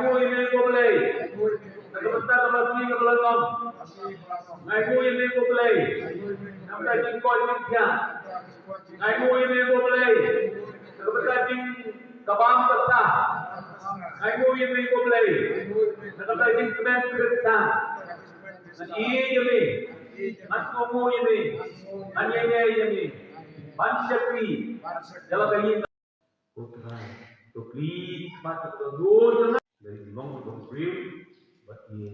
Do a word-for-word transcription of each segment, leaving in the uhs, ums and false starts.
nguh ïa me ko Blei na ka bynta ka basi kaba la long. Nga nguh ïa me ko Blei na ka bynta jingkoit jingkhiah. Nga nguh ïa me ko Blei na ka bynta jingkabam kata. Nga nguh ïa me ko Blei na ka bynta jingkmen Khristan. Ngan ïeit ïa me, ngan kohnguh ïa me, ngan ïaineh ïa me ban shakri ïa la ka ïing. Ko Trai, to plie khmat ïa ka dohnud jong nga. Lei long jong u briew bad ïa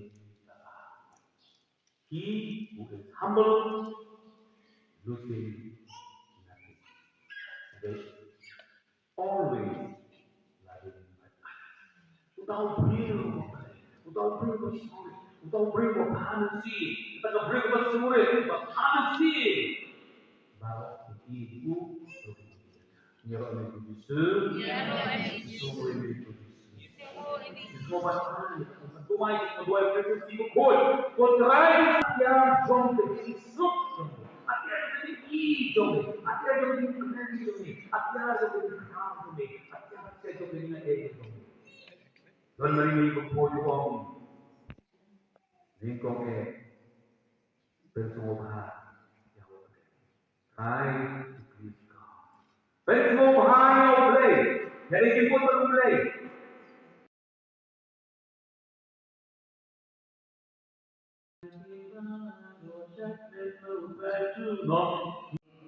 ka. He who is humble loses nothing. Always loving like us. Uta u briew, uta u briew ba shong, uta u briew ba bha mynsiem, uta ka briew ba surit, ba bha mynsiem. Baroh ki ïeit u. Ïaroh ïa u Jisu. Ïaroh ïa u Jisu. Ïaroh ïa u Jisu. Ko Trai, ïa jong ka jingsuk jong me, ïa jong ka jingïeit jong me, ïa jong ka jingkmen jong me, ïa jong ka jingkmen jong me, ïa jong ka jingkmen jong me. Don Mary Mary Bamfo ju ong, nyngkong eh, pynsngewbha ïa U Blei. Trai, to please God. Pynsngewbha ïa U Blei. Ïa ka jingkut bad U Blei.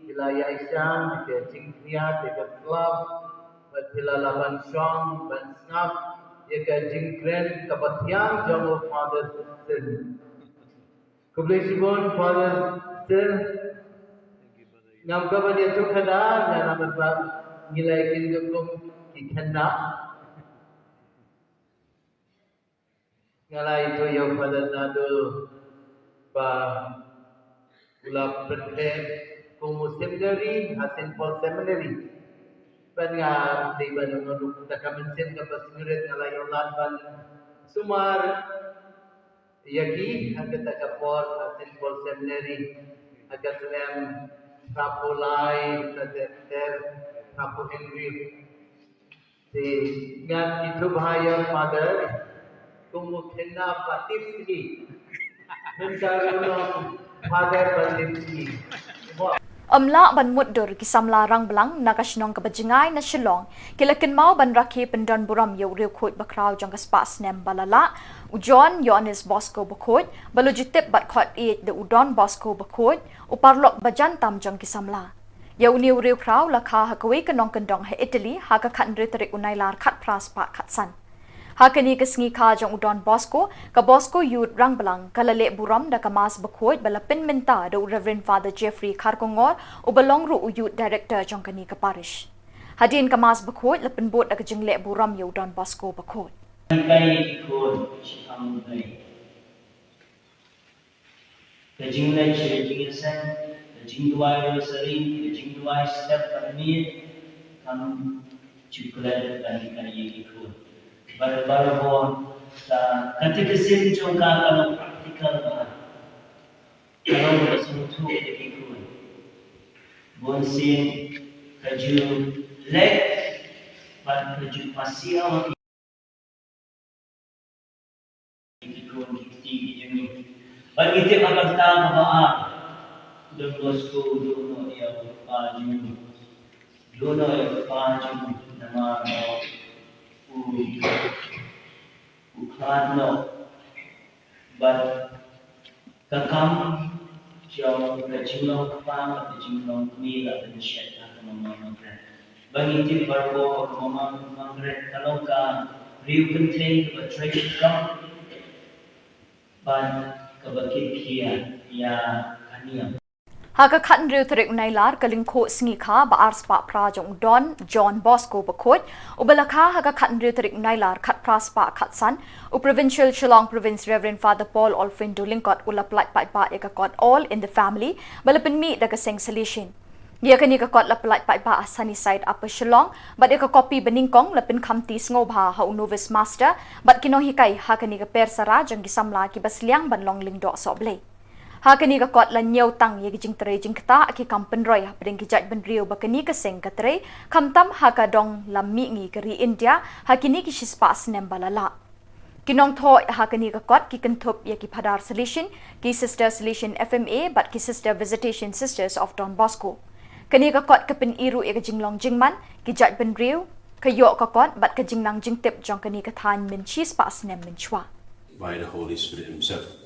Phi la ïaishah ïa ka jingkhriat, ïa ka slap, bad phi la lah ban shong ban sngap ïa ka jingkren kaba thiang jong u Father Sin. Khublei shibun Father Sin. Ngam kwah ban ïathuh kata, nga namar ba ngi la ïakynduh kum ki khynnah. Nga la ïathuh ïa u Father Naduh ba u la pynbeit kum u seminary ha Saint Paul Seminary. Bad nga dei ban ong ruh kata ka mynsiem kaba sngewrit, nga la ïoh lad ban sumar ïa ki ha kata ka por ha Saint Paul Seminary ha ka snem hynriewphew lai, ter ter, hynriewphew hynriew. Te ngan ïathuh bha ïa u Father kum u khynnah ba tipsngi. Mynta ruh u long Father ba tipsngi. Ym lah ban mutdur ki samla Rangblang na ka shnong kaba jngai na Shillong ki la kynmaw ban rakhe pyndonburom ïa u riewkhuid bakhraw jong ka spah snem ba la lah, u John Ïoannis Bosco Bakhuid, ba la ju tip bad khot ïeit da u Don Bosco Bakhuid, u paralok ba jan tam jong ki samla. Ïa une u riewkhraw la kha ha kawei ka nongkyndong ha Italy ha ka khathynriew tarik u Nailar khatphra spah khatsan. Ha kane ka sngi kha jong u Don Bosco, ka Bosco Youth Rangblang ka la leh burom da ka Mass Bakhuid ba la pynmynta da u Reverend Father Jeffrey Kharkongor, uba long ruh u Youth Director jong kane ka parish. Hadien ka Mass Bakhuid la pynbud da ka jingleh burom ïa u Don Bosco Bakhuid. Kai ki khun, shi kham dai. Ka jingleit sha ka jingïaseng, ka jingduwai rosary, ka jingduwai step bad miet, kam ju klet ban hikai ïa ki khun. Bad barabor ka, ka katekism jong ka ka long practical bha. Ka long ka sngewthuh ïa ki khun. Bun sien ka ju leh bad ka ju pasiaw ïa ki khun ki kti ki jong ngi. Bad ngi tip ha ka bynta kaba ar, Don Bosco u duh noh ïa u kpa jong u. Duh noh ïa u kpa jong u namar ba u, u khlad noh. Bad ka kam jong ka jinglong kpa bad ka jinglong kmie la pynshet ha ka Mama Margaret. Ba ngi tip barabor ba ka Mama Margaret ka long ka briew kynthei kaba trei shitom bad kaba kit khia ïa ka niam. Ha ka khathynriew tarik u Nailar, ka lyngkhuh sngi kha ba ar spah phra jong u Don John Bosco Bakhuid, uba la kha ha ka khathynriew tarik u Nailar khatphra spah khatsan, u Provincial Shillong Province Reverend Father Paul Olfrindo Lyngkot u la pyllait paidbah ïa ka kot All in the Family ba la pynmih da ka seng Salesian. Ïa kane ka kot la pyllait paidbah ha Sunnyside, Upper Shillong, bad ïa ka kopi banyngkong la pynkhamti sngewbha ha u Novice Master bad ki nonghikai ha kane ka per sara jong ki samla kiba sliang ban long lyngdoh sohblei. Ha kane ka kot la ñiew tang ïa ki jingtrei jingktah ki kam pynroi hapdeng ki jaitbynriew ba kane ka seng ka trei, khamtam ha ka dong lam mihngi ka ri India ha kine ki shispah snem ba la lah. Ki nongthoh ha kane ka kot ki kynthup ïa ki Phadar Salesian, ki Sister Salesian F M A bad ki Sister Visitation Sisters of Don Bosco. Kane ka kot ka pyni ruh ïa ka jinglong jingman ki jaitbynriew, ka ïoh ka kot bad ka jingnang jingtip jong kane ka thaiñ mynshi spah snem mynshuwa. By the Holy Spirit Himself.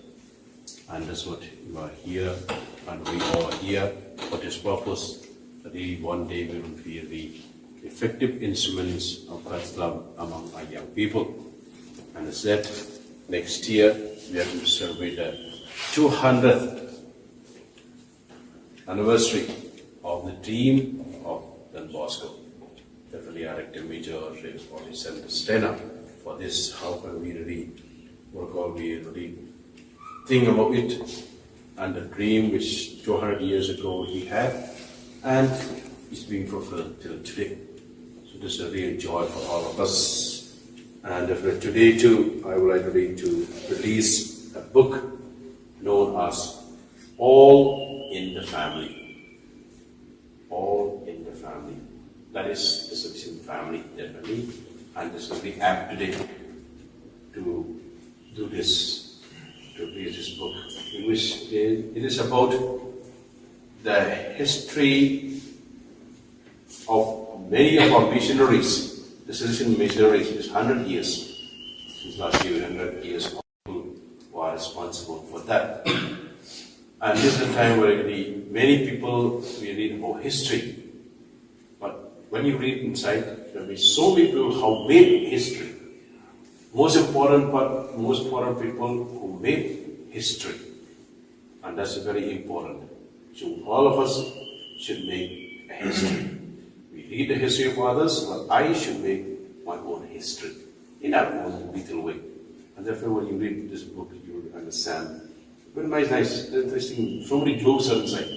And that's what you are here, and we all are here for this purpose, that we one day we will be the effective instruments of God's love among our young people. And as I said, next year we are going to celebrate the two hundredth anniversary of the dream of Don Bosco. Definitely, our Rector Major, Reverend Father Sanders Stena, for this, how can we really, what call we really think about it and the dream which two hundred years ago he had, and it's being fulfilled till today. So this is a real joy for all of us. And definitely today too, I would like to read, to release a book known as All in the Family. All in the Family. That is the Salesian Family, definitely. And this will be apt today to do this, to read this book, in which it is about the history of many of our missionaries, the Salesian missionaries, is hundred years since last year, hundred years of people who are responsible for that. And this is a time where really many people, we read about history. But when you read inside, there will be so many people who made history. Most important part, most important people who made history. And that's very important. So all of us should make a history. We read the history of others, but I should make my own history in our own little way. And therefore, when you read this book, you will understand. Very nice, nice, interesting. So many jokes are inside.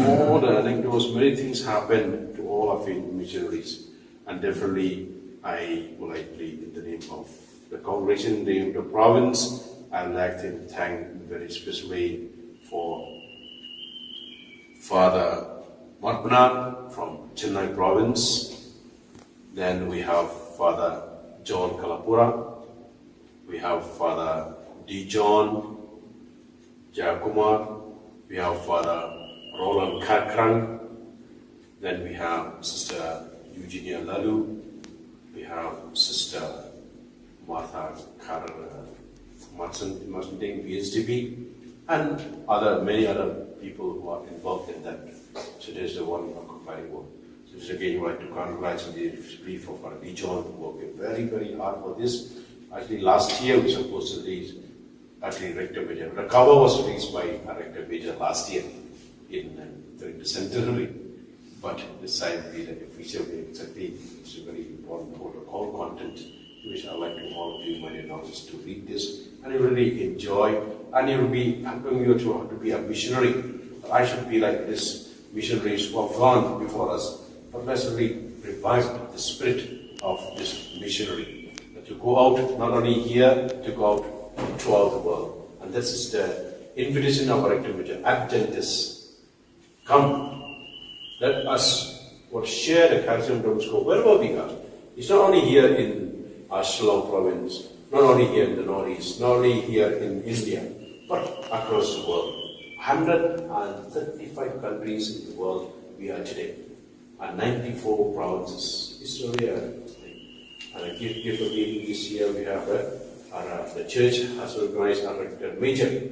All the anecdotes, many things happen to all our faith missionaries. And definitely, I would like to, in the name of the congregation, in the name of the province, I would like to thank very specially for Father Marpna from Chennai province. Then we have Father John Kalapura. We have Father D. John Jayakumar. We have Father Roland Kharkrang. Then we have Sister Eugenia Lalu. We have Sister Martha Kar, uh, Martin, Martin Ding, B S D B, and other, many other people who are involved in that. So there's the one of compiling work. So this again, I would like to congratulate the brief of our John who worked very, very hard for this. Actually, last year we supposed to release, actually, Rector Major. The cover was released by our Rector Major last year in, uh, during the centenary. But this time we the official way exactly. It's very important for the whole content. Which I like to all of you, my dear nurses, to read this, and you really enjoy, and you'll be helping you to, to be a missionary. I should be like this missionaries who have gone before us, but let's really revive the spirit of this missionary. That to go out, not only here, to go out throughout the world. And this is the invitation of our Adventist. Come, let us, what, share the charism of Don Bosco wherever we are. It's not only here in our Shillong province, not only here in the Northeast, not only here in India, but across the world. Hundred and thirty-five countries in the world we are today, and ninety-four provinces. It's really a, and a gift, gift of giving this year we have, uh, our, uh, the church has organized our Rector Major,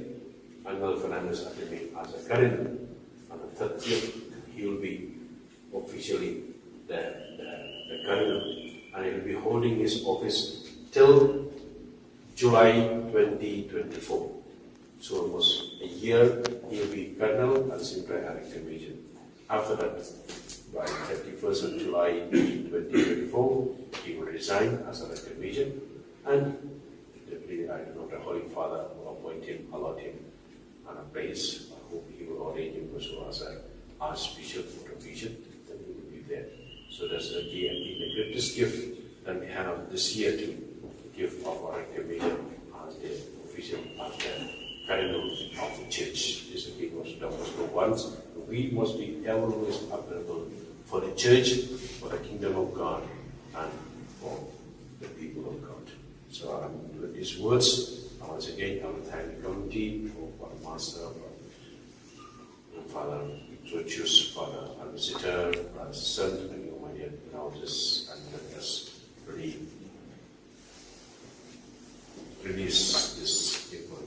Angel Fernandez Ateme, as a Cardinal. On the thirtieth, he will be officially the, the, the Cardinal, and he will be holding his office till July twenty twenty-four. So almost a year, he will be Cardinal and Senior Rector Major. After that, by thirty-first of July twenty twenty-four, he will resign as a Rector Major, and definitely, I don't know, the Holy Father will appoint him, allot him on a place. I hope he will ordain him also as a Archbishop or a Bishop, then he will be there. So that's the, the, the greatest gift that we have this year to give of our Rector Major as the official, as the Cardinal of the Church. This is the thing was, that was the once. We must be always available for the Church, for the kingdom of God, and for the people of God. So, um, with these words, I once again, I will thank the committee for, for the master, for Father Ignatius, Father Alvisitor, Brother Son, and you, my dear elders, and let us really release this gift. One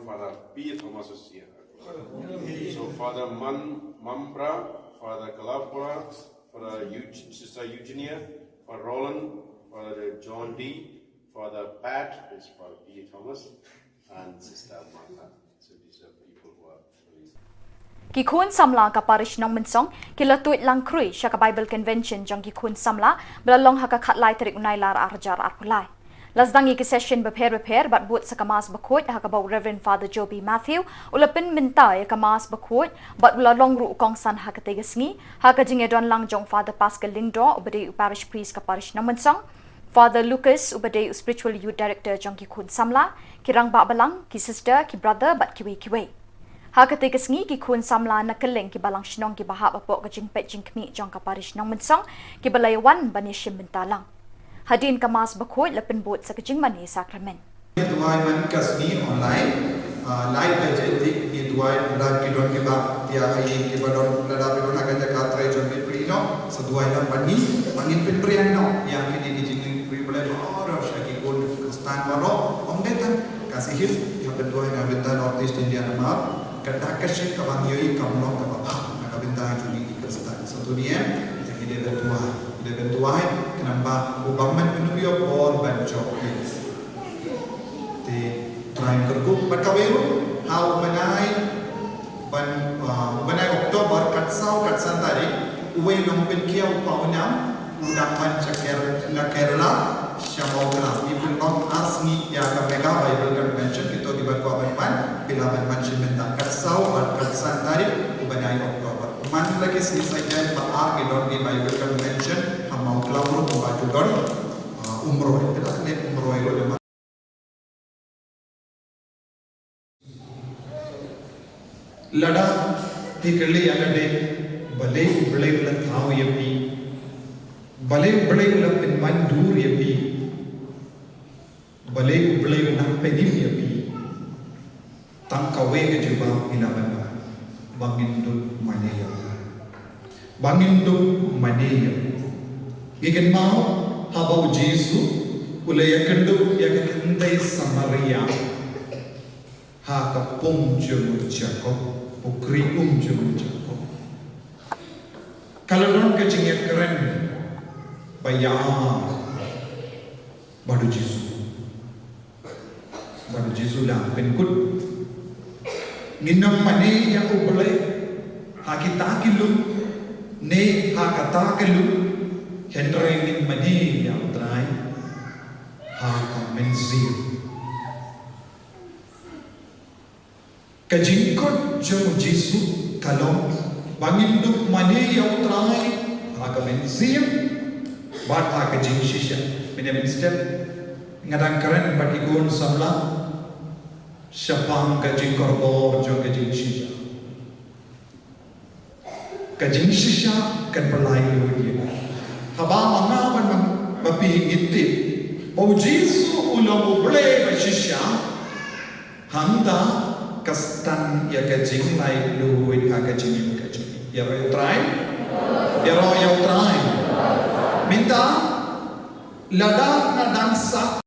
Father P. Thomas is here. So Father Man, Mambra, Father Kalapura, Father Eug-, Sister Eugenia, Father Roland, Father John D, Father Pat, is Father P. Thomas, and Sister Martha. So these are people who are released. Ki khun samla ka parish Nongmynsong ki la tuid lang khrui sha ka Bible Convention jong ki khun samla ba la long ha ka khatlai tarik u Nailar arhajar arphew lai. La sdang ïa ki session bapher bapher bad bud sa ka Mass bakhuid ha kaba u Reverend Father Joby Matthew u la pynmynta ïa ka Mass bakhuid bad u la long ruh u kongsan ha katei ka sngi ha ka jingïadon lang jong Father Pascal Lyngdoh uba dei u parish priest ka parish Nongmynsong, Father Lucas uba dei u spiritual youth director jong ki khun samla, ki rangbah balang, ki sister, ki brother bad kiwei kiwei. Ha katei ka sngi ki khun samla na kylleng ki balang shnong kiba hap hapoh ka jingpeit jingkhmih jong ka parish Nongmynsong kiba la ïawan ban ïashim bynta lang. Hadien ka Mass bakhuid la pynbud sa ka jingmane sakramen. Duwai man ka sngi online, ah, lai baje te ngi duwai, lada ki don kiba thiah ha ïing kiba don, lada ki don ha ka jaka trei jong ki, plie noh, sa duwai noh bad ngi, ba ngin pynpriang noh ïa kine ki jingïapriang Blei baroh sha ki khun Khristan baroh. Ym dei tang ka Sihis, ïa pynduwai na bynta North East India namar ka dak ka shit kaba ngi ïohi kam long kaba bha na ka bynta jong ngi ki Khristan. Sa to ngi em, ngi dei ban duwai, ngi dei ban duwai, khnang ba u bymman un ïoh por ban jop ïa. Te Trai un kyrkhu bad kawei ruh ha u bnai ban, ah, u bnai October kat saw kat san tarik, uwei u nongpynkhiah u Pawnam u dang wan sha Ker-, na Kerala sha Mawklam. Ngi pynlong ar sngi ïa ka Mega Bible Convention, kito kiba kwah ban wan phi lah ban wan shim bynta kat saw bad kat san tarik u bnai October. Man la ki sngi Saitjaiñ ba ar ki don ki Bible Convention ha Mawklam ruh, ba ju don, ah, Umroi, te la ne Umroi ruh. Lada phi kylli ïa lade, balei U Blei u la thaw ïa phi? Balei U Blei u la pynman dur ïa phi? Balei U Blei u nang pynim ïa phi? Tang kawei ka jubab ngi lah ban ong, ba ngin dup mane ïa u. Ba ngin dup mane ïa u. Ngi kynmaw haba U Jisu u la ïakynduh ïa ka kynthei Samaria ha ka pung jong u Jakob, u kri um jong u Jakob. Ka la don ka jingïakren ba ïar bad U Jisu. Bad U Jisu u la pynkut, ngin ym mane ïa U Blei ha kita ki lum ne ha kata ka lum, hynrei ngin mane ïa U Trai ha ka mynsiem. Ka jingkut jong U Jisu ka long ba ngin dup mane ïa U Trai ha ka mynsiem bad ha ka jingshisha. Mynne mynstep nga dang kren bad ki khun samla shaphang ka jingkordor jong ka jingshisha. Ka jingshisha kan pynlait lut ïa nga. Haba ma nga bad ma phi ngi tip ba U Jisu u long U Blei ba shisha, hangta ka stad ïa ka jinglait lut ha ka jingim ka jong ngi. Ïaroh ïa U Trai. Ïaroh ïa U Trai. Mynta lada nga dang sah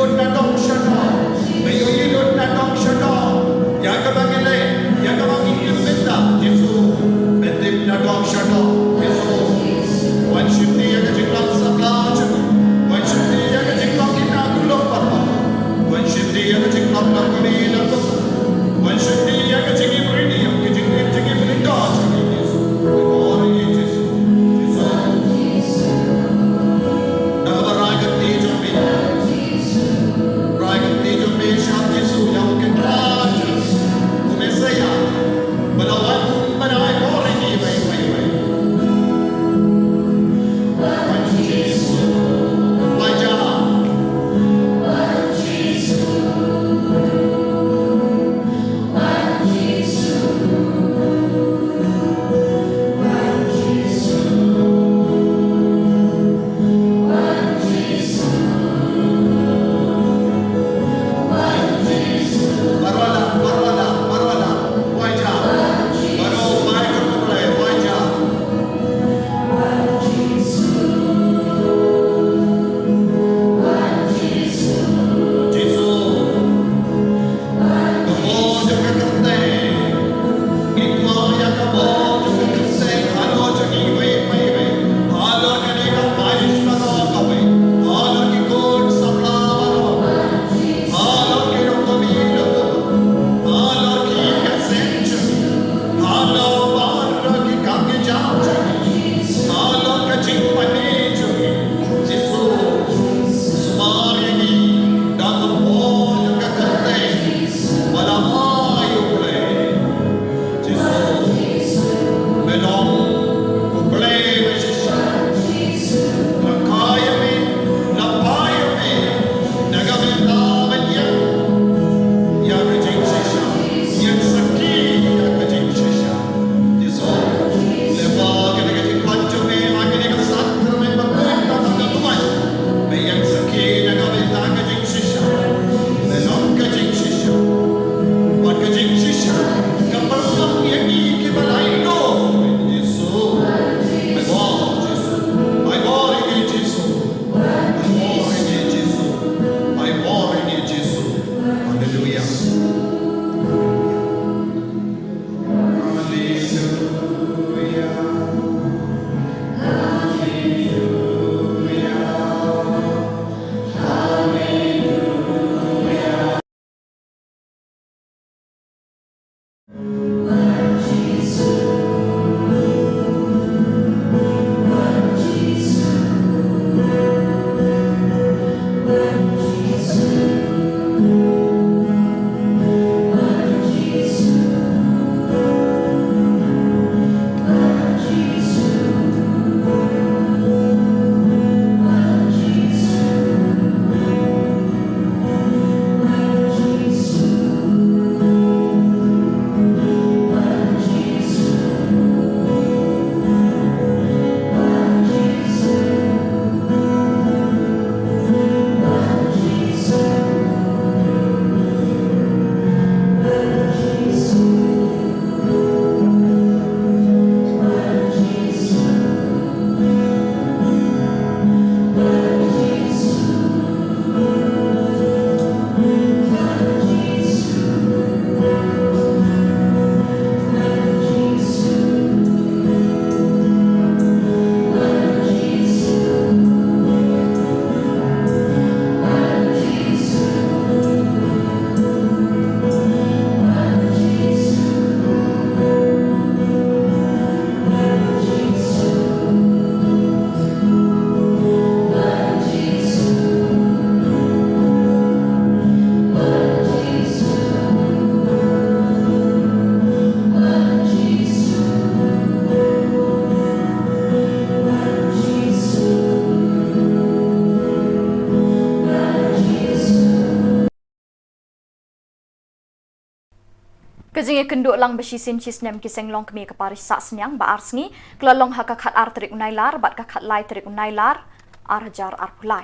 Nadong shadong. Ba ïohi lut nadong shadong ïa kaba ngi leh, ïa kaba ngi im mynta. Jisu, ba tip nadong shadong. Jisu, wan shim ïa ka jinglong samla jong ngi. Wan shim ïa ka jinglong kynnoh kuloh parabangeit. Wan shim ïa ka jinglong na kawei na kawei. Wan shim ïa ka jingim ri, ïa ka jingim, jingim ri jong ngi, Jisu. Ïa ka bor ïa ngi, Jisu. Jisu. Da kaba rai ka kti jong phi. Rai ka kti jong phi sha Jisu, ïa u Kynrad, u Messaïah. Ba la wan, ba la ai bor ïa ngi, wei, wei, wei. Wan Jisu. Wan Jah. Ka bor jong ka kyrteng. Ngi kwah ïa ka bor jong ka kyrteng halor jong ngi iwei pa iwei. Halor kane ka parish baroh kawei. Halor ki khun samla baroh. Halor ki nongkynmaw. Halor ki kynsan jong ngi. Halor baroh ki kam ki jam jong ngi. Halor ka jingpynïaid jong ngi. Jisu, sumar ïa ngi da ka bor jong ka kyrteng ba la ai u Blei. Jisu, me long u Blei ba shisha. La kha ïa me, la phai ïa me na ka bynta ban ïeng ïa ka jingshisha, ïeng sakhi ïa ka jingshisha. Jisu, lyngba kane ka jingpynjah jong me ha kane ka sakramen bakhuid ba nga la duwai, me ïeng sakhi na ka bynta ka jingshisha. Me long ka jingshisha. Bad ka jingshisha ka pynlong ïa ngi kiba laitluid. Jisu, ai bor, Jisu, ai bor ïa ngi, Jisu. Ai bor ïa ngi, Jisu. Ai bor ïa ngi, Jisu. Haleluia. Haleluia. Haleluia. Haleluia. Ka jingïakynduh lang ba shisien shisnem ki seng longkmie ka parish Sahsniang ba ar sngi ka la long ha ka khatar tarik u Nailar bad ka khatlai tarik u Nailar ar hajar arphew lai.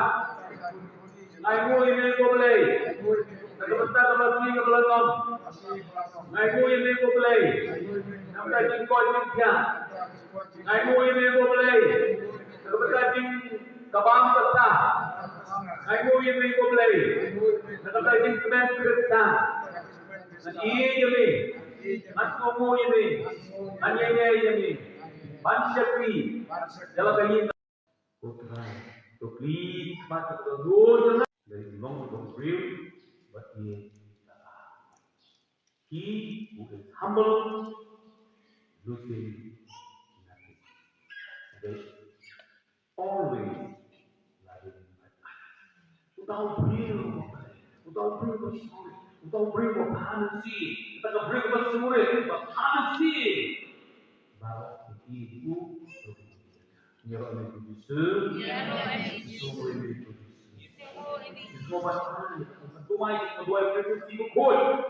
Nga ainguh ïa me ko Blei na ka bynta ka Blei kaba la long. Nga ainguh ïa me ko Blei na ka bynta jingkoit jingkhiah. Nga ainguh ïa me ko Blei na ka bynta jingkabam kata. Nga ainguh ïa me ko Blei na ka bynta jingkmen Khristan. Ngan ïeit ïa me, ngan kohnguh ïa me, ngan ïaineh ïa me ban shakri ïa la ka ïing. Ko Trai, to plie khmat ka dohnud jong nga. There is no one brave but me. He who is humble losing nothing. They always loving others. Uta u briew, uta u briew ba shong, Uta u briew uba bha mynsiem, uta ka briew kaba sngewrit, uba bha mynsiem. Baroh ki ïeit ïa u. Ïaroh ïa u Jisu. Ïaroh ïa u Jisu. Ïaroh ïa u Jisu. Ïaroh ïa u Jisu. Ïaroh ïa u Jisu.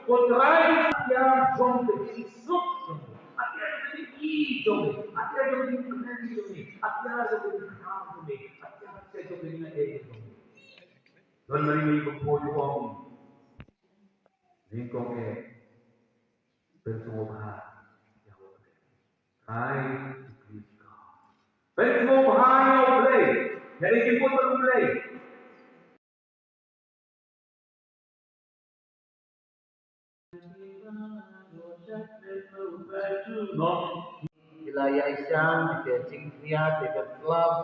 Ko Trai, ïa jong ka jingsuk jong ngi. Ïa jong ka jingïeit jong ngi. Ïa jong ka jingkmen jong ngi. Ïa jong ka jingkmen jong ngi. Ïa jong ka jingkmen jong ngi. Don Mari Mari Baphoh u ong. Nyngkong eh. Pynsngewbha ïa U Blei. Try to please God. Pynsngewbha ïa U Blei. Ïa ki bun ban U Blei. Phi la ïaishah ïa ka jingkhriat ïa ka club,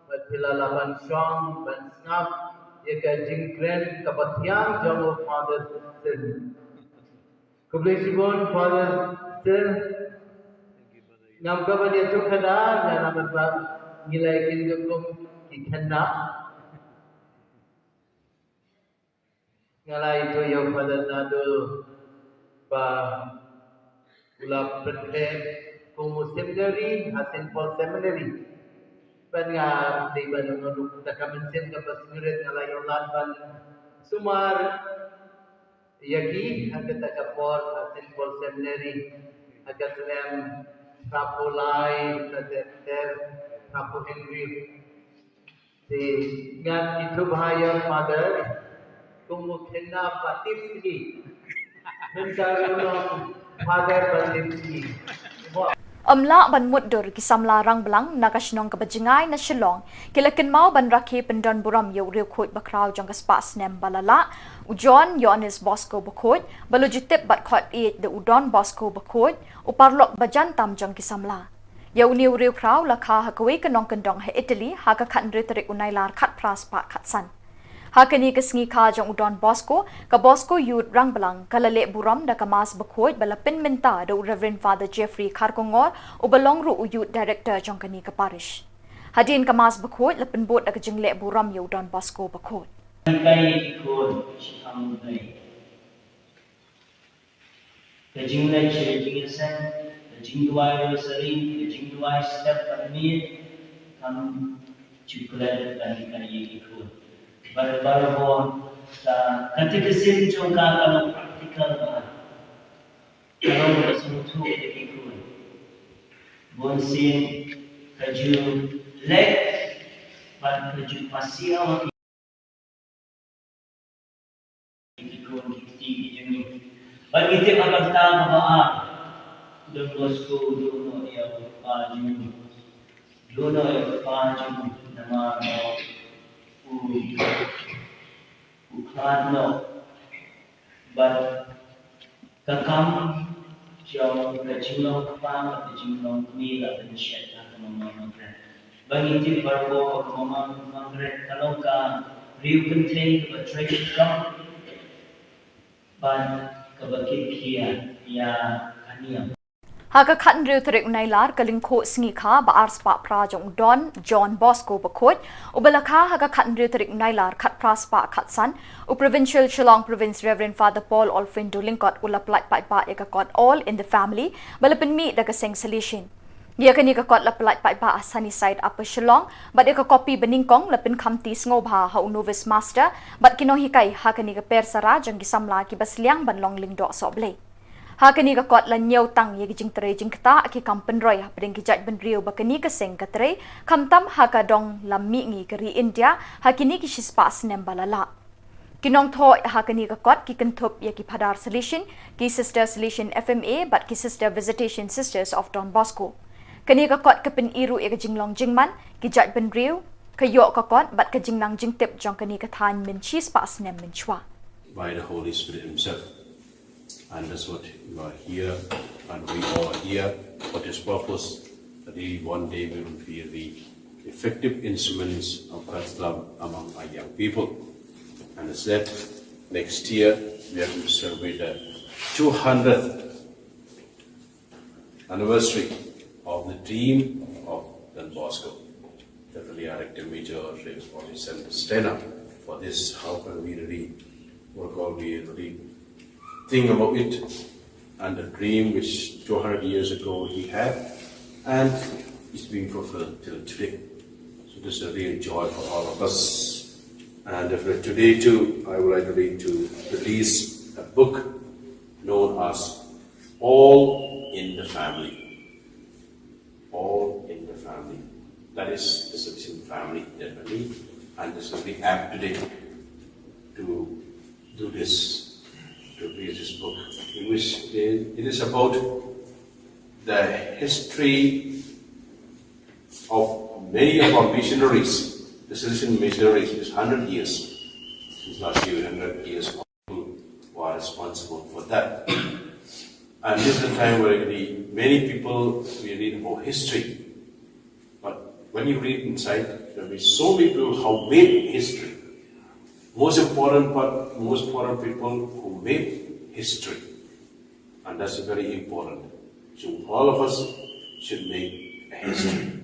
bad phi la lah ban shong ban sngap ïa ka jingkren kaba thiang jong u Father Sin. Khublei shibun Father Sin. Ngam kwah ban ïathuh kata, nga namar ba ngi la ïakynduh kum ki khynnah. Nga la ïathuh ïa u Father Naduh ba u la pynthikna kum u seminary ha Saint Paul Seminary. Bad nga dei ban ong ïa u, kata ka mynsiem kaba sngewrit, nga la ïoh lad ban sumar ïa ki ha kata ka por ha Saint Paul Seminary ha ka snem phra phew lai, sa ter ter, phra phew hynriew. Te ngan ithuh bha ïa u Father kum u khynnah ba tipsngi. Mynta ruh u long Father ba tipsngi. Ym lah ban mutdur, ki samla rangblang na ka shnong kaba jngai na Shillong ki la kynmaw ban rakhe pyndonburom ïa u riewkhuid bakhraw jong ka spah snem ba la lah, u John Ïoannis Bosco Bakhuid, ba la ju tip bad khot ïeit da u Don Bosco Bakhuid, u paralok ba jan tam jong ki samla. Ïa une u riewkhraw la kha ha kawei ka nongkyndong ha Italy ha ka khathynriew tarik u Nailar khatphra spah khatsan. Ha kane ka sngi kha jong u Don Bosco, ka Bosco Youth Rangblang ka la leh burom da ka Mass bakhuid ba la pynmynta da u Reverend Father Jeffrey Kharkongor, uba long ruh u Youth Director jong kane ka parish. Hadien ka Mass bakhuid la pynbud da ka jingleh burom ïa u Don Bosco Bakhuid. Kai ki khun, shi kham u dei. Ka jingleh sha ka jingïaseng, ka jingduwai rosary, ka jingduwai step bad miet, kam ju klet ban hikai ïa ki khun. Bad barabor ka catechism jong ka ka long practical bha. Ka long kaba sngewthuh ïa ki khun. Bunsien ka ju leh bad ka ju pasiaw ïa ki khun ki kti ki jong ngi. Bad ngi tip ha ka bynta kaba ar, Don Bosco u duh noh ïa u kpa jong u. Duh noh ïa u kpa jong u namar ba u, u khlad noh. Bad ka kam jong ka jinglong kpa bad ka jinglong kmie la pynshet ha ka Mama Margaret. Ba ngi tip barabor ba ka Mama Margaret ka long ka riew kynthei kaba trei shitom bad kaba kit khia ïa ka niam. Ha ka khathynriew tarik u Nailar, ka lyngkhuh sngi kha ba ar spah phra jong u Don John Bosco Bakhuid, uba la kha ha ka khathynriew tarik u Nailar khatphra spah khatsan, u Provincial Shillong Province Reverend Father Paul Olfindo Lyngkot u la pyllait paidbah ïa ka kot All in the Family ba la pynmih da ka seng Salesian. Ïa kane ka kot la pyllait paidbah ha Sunnyside, Upper Shillong, bad ïa ka kopi banyngkong la pynkhamti sngewbha ha u Novice Master bad ki nonghikai ha kane ka per sara jong ki samla kiba sliang ban long lyngdoh sohblei. Ha kane ka kot la ñiewtang ïa ki jingtrei jingktah, ki kam pynroi hapdeng ki jaitbynriew ba kane ka seng ka trei, khamtam ha ka dong lam mihngi ka ri India ha kine ki shispah snem ba la lah. Ki nongthoh ha kane ka kot ki kynthup ïa ki Phadar Salesian, ki Sister Salesian F M A bad ki Sister Visitation Sisters of Don Bosco. Kane ka kot ka pyni ruh ïa ka jinglong jingman ki jaitbynriew, ka ïoh ka kot bad ka jingnang jingtip jong kane ka thaiñ mynshi spah snem mynshuwa. By the Holy Spirit Himself. And that's what you are here, and we are here for this purpose, that we one day we will be the effective instruments of God's love among our young people. And as that, next year we are going to celebrate the two hundredth anniversary of the dream of Don Bosco. Definitely, our active major, Reverend Bobby Sanders Stena, for this, how can we really, what call we really think about it and the dream which two hundred years ago he had, and it's being fulfilled till today. So this is a real joy for all of us. And definitely today too, I would like to read to release a book known as All in the Family. All in the Family. That is the Salesian family, definitely. And this will be apt today to do this, to read this book, in which it is about the history of many of our missionaries, the Salesian missionaries, is hundred years. Since last year, hundred years, who are responsible for that. And this is a time where really many people, we read about history. But when you read inside, there will be so many people who made history. Most important part, most important people who made history. And that's very important. So all of us should make a history.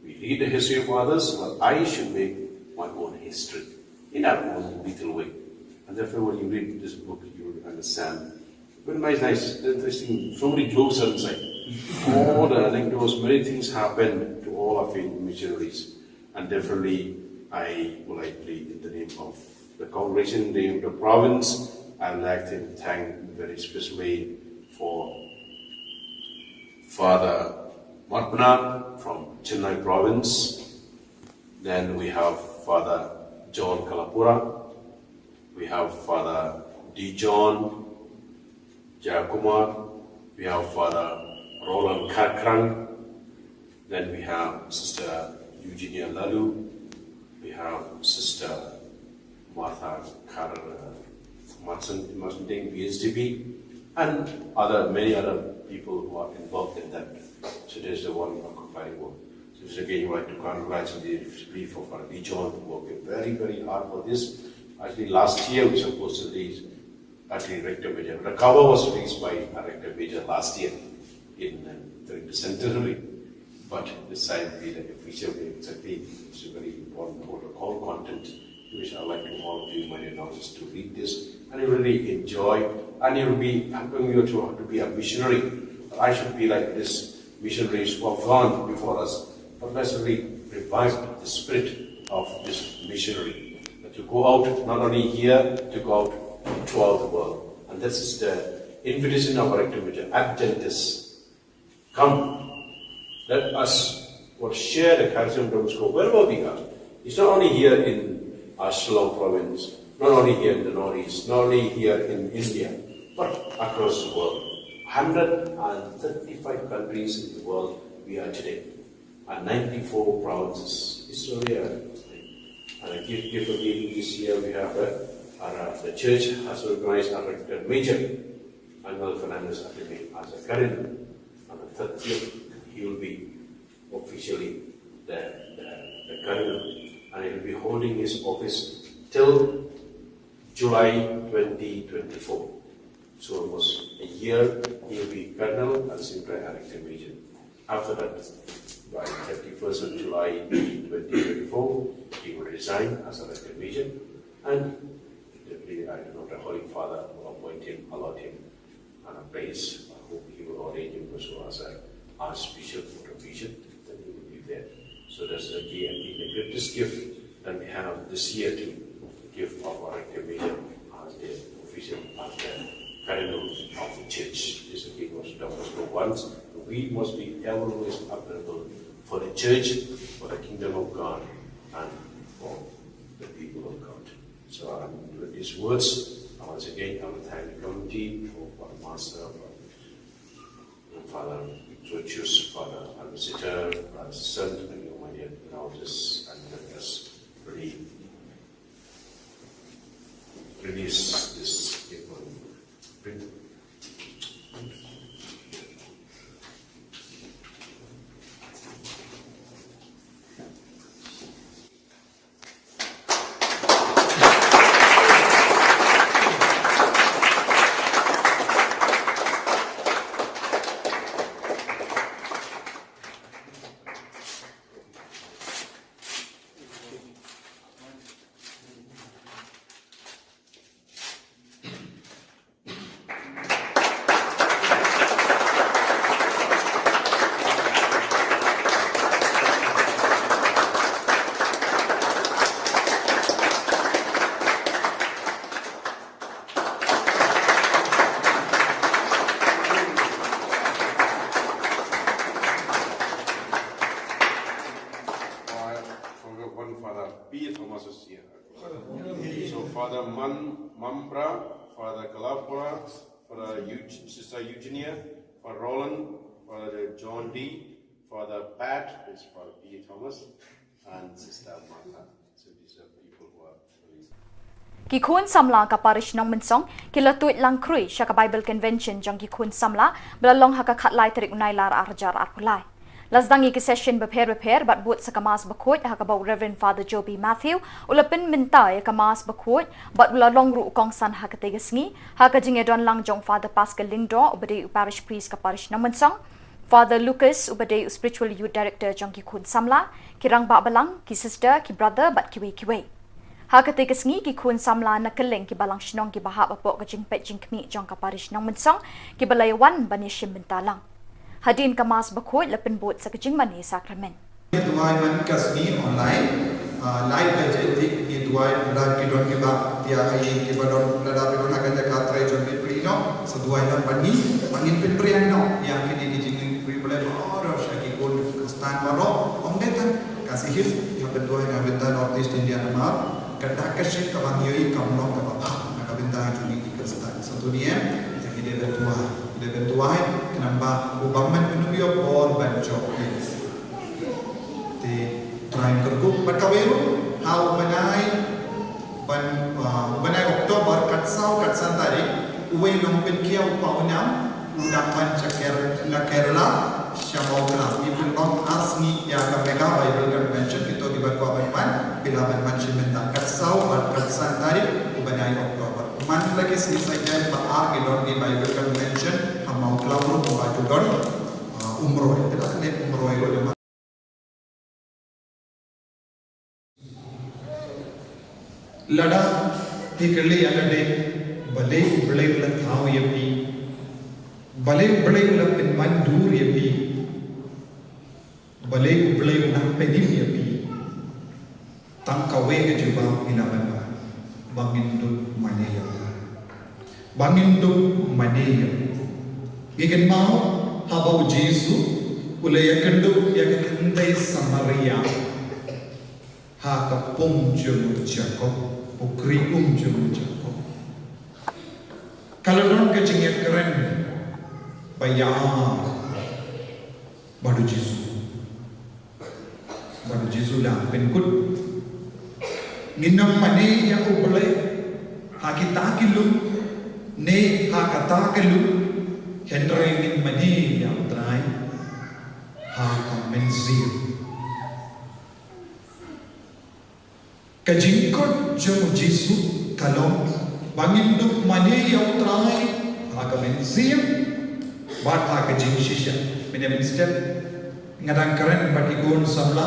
We read the history of others, but I should make my own history in our own little way. And therefore, when you read this book, you will understand. But nice, nice, interesting. So many jokes are inside. All the anecdotes, many things happen to all our faith missionaries. And definitely, I would like to, in the name of the congregation, in the name of the province, I would like to thank very specially for Father Matpna from Chennai province. Then we have Father John Kalapura. We have Father Dijon Jayakumar. We have Father Roland Kharkhrang. Then we have Sister Eugenia Lalu. We have Sister Martha Kar, uh, Martin, Martin Ding, B S D B, and other, many other people who are involved in that. So there's the one compiling work. So it's again, I would like to congratulate the for Father Dijon, who worked very, very hard for this. Actually, last year we supposed to release at the Rector Major. The cover was released by a Rector Major last year in, uh, during the centenary. But this time we, like, officially, exactly, it's a very important protocol content, which I like to all of you, my dear nurses, to read this. And you really enjoy, and you'll be helping you to, to be a missionary. I should be like this missionaries who have gone before us. But let's really revive the spirit of this missionary. That to go out, not only here, to go out throughout the world. And this is the invitation of our Rector Major, Adventists. Come, let us, what, share the charism of Don Bosco wherever we are. It's not only here in, uh, Shillong province, not only here in the Northeast, not only here in India, but across the world. Hundred and thirty-five countries in the world we are today, and ninety-four provinces. It's really a, and a gift, gift of giving this year we have a, our, uh, the church has recognized our Rector Major, Angel Fernandez Ateme, as a Cardinal. On the thirtieth, he will be officially the, the, the Cardinal, and he will be holding his office till July twenty twenty-four. So almost a year, he will be Cardinal and Senior Rector Major. After that, by thirty-first of July twenty twenty-four, he will resign as a Rector Major, and definitely, I don't know, the Holy Father will appoint him, allot him, and a place. I hope he will ordain him also as a Archbishop or a Bishop, then he will be there. So that's the key, I think, the greatest gift that we have this year too, the gift of our Rector Major as the official, as the Cardinal of the Church. This is the most Don Bosco wants. We must be ever always available for the Church, for the kingdom of God, and for the people of God. So, um, with these words, I once again, I will thank the committee for, for the master, for Father Georgius, Father Ambassador, Father Son, and you, my dear, now this, and let us really release this gift on print. Mambra, Father Kalapura, Father Eug- Sister Eugenia, Father Roland, Father John D, Father Pat, is Father P. Thomas, and Sister Martha. So these are people who are released. Ki khun samla ka parish Nongmynsong ki la tuid lang khrui sha ka Bible Convention jong ki khun samla ba la long ha ka khatlai tarik u Nailar arhajar arphew lai. La sdang ïa ki session bapher bapher bad bud sa ka Mass bakhuid ha kaba u Reverend Father Joby Matthew u la pynmynta ïa ka Mass bakhuid bad u la long ruh u kongsan ha katei ka sngi ha ka jingïadon lang jong Father Pascal Lyngdoh uba dei u parish priest ka parish Nongmynsong, Father Lucas uba dei u spiritual youth director jong ki khun samla, ki rangbah balang, ki sister, ki brother bad kiwei kiwei. Ha katei ka sngi ki khun samla na kylleng ki balang shnong kiba hap hapoh ka jingpeit jingkhmih jong ka parish Nongmynsong kiba la ïawan ban ïashim bynta lang. Hadien ka Mass bakhuid la pynbud sa ka jingmane sakramen. Ngi duwai man ka sngi online, ah, live ka jingtik ngi duwai lada ki don kiba ïa ai kiba don lada ki don ha ka jaka trei jong ki pyrshah noh sa duwai noh ban ngi ban ngin pynpriang noh ïa kine ki jingriewblei baroh sha ki khun Khristan baroh. Ong dei tang ka shisha ïa pynduwai na bynta North East India namar ka dak ka shit kaba ngi ïohi kam long kaba bha na ka bynta jong ngi ki Khristan. Sa tu ni em, ngi dei ban duwai, ngi dei ban duwai khnang ba u bym ban pynduh ïa u bor ban jop ïa. Te Trai kyrkhu bad kawei ruh ha u bnai ban, ah, u bnai October kat saw kat san tarik uwei u nongpynkhiah u Pawnam u dang wan sha Ker- na Kerala sha Mawkla. Ngi pynbang ar sngi ïa ka Mega Bible Convention. Kito kiba kwah ban wan phi lah ban wan shim bynta kat saw bad kat san tarik u bnai October. Man la ki sngi Saitjaiñ ba ar ki don ki Bible Convention ha Mawkla ruh ba ju don, ah, Umroi. Te da ne Umroi ruh. Lada phi kylli ïa lade balei U Blei u la thaw ïa phi, balei U Blei u la pynman dur ïa phi, balei U Blei u nang pynim ïa phi, tang kawei ka jubab ngi lah ban ong ba ngin dup mane ïa U Blei. Ba ngin dup mane ïa U. Ngi kynmaw haba U Jisu u la ïakynduh ïa ka kynthei Samaria ha ka pung jong u Jakob, u khri um jong u Jakob. Ka la don ka jingïakren ba ïa bad U Jisu. Bad U Jisu u la pynkut, ngin ym mane ïa U Blei ha kita ki lum ne ha kata ka lum, hynrei ngin mane ïa U Trai ha ka mynsiem. Ka jingkut jong U Jisu ka long ba ngin dup mane ïa U Trai ha ka mynsiem bad ha ka jingshisha. Mynne mynstep nga dang kren bad ki khun samla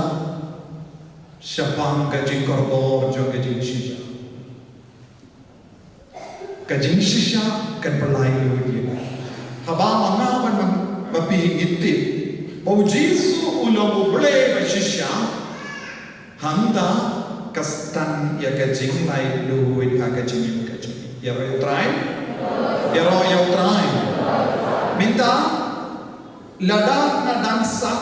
shaphang ka jingkordor jong ka jingshisha. Ka jingshisha kan pynlait lut ïa ngi. Haba ma nga bad ma phi ngi tip ba U Jisu u long U Blei ba shisha, hangta ka stad ïa ka jinglait lut ha ka jingim ka jong ngi. Ïaroh ïa U Trai. Ïaroh ïa U Trai. Mynta lada nga dang sah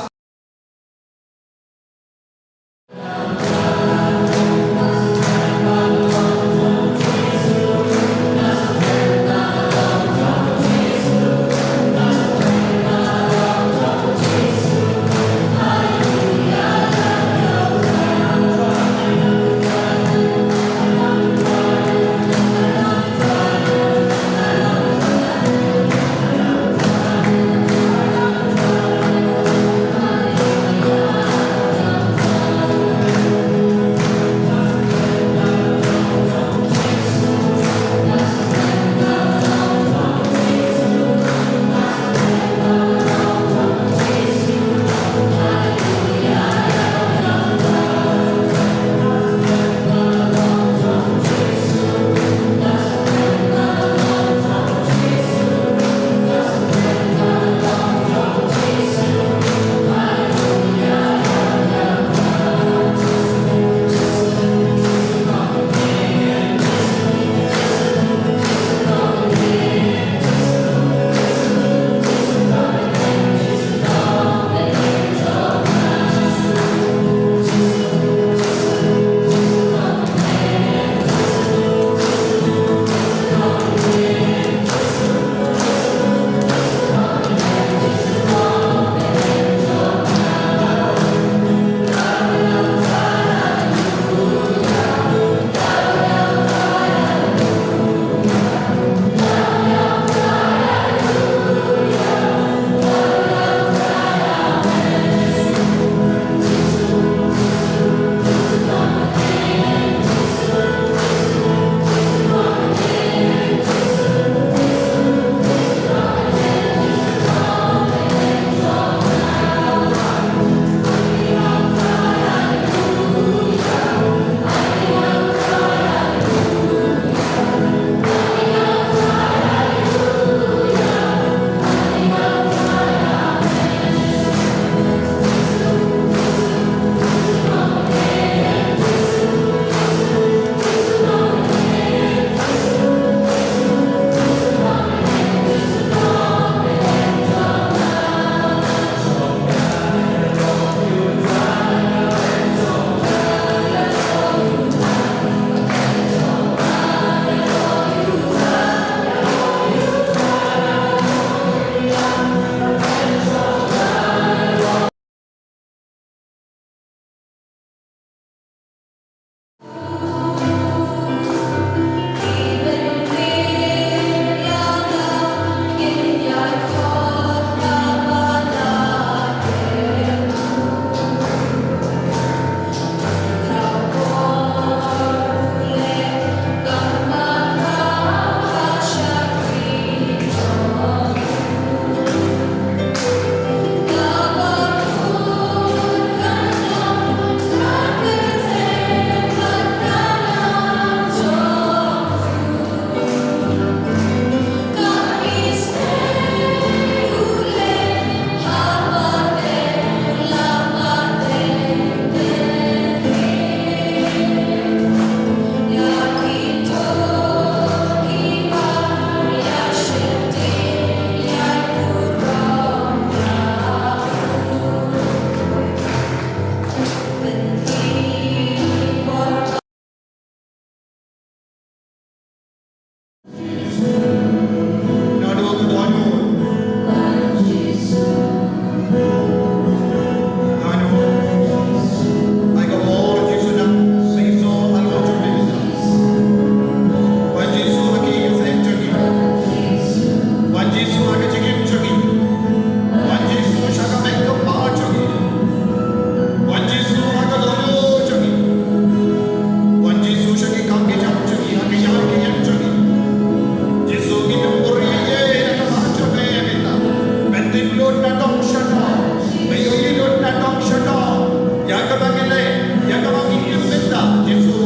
Nadong shadong. Ba ïohi lut nadong shadong ïa kaba ngi leh, ïa kaba ngi im mynta. Jisu,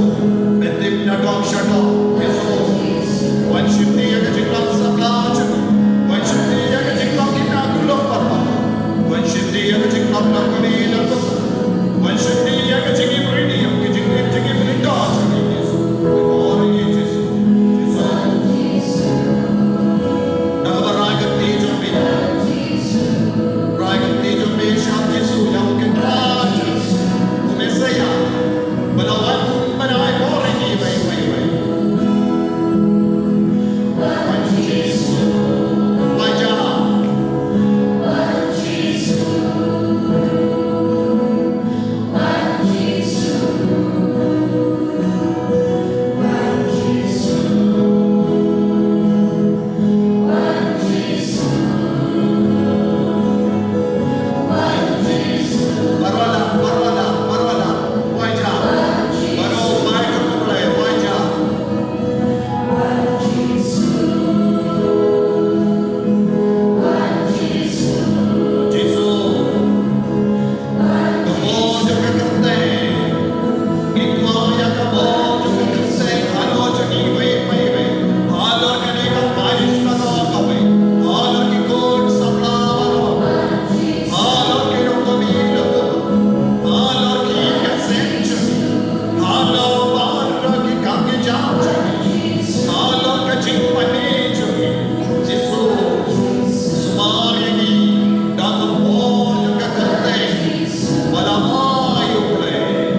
ba tip nadong shadong. Jisu, wan shim ïa ka jinglong samla jong ngi. Wan shim ïa ka jinglong kynja kulo parabangeit. Wan shim ïa ka jinglong na kane na to. Wan shim ïa ka jingim ri, ïa ka jingim, jingim ri da jong ngi, Jisu. Wan ïa ngi, Jisu. Jisu. Da kaba rai ka kti jong me. Rai ka kti jong me sha Jisu, ïa u Kynrad, u Messaïah. Ba la wan ban ai bor ïa ngi, wei, wei, wei. Wan Jisu. Wan Jisu. Ka bor jong ka kyrteng. Ngi kwah ïa ka bor jong ka kyrteng halor jong ngi iwei pa iwei. Halor kane ka parish baroh kawei. Halor ki khun samla baroh. Halor ki longkmie longkmie. Halor ki kynsan jong ngi. Halor baroh ki kam ki jam jong ngi. Halor ka jingpynïaid jong ngi. Jisu, sumar ïa ngi da ka bor jong ka kyrteng. Ba la ai U Blei.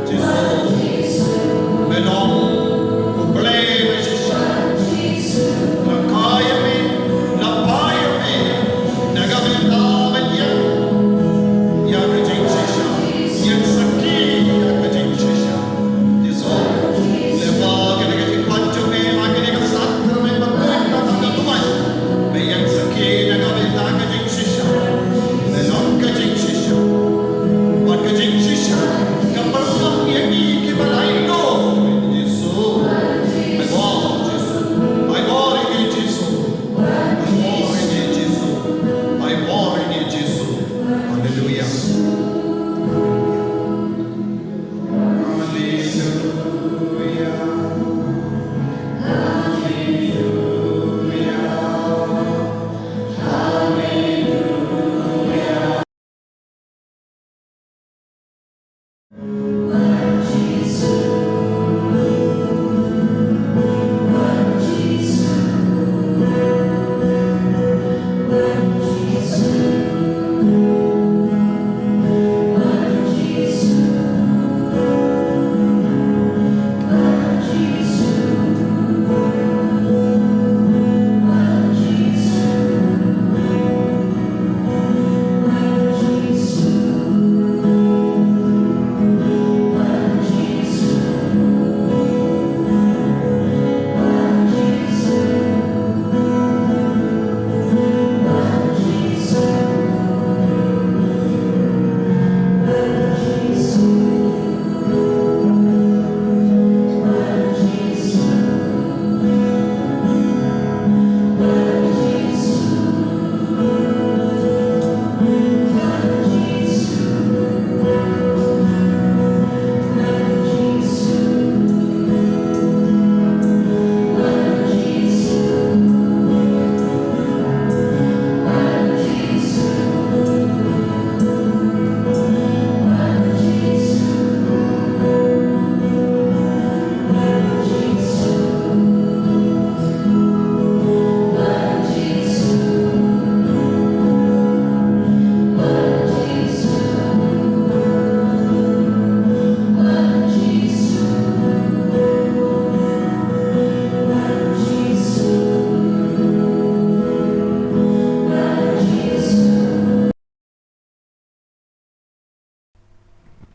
Jisu, me long U Blei ba shisha. La kha ïa me, la phai ïa me, na ka bynta ban ïeng ïa ka jingshisha, ïeng sakhi ïa ka jingshisha. Jisu, lyngba kane ka jingpynjah jong me ha kane ka sakramen ba kut ba ka duwai, me ïeng sakhi na ka bynta ka jing shisha. Me long ka jingshisha. Bad ka jingshisha ka pynlong ïa ngi kiba la ïehnoh. Jisu. Ai bor Jisu. Ai bor ïa ngi Jisu. Ai bor ïa ngi Jisu. Ai bor ïa ngi Jisu. Haleluya. Haleluya. Haleluya.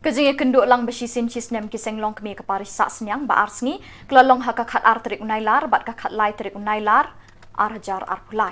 Ka jingïakynduh lang ba shisien shisnem ki seng longkmie ka parish Sahsniang ba ar sngi ka la long ha ka khatar tarik u Nailar bad ka khatlai tarik u Nailar ar hajar arphew lai.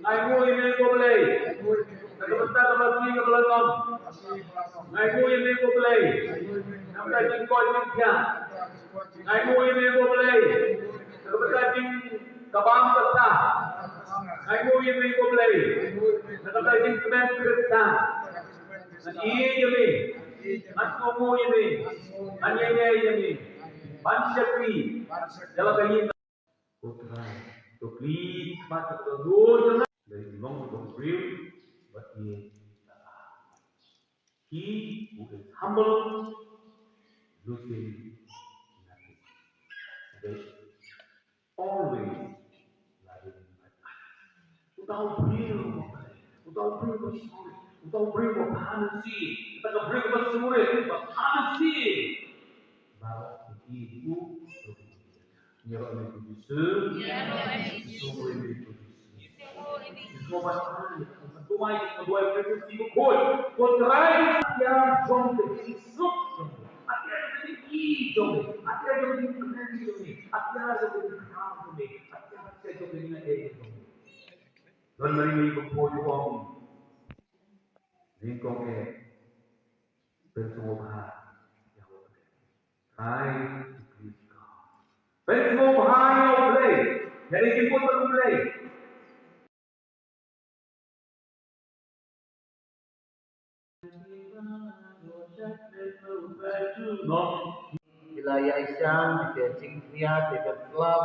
Nga ainguh ïa me ko Blei na ka bynta ka blessing kaba la long. Nga ainguh ïa me ko Blei na ka bynta jingkoit jingkhiah. Nga ainguh ïa me ko Blei na ka bynta jingkabam ka sah. Nga ainguh ïa me ko Blei na ka bynta jingkmen Khristan. Ngan ïeit ïa me, ngan kohnguh ïa me, ngan ïaineh ïa me ban shakri ïa la ka ïing. Ko Trai, to plie khmat, to don ruh jong nga. There is no one brave but me. He who is humble loses nothing. There is always nothing. Without real, without real sorry. Uta u briew uba bha mynsiem, uta ka briew uba sngewrit, uba bha mynsiem. Baroh ki ïeit ïa u. Ïaroh ïa u Jisu. Ïaroh ïa u Jisu. Ïaroh ïa u Jisu. Ïaroh ïa u Jisu. Ïaroh ïa u Jisu. Ko Trai, ïa jong ka jingsuk jong ngi, ïa jong ka jingïeit jong ngi, ïa jong ka jingkmen jong ngi, ïa jong ka jingkmen jong ngi, ïa jong ka jingkmen jong ngi. Don Mari Mari Bakhoi u ong, nyngkong eh, pynsngewbha ïa U Blei. Try to please God. Pynsngewbha ïa U Blei. Ïa ki pud U Blei. Phi la ïaishah ïa ka jingkñia, ïa ka slap,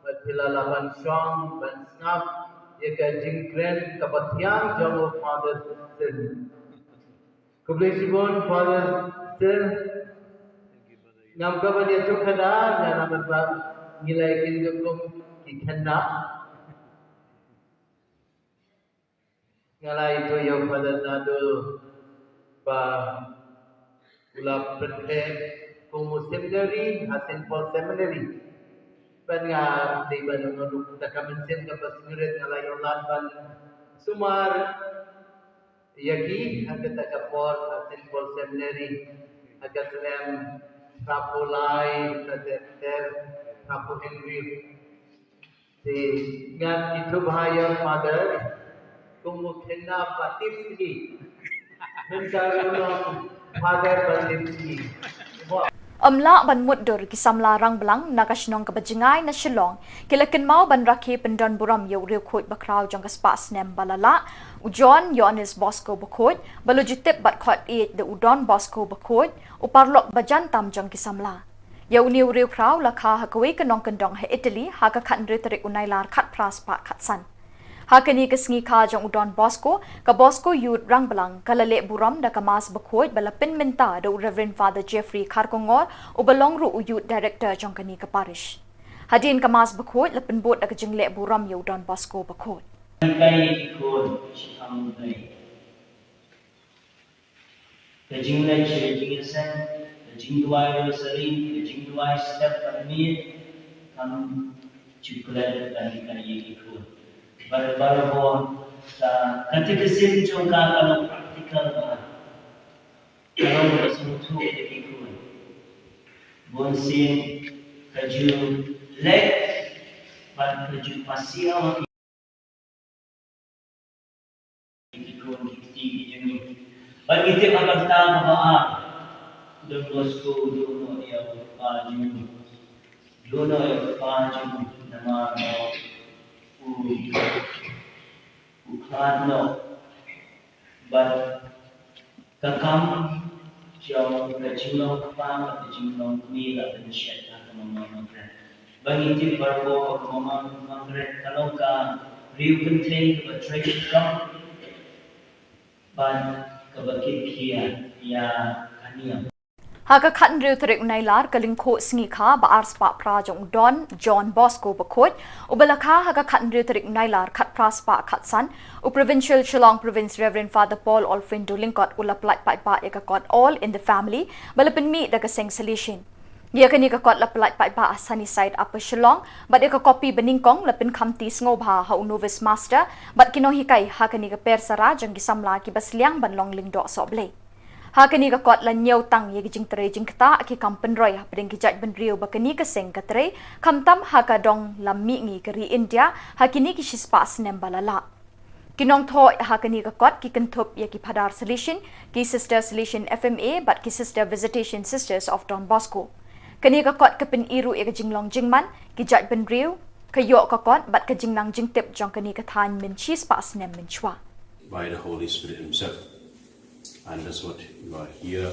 bad phi la lah ban shong ban sngap ïa ka jingkren kaba thiang jong u Father Sil. Khublei shibun Father Sil. Ngam kwah ban ïathuh khadar, nga namar ba ngi la ïakynduh kum ki khynnah. Nga la ïathuh ïa u Father Naduh ba u la pynbeit kum u seminary ha Saint Paul Seminary. Bad nga dei ban ong ruh da ka mynsiem kaba sngewrit nga la ïoh lad ban sumar ïa ki ha kata ka por ha Saint Paul Seminary ha ka snem hynriewphew lai, hynriewphew hynriew. Te ngan ïathuh bha ïa u Father kum u khynnah ba tipsngi. Mynta ruh u long Father ba tipsngi. Ym lah ban mutdur, ki samla rangblang na ka shnong kaba jngai na Shillong ki la kynmaw ban rakhe pyndonburom ïa u riewkhuid bakhraw jong ka spah snem ba la lah, u John Ïoannis Bosco Bakhuid, ba la ju tip bad khot ïeit da u Don Bosco Bakhuid, u paralok ba jan tam jong ki samla. Ïa une u riewkhraw la kha ha kawei ka nongkyndong ha Italy ha ka khathynriew tarik u Nailar khatphra spah khatsan. Ha kane ka sngi kha jong u Don Bosco, ka Bosco Youth Rangblang ka la leh burom da ka Mass Bakhuid ba la pynmynta da u Reverend Father Jeffrey Kharkongor, uba long ruh u Youth Director jong kane ka parish. Hadien ka Mass Bakhuid la pynbud da ka jingleh burom ïa u Don Bosco Bakhuid. Kai ki khun, shi kham dei. Ka jingleh sha ka jingïaseng, ka jingduwai rosary, ka jingduwai step bad miet, kam ju klet ban hikai ïa ki khun. Bad barabor ka, ka katekism jong ka ka long practical bha. Ka long kaba sngewthuh ïa ki khun. Bunsien ka ju leh bad ka ju pasiaw ha ki ki khun ki kti ki jong ngi. Bad ngi tip ha ka bynta kaba ar, Don Bosco u duh noh ïa u kpa jong u. Duh noh ïa u kpa jong u namar ba u, u khlad noh. Bad ka kam jong ka jinglong kpa bad ka jinglong kmie la pynshet ha ka Mama Margaret. Ba ngi tip barabor ba ka Mama Margaret ka long ka riew kynthei kaba trei shitom bad kaba kit khia ïa ka niam. Ha ka khathynriew tarik u Nailar, ka lyngkhuh sngi kha ba ar spah phra jong u Don John Bosco Bakhuid, uba la kha ha ka khathynriew tarik u Nailar khatphra spah khatsan, u Provincial Shillong Province Reverend Father Paul Olfrindo Lyngkot u la pyllait paidbah ïa ka kot All in the Family ba la pynmih da ka seng Salesian. Ïa kane ka kot la pyllait paidbah ha Sunnyside, Upper Shillong, bad ïa ka kopi banyngkong la pynkhamti sngewbha ha u Novice Master bad ki nonghikai ha kane ka persara jong ki samla kiba sliang ban long lyngdoh sohblei. Ha kane ka kot la ñiewtang ïa ki jingtrei jingktah, ki kam pynroi hapdeng ki jaitbynriew ba kane ka seng ka trei, khamtam ha ka dong lam mihngi ka ri India ha kine ki shispah snem ba la lah. Ki nongthoh ha kane ka kot ki kynthup ïa ki Phadar Salesian, ki Sister Salesian F M A bad ki Sister Visitation Sisters of Don Bosco. Kane ka kot ka pyni ruh ïa ka jinglong jingman ki jaitbynriew, ka ïoh ka kot bad ka jingnang jingtip jong kane ka thaiñ mynshispah snem mynshuwa. By the Holy Spirit Himself. And that's what you are here,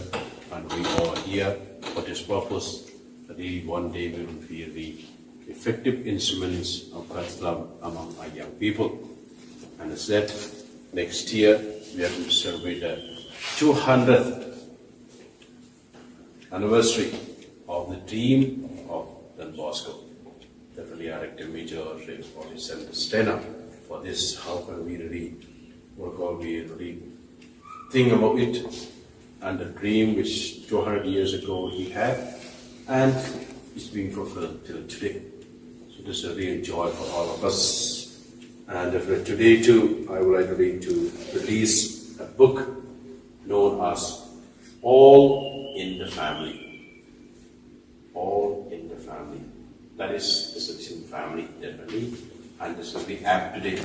and we are here for this purpose, that we one day we will be the effective instruments of God's love among our young people. And as that, next year we are going to celebrate the two hundredth anniversary of the dream of Don Bosco. Definitely, our active major, Reverend Father Sam Stena, for this, how can we really, what can we really think about it and the dream which two hundred years ago he had, and it's being fulfilled till today. So this is a real joy for all of us. And definitely today too, I would like to read to release a book known as All in the Family. All in the Family. That is the Salesian family, definitely. And this will be apt today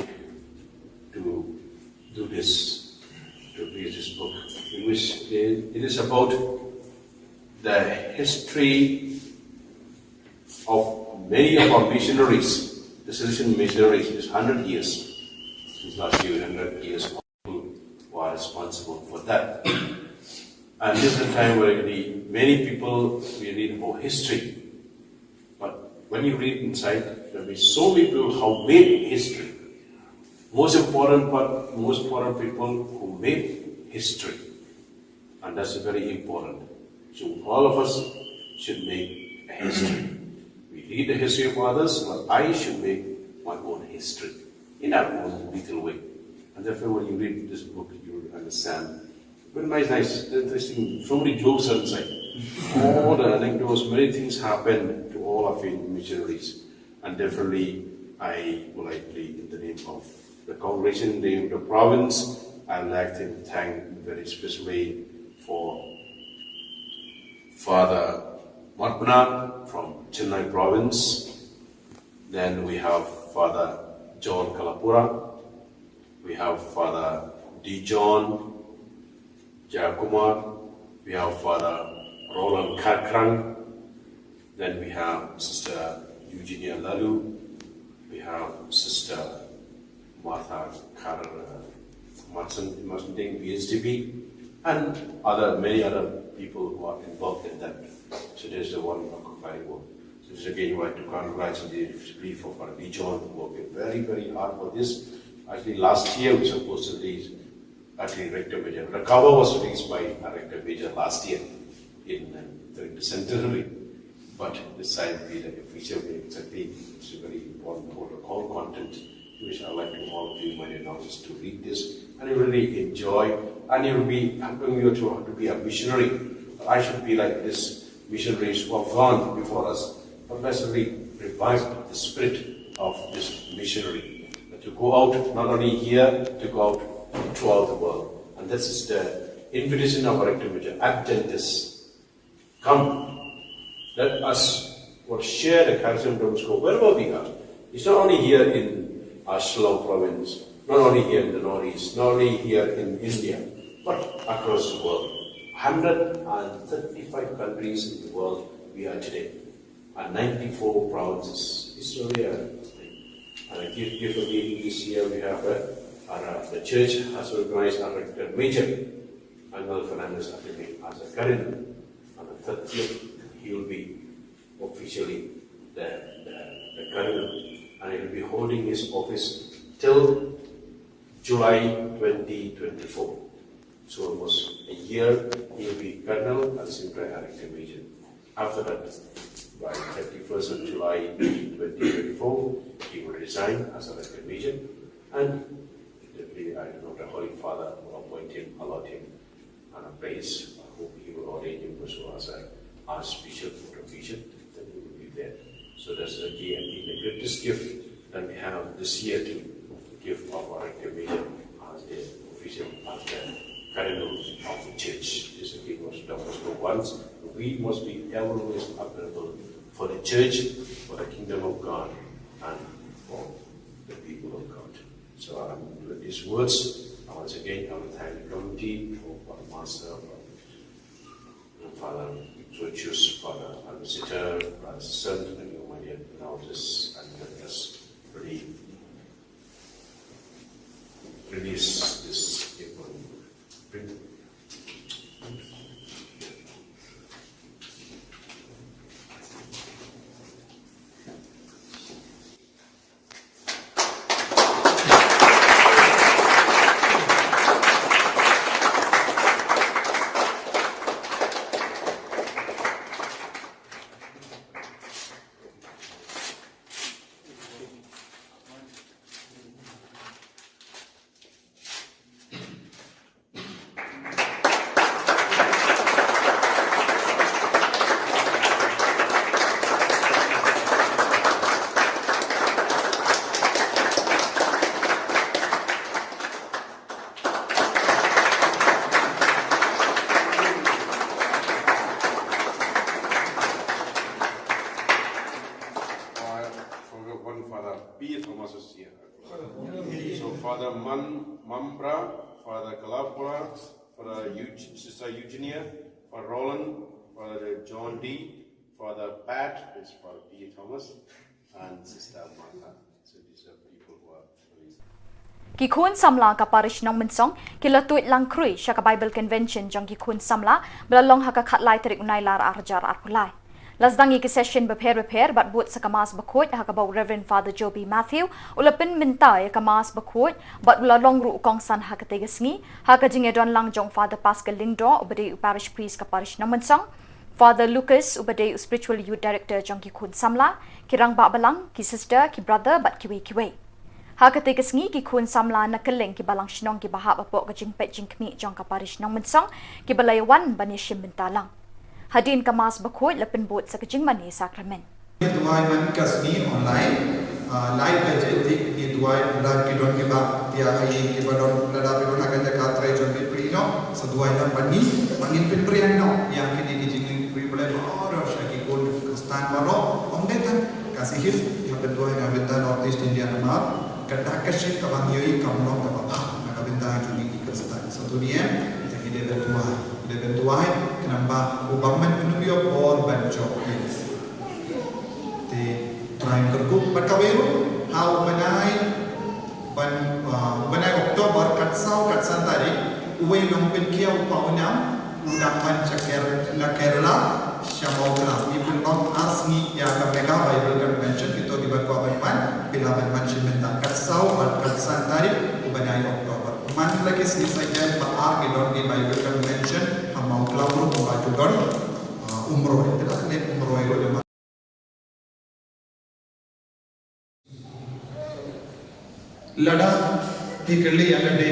to do this, to read this book, in which it is about the history of many of our missionaries, the Salesian missionaries. It's hundred years since last year, hundred years, who are responsible for that. And this is a time where really many people, we read about history. But when you read inside, there will be so many people who made history. Most important part, most important people who made history. And that's very important. So all of us should make a history. We read the history of others, but I should make my own history in our own little way. And therefore, when you read this book, you will understand. But nice, nice, interesting. So many jokes are inside. All the anecdotes, many things happen to all of you missionaries. And definitely, I politely, in the name of the congregation, in the name of the province, I would like to thank very specially for Father Matpna from Chennai province. Then we have Father John Kalapura. We have Father D. John Jayakumar. We have Father Roland Karkrang. Then we have Sister Eugenia Lalu. We have Sister Martha Kar Martin, Martin B H D B, and other many other people who are involved in that. So there's the one occupying work. So this again, you want to congratulate the for Father John, who working very, very hard for this. Actually, last year we supposed to release actually Rector Major. The cover was released by a Rector Major last year in uh, during the centenary. But this time we the official way exactly. It's a very important protocol content which I like to all of you, my announcers, to read this. And you really enjoy, and you'll be helping you to, to be a missionary. But I should be like this missionaries who have gone before us. But let's really revive the spirit of this missionary. But to go out, not only here, to go out throughout the world. And this is the invitation of our Rector Major, Adventus. Come, let us what share the charism of Don Bosco wherever we are. It's not only here in uh, Shillong province, not only here in the Northeast, not only here in India, but across the world. Hundred and thirty-five countries in the world we are today, and ninety-four provinces. It's really a, and a gift, gift of being this year we have a, our, uh, the church has recognized our Rector Major, Angel Fernandez Ateme, as a cardinal. On the thirtieth, he will be officially the, the, the cardinal, and he will be holding his office till July twenty twenty-four. So almost a year he will be cardinal and Sindra Director Major. After that, by thirty-first of July twenty twenty-four, he will resign as a Director Major, and definitely, I don't know, the Holy Father will appoint him, allot him on a place. I hope he will ordain him also as an Archbishop or a Bishop, then he will be there. So that's the key, I think, the greatest gift that we have this year to give of our Rector Major as the official, as the cardinal of the church. This is the most Don Bosco wants. We must be always available for the church, for the kingdom of God, and for the people of God. So um, with these words, I once again I will thank the committee for Father Master, for Father Georgius, Father Alvisitor, Brother Sent, and you, my dear, and all this, and let us really release this gift on Ampra, Father Kalapura, Father Eug- Sister Eugenia, Father Roland, Father John D, Father Pat, is Father P J Thomas, and Sister Martha. So these are people who are released. Ki khun samla ka parish Nongmynsong ki la tuid lang khrui sha ka Bible Convention jong ki khun samla ba la long ha ka khatlai tarik u Nailar ar hajar arphew lai. La sdang ïa ki session bapher bapher bad bud sa ka Mass bakhuid ha kaba u Reverend Father Joby Matthew u la pynmynta ïa ka Mass bakhuid bad u la long ruh u kongsan ha katei ka sngi ha ka jingïadon lang jong Father Pascal Lyngdoh uba dei u parish priest ka parish Nongmynsong, Father Lucas uba dei u spiritual youth director jong ki khun samla, ki rangbah balang, ki sister, ki brother bad kiwei kiwei. Ha katei ka sngi ki khun samla na kylleng ki balang shnong kiba hap hapoh ka jingpeit jingkhmih jong ka parish Nongmynsong kiba la ïawan ban ïashim bynta lang. Hadien ka Mass bakhuid la pynbud sa ka jingmane sakramen. Duwai man ka sngi online, ah, lai baje te ngi duwai, lada ki don kiba pia ha ïing, kiba don, lada phi don ha ka jaka trei jong phi, plie noh, sa duwai lang bad ngi, ba ngin pynpriang noh ïa kine ki jingïapriewblei baroh sha ki khun Khristan baroh. Ym dei tang Khasi Hills, ïa pynduwai na ka bynta North East India namar ka dak ka shit kaba ngi ïohi kam long kaba bha na ka bynta jong ngi ki Khristan. Sa to ngi em, ngi dei ban duwai, ngi dei ban duwai khnang ba U Bamon un ym ïoh bor ban jop ïa ngi. Te Trai un kyrkhu bad kawei ruh ha u bnai ban, ah, u bnai October kat saw kat san tarik, uwei u nongpynkhia u pawnam u dang wan sha Ker-, na Kerala sha Mawkla. Ngi pynlong ar sngi ïa ka Mega Bible Convention, kito kiba kwah ban wan phi lah ban wan shim bynta kat saw bad kat san tarik u bnai October. Man la ki sngi Saitjaiñ ba ar ki don ki Bible Convention ha Mawkla ruh ba ju don, ah, Umroi. Te la ne Umroi ruh da Lada phi kylli ïa lade,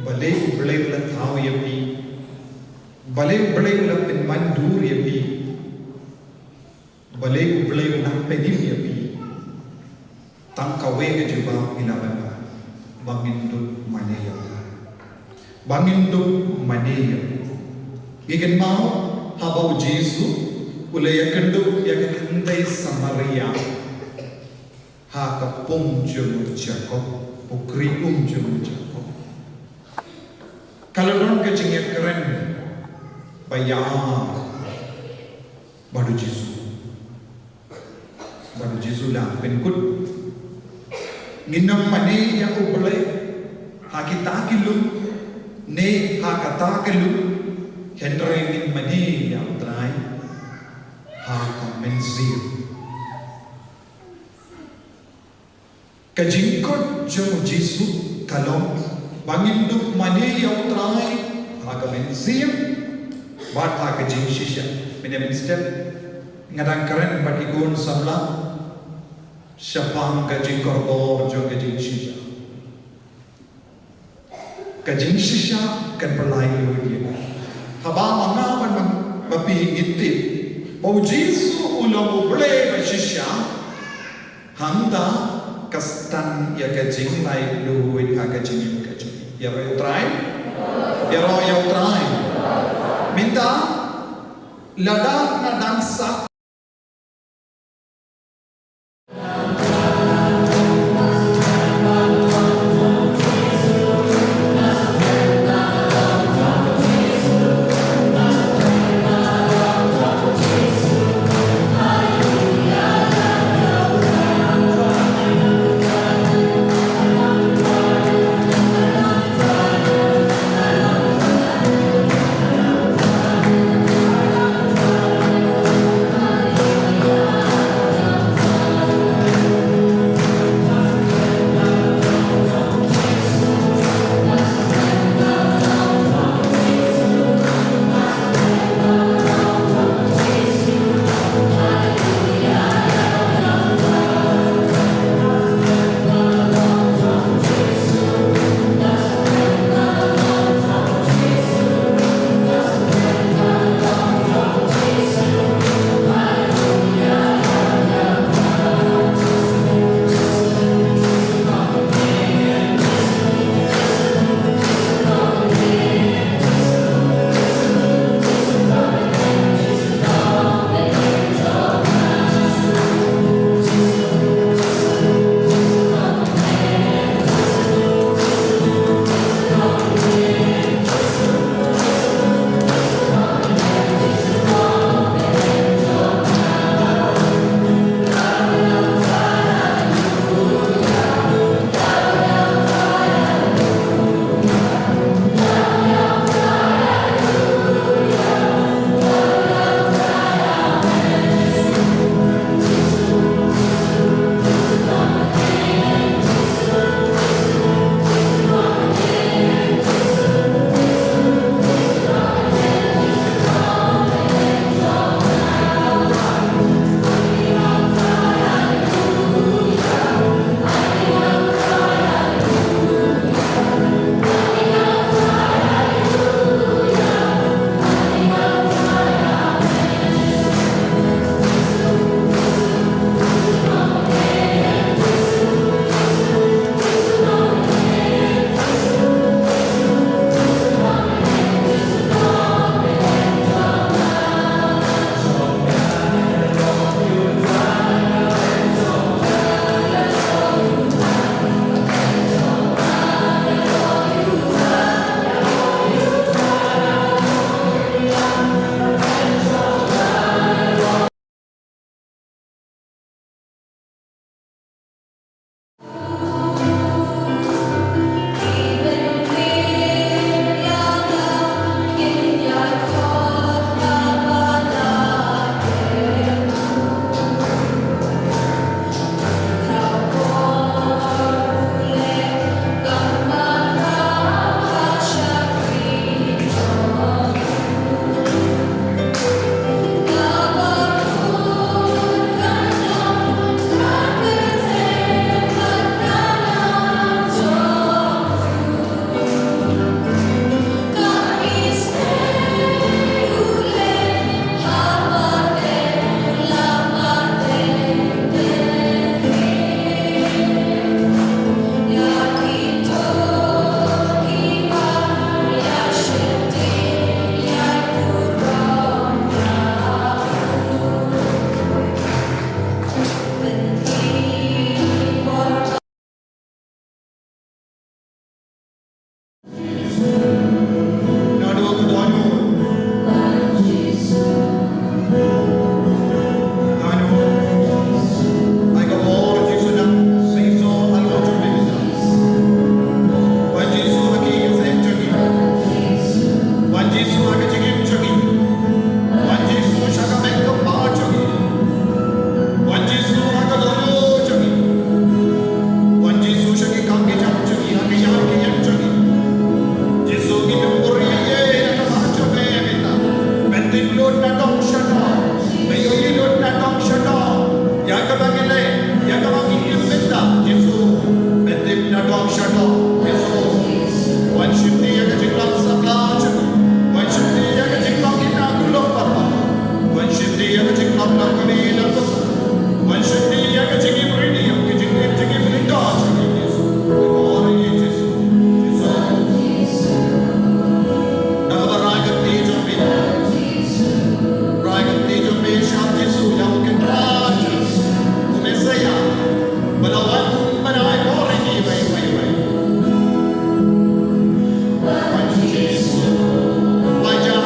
balei U Blei u la thaw ïa phi, balei U Blei u la pynban dur ïa phi, balei U Blei u la pynim ïa phi, tang kawei ka jubab ngi lah ban ong, ba ngin dup mane ïa U Blei. Ba ngin dup mane ïa U Blei. Ngi kynmaw haba U Jisu u la ïakynduh ïa ka kynthei Samaria ha ka pung jong u Jakob, u kri um jong u Jakob. Ka la don ka jingïakren ba ïa bad U Jisu. Bad U Jisu u la pynkut. Ngin ym mane ïa U Blei ha kita ki lum ne ha kata ka lum, hynrei ngin mane ïa U Trai ha ka mynsiem. Ka jingkut jong U Jisu ka long ba ngin dup mane ïa U Trai ha ka mynsiem bad ha ka jingshisha. Mynne mynstep nga dang kren bad ki khun samla shaphang ka jingkordor jong ka jingshisha. Ka jingshisha kan pynlait lut ïa ngi. Haba ma nga bad ma phi ngi tip ba U Jisu u long U Blei ba shisha, hangta ka stad ïa ka jinglait lut ha ka jingim ka jong ngi. Ïaroh ïa U Trai. Ïaroh ïa U Trai. Mynta lada nga dang sah Nadong shadong. Ba ïohi lut nadong shadong ïa kaba ngi leh, ïa kaba ngi im mynta, Jisu. Ba tip nadong shadong, Jisu. Wan shim ïa ka jinglong saphla jong ngi. Wan shim ïa ka jinglong ïa ka kulong papa. Wan shim ïa ka jinglong na kane na ka sa. Wan shim ïa ka jingim ri, ïa ka jingim, jingim ri da jong ngi, Jisu. Wan ïa Jisu. Jisu. Da kaba rai ka kti jong phi. Rai ka kti jong phi sha Jisu ïa u Kynrad, u Messaïah. Ba la wan ban ai bor ïa ngi, wei, wei, wei. Wan Jisu. Wan ja.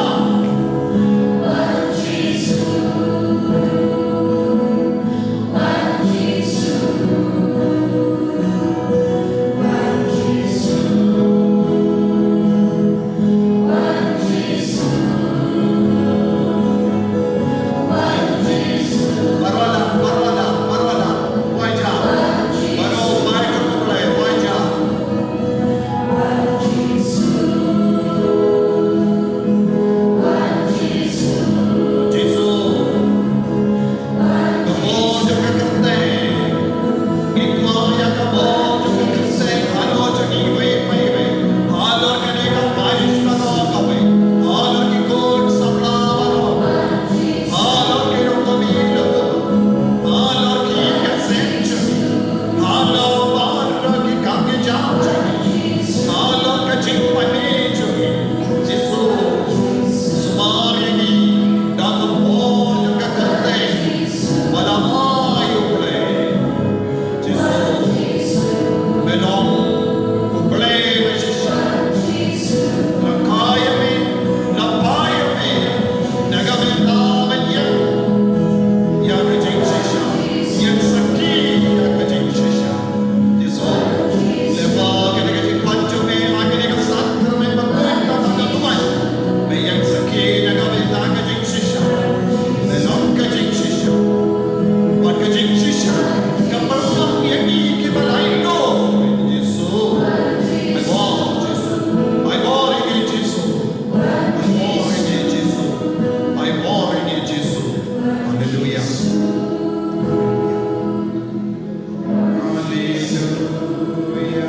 Ka bor jong ka kyrteng. Ngi kwah ïa ka bor jong ka kyrteng halor jong ngi iwei pa iwei. Halor kane ka parish baroh kawei. Halor ki khun samla baroh. Halor ki rong kmie baroh. Halor ki kyrteng jong ngi. Halor baroh ki kam ki jam jong ngi. Halor ka jingpynïaid jong ngi. Jisu, sumar ïa ngi da ka bor jong ka kyrteng. Ba la ai u Blei. Jisu, me long u Blei ba shisha. La kha ïa me, la phai ïa me, na ka bynta ban ïeng ïa ka jingshisha, ïeng sakhi ïa ka jingshisha. Jisu, lyngba kane ka jingpynjah me ha kane ka sakramen ba kut ka tang ka tuan, me ïeng sakhi na ka bynta ka jing shisha. Me long ka jingshisha. Wat ka jingshisha ka pynlong ïa ngi kiba la ïehnoh. Jisu. Ai bor Jisu. Ai bor ïa ngi Jisu. Ai bor ïa ngi Jisu. Ai bor ïa ngi Jisu. Haleluia. Haleluia.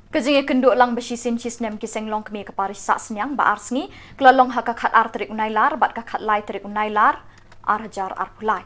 Ka jingïakynduh lang ba shisien shisnem ki seng longkmie ka parish Sahsniang ba ar sngi ka la long ha ka khatar tarik u Nailar bad ka khatlai tarik u Nailar ar hajar arphew lai.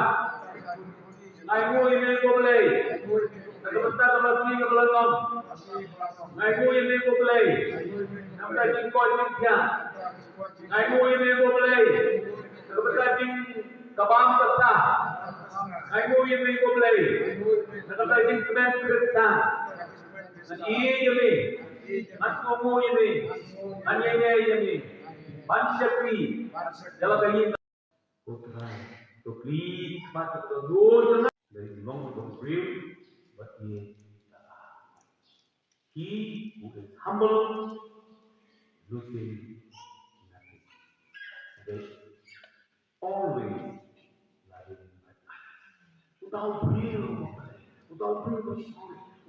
Nga ainguh ïa me ko Blei na ka bynta ka Masi kaba la long. Nga ainguh ïa me ko Blei na ka bynta jingkoit jingkhiah. Nga ainguh ïa me ko Blei na ka bynta jingkabam ka sah. Nga ainguh ïa me ko Blei na ka bynta jingkmen Khristan. Ngan ïeit ïa me, ngan kohnguh ïa me, ngan ïaineh ïa me ban shakri ïa la ka ïing. Ko Trai, to plie khmat, to dur jong nga. There is no one brave but me. He who is humble loses nothing. There is always nothing. Without real, without real sorry.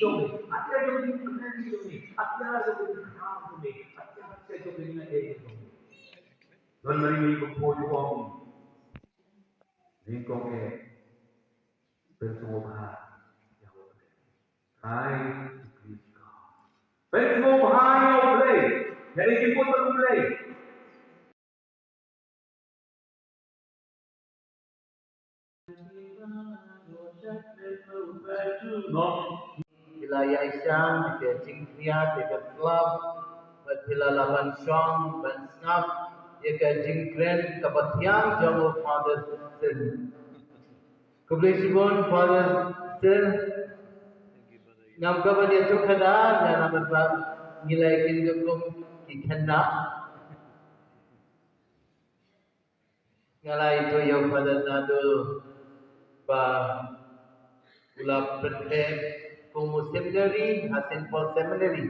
jong me, atiar jong ki kmen jong me, atiar jong ki kham jong me, atiar jong ki ngai jong me. Don Mari Mari ba poi jong nyngkong e. Pynsngewbha ïa U Blei. Hai, U Blei. Pynsngewbha ïa U Blei. Ïa ki put U Blei. Phi la ïaishah ïa ka jingkhriat ïa ka club, bad phi la lah ban shong ban sngap ïa ka jingkren kaba thiang jong u Father Sil. Khublei shibun Father Sil. Ngam kwah ban ïathuh khadar, namar ba ngi la ïakynduh kum ki khynnah. Nga la ïathuh ïa u Father Naduh ba u la pynbeit kum u seminary ha Saint Paul Seminary.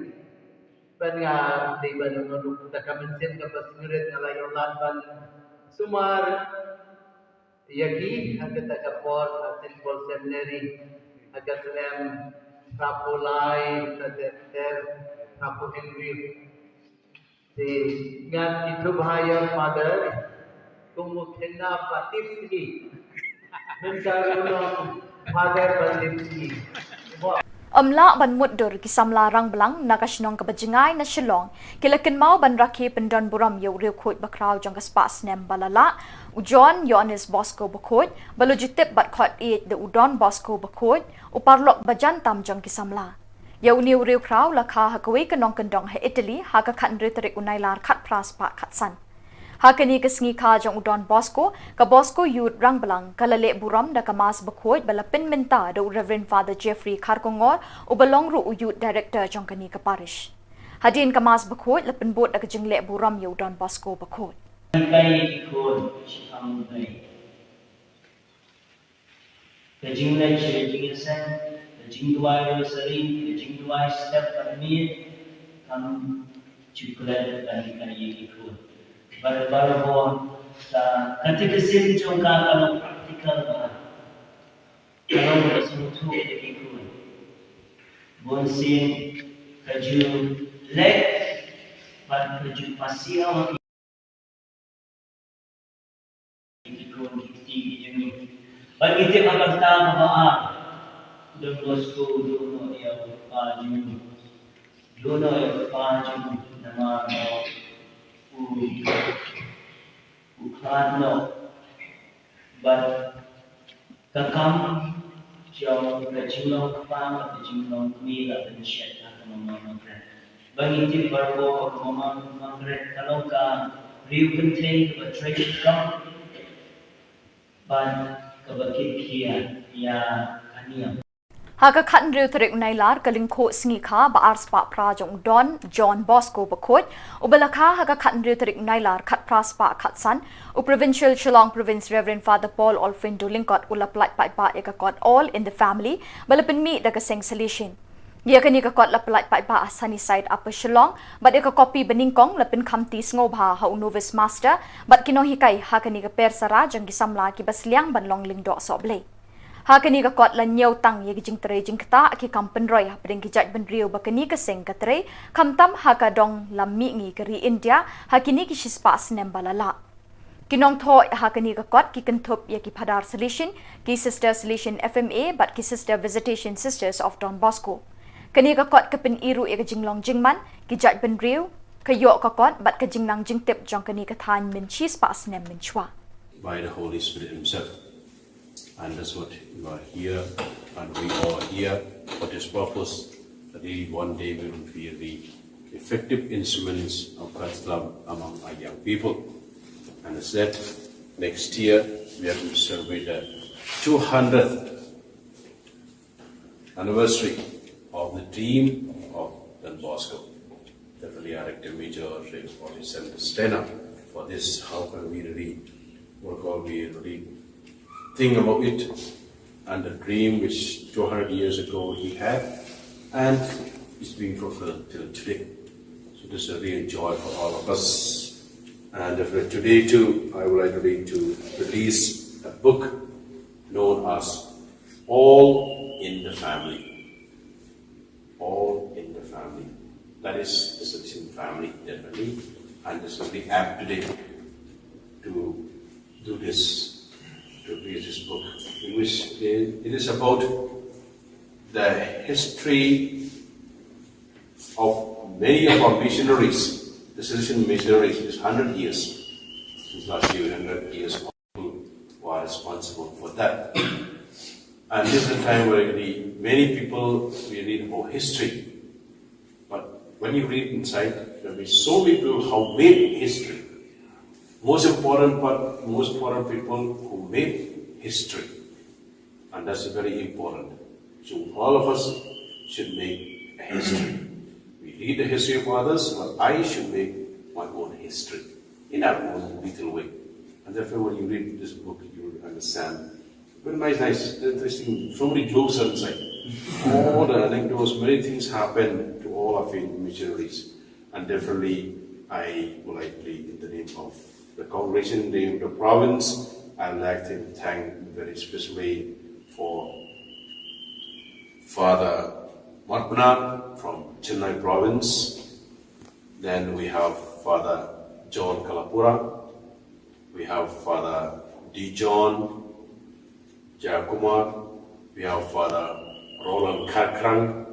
Bad nga dei ban ong ruh da ka mynsiem kaba sngewrit nga la ïoh lad ban sumar ïa ki ha kata ka por ha Saint Paul Seminary ha ka snem hynriewphew lai, hynriewphew hynriew. Te ngan ïathuh bha ïa u Father kum u khynnah ba tipsngi. Mynta ruh u long Father ba tipsngi. Ym lah ban mutdur, ki samla Rangblang na ka shnong kaba jngai na Shillong ki la kynmaw ban rakhe pyndonburom ïa u riewkhuid bakhraw jong ka spah snem ba la lah, u John Ïoannis Bosco Bakhuid, ba la ju tip bad khot ïeit da u Don Bosco Bakhuid, u paralok ba jan tam jong ki samla. Ïa une u riewkhraw la kha ha kawei ka nongkyndong ha Italy ha ka khathynriew tarik u Nailar khatphra spah khatsan. Ha kane ka sngi kha jong u Don Bosco, ka Bosco Youth Rangblang ka la leh burom da ka Mass bakhuid ba la pynmynta da u Reverend Father Jeffrey Kharkongor, uba long ruh u Youth Director jong kane ka parish. Hadien ka Mass bakhuid la pynbud da ka jingleh burom ïa u Don Bosco Bakhuid. Ka ïa ki khun, shi kham u Blei. Ka jingleit sha ka jingïaseng, ka jingduwai rosary, ka jingduwai step bad miet, kam ju klet ban ïa ka ïa ki khun. Bad barabor ka, ka katekism jong ka ka long practical bha. Ka long kaba sngewthuh ïa ki khun. Bunsien ka ju leh bad ka ju pasiaw ïa ki khun ki kti ki jong ngi. Bad ngi tip ha ka bynta kaba ar, Don Bosco u duh noh ïa u kpa jong u. Duh noh ïa u kpa jong u namar ba u, u khlad noh. Bad ka kam jong ka jinglong kpa bad ka jinglong kmie la pynshet ha ka Mama Margaret. Ba ngi tip baroh ba ka Mama Margaret ka long ka riew kynthei kaba trei shitom bad kaba kitkhia ïa ka niam. Ha ka khathynriew tarik u Nailar, ka lyngkhuh sngi kha ba ar spah phra jong u Don John Bosco Bakhuid, uba la kha ha ka khathynriew tarik u Nailar khatphra spah khatsan, u Provincial Shillong Province Reverend Father Paul Olfrindo Lyngkot u la pyllait paidbah ïa ka kot All in the Family ba la pynmih da ka seng Salesian. Ïa kane ka kot la pyllait paidbah ha Sunnyside, Upper Shillong, bad ïa ka kopi banyngkong la pynkhamti sngewbha ha u Novice Master bad ki nonghikai ha kane ka persara jong ki samla kiba sliang ban long lyngdoh sohblei. Ha kane ka kot la ñiewtang ïa ki jingtrei jingktah, ki kam pynroi hapdeng ki jaitbynriew ba kane ka seng ka trei, khamtam ha ka dong lam mihngi ka ri India ha kine ki shispah snem ba la lah. Ki nongthoh ha kane ka kot ki kynthup ïa ki Phadar Salesian, ki Sister Salesian F M A bad ki Sister Visitation Sisters of Don Bosco. Kane ka kot ka pyni ruh ïa ka jinglong jingman ki jaitbynriew, ka ïoh ka kot bad ka jingnang jingtip jong kane ka thaiñ mynshi spah snem mynshuwa. By the Holy Spirit Himself. And that's what you are here, and we are here for this purpose, that we one day we will be the effective instruments of God's love among our young people. And as said, next year we are going to celebrate the two hundredth anniversary of the dream of Don Bosco. Definitely, our active major, Reverend Father Sam Stena, for this, how can we really, what can we really think about it and the dream which two hundred years ago he had, and it's being fulfilled till today. So this is a real joy for all of us. And if, today too, I would like to read to release a book known as All in the Family. All in the Family. That is the Salesian Family, definitely. And this will be apt today to do this, to read this book, in which it is about the history of many of our missionaries, the Salesian missionaries. It's hundred years since last year, hundred years, who are responsible for that. And this is the time where really many people, we read about history. But when you read inside, there will be so many people who made history. Most important part, most important people who made history. And that's very important. So all of us should make a history. We read the history of others, but I should make my own history in our own little way. And therefore, when you read this book, you will understand. Very nice, nice, interesting. So many jokes are inside. All the anecdotes, many things happen to all of you missionaries. And definitely, I would like to, in the name of the congregation, in the name of the province, I'd like to thank very specially for Father Matbna from Chennai province. Then we have Father John Kalapura. We have Father D. John Jayakumar. We have Father Roland Karkrang.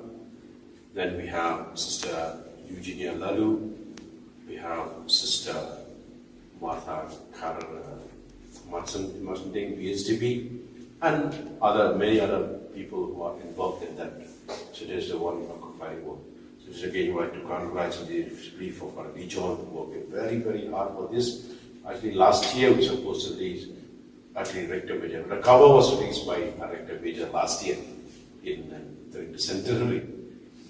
Then we have Sister Eugenia Lalu. We have Sister Martha Kar Martin, Martin B H D B, and other, many other people who are involved in that. So there's the one occupying work. So this again, you want to congratulate the relief of our region who working very, very hard for this. Actually, last year we supposed to release actually Rector Major. The cover was released by a Rector Major last year in uh, during the centenary.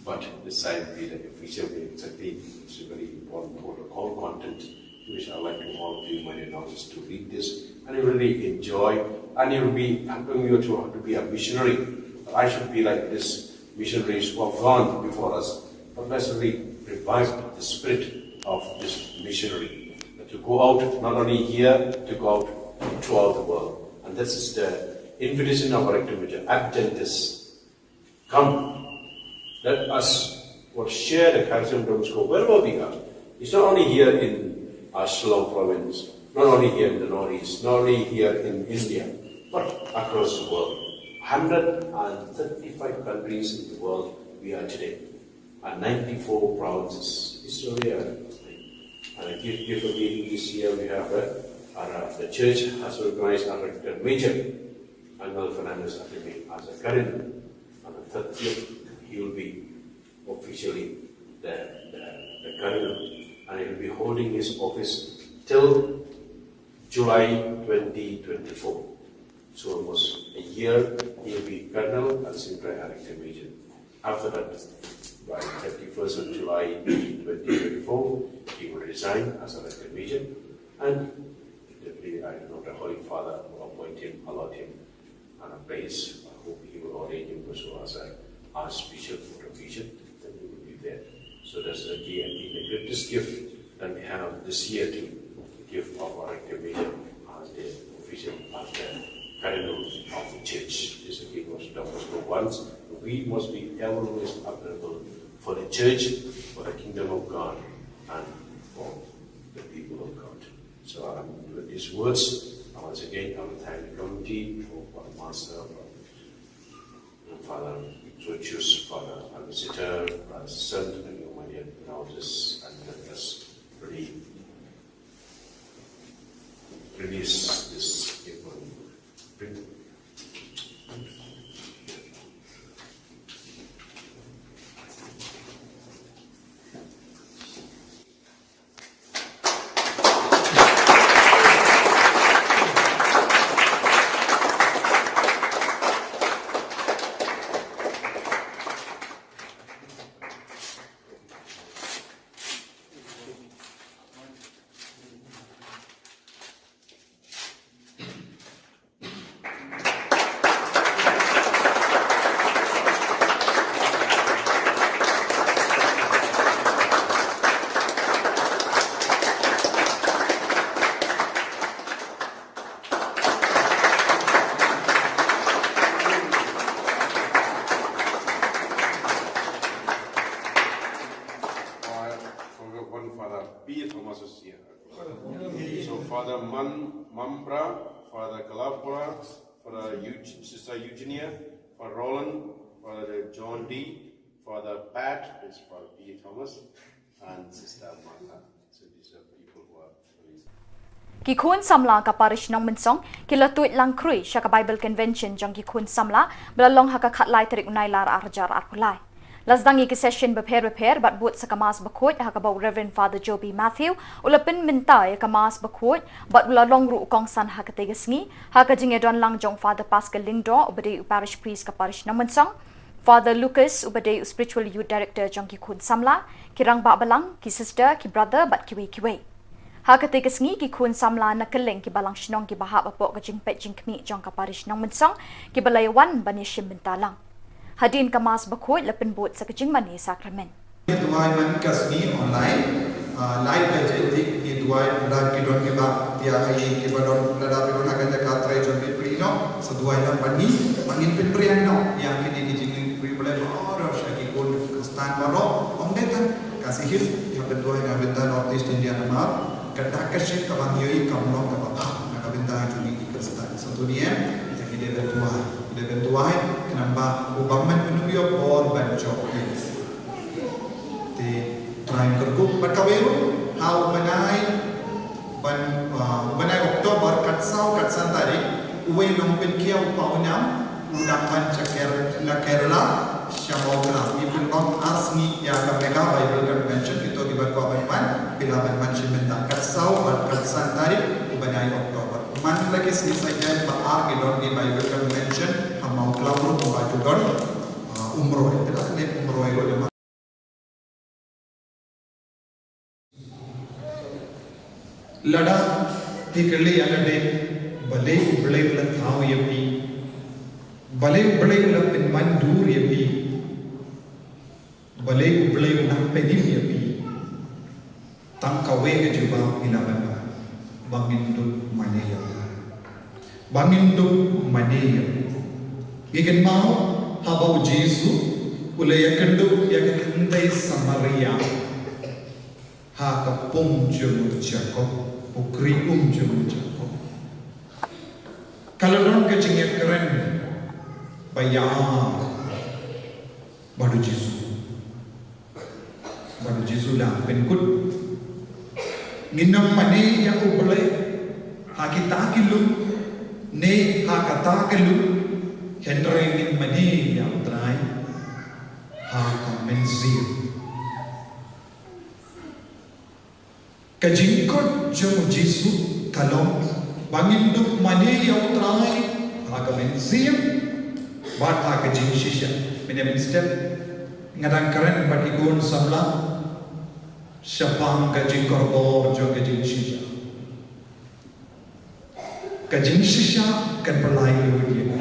But this time we read the official way exactly. It's a very important protocol content which I like to all of you, my dear daughters, to read this. And you really enjoy, and you'll be helping you to, to be a missionary. But I should be like this missionaries who have gone before us. But let's really revive the spirit of this missionary. To go out, not only here, to go out throughout the world. And this is the invitation of our Rector Major, Adventus. Come, let us, what, share the charism of Don Bosco wherever we are. It's not only here in uh, Shillong province, not only here in the Northeast, not only here in India, but across the world. Hundred and thirty-five countries in the world we are today, and ninety-four provinces. It's really a, and a gift, gift of meeting this year we have, uh, our, uh, the church has recognized our Rector Major, Angel Fernandez Ateme, as a cardinal. On the thirtieth, he will be officially the, the, the cardinal, and he will be holding his office till July twenty twenty-four. So almost a year, he will be cardinal and Sindra Rector Major. After that, by thirty-first of July twenty twenty-four, he will resign as a Rector Major, and definitely, I don't know, the Holy Father will appoint him, allot him on a place. I hope he will ordain him also as a Archbishop or a Bishop, then he will be there. So that's the key, I think, the greatest gift that we have this year to give of our Rector Major as the official, as the cardinal of the church. This again was Don Bosco once. We must be ever always available for the church, for the kingdom of God, and for the people of God. So um, with these words, I once again I will thank the committee for Father Master, for Father Georgius, Father Ambassador, Father Saint, and your my dear elders, and let us really release this gift. Man Mambra, Father Kalapura, Father Eug- Sister Eugenia, Father Roland, Father John D, Father Pat is Father P A Thomas, and Sister Martha. So these are people who are released. Ki khun samla ka parish Nongmynsong ki la tuid lang khrui sha ka Bible Convention jong ki khun samla ba la long ha ka khatlai tarik u Nailar ar hajar arphew lai. La sdang ïa ki session bapher bapher bad bud sa ka Mass bakhuid ha kaba u Reverend Father Joby Matthew u la pynmynta ïa ka Mass bakhuid bad u la long ruh u kongsan ha katei ka sngi ha ka jingïadon lang jong Father Pascal Lyngdoh uba dei u parish priest ka parish Nongmynsong, Father Lucas uba dei u spiritual youth director jong ki khun samla, ki rangbah balang, ki sister, ki brother bad kiwei kiwei. Ha katei ka sngi ki khun samla na kylleng ki balang shnong kiba hap hapoh ka jingpeit jingkhmih jong ka parish Nongmynsong kiba la ïawan ban ïashim bynta lang. Hadien ka Mass bakhuid la pynbud sa ka jingmane sakramen. Duwai man ka sngi online, ah, lai baje te ngi duwai, lada ki don kiba ïa ai kiba don, lada ki don ha ka jaka trei jong ki, plie noh, sa duwai lang bad ngi, ba ngin pynpriang noh ïa kine ki jingpynpriang baroh sha ki khun Khristan baroh. Ym dei tang ka Sihis, ïa pynduwai na bynta North East India namar ka dak ka shit kaba ngi ïohi kam long kaba bha na ka bynta jong ngi ki Khristan. Sa to dei em, ïa ki dei ban duwai, ki dei ban duwai, khnang ba u bym man u ïoh bor ban jop ïa. Te Trai un kyrkhu bad kawei ruh ha u bnai ban, ah, u bnai October kat saw kat san tarik, uwei u nongpynkhia u Pawnam u dang wan sha Ker-, na Kerala sha Mawklam. Ngi pynlong ar sngi ïa ka Mega Bible Convention, kito kiba kwah ban wan phi lah ban wan shim bynta kat saw bad kat san tarik u bnai October. Man la ki sngi Saitjaiñ ba ar ki don ki Bible Convention ha Mawklam ruh, ba ju don, ah, Umroi, te la ne Umroi ruh. Lada phi kylli ïa lade, balei U Blei u la thaw ïa phi, balei U Blei u la pynban dur ïa phi, balei U Blei u nang pynim ïa phi, tang kawei ka jubab phi lah ban ong, ba ngin dup mane ïa u. Ba ngin dup mane ïa u. Ngi kynmaw haba U Jisu u la ïakynduh ïa ka kynthei Samaria ha ka pung jong u Jakob, u khri um jong u Jakob. Ka la don ka jingïakren ba ïa bad U Jisu. Bad U Jisu u la pynkut, ngin ym mane ïa U Blei ha kita ki lum ne ha kata ka lum, hynrei ngin mane ïa U Trai ha ka mynsiem. Ka jingkut jong U Jisu ka long ba ngin dup mane ïa U Trai ha ka mynsiem bad ha ka jingshisha. Mynne mynstep nga dang kren bad ki khun samla shaphang ka jingkorbor jong ka jingshisha. Ka jingshisha kan pynlait lut ïa nga.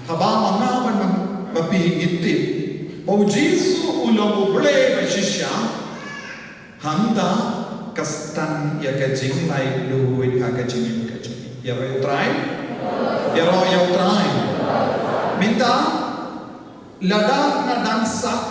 Haba ma nga bad ma phi ngi tip ba U Jisu u long U Blei ba shisha, hangta ka stad ïa ka jinglait lut ha ka jingim ka jong ngi. Ïaroh ïa U Trai. Ïaroh ïa U Trai. Mynta lada nga dang sah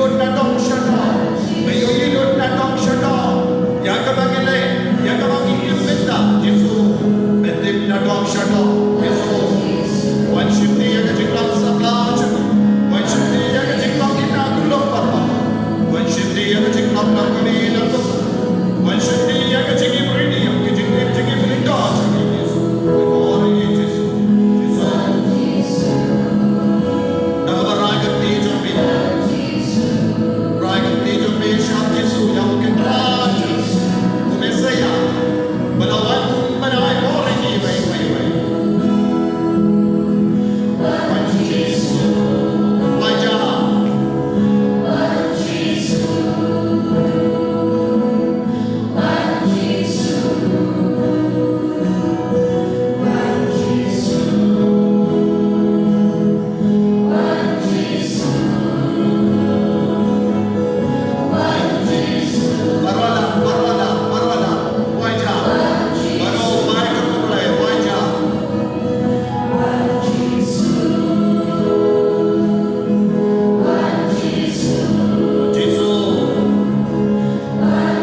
Lut na dong sha dong. Me ïohi lut na dong sha dong. Ïa kaba ngi leh, ïa kaba ngi im mynta, Jisu. Me tip na dong sha dong, Jisu. Wan shim ïa ka jinglong saphla jong ngi. Wan shim ïa ka jinglong ïa ka kulong papa. Wan shim ïa ka jinglong na kane na kane. Wan shim ïa ka jingim ri, ïa ka jingim, jingim ri da jong ngi, Jisu. Wan ri, Jisu. Jisu. Da kaba rai ka kti jong me. Rai ka kti jong me sha Jisu ïa u Kynrad jong ngi, u Messaïah. Ba la wan ban ai bor ïa ngi, wei, wei, wei. Wan Jisu. Wan Jah.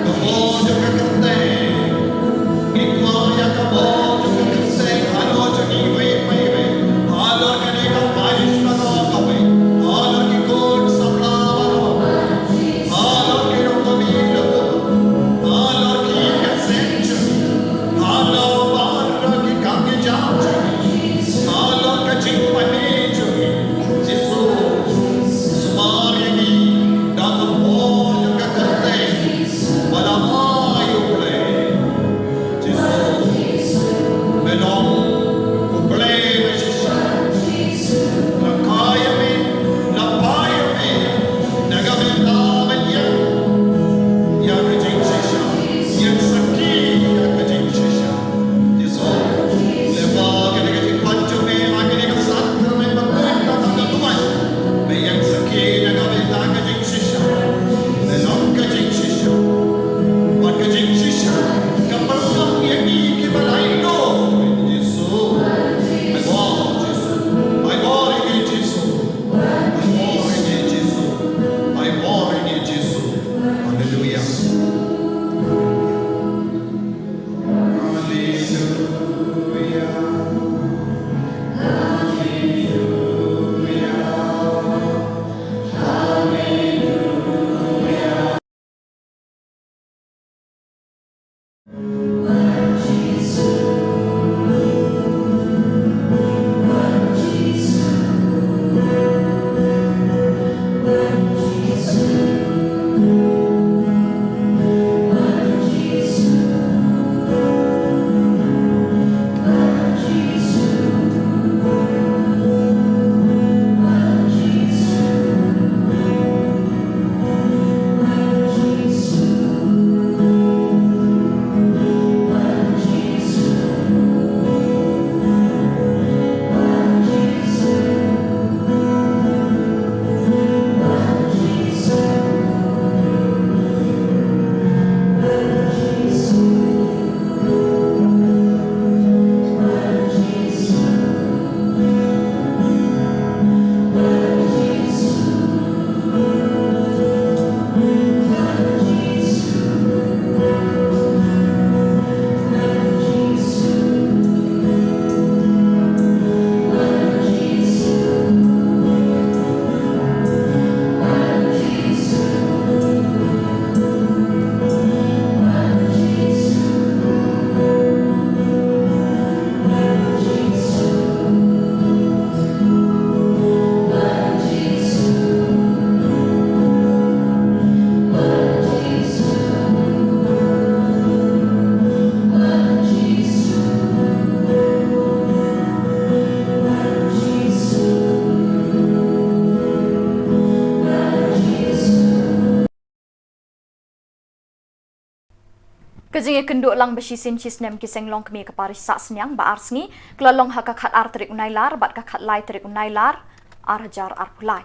Ka bor jong ka kyrteng. Ngi kwah ïa ka bor jong ka kyrteng halor jong ngi iwei pa iwei. Halor kane ka parish baroh kawei. Halor ki khun samla baroh. Halor ki rong kmie la bun. Halor ki kyrteng jong ngi. Halor baroh ki kam ki jam jong ngi. Halor ka jingpynïaid jong ngi. Jisu, sumar ïa ngi da ka bor jong ka kyrteng. Ba la ai u Blei. Jisu, me long u Blei ba shisha. La kha ïa me, la phai ïa me, na ka bynta ban ïeng ïa ka jingshisha, ïeng sakhi ïa ka jingshisha. Jisu, lyngba kane ka jingpynjah me ha kane ka sakrament ba kongsan ka duwan, me ïeng sakhi na ka bynta ka jing shisha. Me long ka jingshisha. Wat ka jingshisha ka pynlong ïa ngi kiba la ïehnoh. Jisu. Ai bor Jisu. Ai bor ïa ngi Jisu. Ai bor ïa ngi Jisu. Ai bor ïa ngi Jisu. Haleluia. Haleluia. Ka jingïakynduh lang ba shisien shisnem ki seng longkmie ka parish Sahsniang ba ar sngi, ka la long ha ka khatar tarik u Nailar bad ka khatlai tarik u Nailar, ar hajar arphew lai.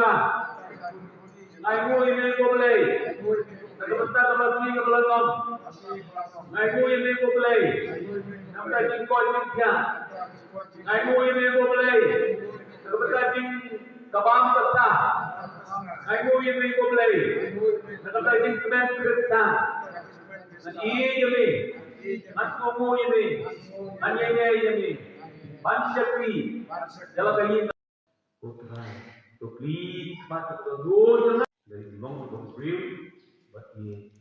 jong nga. Nga ainguh ïa me ko Blei. Na ka bynta ka Blei kaba la long. Nga ainguh ïa me ko Blei. Na ka bynta jingkoit jingkhiah. Nga ainguh ïa me ko Blei. Na ka bynta jingkabam kata. Nga ainguh ïa me ko Blei. Na ka bynta jingkmen Khristan. Ngan ïeit ïa me. Ngan kohnguh ïa me. Ngan ïaineh ïa me. Ban shakri ïa la ka ïing. Ko Trai, to plie khmat ka dohnud jong nga. There is no one who is real, but he,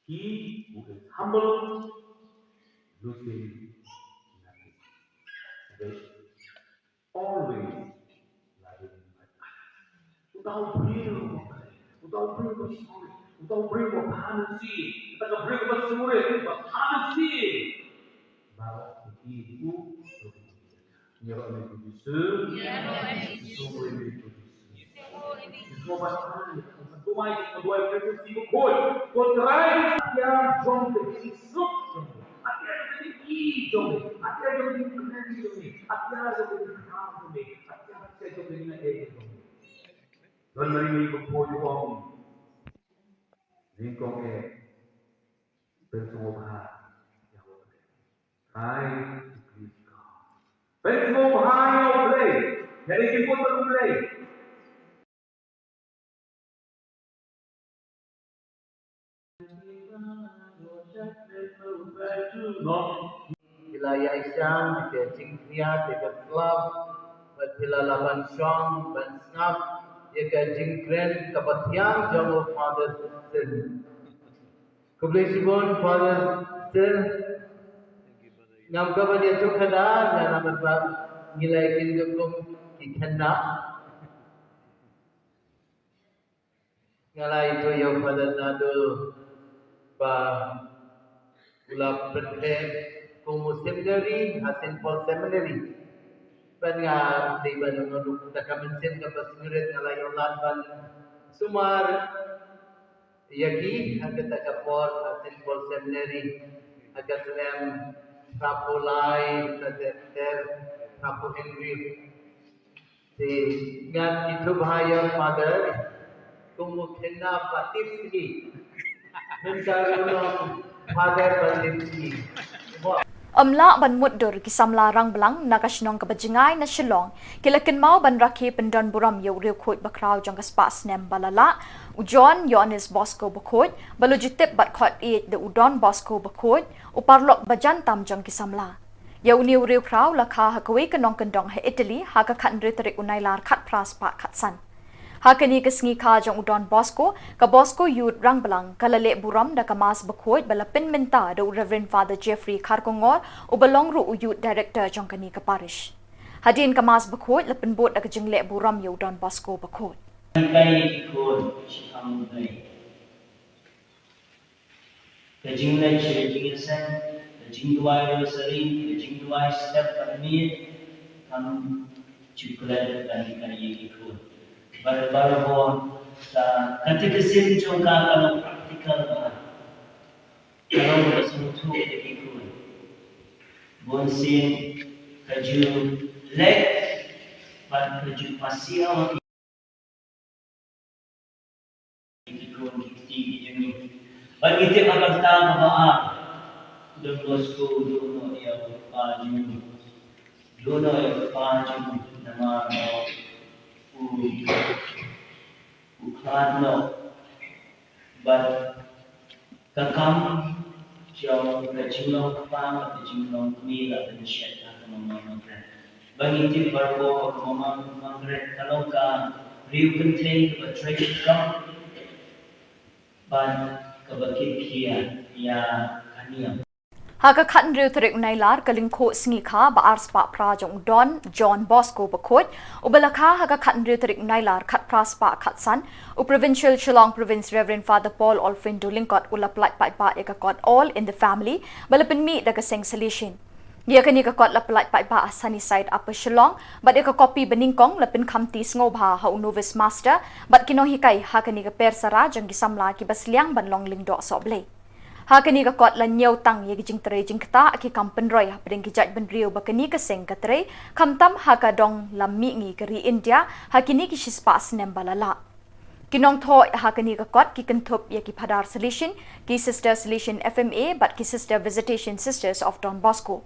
he who is humble, losing nothing. They always loving others. Without real, without real sorry. Uta u briew uba bha mynsiem, uta ka briew kaba sngewrit, uba bha mynsiem. Baroh ki ïohi ïa u. Ïaroh ïa u Jisu. Ïaroh ïa u Jisu. Ïaroh ïa u Jisu. Ïaroh ïa u Jisu. Ïaroh ïa u Jisu. Ko Trai, ïa jong ka jingsuk jong ngi. Ïa jong ka jingïeit jong ngi. Ïa jong ka jingkmen jong ngi. Ïa jong ka jingkmen jong ngi. Ïa jong ka jingkmen jong ngi. Don Mari Mari Baphoh u ong. Nyngkong eh. Pynsngewbha ïa U Blei. Try to please God. Pynsngewbha ïa U Blei. Ïa ki bun U Blei. Phi la ïaishah ïa ka jingkhriat ïa ka club, bad phi la lah ban shong ban sngap ïa ka jingkren kaba thiang jong u Father Sin. Khublei shibun Father Sin. Ngam kwah ban ïathuh kata, namar ba ngi la ïakynduh kum ki khynnah. Nga la ïathuh ïa u Father Naduh ba u la pynthep kum u seminary ha Saint Paul Seminary. Bad nga dei ban ong ruh kata ka mynsiem kaba sngewrit, nga la ïoh lad ban sumar ïa ki ha kata ka por ha Saint Paul Seminary ha ka snem phra phew lai, sa ter ter, phra phew hynriew. Te ngan ithuh bha ïa u Father kum u khynnah ba tip sngi. Mynta ruh u long Father ba tip sngi. Ym lah ban mutdur, ki samla rangblang na ka shnong kaba jngai na Shillong ki la kynmaw ban rakhe pyndon burom ïa u riewkhuid bakhraw jong ka spah snem ba la lah, u John Ïoannis Bosco Bakhuid, ba la ju tip bad khot ïeit da u Don Bosco Bakhuid, u paralok ba jan tam jong ki samla. Ïa une u riewkhraw la kha ha kawei ka nongkyndong ha Italy ha ka khathynriew tarik u Nailar khatphra spah khatsan. Ha kane ka sngi kha jong u Don Bosco, ka Bosco Youth Rangblang ka la leh burom da ka Mass bakhuid ba la pynmynta da u Reverend Father Jeffrey Kharkongor, uba long ruh u Youth Director jong kane ka parish. Hadien ka Mass bakhuid la pynbud da ka jingleh burom ïa u Don Bosco Bakhuid. Ka ïa ki khun shi kham u Blei. Ka jingleh sha ka jingïaseng, ka jingduwai rosary, ka jingduwai step bad miet, kam ju klet ban hikai ïa ki khun. Bad barabor ka, ka catecism jong ka ka long practical bha. Ka long kaba sngewthuh ïa ki khun. Bun sien ka ju leh bad ka ju pasiaw ïa ki khun ki kti ki jong ngi. Bad ngi tip ha ka bynta kaba ar, Don Bosco u duh noh ïa u kpa jong u. Duh noh ïa u kpa jong u namar ba u, u khlad noh. Bad ka kam jong ka jinglong kpa bad ka jinglong kmie la pynshet ha ka Mama Margaret. Ba ngi tip barabor ba ka Mama Margaret ka long ka riew kynthei kaba trei shitom bad kaba kit khia ïa ka niam. Ha ka khathynriew tarik u Nailar, ka lyngkhuh sngi kha ba ar spah phra jong u Don John Bosco Bakhuid, uba la kha ha ka khathynriew tarik u Nailar khatphra spah khatsan, u Provincial Shillong Province Reverend Father Paul Olfrindo Lyngkot u la pyllait paidbah ïa ka kot All in the Family ba la pynmih da ka seng Salesian. Ïa kane ka kot la pyllait paidbah ha Sunnyside, Upper Shillong, bad ïa ka kopi banyngkong la pynkhamti sngewbha ha u Novice Master bad ki nonghikai ha kane ka per sara jong ki samla kiba sliang ban long lyngdoh sohblei. Ha kane ka kot la ñiewtang ïa ki jingtrei jingktah, ki kam pynroi hapdeng ki jaitbynriew ba kane ka seng ka trei, khamtam ha ka dong lam mihngi ka ri India ha kine ki shispah snem ba la lah. Ki nongthoh ha kane ka kot ki kynthup ïa ki Phadar Salesian, ki Sister Salesian F M A bad ki Sister Visitation Sisters of Don Bosco.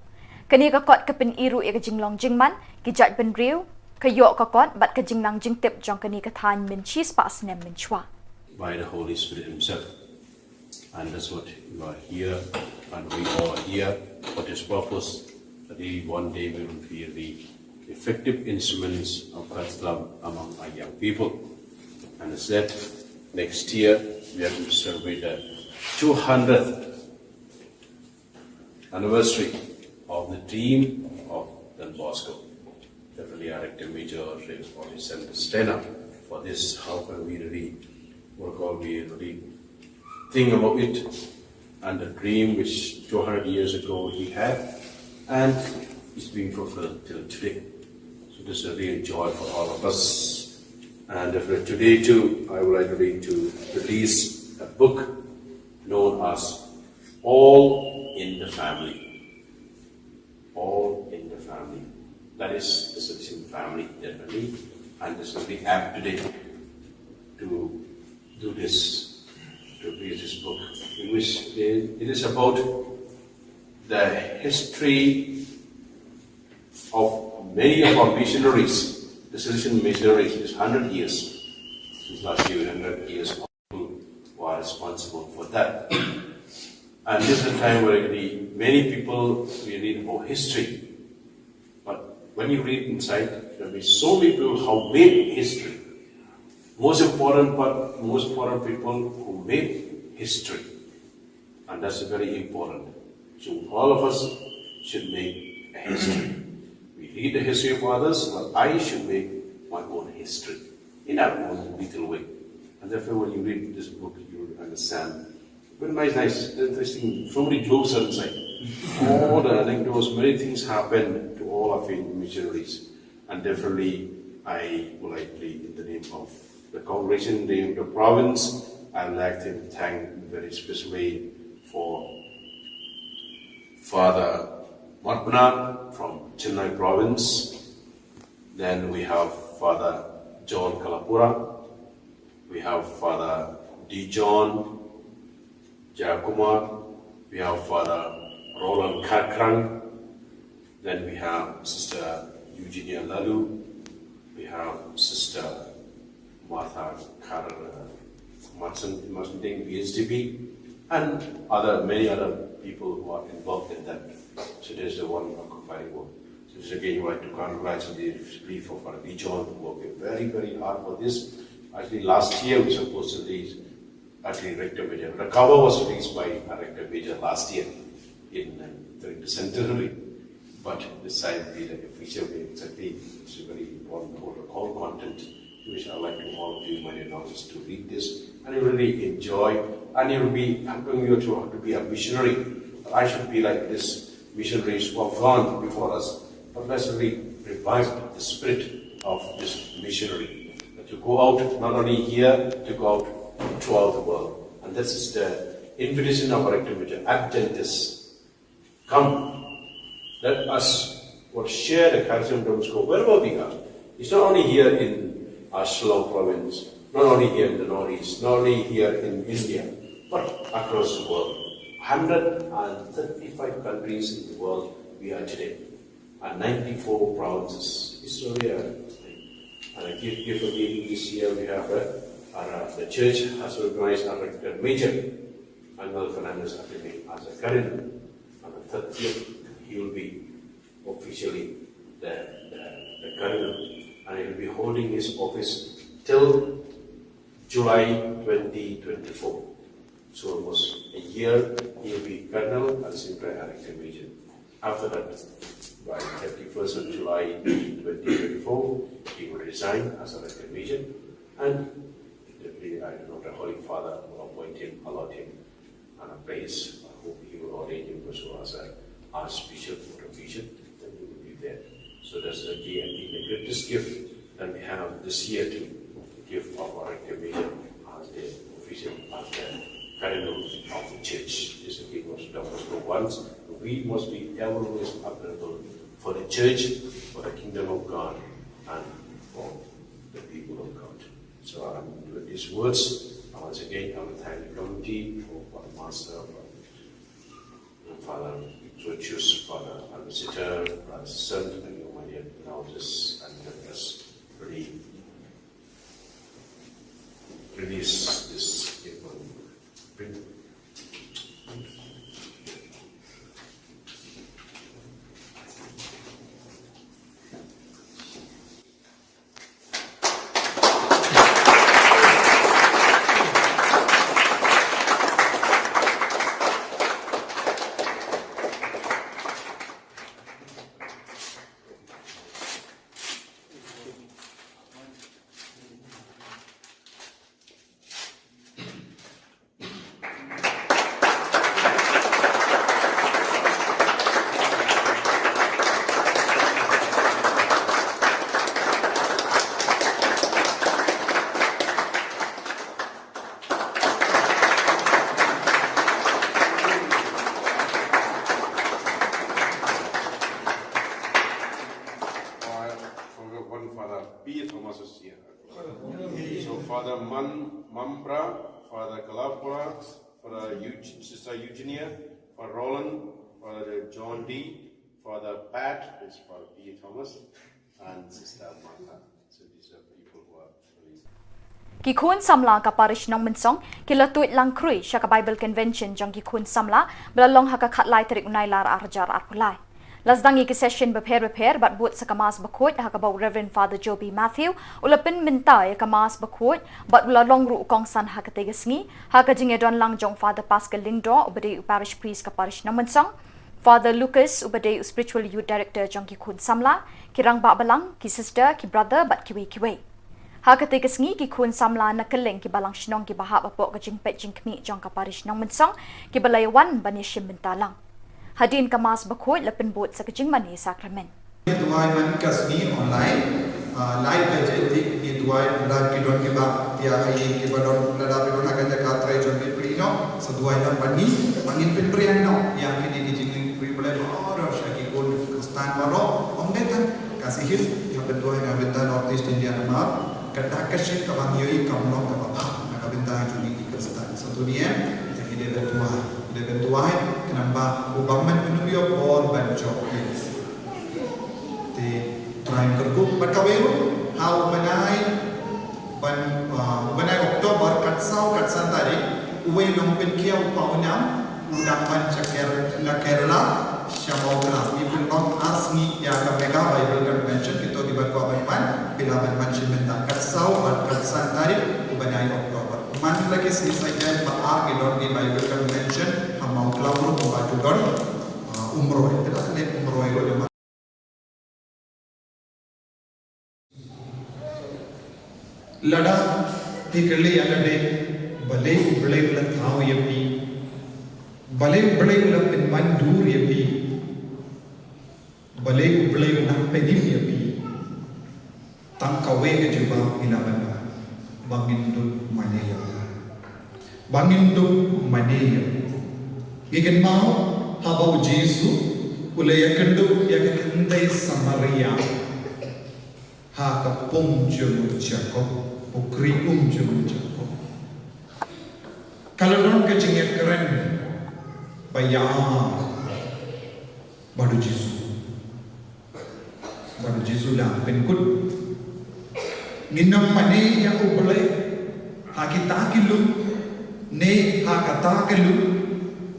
Kane ka kot ka pyni ruh ïa ka jinglong jingman ki jaitbynriew, ka ïoh ka kot bad ka jingnang jingtip jong kane ka thaiñ mynshi spah snem mynshuwa. By the Holy Spirit Himself. And that's what you are here, and we are here for this purpose, that we one day we will be the effective instruments of God's love among our young people. And as said, next year we are going to celebrate the two hundredth anniversary of the dream of Don Bosco. Definitely, our active major, Reverend Bobby Sanders Tanner, for this, how can we really, what call we really think about it and the dream which two hundred years ago he had, and it's being fulfilled till today. So this is a real joy for all of us. And definitely today too, I would like to read to release a book known as All in the Family. All in the Family. That is the Salesian family, definitely. And this will be apt today to do this, to read this book, in which it is about the history of many of our missionaries, the Salesian missionaries, is hundred years. Since last year, hundred years, who are responsible for that. And this is a time where really many people, we read about history. But when you read inside, there will be so many people who made history. Most important part, most important people who made history. And that's very important. So all of us should make a history. We read the history of others, but I should make my own history in our own little way. And therefore, when you read this book, you will understand. But nice, nice, interesting. So many jokes are inside. All the anecdotes, many things happen to all our faith missionaries. And definitely, I would like to, in the name of the congregation, in the name of the province, I would like to thank in a very special way for Father Matbnat from Chennai province. Then we have Father John Kalapura. We have Father Dijon Jayakumar. We have Father Roland Kharkhrang. Then we have Sister Eugenia Lalu. We have Sister Martha Kar Martin, Martin Ding, B S D B, and other many other people who are involved in that. So there's the one compiling work. So this again, I would like to congratulate the for Father Dijon, who worked very, very hard for this. Actually, last year we supposed to release at the Rector Major. The cover was released by a Rector Major last year in uh, during the centenary. But this time we the official way exactly it's a very important whole all content which I like to all of you, my dear daughters, to read this and you really enjoy and you'll be helping you to, to be a missionary. But I should be like this missionaries who have gone before us. But let's really revive the spirit of this missionary. But to go out, not only here, to go out throughout the world. And this is the invitation of our Rector Major, Adventists. Come, let us what share the charism of Don Bosco wherever we are. It's not only here in uh, Shillong province, not only here in the Northeast, not only here in India, but across the world. one hundred thirty-five countries in the world we are today, and ninety-four provinces. It's really a, and a gift, gift of giving this year we have a, our, uh, the church has recognized our Rector Major, Angel Fernandez Ateme, as a Cardinal. On the thirtieth, he will be officially the, the, the Cardinal, and he will be holding his office till July twenty twenty-four. So almost a year, he will be Cardinal and Senior Rector Major. After that, by thirty-first of July twenty twenty-four, he will resign as a Rector Major, and definitely, I don't know, the Holy Father will appoint him, allot him, and a place. I hope he will ordain him also as an Archbishop or a Bishop, then he will be there. So that's the key, I think, the greatest gift that we have this year too, the gift of our Rector Major as the official, as the Cardinal of the Church. This is the most of the once. We must be always available for the Church, for the Kingdom of God, and for the people of God. So um, with these words, I once again I will thank the committee for, for the master, for Father Georgius, Father Alvisitor, Father Sent, and you, my dear, now this and let us really release this gift. Ampra, Father Kalapura, Father Eug- Sister Eugenia, Father Roland, Father John D, Father Pat, is Father P. Thomas, and Sister Martha. So these are people who are released. Ki khun samla ka parish Nongmynsong ki la tuid lang khrui sha ka Bible Convention jong ki khun samla ba la long ha ka khatlai tarik u Nailar arhajar arphew lai. La sdang ïa ki session bapher bapher bad bud sa ka Mass bakhuid ha kaba u Reverend Father Joby Matthew u la pynmynta ïa ka Mass bakhuid bad u la long ruh u kongsan ha katei ka sngi ha ka jingïadon lang jong Father Pascal Lyngdoh uba dei u parish priest ka parish Nongmynsong, Father Lucas uba dei u spiritual youth director jong ki khun samla, ki rangbah balang, ki sister, ki brother bad kiwei kiwei. Ha katei ka sngi ki khun samla na kylleng ki balang shnong kiba hap hapoh ka jingpeit jingkhmih jong ka parish Nongmynsong kiba la ïawan ban ïashim bynta lang. Hadien ka Mass bakhuid la pynbud sa ka jingmane sakramen. Ngi duwai man ka sngi online, ah, live ka jingtik ngi duwai, lada ki don kiba ïa ai kiba don lada ki don ha ka jaka trei jong ki pyrshah noh, sa duwai noh ban ngi, ban ngin pynpriang noh ïa kine ki jingriewblei baroh sha ki khun Khristan baroh, ym dei tang ka Sihis, ïa pynduwai na bynta North East India namar kata ka shit kaba ngi ïohi kam long kaba bha na ka bynta jong ngi ki Khristan. Sa duwai, ïa ngi dei ban duwai, ngi dei ban duwai khnang ba u bym ïoh por ban jop ïa. Te Trai un kyrkhu bad kawei ruh ha u bnai ban, ah, u bnai October kat saw kat san tarik, uwei u nongpynkhiah u Pawnam u dang wan sha Ker-, na Kerala sha Mawkla. Ngi pynlong ar sngi ïa ka Mega Bible Convention, kito kiba kwah ban wan phi lah ban wan shim bynta kat saw bad kat san tarik u bnai October. Man la ki sngi Saitai ba ar ki don ki Bible Convention ha Mawkla ruh ba ki don, ah, Umroi, te la ne Umroi ruh. Lada phi kylli ïa lade, balei U Blei u la thaw ïa phi? Balei U Blei u la pynban dur ïa phi? Balei U Blei u nang pynim ïa phi? Tang kawei ka jubab ngi lah ban ong, ba ngin dup mane ïa U. Ba ngin dup mane ïa U. Ngi kynmaw haba U Jisu u la ïakynduh ïa ka kynthei Samaria ha ka pung jong u Jakob, u khri um jong u Jakob. Ka la don ka jingïakren ba ïa bad U Jisu. Bad U Jisu u la pynkut, ngin ym mane ïa U Blei ha kita ki lum ne ha kata ka lum,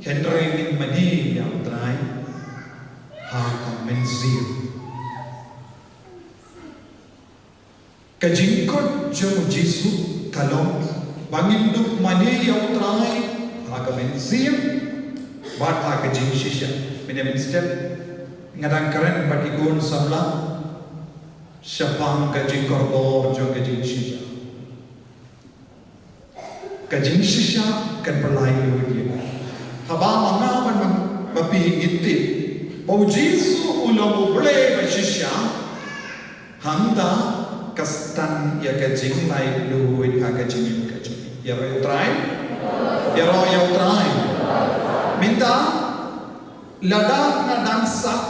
hynrei ngin mane ïa U Trai ha ka mynsiem. Ka jingkut jong U Jisu ka long ba ngin dup mane ïa U Trai ha ka mynsiem bad ha ka jingshisha. Mynne mynstep nga dang kren bad ki khun samla shaphang ka jingkordor jong ka jingshisha. Ka jingshisha kan pynlait lut ïa ngi. Haba ma nga bad ma phi ngi tip ba U Jisu u long U Blei ba shisha, hangta ka stad ïa ka jinglait lut ha ka jingim ka jong ngi. Ïaroh ïa U Trai. Ïaroh ïa U Trai. Mynta lada nga dang sah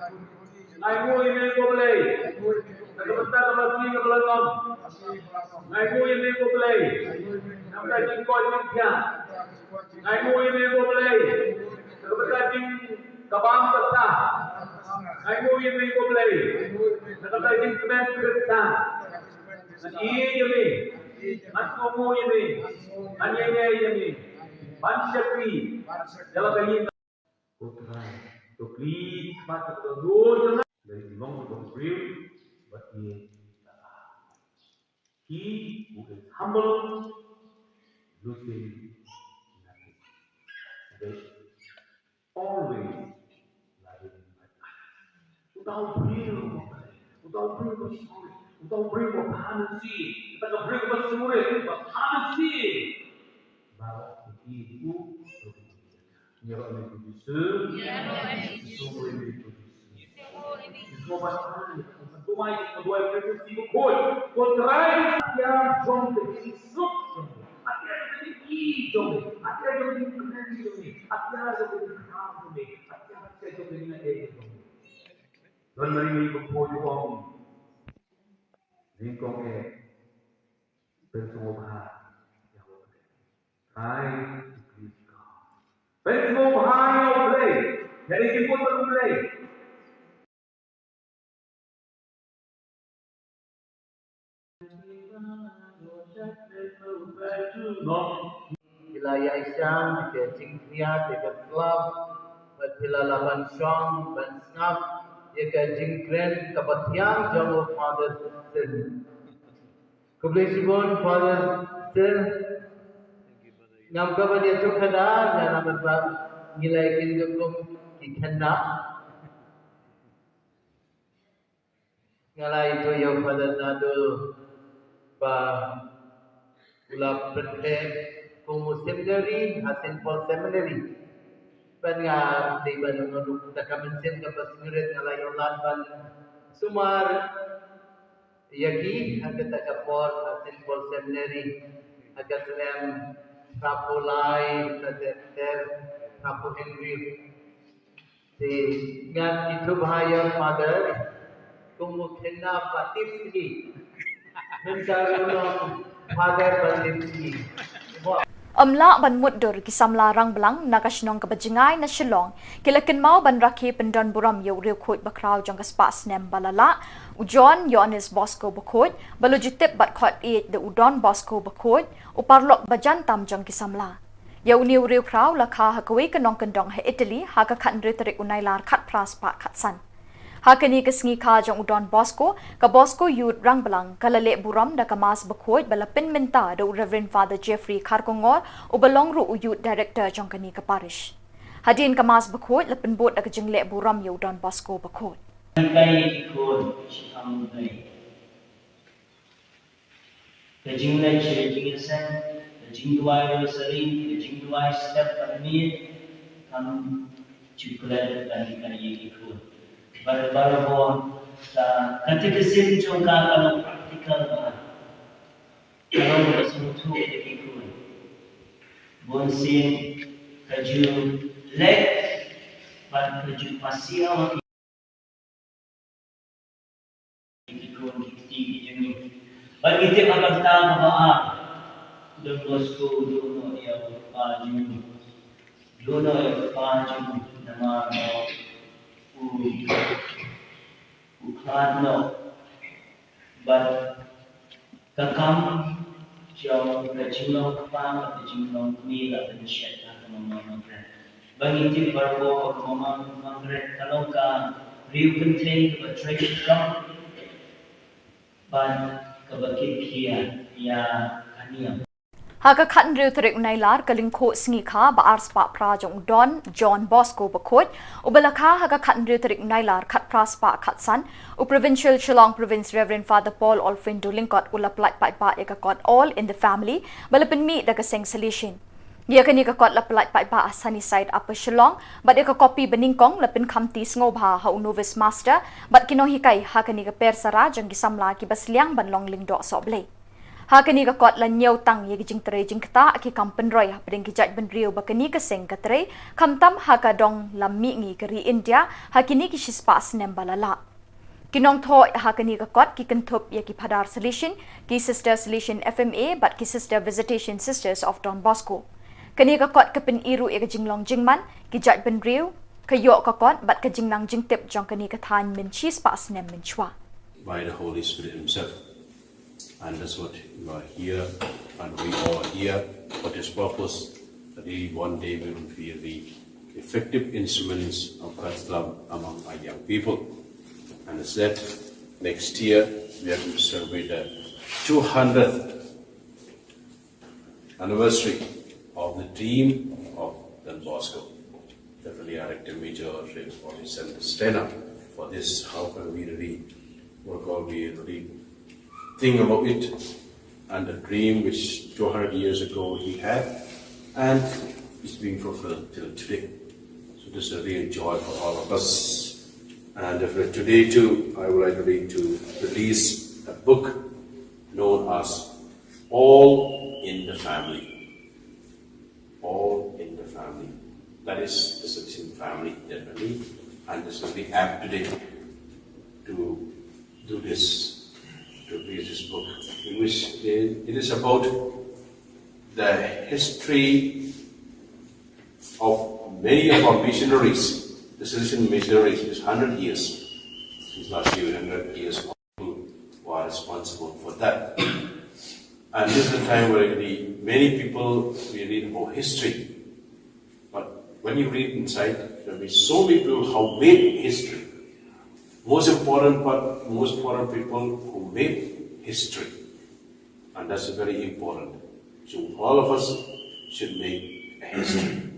Ngai nguh ïa me ko Blei na ka bynta ka Blei ka Blei ngam. Ngai nguh ïa me ko Blei na ka bynta jingkoit jingkhiah. Ngai nguh ïa me ko Blei na ka bynta jingkabam kata. Ngai nguh ïa me ko Blei na ka bynta jingkmen Khristan. Ngan ïeit ïa me, ngan kohnguh ïa me, ngan ïaineh ïa me ban shakri ïa la ka ïing. Ko Trai, to plie khmat ïa ka doh jong nga. Lei long ka briew bad ïa ka. He who is humble loses nothing. Always loving my God. Uta u briew uba, uta u briew uba shongkun, uta u briew uba bha mynsiem, uta ka briew uba sngewrit, uba bha mynsiem. Baroh ki ïeit u. Ïaroh ïa u Jisu. Ïaroh ïa u Jisu. Ïaroh ïa u Jisu. Ïaroh ïa u Jisu. Ïaroh ïa u Jisu. Ko Trai, ïa jong ka jingsuk jong ngi, ïa jong ka jingïeit jong ngi, ïa jong ka jingkmen jong ngi, ïa jong ka jingkhraw jong ngi, ïa jong ka jingïeit jong ngi. Don Mary Mary Bamfo ju ong, nyngkong eh, pynsngewbha ïa U Blei. Try to please God. Pynsngewbha ïa U Blei. Ïa ka jingkut bad U Blei. Phi la ïaishah ïa ka jingkhriat, ïa ka slap, bad phi la lah ban shong ban sngap ïa ka jingkren kaba thiang jong u Father Sin. Khublei shibun Father Sin. Ngam kwah ban ïathuh kata, namar ba ngi la ïakynduh kum ki khynnah. Nga la ïathuh ïa u Father Naduh ba u la pynbeit kum u seminary ha Saint Paul Seminary. Bad nga dei ban ong ruh, da ka mynsiem kaba sngewrit nga la ïoh lad ban sumar ïa ki ha kata ka por ha Saint Paul Seminary ha ka snem hynriewphew lai, ter ter, hynriewphew hynriew. Te ngan ïathuh bha ïa u Father kum u khynnah ba tipsngi. Mynta ruh u long Father ba tipsngi. Ym lah ban mutdur ki samla rangblang na ka shnong kaba jngai na Shillong ki la kynmaw ban rakhe pyndonburom ïa u riewkhuid bakhraw jong ka spah snem ba la lah, u John Ïoannis Bosco Bakhuid, ba la ju tip bad khot ïeit da u Don Bosco Bakhuid, u paralok ba jan tam jong ki samla. Ïa une u riewkhraw la kha ha kawei ka nongkyndong ha Italy ha ka khathynriew tarik u Nailar khatphra spah khatsan. Ha kane ka sngi kha jong u Don Bosco, ka Bosco Youth Rangblang ka la leh burom da ka Mass bakhuid ba la pynmynta da u Reverend Father Jeffrey Kharkongor, uba long ruh u Youth Director jong kane ka parish. Hadien ka Mass bakhuid la pynbud da ka jingleh burom ïa u Don Bosco Bakhuid. Ka jingleh, ka jingïaseng, ka jingduwai rosary, ka jingduwai step bad miet, kam ju klet ban hikai ïa ki khun. Bad barabor ka, ka catechism jong ka ka long practical bha. Ka long kaba sngewthuh ïa ki khun. Bunsien ka ju leh bad ka ju pasiaw ïa ki khun ki kti ki jong ngi. Bad ngi tip ha ka bynta kaba ar, Don Bosco u duh noh ïa u kpa jong u. Duh noh ïa u kpa jong u namar ba u, u khlad noh. Bad ka kam jong ka jinglong kpa bad ka jinglong kmie la pynshet ha ka Mama Margaret. Ba ngi tip barabor ba ka Mama Margaret ka long ka briew kynthei kaba trei shitom bad kaba kitkhia ïa ka niam. Ha ka khathynriew tarik u Nailar, ka lyngkhuh sngi kha ba ar spah phra jong u Don John Bosco Bakhuid, uba la kha ha ka khathynriew tarik u Nailar khatphra spah khatsan, u Provincial Shillong Province Reverend Father Paul Olfrindo Lyngkot u la pyllait paidbah ïa ka kot All in the Family ba la pynmih da ka seng Salesian. Ïa kane ka kot la pyllait paidbah ha Sunnyside, Upper Shillong, bad ïa ka kopi banyngkong la pynkhamti sngewbha ha u novice master bad ki nonghikai ha kane ka per sara jong ki samla kiba sliang ban long lyngdoh sohblei. Ha kane ka kot la ñiew tang ïa ki jingtrei jingktah ki kam pynroi hapdeng ki jaitbynriew ba kane ka seng ka trei, khamtam ha ka dong lam mihngi ka ri India ha kine ki shispah snem ba la lah. Ki nongthoh ha kane ka kot ki kynthup ïa ki Phadar Salesian, ki Sister Salesian F M A bad ki Sister Visitation Sisters of Don Bosco. Kane ka kot ka pyni ruh ïa ka jinglong jingman ki jaitbynriew, ka ïoh ka kot bad ka jingnang jingtip jong kane ka thaiñ mynshi spah snem mynshuwa. By the Holy Spirit himself. And that's what you are here, and we all are here for this purpose, that we one day will be the effective instruments of God's love among our young people. And as that, next year we are going to celebrate the two hundredth anniversary of the dream of the Bosco. Definitely, our Rector Major, Reverend Sanders Stena, for this. How can we really work out, we really think about it and the dream which two hundred years ago he had, and it's being fulfilled till today. So this is a real joy for all of us. And definitely today too, I would like to read, to release a book known as All in the Family. All in the Family. That is the Selection family, definitely. And this will be apt today to do this, to read this book, in which it is about the history of many of our missionaries, the Selection missionaries, is hundred years since last year, hundred years, who are responsible for that. And this is the time where really many people, we read about history. But when you read inside, there will be so many people who made history. Most important part, most important people who made history. And that's very important. So all of us should make a history.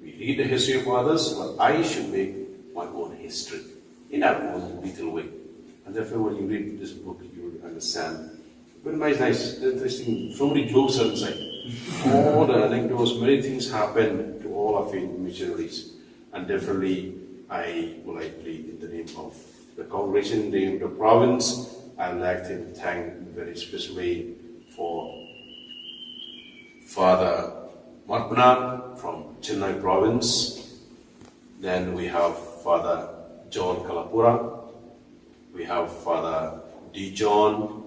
We read the history of others, but I should make my own history in our own little way. And therefore, when you read this book, you will understand. But nice, nice, interesting. So many jokes are inside. All the anecdotes, many things happen to all of you missionaries. And definitely, I would like to plead in the name of the congregation, in the name of the province, I'd like to thank in a very special way for Father Matpnar from Chennai province. Then we have Father John Kalapura. We have Father D. John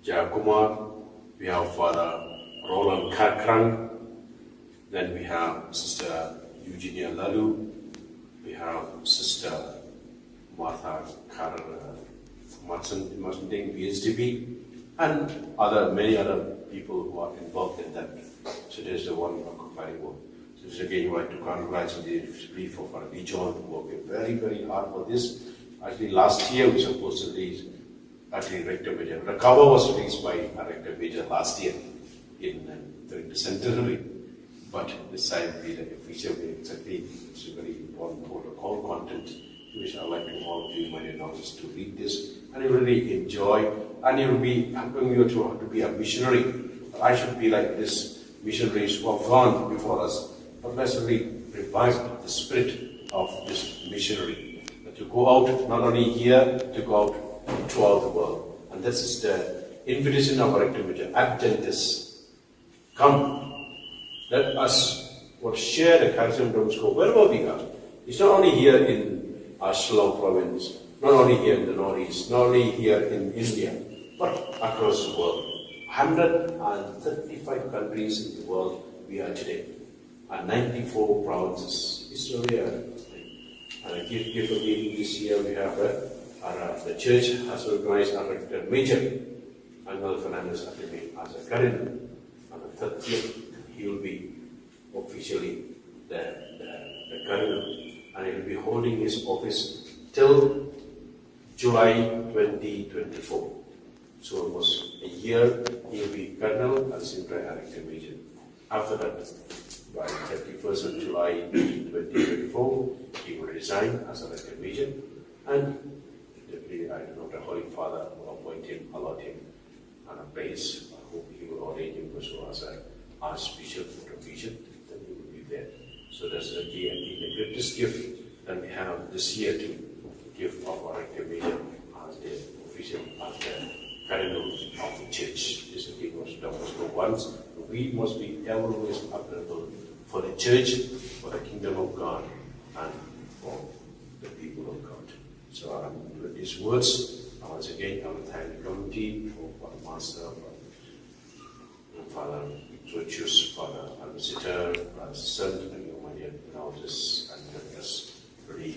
Jayakumar. We have Father Roland Kharkrang. Then we have Sister Eugenia Lalu. We have Sister Martha Kar, uh, Martin, Martin Ding, B S D B, and other, many other people who are involved in that. So there's the one of compiling work. So this again, I would like to congratulate the brief of our John, who worked very, very hard for this. Actually, last year we supposed to release at the Rector Major. The cover was released by our Rector Major last year in, uh, during the centenary. But this time will be the official way. Exactly, it's a very important protocol content, which I like to all of you, my dear novices, to read this. And you really enjoy, and you'll be helping you to, to be a missionary. I should be like this missionaries who have gone before us. But let's really revive the spirit of this missionary. That you go out, not only here, to go out throughout the world. And this is the invitation of our Rector Major, Adventists. Come, let us all share the charism of Don Bosco wherever we are. It's not only here in our Shillong province, not only here in the Northeast, not only here in India, but across the world. Hundred and thirty-five countries in the world we are today, and ninety-four provinces. It's really a, and a gift, gift of giving this year we have, uh, our, uh, the church has recognized our Rector Major, Angel Fernandez Atebe, as a cardinal. On the thirtieth, he will be officially the, the, the cardinal, and he will be holding his office till July twenty twenty-four. So almost a year, he will be cardinal and Sindre Rector Major. After that, by thirty-first of July twenty twenty-four, he will resign as a Rector Major, and definitely, I don't know, the Holy Father will appoint him, allot him on a place. I hope he will ordain him also as a Archbishop or a bishop, then he will be there. So that's the key, I think, the greatest gift that we have this year to give of our Rector Major as the official, as the cardinal of the church. This is the thing was Don Bosco once. We must be always available for the church, for the kingdom of God, and for the people of God. So, um, with these words, I once again, I will thank the committee for, for the master, for Father Ignatius, Father Ambassador, Brother Son, and your my dear elders and members. Really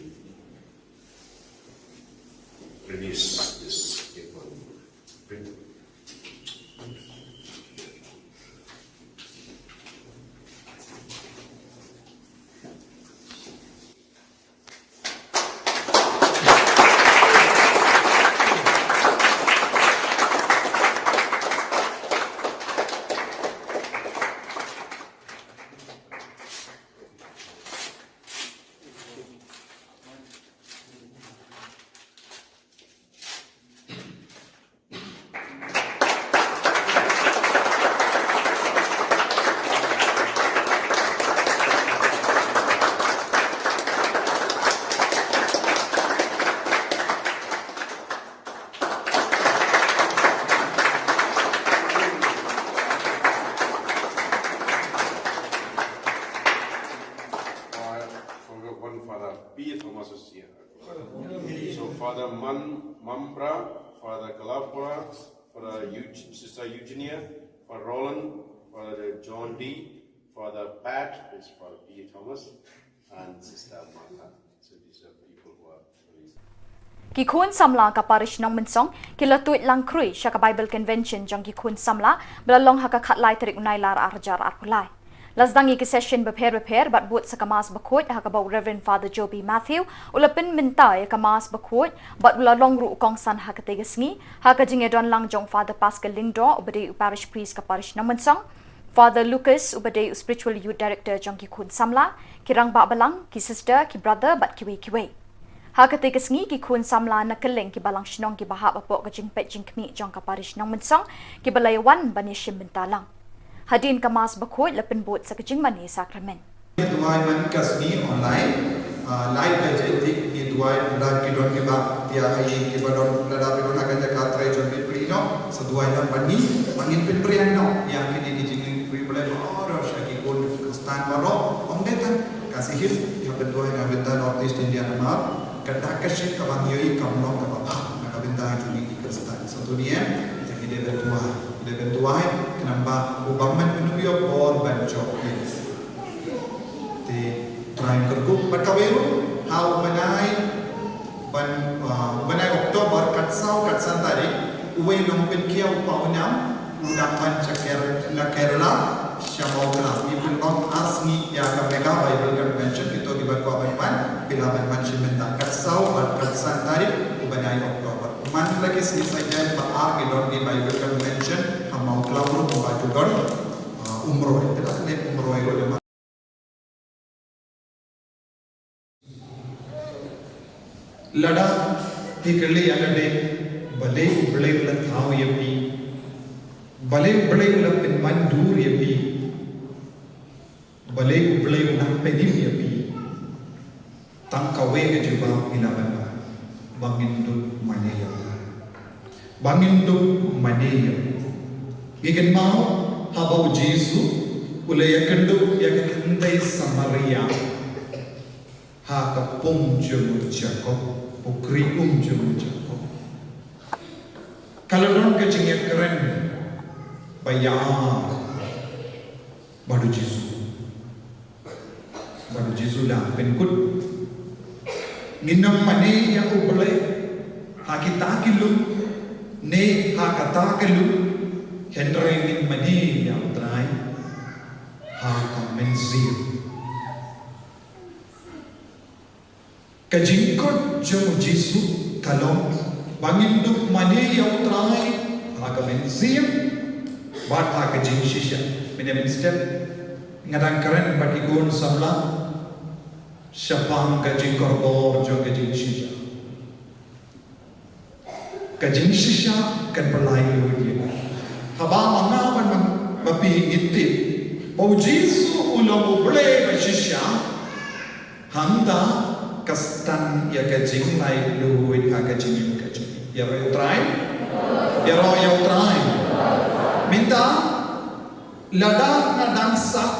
release this gift on print. Sister Eugenia, Father Roland, Father John D, Father Pat, is Father P J Thomas, and Sister Martha. So these are people who are doing. Ki khun samla ka parish Nongmynsong ki la tuid lang khrui sha ka Bible Convention jong ki khun samla ba la long ha ka khatlai tarik u Nailar arhajar arphew lai. La sdang ïa ki session bapher bapher bad bud sa ka Mass bakhuid ha kaba u Reverend Father Joby Matthew u la pynmynta ïa ka Mass bakhuid bad u la long ruh u kongsan ha katei ka sngi ha ka jingïadon lang jong Father Pascal Lyngdoh uba dei u parish priest ka parish Nongmynsong, Father Lucas uba dei u spiritual youth director jong ki khun samla, ki rangbah balang, ki sister, ki brother bad kiwei kiwei. Ha katei ka sngi ki khun samla na kylleng ki balang shnong kiba hap hapoh ka jingpeit jingkhmih jong ka parish Nongmynsong kiba la ïawan ban ïashim bynta lang. Hadien ka Mass bakhuid la pynbud sa ka jingmane sakramen. Ngi duwai man ka sngi online, ah, lai baje te ngi duwai lada ki don kiba pia ha ïing kiba don lada ki don ha ka jaka trei jong ki pyrshah noh, sa duwai lang ban ngi, ban ngin pynpriang noh ïa kine ki jingriewblei baroh sha ki khun Khristan baroh, ym dei tang ka Khasi Hills, ïa pynduwai na bynta North East India namar ka dak ka shit kaba ngi ïohi kam long kaba bha na ka bynta jong ngi ki Khristan. Sa to ngi em, te ngi dei ban duwai, ngi dei ban duwai, khnang ba u bym ban pynduh ïa u bor ban jop ïa. Te Trai un kyrkhu bad kawei ruh ha u bnai ban, ah, u bnai October kat saw kat san tarik, uwei u nongpynkhiah u pawnam u dang wan sha Ker-, na Kerala sha Mawklam. Ngi pynlong ar sngi ïa ka Mega Bible Convention, kito kiba kwah ban wan phi lah ban wan shim bynta kat saw bad kat san tarik u bnai October. Man la ki sngi Saitjaiñ ba ar ki don ki Bible Convention ha Mawklam ruh ba ju don, ah, Umroi. Te la ne Umroi ruh de. Lada phi kylli ïa lade, balei U Blei u la thaw ïa phi? Balei U Blei u la pynman dur ïa phi? Balei U Blei u nang pynim ïa phi? Tang kawei ka jubab ngi lah ban ai, ba ngin dup mane ïa u. Ba ngin dup mane ïa u. Ngi kynmaw haba u Jisu u la ïakynduh ïa ka kynthei Samaria ha ka pung jong u Jakob, u khri um jong u Jakob. Ka la don ka jingïakren ba ïa bad u Jisu. Bad u Jisu u la pynkut, ngin ym mane ïa U Blei ha kita ki lum ne ha kata ka lum, hynrei ngin mane ïa U Trai ha ka mynsiem. Ka jingkut jong u Jisu ka long ba ngin dup mane ïa U Trai ha ka mynsiem bad ha ka jingshisha. Mynne mynstep nga dang kren bad ki khun samla shaphang ka jingkordor jong ka jingshisha. Ka jingshisha kan pynlait lut ïa nga. Haba ma nga bad ma phi ngi tip ba u Jisu u long U Blei ba shisha, hangta ka stad ïa ka jinglait lut ha ka jingim ka jong ngi. Ïaroh ïa U Trai. Ïaroh ïa U Trai. Mynta lada nga dang sah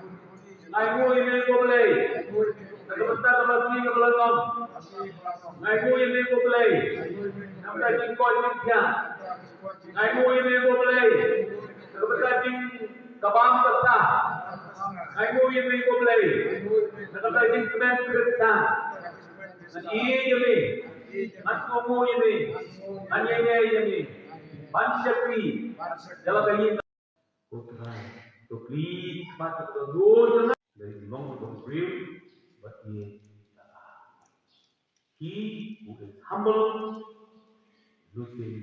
Ngai nguh ïa me ko Blei na ka bynta ka Masi kaba la long. Ngai nguh ïa me ko Blei na ka bynta jingkoit jingkhiah. Ngai nguh ïa me ko Blei na ka bynta jingkabam ka sah. Ngai nguh ïa me ko Blei na ka bynta jingkmen Khristan. Ngan ïeit ïa me, ngan kohnguh ïa me, ngan ïaineh ïa me ban shakri ïa la ka ïing. Ko Trai, to plie khmat ïa ka doh jong nga. Dei long ka briew bad ïa ka. He who is humble loses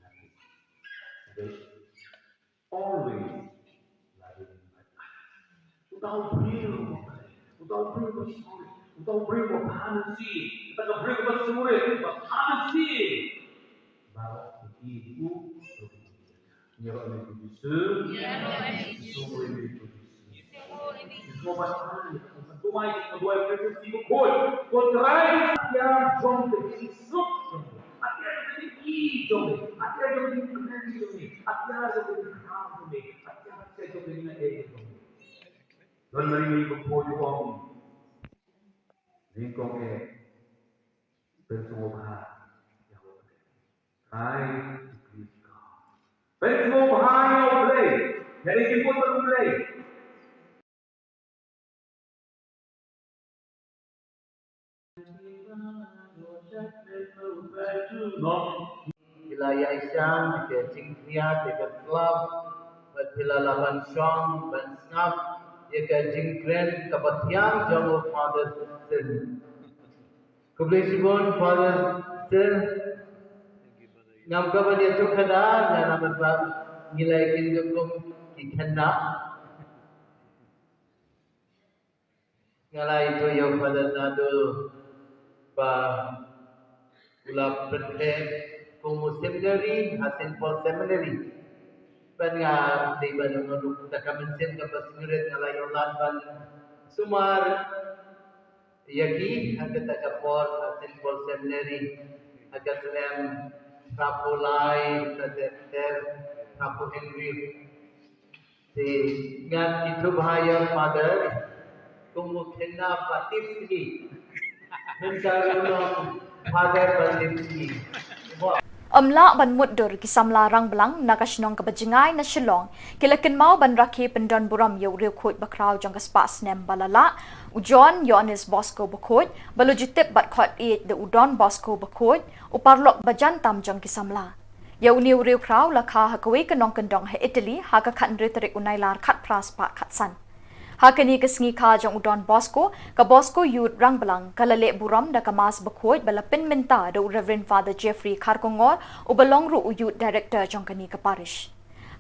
nothing. Always loving my others. Uta u briew uba, uta u briew uba sorry, uta u briew uba bha mynsiem, uta ka briew uba sngewrit, uba bha mynsiem. Baroh ki ïeit u. Ïaroh ïa u Jisu. Ïaroh ïa u Jisu. Ïaroh ïa u Jisu. Ïaroh ïa u Jisu. Ïaroh ïa u Jisu. Ko Trai, ïa jong ka jingsuk jong ngi, ïa jong ka jingïeit jong ngi, ïa jong ka jingkmen jong ngi, ïa jong ka jingkyrkhu jong ngi, ïa jong ka jingïeit jong ngi. Don Mari Mari Baphoh u ong, nyngkong eh, pynsngewbha ïa U Blei. Try to please God. Pynsngewbha ïa U Blei. Ïa ka jingkyrkhu U Blei. Phi la ïaishah ïa ka jingkhriat, ïa ka slap, bad phi la lah ban shong ban sngap ïa ka jingkren kaba thiang jong u Father Sin. Khublei shibun Father Sin. Ngam kwah ban ïathuh kata, nga namar ba ngi la ïakynduh kum ki khynnah. Nga la ïathuh ïa u Father Naduh ba u la pynbeit kum u seminary ha Saint Paul Seminary. Bad nga dei ban ong ruh, da ka mynsiem kaba sngewrit nga la ïoh lad ban sumar ïa ki ha kata ka por ha Saint Paul Seminary, ha ka snem hynriewphew lai, ter ter, hynriewphew hynriew. Te ngan ïathuh bha ïa u Father kum u khynnah ba tipsngi. Mynta ruh u long Father ba tipsngi. Ym lah ban mutdur ki samla Rangblang na ka shnong kaba jngai na Shillong ki la kynmaw ban rakhe pyndonburom ïa u riewkhuid bakhraw jong ka spah snem ba la lah, u John Ïoannis Bosco Bakhuid, ba la ju tip bad khot ïeit da u Don Bosco Bakhuid, u paralok ba jan tam jong ki samla. Ïa une u riewkhraw la kha ha kawei ka nongkyndong ha Italy ha ka khathynriew tarik u Nailar khatphra spah khatsan. Ha kane ka sngi kha jong u Don Bosco, ka Bosco Youth Rangblang ka la leh burom da ka Mass bakhuid ba la pynmynta da u Reverend Father Jeffrey Kharkongor, uba long ruh u Youth Director jong kane ka parish.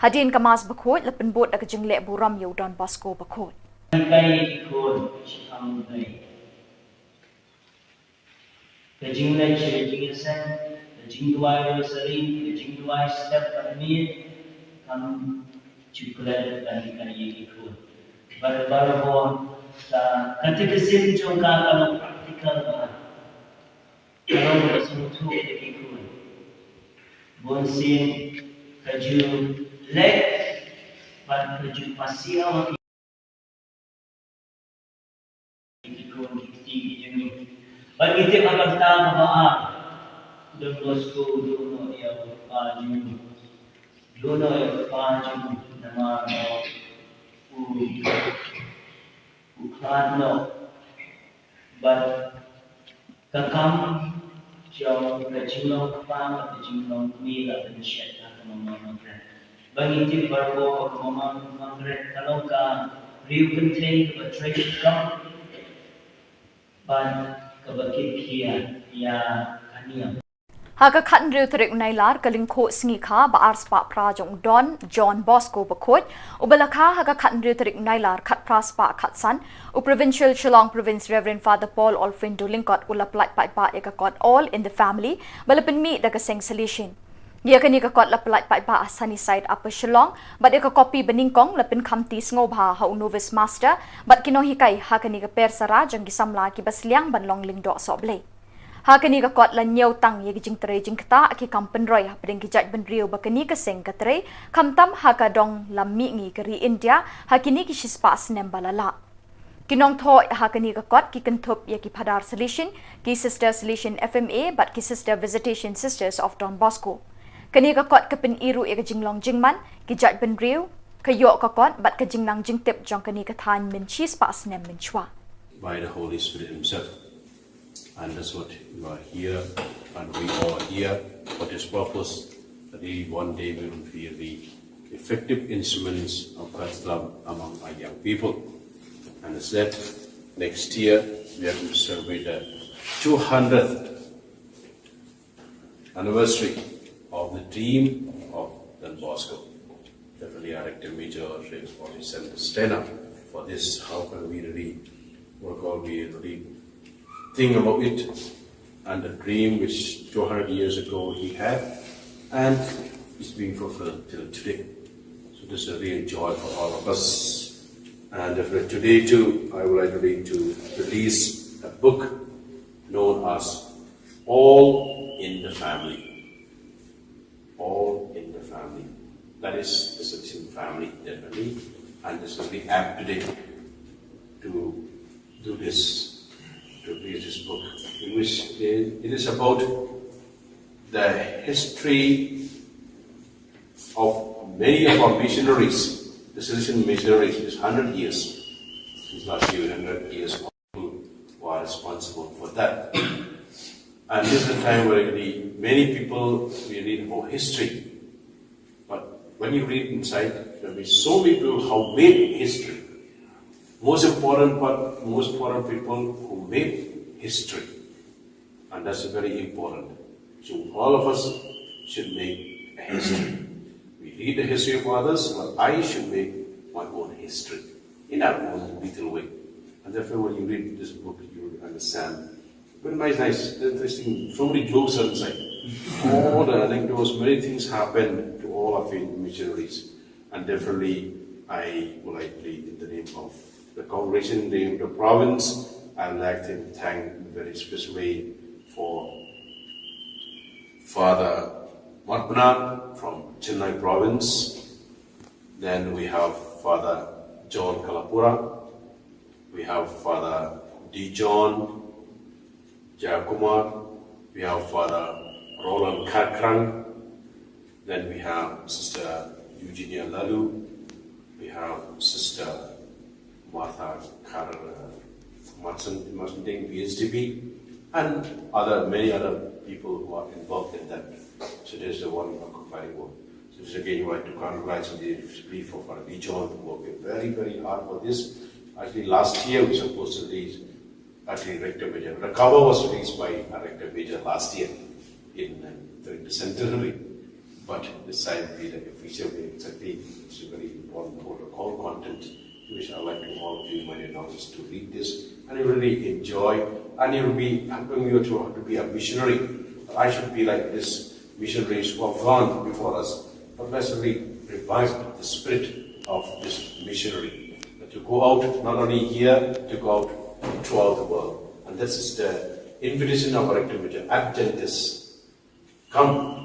Hadien ka Mass bakhuid la pynbud da ka jingleh burom ïa u Don Bosco Bakhuid. Kai ki khun, shi kham dei. Ka jingleh, ka jingïaseng, ka jingduwai rosary, ka jingduwai step bad miet, kam ju klet ban hikai ïa ki khun. Bad barabor ka, ka katekism jong ka ka long practical bha. Ka long ka sngewthuh ïa ki khun. Bun sien ka ju leh bad ka ju pasiaw ïa ki khun ki kti ki jong ngi. Bad ngi tip ha ka bynta kaba ar, Don Bosco u duh noh ïa u kpa jong u. Duh noh ïa u kpa jong u namar ba u, u khlad noh. Bad ka kam jong ka jinglong kpa bad ka jinglong kmie la pynshet ha ka Mama Margaret. Ba ngi tip barabor ba ka Mama Margaret ka long ka briew kynthei kaba trei shitom bad kaba kit khia ïa ka niam. Ha ka khathynriew tarik u Nailar, ka lyngkhuh sngi kha ba ar spah phra jong u Don John Bosco Bakhuid, uba la kha ha ka khathynriew tarik u Nailar khatphra spah khatsan, u Provincial Shillong Province Reverend Father Paul Olfindo Lyngkot u la pyllait paidbah ïa ka kot All in the Family ba la pynmih da ka seng Salesian. Ïa kane ka kot la pyllait paidbah ha Sunnyside, Upper Shillong, bad ïa ka kopi banyngkong la pynkhamti sngewbha ha u Novice Master bad ki nonghikai ha kane ka per sara jong ki samla kiba sliang ban long lyngdoh sohblei. Ha kane ka kot la ñiew tang ïa ki jingtrei jingktah ki kam pynroi hapdeng ki jaitbynriew ba kane ka seng ka trei, khamtam ha ka dong lam mihngi ka ri India ha kine ki shispah snem ba la lah. Ki nongthoh ha kane ka kot ki kynthup ïa ki Phadar Salesian, ki Sister Salesian F M A bad ki Sister Visitation Sisters of Don Bosco. Kane ka kot ka pyni ruh ïa ka jinglong jingman ki jaitbynriew, ka ïoh ka kot bad ka jingnang jingtip jong kane ka thaiñ mynshi spah snem mynshuwa. By the Holy Spirit himself. And that's what you are here, and we all are here for this purpose, that we one day will be the effective instruments of God's love among our young people. And as said, next year we are going to celebrate the two hundredth anniversary of the dream of the Bosco. Definitely, our Rector Major, Reverend Sanders Stena, for this. How can we really work out, we really think about it, and the dream which two hundred years ago he had, and it's being fulfilled till today. So this is a real joy for all of us. And definitely today too, I would like to read to release a book known as All in the Family. All in the Family. That is the Selection family, definitely. And this will be apt today to do this, to read this book, in which it is about the history of many of our missionaries, the Salesian missionaries, is hundred years since last year, hundred years, who are responsible for that. And this is a time where really many people, we read about history. But when you read inside, there will be so many people who made history. Most important part, most important people who made history. And that's very important. So all of us should make a history. We read the history of others, but I should make my own history in our own little way. And therefore, when you read this book, you will understand. Very nice, nice, interesting. So many jokes are inside. All the anecdotes, many things happened to all of you missionaries. And definitely, I would like to plead in the name of the congregation, in the name of the province, I'd like to thank very specially for Father Matpnat from Chennai province. Then we have Father John Kalapura. We have Father D. John Jayakumar. We have Father Roland Kharkrang. Then we have Sister Eugenia Lalu. We have Sister Martha Kar, uh, Martin, Martin Ding, B S D B, and other, many other people who are involved in that. So there's the one of compiling work. So this again, I would like to congratulate the brief of our John, who worked very, very hard for this. Actually, last year we supposed to release, actually, Rector Major. The cover was released by our Rector Major last year in, uh, during the centenary. But this time be the official way, exactly. It's a very important protocol content, which I like to all of you, my dear, to read this, and you really enjoy, and you'll be helping you to, to be a missionary. I should be like this missionaries who have gone before us, but let's really revive the spirit of this missionary. That you go out, not only here, to go out throughout the world. And this is the invitation of our Rector Major, Adventists. Come,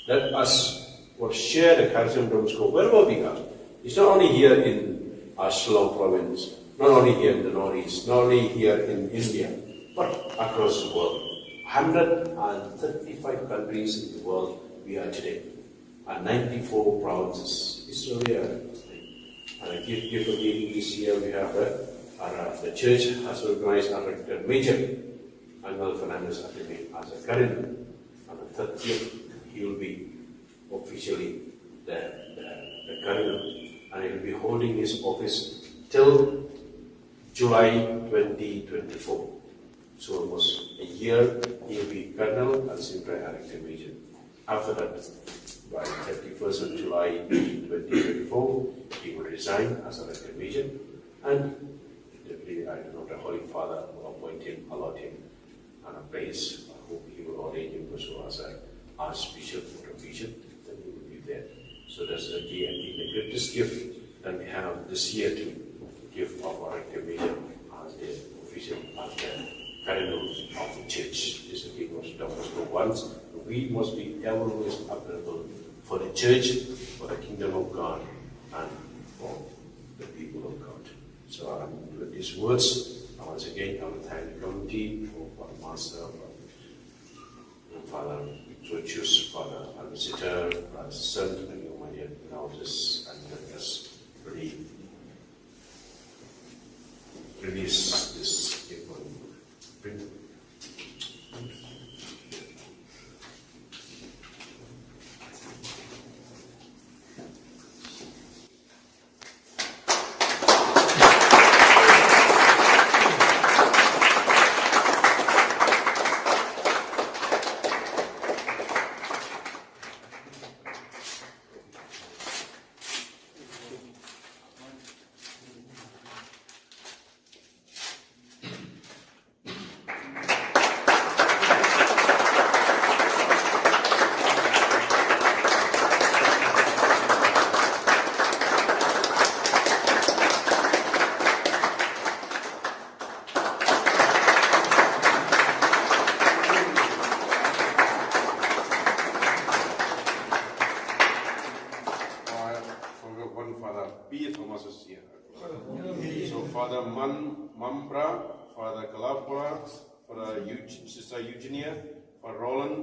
let us what share the charism of Don Bosco wherever we are. It's not only here in our Shillong province, not only here in the Northeast, not only here in India, but across the world. Hundred and thirty-five countries in the world we are today, and ninety-four provinces. It's really a, and a gift, gift of giving this year we have a, our, uh, the church has recognized our Rector Major Angel Fernandez Ateme as a cardinal. On the thirtieth, he will be officially the, the, the cardinal, and he will be holding his office till July twenty twenty-four. So almost a year, he will be cardinal and Sindrai Rector Major. After that, by thirty-first of July twenty twenty-four, he will resign as a Rector Major, and definitely, I don't know, the Holy Father will appoint him, allot him on a place. I hope he will ordain him also as an Archbishop or a bishop, then he will be there. So that's the key, I think, the greatest gift that we have this year to give of our Rector Major as the official, as the cardinal of the church. This is the thing was Don Bosco once. We must be always available for the church, for the kingdom of God, and for the people of God. So, um, with these words, I once again, I will thank the committee for, for the master, for Father Ignatius, Father Alvin Sitter, Brother Sun, and your my dear elders, and let us really release this gift on print. Ampra, Father Kalapura, Father Eug- Sister Eugenia, Father Roland,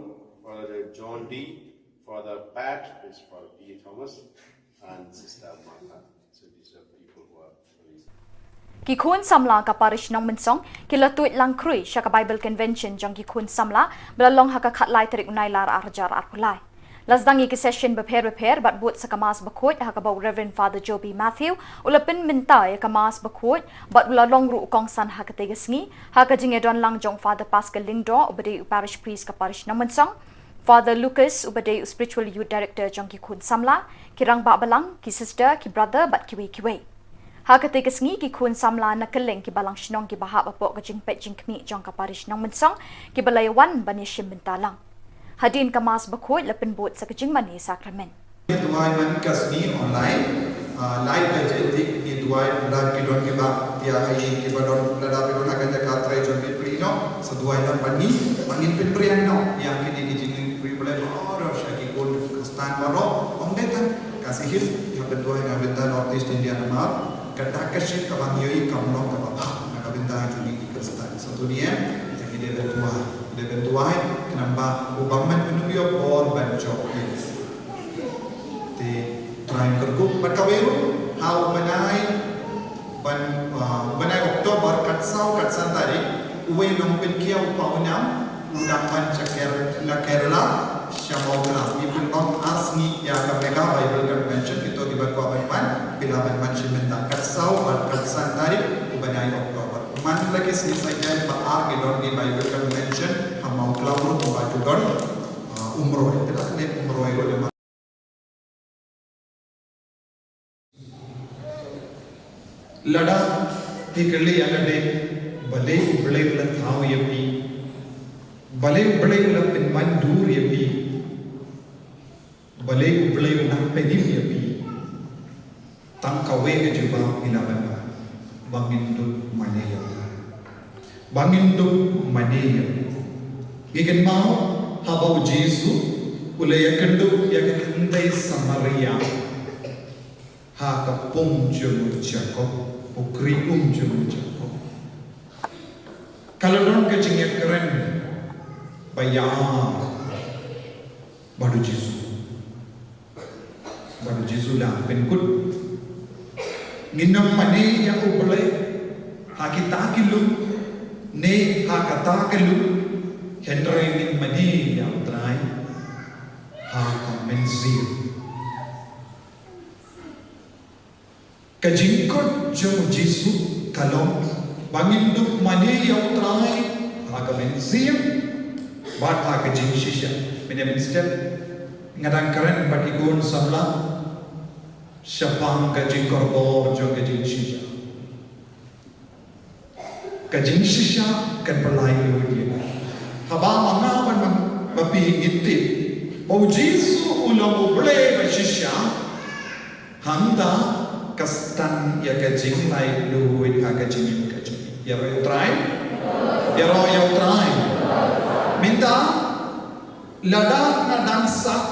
Father John D, Father Pat, is Father P. Thomas, and Sister Martha. So these are people who are. Ki khun samla ka parish Nongmynsong ki la tuid lang khrui sha ka Bible Convention jong ki khun samla ba la long ha ka khatlai tarik u Nailar arhajar arphew lai. La sdang ïa ki session bapher bapher bad bud sa ka Mass bakhuid ha kaba u Reverend Father Joby Matthew u la pynmynta ïa ka Mass bakhuid bad u la long ruh u kongsan ha katei ka sngi ha ka jingïadon lang jong Father Pascal Lyngdoh uba dei u parish priest ka parish Nongmynsong, Father Lucas uba dei u spiritual youth director jong ki khun samla, ki rangbah balang, ki sister, ki brother bad kiwei kiwei. Ha katei ka sngi ki khun samla na kylleng ki balang shnong kiba hap hapoh ka jingpeit jingkhmih jong ka parish Nongmynsong kiba la ïawan ban ïashim bynta lang. Hadien ka Mass bakhuid la pynbud sa ka jingmane sakramen. Duwai man ka sngi online, ah, live ka jingtik ni duwai, da ki don kiba tia ai kiba don, da da ki don akan jaka trai jong ki pli no, sa duwai lang ban ni, ban ngin pynpriang no ïa kine ki jingri pli ba ro sha ki khun Khristan baroh, ong dei tang ka sihis ïa pynduwai na bynta North East India namar ka dak ka shit kaba ngi ïohi kam long kaba bha na ka bynta jong ngi ki Khristan. Sa tu ni em, ita ngi dei ban duwai, dei ban duwai, khnang ba u bym man pynduh ïa por ban jop ïa. Te Trai kyrkhu bad kawei ruh ha u bnai ban, ah, u bnai October kat saw kat san tarik uwei nongpynkhiah u Pawnam u dang wan sha Ker-, na Kerala sha Mawkla. Ngi pynlong ar sngi ïa ka Mega Bible Convention, kito kiba kwah ban wan phi lah ban wan shim bynta kat saw bad kat san tarik u bnai October. Man la ki sngi Saitjaiñ ba ar ki don ki Bible Convention ha Mawkla ruh ba ju don, ah, Umroi, te la ne Umroi ruh. Lada phi kylli ïa lade, balei U Blei u la thaw ïa phi? Balei U Blei u la pynman dur ïa phi? Balei U Blei u nang pynim ïa phi? Tang kawei ka jubab ngi lah ban ong, ba ngin dup mane ïa U. Ba ngin dup mane ïa U. Ngi kynmaw haba U Jisu u la ïakynduh ïa ka kynthei Samaria ha ka pung jong u Jakob, u kri um jong u Jakob. Ka la don ka jingïakren ba ïa bad U Jisu. Bad U Jisu u la pynkut, ngin ym mane ïa U Blei ha kita ki lum ne ha kata ka lum, hynrei ngin mane ïa U Trai ha ka mynsiem. Ka jingkut jong U Jisu ka long ba ngin dup mane ïa U Trai ha ka mynsiem bad ha ka jingshisha. Mynne mynstep nga dang kren bad ki khun samla shaphang ka jingkordor jong ka jingshisha. Ka jingshisha kan pynlait lut ïa ngi. Haba ma nga bad ma phi ngi tip ba U Jisu u long U Blei ba shisha, hangta ka stad ïa ka jinglait lut ha ka jingim ka jong ngi. Ïaroh ïa U Trai. Ïaroh ïa U Trai. Mynta lada nga dang sah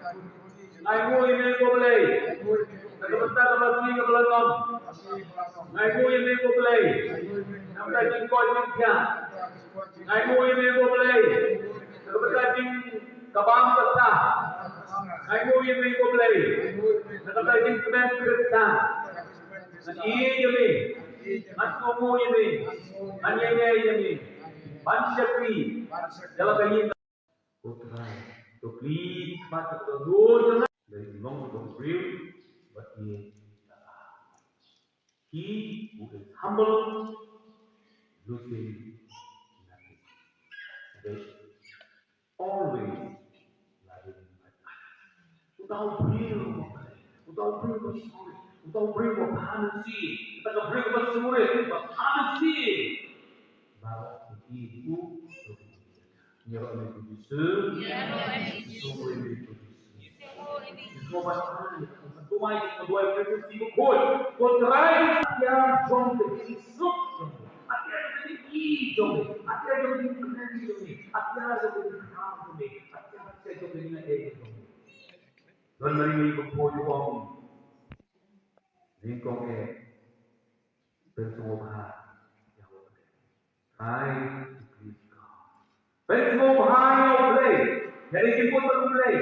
Nga ainguh ïa me ko Blei na ka bynta ka Blei ka Blei ngam. Nga ainguh ïa me ko Blei na ka bynta jingkoit jingkhiah. Nga ainguh ïa me ko Blei na ka bynta jingkabam ka sa. Nga ainguh ïa me ko Blei na ka bynta jingkmen Khristan. Ngan ïeit ïa me, ngan kohnguh ïa me, ngan ïaineh ïa me ban shakri ïa la ka ïing. Ko Trai, to plie khmat ka dur jong nga. Lei long ko briew bad ïeit. He who is humble loses nothing. Always loving. Uta u briew uba, uta u briew uba sorry, uta u briew uba phan sih, uta ka briew uba sorry, uba phan sih. Baroh ki u. Ïaroh ïa u Jisu. Ïaroh ïa u Jisu. Ïaroh ïa u Jisu. Ïaroh ïa u Jisu. Ïaroh ïa u Jisu. Ko Trai, ïa jong ka jingsuk jong me, ïa jong ka jingïeit jong me, ïa jong ka jingkmen jong me, ïa jong ka jingkmen jong me, ïa jong ka jingkmen jong me. Don Mari Mari ko po ju ong. Nyngkong eh. Pynsngewbha ïa U Blei. Try to please God. Pynsngewbha ïa U Blei. Ïa ki jingpynbeit U Blei.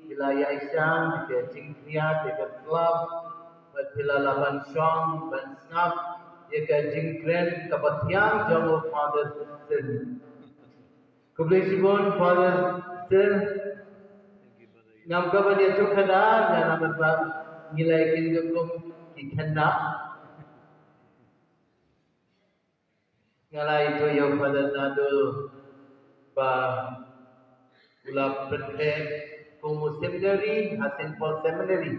Ki la ïaishah ka jingkñia te ka club, bad ki la lah ban shong ban sngap ïa ka jingkren kaba thiang jong u Father Sin. Khublei shibun Father Sin. Ngam kwah ban ïathuh khadar, nga namar ba ngi la ïakynduh kum ki khynnah. Nga la ïathuh ïa u Father Nadul ba u la pyntheh kum u seminary ha Saint Paul Seminary.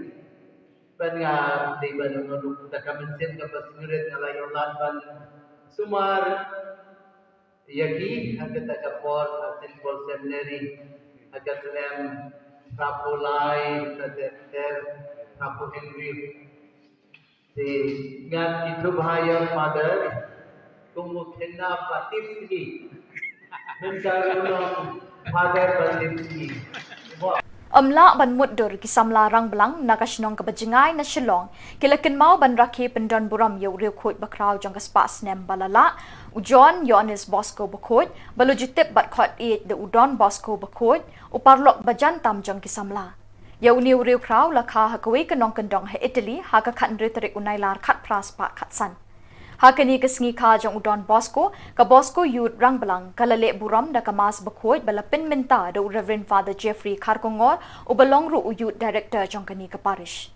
Bad nga dei ban ong ruh kata ka mynsiem kaba sngewrit, nga la ïoh lad ban sumar ïa ki ha kata ka por ha Saint Paul Seminary ha ka snem hynriewphew lai, hynriewphew hynriew. Te ngan ïathuh bha ïa u Father kum u khynnah ba tipsngi. Mynta u long Father ba tipsngi. Ym lah ban mutdur ki samla Rangblang na ka shnong kaba jngai na Shillong ki la kynmaw ban rakhe pyndon burom ïa u riewkhuid bakhraw jong ka spah snem ba la lah, u John Ïoannis Bosco Bakhuid, ba la ju tip bad khot ïeit da u Don Bosco Bakhuid, u paralok ba jan tam jong ki samla. Ïa une u riewkhraw la kha ha kawei ka nongkyndong ha Italy ha ka khathynriew tarik u Nailar khatphra spah khatsan. Ha kane ka sngi kha jong u Don Bosco, ka Bosco Youth Rangblang ka la leh burom da ka Mass bakhuid ba la pynmynta da u Reverend Father Jeffrey Kharkongor, uba long ruh u Youth Director jong kane ka parish.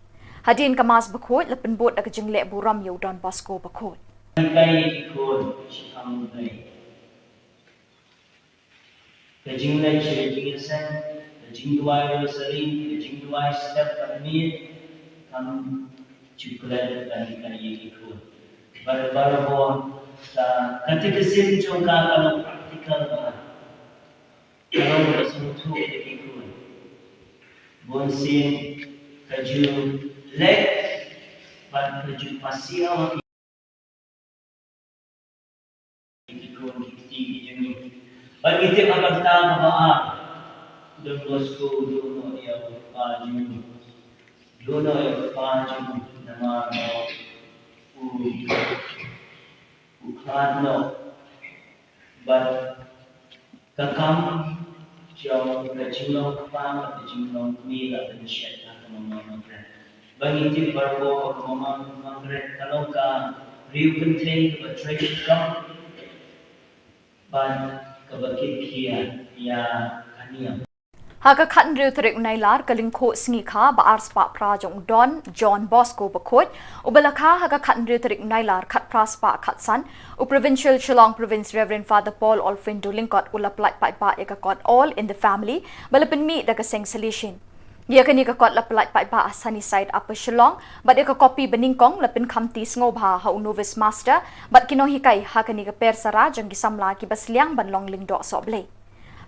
Hadien ka Mass bakhuid la pynbud da ka jingleh burom ïa u Don Bosco Bakhuid. Kai ki khun, shi kham u dei. Ka jingleh sha ka jingïaseng, ka jingduwai rosary, ka jingduwai step bad miet, kam ju klet ban hikai ïa ki khun. Bar bar bor, ka, ka katekism jong ka ka long practical bha. Ka long kaba sngewthuh ïa ki khun. Bun sien ka ju leh bad ka ju pasiaw ha ki Ki khun ki kti ki jong ngi. Bad ngi tip ha ka bynta kaba ar, Don Bosco u duh noh ïa u kpa jong u. Duh noh ïa u kpa jong u namar ba u, u khlad noh. Bad ka kam jong ka jinglong kpa bad ka jinglong kmie la pynshet ha ka Mama Margaret. Ba ngi tip baroh ba ka Mama Margaret ka long ka riew kynthei kaba trei shitom bad kaba kit khia ïa ka niam. Ha ka khathynriew tarik u Nailar, ka lyngkhuh sngi kha ba ar spah phra jong u Don John Bosco Bakhuid, uba la kha ha ka khathynriew tarik u Nailar khatphra spah khatsan, u Provincial Shillong Province Reverend Father Paul Olfindo Lyngkot u la pyllait paidbah ïa ka kot All in the Family ba la pynmih da ka seng Salesian. Ïa kane ka kot la pyllait paidbah ha Sunnyside, Upper Shillong, bad ïa ka kopi banyngkong la pynkhamti sngewbha ha u Novice Master bad ki nonghikai ha kane ka per sara jong ki samla kiba sliang ban long lyngdoh sohblei.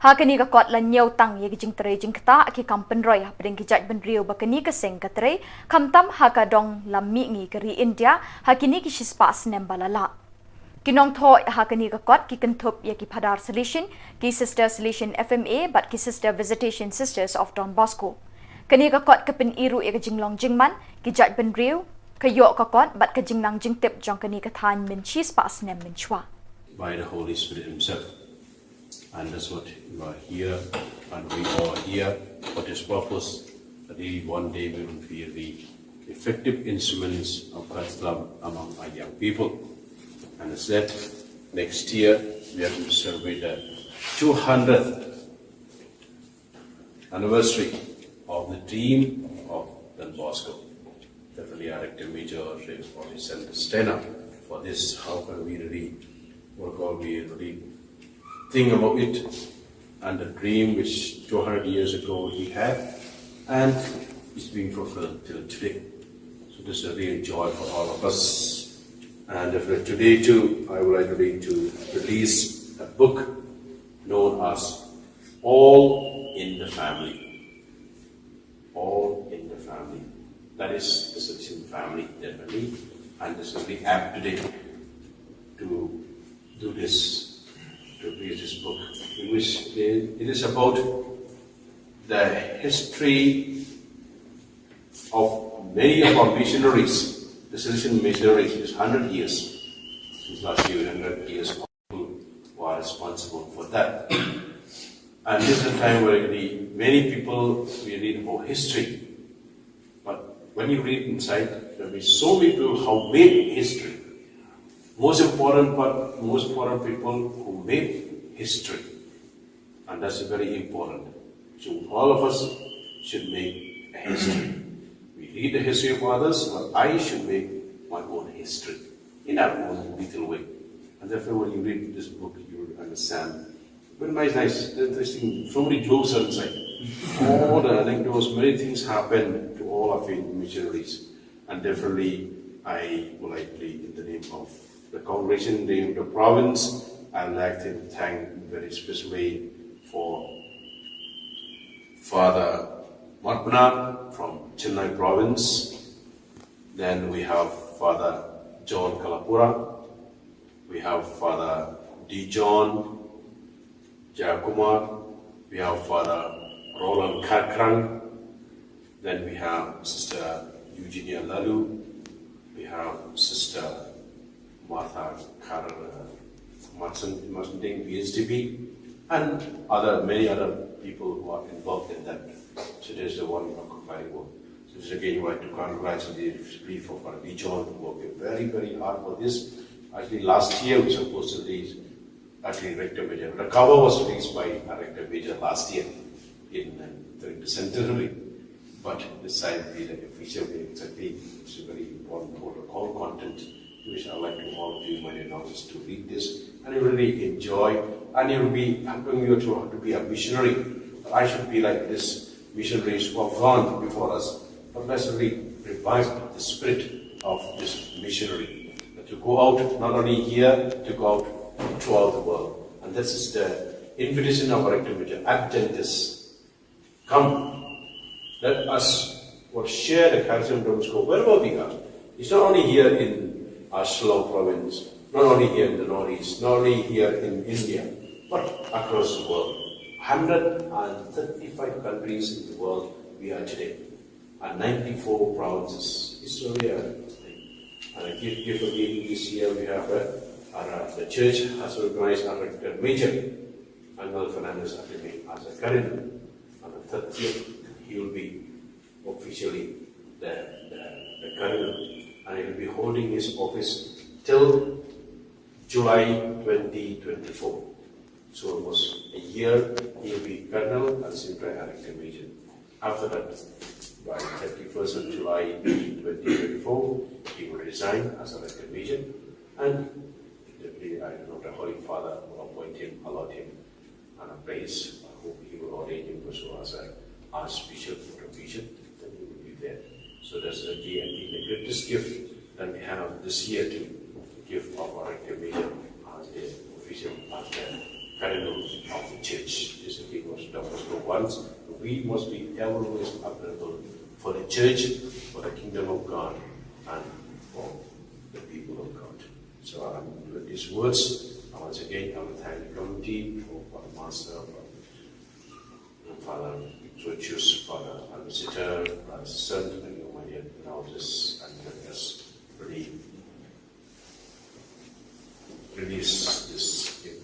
Ha kane ka kot la ñiew tang ïa ki jingtrei jingktah ki kam pynroi hapdeng ki jaitbynriew ba kane ka seng ka trei, khamtam ha ka dong lam mihngi ka ri India ha kine ki shispah snem ba la lah. Ki nongthoh ha kane ka kot ki kynthup ïa ki Phadar Salesian, ki Sister Salesian F M A bad ki Sister Visitation Sisters of Don Bosco. Kane ka kot ka pyni ruh ïa ka jinglong jingman ki jaitbynriew, ka ïoh ka kot bad ka jingnang jingtip jong kane ka thaiñ mynshispah snem mynshuwa. By the Holy Spirit himself. And that's what you are here, and we are here for this purpose, that we one day we will be the effective instruments of God's love among our young people. And as said, next year we are going to celebrate the two hundredth anniversary of the dream of Don Bosco. Definitely, our Rector Major, Reverend Sanders Stena, for this. How can we really, what can we really think about it? And the dream which two hundred years ago he had, and it's being fulfilled till today. So this is a real joy for all of us. And definitely today too, I would like to read to release a book known as All in the Family. All in the Family. That is the Salesian Family, definitely. And this will be apt today to do this, to read this book, in which it is about the history of many of our missionaries, the Salesian missionaries, is hundred years. Since last year, hundred years, who are responsible for that. And this is a time where the many people, we read about history. But when you read inside, there will be so many people who made history. Most important, but most important people who made history. And that's very important. So all of us should make a history. We read the history of others, but I should make my own history in our own little way. And therefore, when you read this book, you will understand. But nice, nice, interesting. So many jokes are inside. All the anecdotes, many things happen to all of the missionaries. And definitely, I would like to, in the name of the congregation, in the name of the province, I'd like to thank very specially for Father Marpna from Chennai province. Then we have Father John Kalapura. We have Father D. John Jayakumar. We have Father Roland Kharkhrang. Then we have Sister Eugenia Laloo. We have Sister Martha Kar, uh, Martin, Martin Ding, B S D B, and other, many other people who are involved in that. So there's the one of compiling work. So this again, I would like to congratulate the brief of our John, who worked very, very hard for this. Actually, last year we supposed to release, actually, Rector Major. The cover was released by our Rector Major last year in, uh, during the centenary. But this time, the official day, exactly, it's a very important protocol content, which I like to all of you, my dear, to read this, and you really enjoy, and you'll be helping you to, to be a missionary. But I should be like this missionaries who have gone before us. But let's really revive the spirit of this missionary. That to go out, not only here, to go out throughout the world. And this is the invitation of our Rector Major, Adventus. Come, let us what share the charism of Don Bosco wherever we are. It's not only here in our Shillong province, not only here in the Northeast, not only here in India, but across the world. Hundred and thirty-five countries in the world we are today, and ninety-four provinces. It's really a, and a gift, gift again this year we have a, our, uh, the church has recognized our Rector Major, Angel Fernandez Ateme, as a Cardinal. On the thirtieth, he will be officially the, the, the Cardinal, and he will be holding his office till July twenty twenty-four. So almost a year, he will be Cardinal and Senior Rector Major. After that, by thirty-first of July twenty twenty-four, he will resign as a Rector Major, and definitely, I don't know, the Holy Father will appoint him, allot him, and a place. I hope he will ordain him also as a Archbishop or a bishop, then he will be there. So that's the key, I think, the greatest gift that we have this year to give of our Rector Major as the official, as the Cardinal of the Church. This is the thing was Don Bosco once. We must be always available for the Church, for the kingdom of God, and for the people of God. So, um, with these words, I once again, I will thank the committee for, for the master, for Father Georgius, Father Ambassador, Brother Son, and your my dear elders, and let us really release this gift.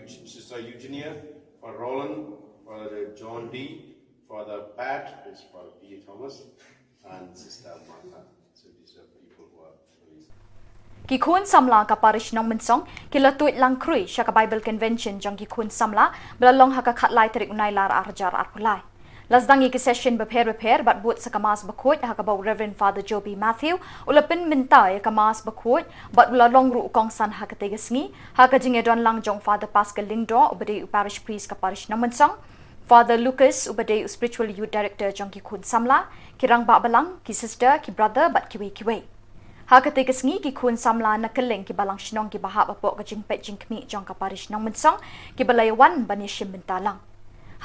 Sister Eugenia, Father Roland, Father John D, Father Pat, is Father P J Thomas, and Sister Martha. So these are people who are Ki khun samla ka parish Nongmynsong ki la tuid lang khrui sha ka Bible Convention jong ki khun samla ba la long ha ka khatlai tarik u Nailar arhajar arphew lai. La sdang ïa ki session bapher bapher bad bud sa ka Mass bakhuid ha kaba u Reverend Father Joby Matthew u la pynmynta ïa ka Mass bakhuid bad u la long ruh u kongsan ha katei ka sngi ha ka jingïadon lang jong Father Pascal Lyngdoh uba dei u parish priest ka parish Nongmynsong, Father Lucas uba dei u spiritual youth director jong ki khun samla, ki rangbah balang, ki sister, ki brother bad kiwei kiwei. Ha katei ka sngi ki khun samla na kylleng ki balang shnong kiba hap hapoh ka jingpeit jingkhmih jong ka parish Nongmynsong kiba la ïawan ban ïashim bynta lang.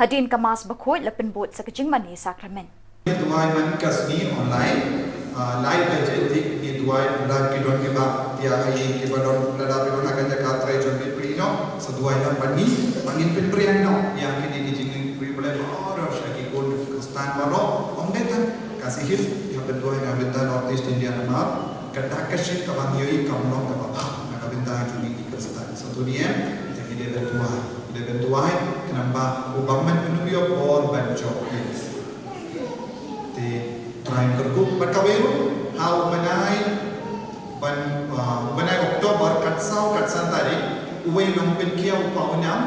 Hadien ka Mass bakhuid la pynbud sa ka jingmane sakramen. Duwai man ka sngi online, ah, lai baje te ngi duwai lada ki don kiba ïa ai kiba don lada ki don ha ka jaka trei jong ki phi noh sa duwai lang ban ngi ban ngin pynpriang noh ïa kine ki jingriewblei baroh sha ki khun Khristan baroh. Ym dei tang ka Sihis ïa pynduwai na bynta North East India namar kata ka shit kaba ngi ïohi kam long kaba bha na ka bynta jong ngi ki Khristan. Sa tu ni em te ngi dei ban duwai, ngi dei ban duwai khnang ba u bym man pynduwai bor ban jop ïa Te Trai kyrkhu bad kawei ruh ha u bnai ban, ah, u bnai October kat saw kat san tarik uwei u nongpynkhia u pa u nam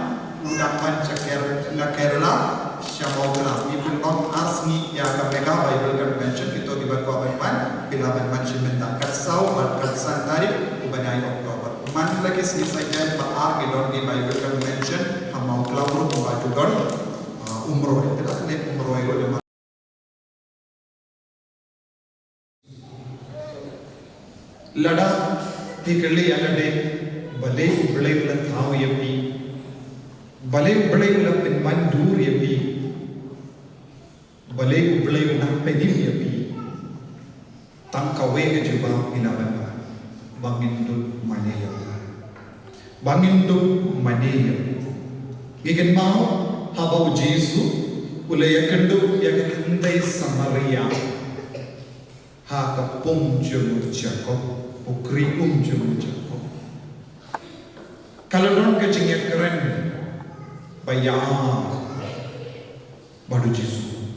u dang wan sha Ker-, na Kerala sha Mawkla. Ngi pynlong ar sngi ïa ka Mega Bible Convention, kito kiba kwah ban wan phi lah ban wan shim bynta kat saw bad kat san tarik u bnai October. Man la ki sngi Saitjaiñ ba ar ki don ki Bible Convention ha Mawkla ruh ba ju don, ah, Umroi. Te la leh Umroi ruh de. Lada phi kylli ïa lade balei U Blei u la thaw ïa phi, balei U Blei u la pynban dur ïa phi, balei U Blei u nang pynim ïa phi, tang kawei ka jubab phi lah ban ban, ba ngin dup mane ïa U Blei. Ba ngin dup mane ïa U. Ngi kynmaw haba U Jisu u la ïakynduh ïa ka kynthei Samaria ha ka pung jong u Jakob, u kri um jong u Jakob, ka la don ka jingïakren ba ïa bad U Jisu.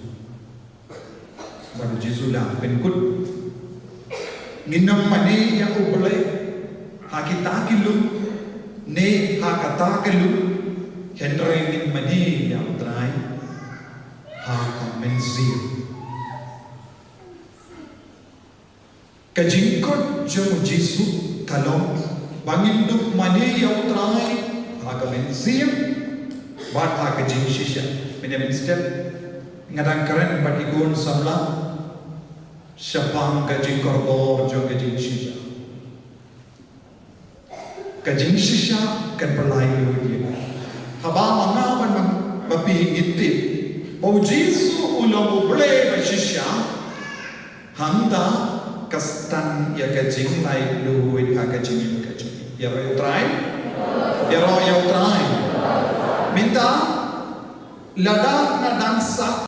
Bad U Jisu u la pynkut, ngin ym mane ïa U Blei ha kita ki lum ne ha kata ka lum, hynrei ngin mane ïa U Trai ha ka mynsiem. Ka jingkut jong U Jisu ka long ba ngin dup mane ïa U Trai ha ka mynsiem bad ha ka jingshisha. Mynne mynstep nga dang kren bad ki khun samla shaphang ka jingkordor jong ka jingshisha. Ka jingshisha kan pynlait lut ïa nga. Haba ma nga bad ma phi ngi tip ba U Jisu u long U Blei ba shisha, hangta ka stang ïa ka jinglait lut ha ka jingim ka jong ngi. Ïaroh ïa U Trai. Ïaroh ïa U Trai. Mynta lada nga dang sah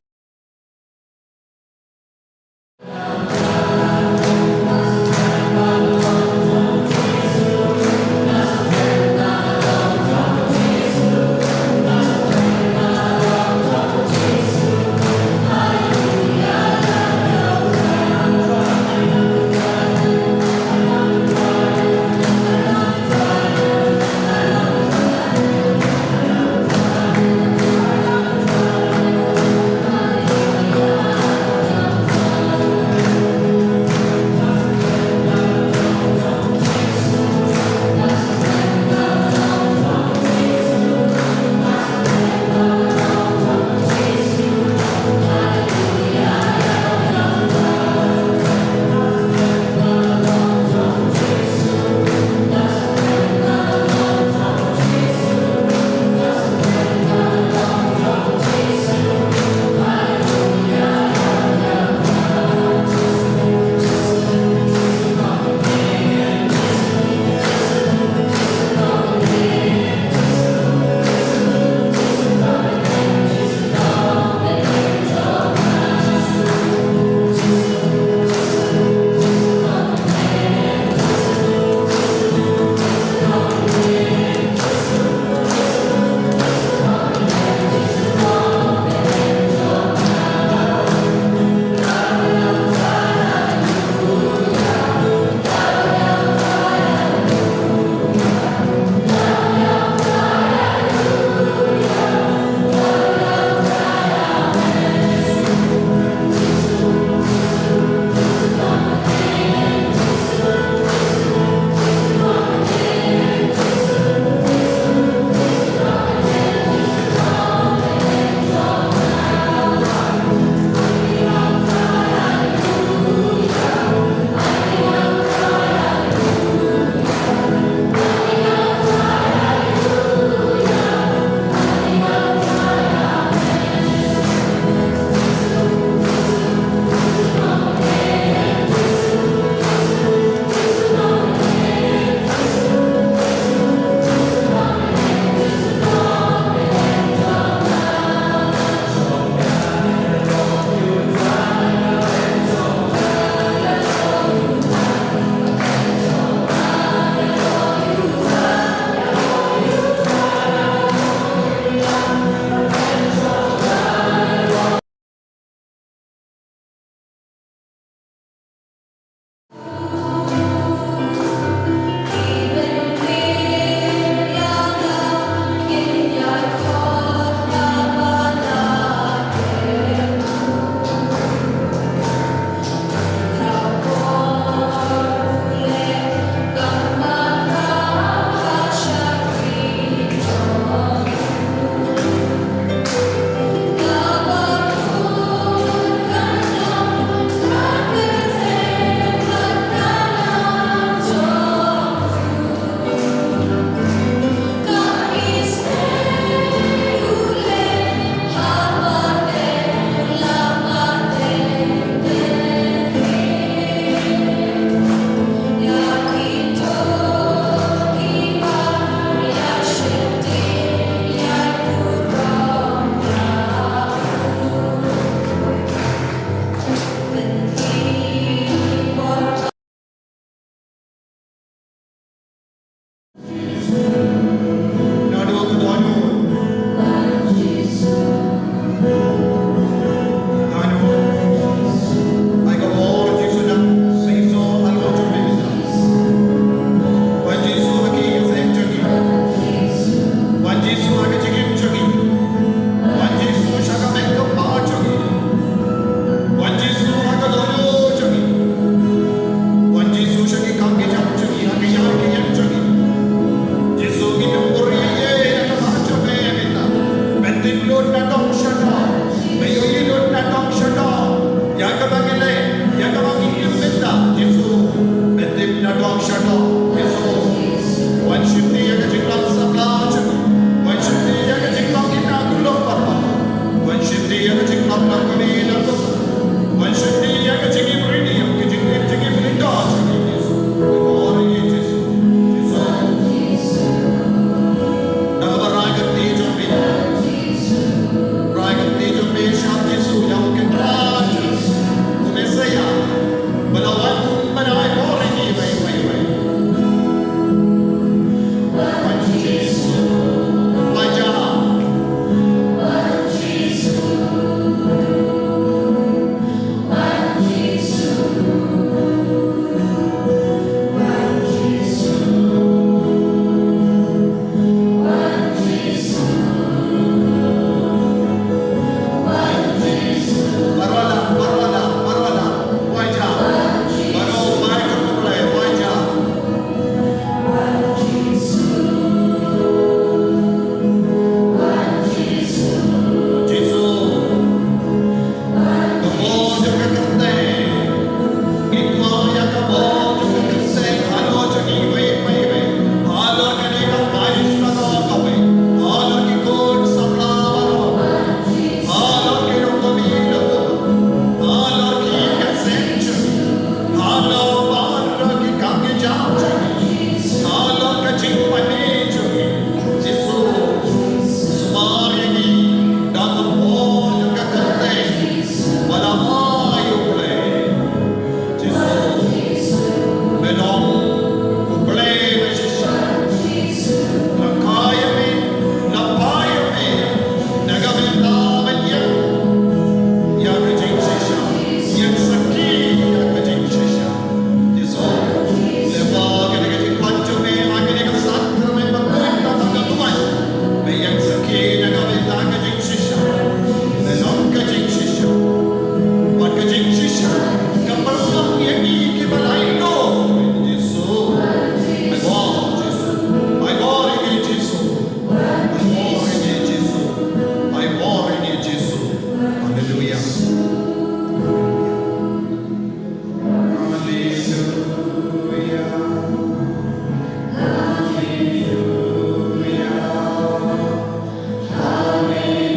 Lut na dong sha dong. Ba ïohi lut na dong sha dong ïa kaba ngi leh, ïa kaba ngi im mynta, Jisu. Ba tip na dong sha dong, Jisu. Wan shim ïa ka jinglong saphla jong ngi. Wan shim ïa ka jinglong ïa ka kulong papa. Wan shim ïa ka jinglong na kane na to. Wan shim ïa ka jingim ri, ïa ka jingim, jingim ri ka jong ngi, Jisu. Wan ïa Jisu. Jisu. Naba rai ka kti jong phi. Rai ka kti jong phi sha Jisu ïa u Kynrad, u Messaïah. Ba la wan, ba la ai bor ïa ngi, wei, wei, wei. Wan Jisu. Wan Jisu. Ka bor jong ka kyrteng. Ngi kwah ïa ka bor jong ka kyrteng halor jong ngi iwei pa iwei. Halor kane ka parish baroh kawei. Halor ki khun samla baroh. Halor ki nongkynmaw baroh. Halor ki kynsan jong ngi. Halor baroh ki kam ki jam jong ngi. Halor ka jingpynïaid jong ngi. Jisu, sumar ïa ngi da ka bor jong ka kyrteng ba la ai U Blei. Jisu, me long U Blei ba shisha. La kha ïa me, la phai ïa me na ka bynta ban ïeng ïa ka jingshisha, ïeng sakhi ïa ka jingshisha. Jisu, lyngba kane ka jingpynjah jong me ha kane ka sakramen ba khuid ba ka duwai, me ïeng sakhi na ka bynta ka jingshisha. Me long ka jingshisha. Wat ka jingshisha ka pynlong ïa ngi kiba la ïehnoh. Jisu. Ai bor Jisu. Ai bor ïa ngi Jisu. Ai bor ïa ngi Jisu. Ai bor ïa ngi Jisu. Haleluia. Haleluia. Haleluia. Haleluia.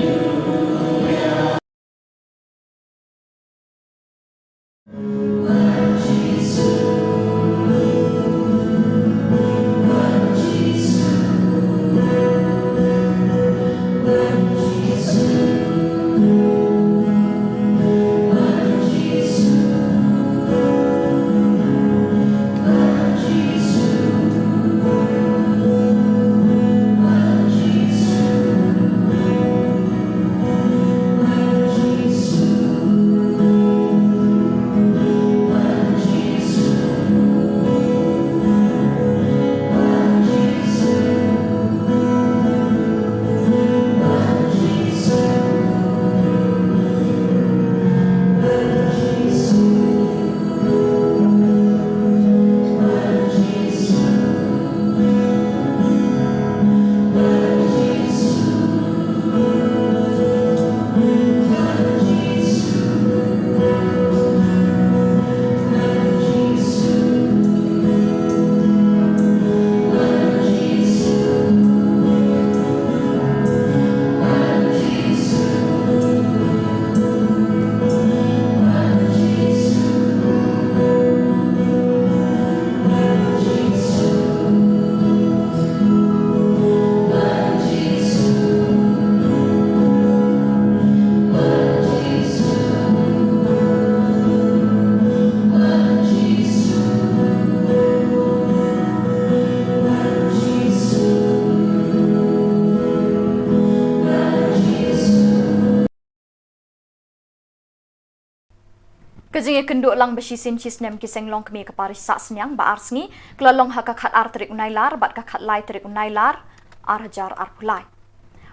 Ka jingïakynduh lang ba shisien shisnem ki seng longkmie ka parish Sahsniang ba ar sngi ka la long ha ka khatar tarik u Nailar bad ka khatlai tarik u Nailar ar hajar arphew lai.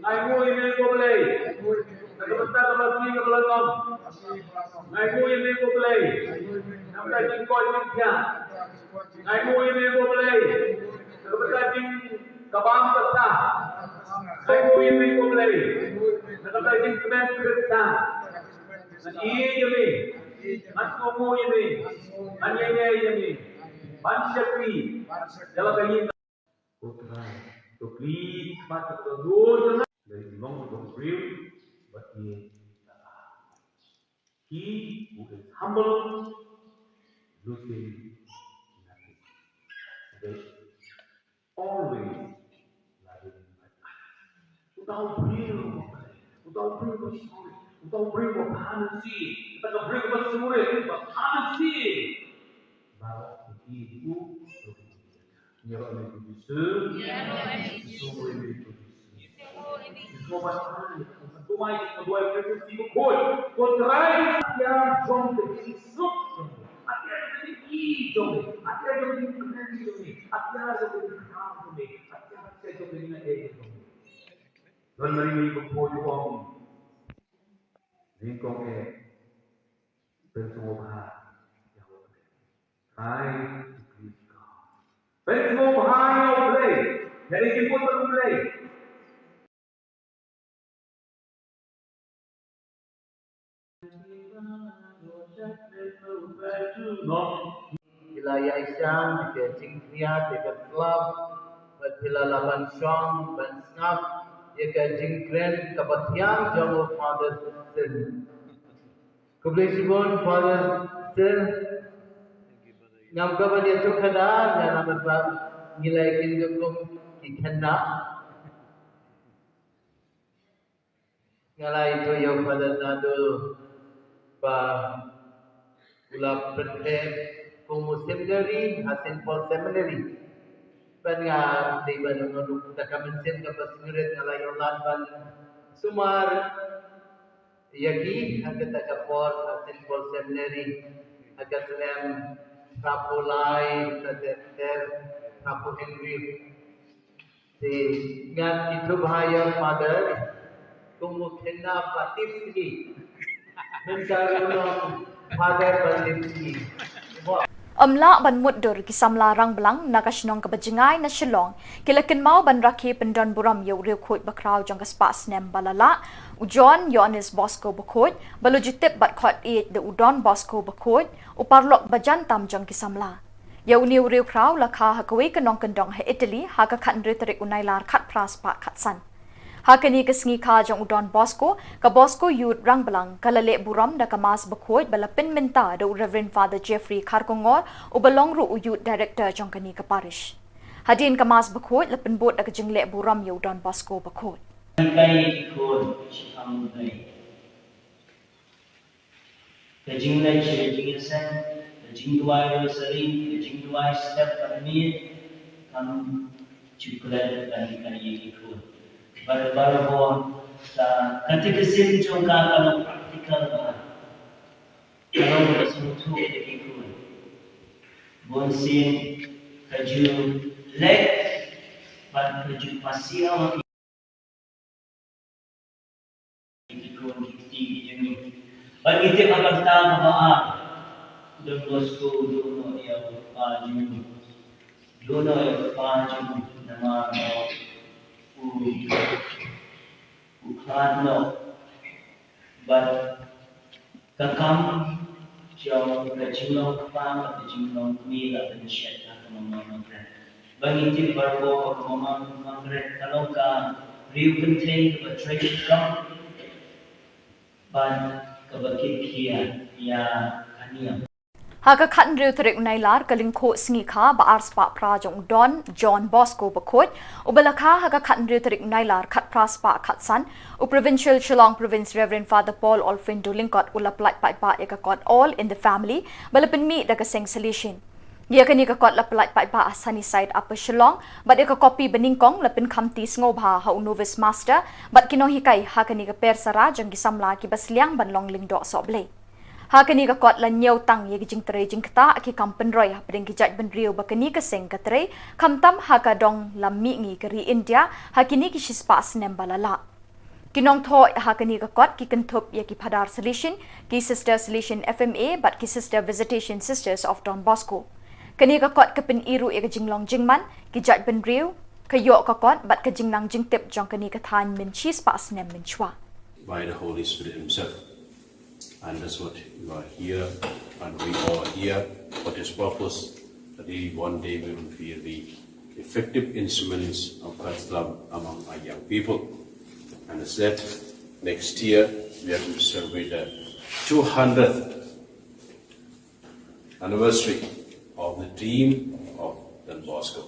Nga ainguh ïa me ko Blei na ka bynta ka blessing kaba la long. Nga ainguh ïa me ko Blei na ka bynta jingkoit jingkhiah. Nga ainguh ïa me ko Blei na ka bynta jingkabam kata. Nga ainguh ïa me ko Blei na ka bynta jingkmen Khristan. Ngan ïeit ïa me, ngan kohnguh ïa me, ngan ïaineh ïa me ban shakri ïa la ka ïing. Ko Trai, to plie khmat, to dur jong nga. Lada long ka briew bad ïa ka. He who is humble loses nothing. They always love him. Uta u briew, uta u briew ba shong, Uta u briew uba bha mynsiem, uta ka briew kaba sngewrit, uba bha mynsiem. Baroh ki ïeit ïa u. Ïaroh ïa u Jisu. Ïaroh ïa u Jisu. Ïaroh ïa u Jisu. Ïaroh ïa u Jisu. Ïaroh ïa u Jisu. Ko Trai, ïa jong ka jingsuk jong ngi. Ïa jong ka jingïeit jong ngi. Ïa jong ka jingkmen jong ngi. Ïa jong ka jingkmen jong ngi. Ïa jong ka jingkmen jong ngi. Don Mari Bakhuid u ong. Nyngkong eh. Pynsngewbha ïa U Blei. Trai, to please God. Pynsngewbha ïa U Blei. Ïa ki put U Blei. Phi la ïaishah ïa ka jingkhriat, ïa ka slap, bad phi la lah ban shong ban sngap ïa ka jingkren kaba thiang jong u Father Sin. Khublei shibun Father Sin. Ngam kwah ban ïathuh khadar, nga namar ba ngi la ïa kynduh kum ki khynnah. Nga la ïathuh ïa u Father Nadur ba u la pynbeit kum u seminary ha Saint Paul Seminary. Bad nga dei ban ong ruh da ka mynsiem kaba sngewrit nga la ïoh lad ban sumar ïa ki ha kata ka por ha Saint Paul Seminary ha ka snem hynriewphew lai, hynriewphew hynriew. Te ngan ïathuh bha ïa u Father kum u khynnah ba tipsngi. Mynta ruh u long Father ba tipsngi. Ym lah ban mutdur, ki samla rangblang na ka shnong kaba jngai na Shillong ki la kynmaw ban rakhe pyndonburom ïa u riewkhuid bakhraw jong ka spah snem ba la lah, u John Ioannis Bosco Bakhuid, ba la ju tip bad khot ïeit da u Don Bosco Bakhuid, u paralok ba jan tam jong ki samla. Ïa une u riewkhraw la kha ha kawei ka nongkyndong ha Italy ha ka khathynriew tarik u Nailar khatphra spah khatsan. Ha kane ka sngi kha jong u Don Bosco, ka Bosco Youth Rangblang ka la leh burom da ka Mass Bakhuid ba la pynmynta da u Reverend Father Jeffrey Kharkongor, uba long ruh u Youth Director jong kane ka parish. Hadien ka Mass Bakhuid la pynbud da ka jingleh burom ïa u Don Bosco Bakhuid. Kai ki khun, shi kham dei. Ka jingleit sha ka jingïaseng, ka jingduwai rosary, ka jingduwai step bad miet, kam ju klet ban hikai ïa ki khun. Bad barabor ka, ka catechism jong ka ka long practical bha. Ka long kaba sngewthuh ïa ki khun. Bun sien ka ju leit bad ka ju pasiaw ha ki Ki khun ki kti ki jong ngi. Bad ngi tip ha ka bynta kaba ar, Don Bosco, duh noh ïa u kpa jong ngi. Duh noh ïa u kpa jong ngi namar ba u, u khlad noh. Bad ka kam jong ka jinglong kpa bad ka jinglong kmie la pynshet ha ka Mama Margaret. Ba ngi tip baroh ba ka Mama Margaret ka long ka riew kynthei kaba trei shitom bad kaba kitkhia ïa ka niam. Ha ka khathynriew tarik u Nailar, ka lyngkhuh sngi kha ba ar spah phra jong u Don John Bosco Bakhuid, uba la kha ha ka khathynriew tarik u Nailar khatphra spah khatsan, u Provincial Shillong Province Reverend Father Paul Olfendo Lyngkot u la pyllait paidbah ïa ka kot All in the Family ba la pynmih da ka seng Salesian. Ïa kane ka kot la pyllait paidbah ha Sunnyside, Upper Shillong, bad ïa ka kopi banyngkong la pynkhamti sngewbha ha u Novice Master bad ki nonghikai ha kane ka persara jong ki samla kiba sliang ban long lyngdoh sohblei. Ha kane ka kot la ñiewtang ïa ki jingtrei jingktah, ki kam pynroi hapdeng ki jaitbynriew ba kane ka seng ka trei, khamtam ha ka dong lam mihngi ka ri India ha kine ki shispah snem ba la lah. Ki nongthoh ha kane ka kot ki kynthup ïa ki Phadar Salesian, ki Sister Salesian F M A bad ki Sister Visitation Sisters of Don Bosco. Kane ka kot ka pyni ruh ïa ka jinglong jingman ki jaitbynriew, ka ïoh ka kot bad ka jingnang jingtip jong kane ka thaiñ mynshispah snem mynshuwa. By the Holy Spirit Himself. And that's what you are here, and we are here for this purpose, that we, one day we will be the effective instruments of God's love among our young people. And as that, next year we are going to celebrate the two hundredth anniversary of the dream of Don Bosco.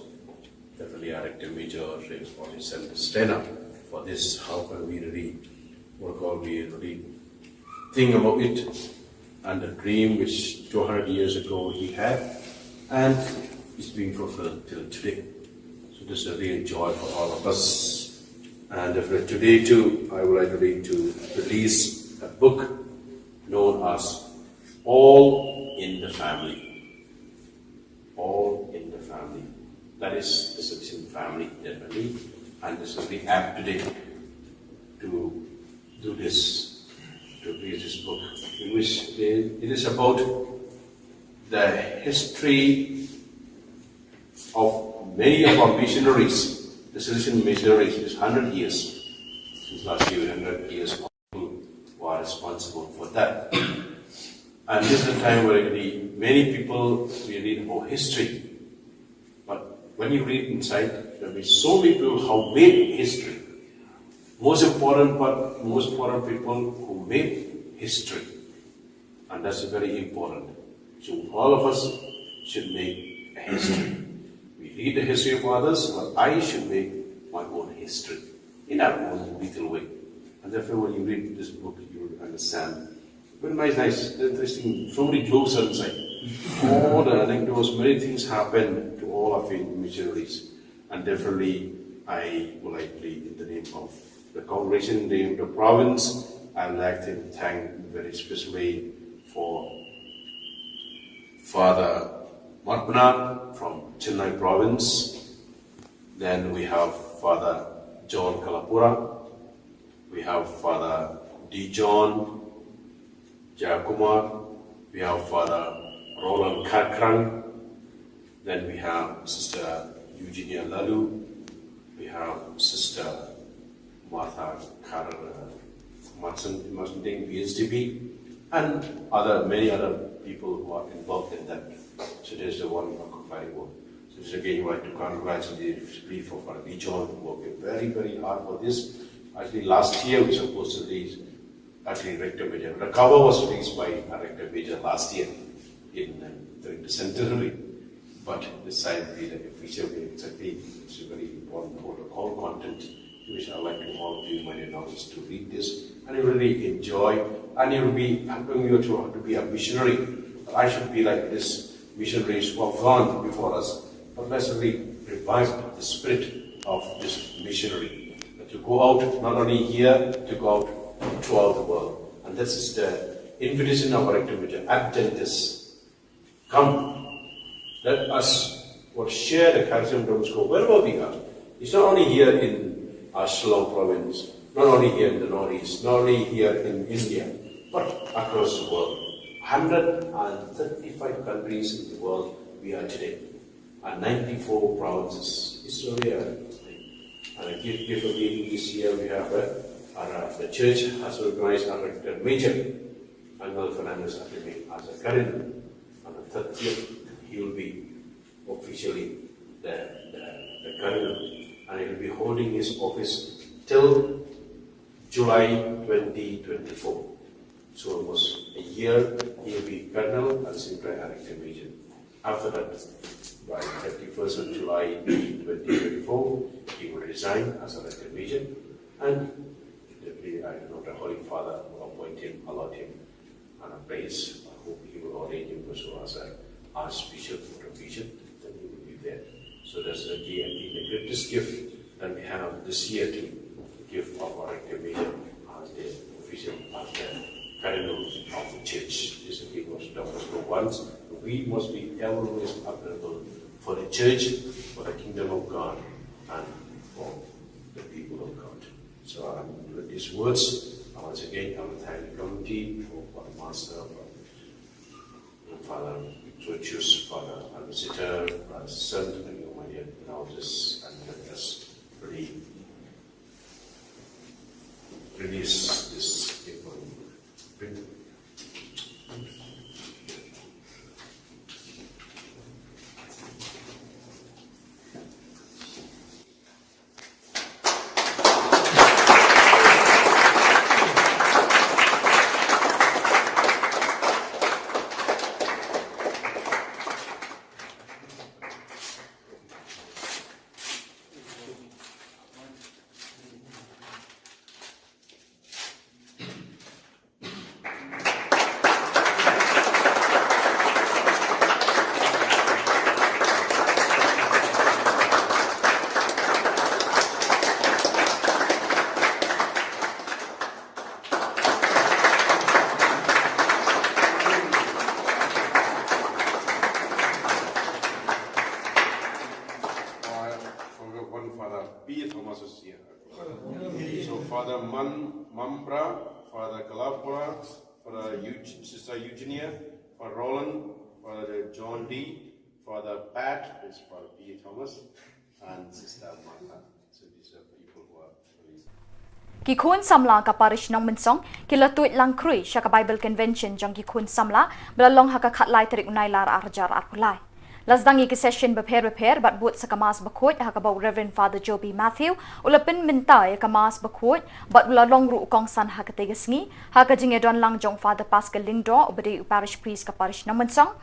Definitely, our active major, Reverend Father Sam Stena, for this, how can we really, what can we really think about it and the dream which two hundred years ago he had, and it's being fulfilled till today. So this is a real joy for all of us. And if today too, I would like to read to release a book known as All in the Family. All in the Family. That is the Salesian family, definitely. And this will be apt today to do this, to read this book, in which it is about the history of many of our missionaries, the Salesian missionaries. It's hundred years since last year, hundred years of people who are responsible for that. And this is a time where really many people, we read about history. But when you read inside, there will be so many people who made history. Most important, but most important people who made history. And that's very important. So all of us should make a history. We read the history of others, but I should make my own history in our own little way. And therefore, when you read this book, you will understand. Very nice, nice, interesting. So many jokes are inside. All the anecdotes, many things happen to all our faith missionaries. And definitely, I would like to, in the name of the congregation, in the name of the province, I would like to thank very specially for Father Marpana from Chennai province. Then we have Father John Kalapura. We have Father D. John Jayakumar. We have Father Roland Karkrang. Then we have Sister Eugenia Lalu. We have Sister Martha Kar Martin, Martin B S D B, and other many other people who are involved in that. So there's the one occupying work. So this again, you want to congratulate the for Father John, who worked very, very hard for this. Actually, last year we supposed to release actually Rector Major. The cover was released by a Rector Major last year in uh, during the centenary. But this time we the official way exactly it's a very important protocol content which I like to all of you, my dear, to read this and you really enjoy and you'll be helping you to, to be a missionary. But I should be like this missionaries who have gone before us. But let's really revive the spirit of this missionary. But to go out, not only here, to go out throughout the world. And this is the invitation of our Adventist. Come, let us what share the charism of Don Bosco wherever we are. It's not only here in uh, Shillong province, not only here in the Northeast, not only here in India, but across the world. one hundred thirty-five countries in the world we are today, and ninety-four provinces. It's really a, and a gift, gift of being this year we have a, our, uh, the church has recognized our Rector Major, Angel Fernandez Artime, as a cardinal. On the thirtieth, he will be officially the, the, the cardinal, and he will be holding his office till July twenty twenty-four. So almost a year he will be cardinal and Singrai Archdeacon Major. After that, by thirty-first of July twenty twenty-four, he will resign as Archdeacon Major, and definitely, I don't know, the Holy Father will appoint him, allot him on a place. I hope he will ordain him also as an Archbishop or a Bishop, then he will be there. So that's the key, I think, the greatest gift that we have this year to give our Archdeacon Major as the official, as the cardinal of the church. This is what Don Bosco wants. We must be always available for the church, for the kingdom of God, and for the people of God. So um, with these words, I once again I will thank the committee for, for the master, for Father Georgius, Father Ambassador, Father Sent, and you, my dear, and I'll just and let us really release this paper. Sister Eugenia, Father Roland, Father John D, Father Pat, is Father P A Thomas, and Sister Martha. So these are people who are really Ki khun samla ka parish Nongmynsong ki la tuid lang khrui sha ka Bible Convention jong ki khun samla ba la long ha ka khatlai tarik u Nailar ar hajar arphew lai. La sdang ïa ki session bapher bapher bad bud sa ka Mass bakhuid ha kaba u Reverend Father Joby Matthew u la pynmynta ïa ka Mass bakhuid bad u la long ruh u kongsan ha katei ka sngi ha ka jingïadon lang jong Father Pascal Lyngdoh uba dei u parish priest ka parish Nongmynsong,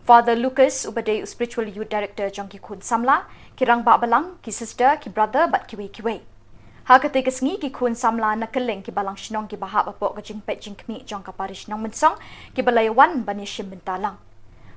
Father Lucas uba dei u spiritual youth director jong ki khun samla, ki rangbah balang, ki sister, ki brother bad kiwei kiwei. Ha katei ka sngi ki khun samla na kylleng ki balang shnong kiba hap hapoh ka jingpeit jingkhmih jong ka parish Nongmynsong kiba la ïawan ban ïashim bynta lang.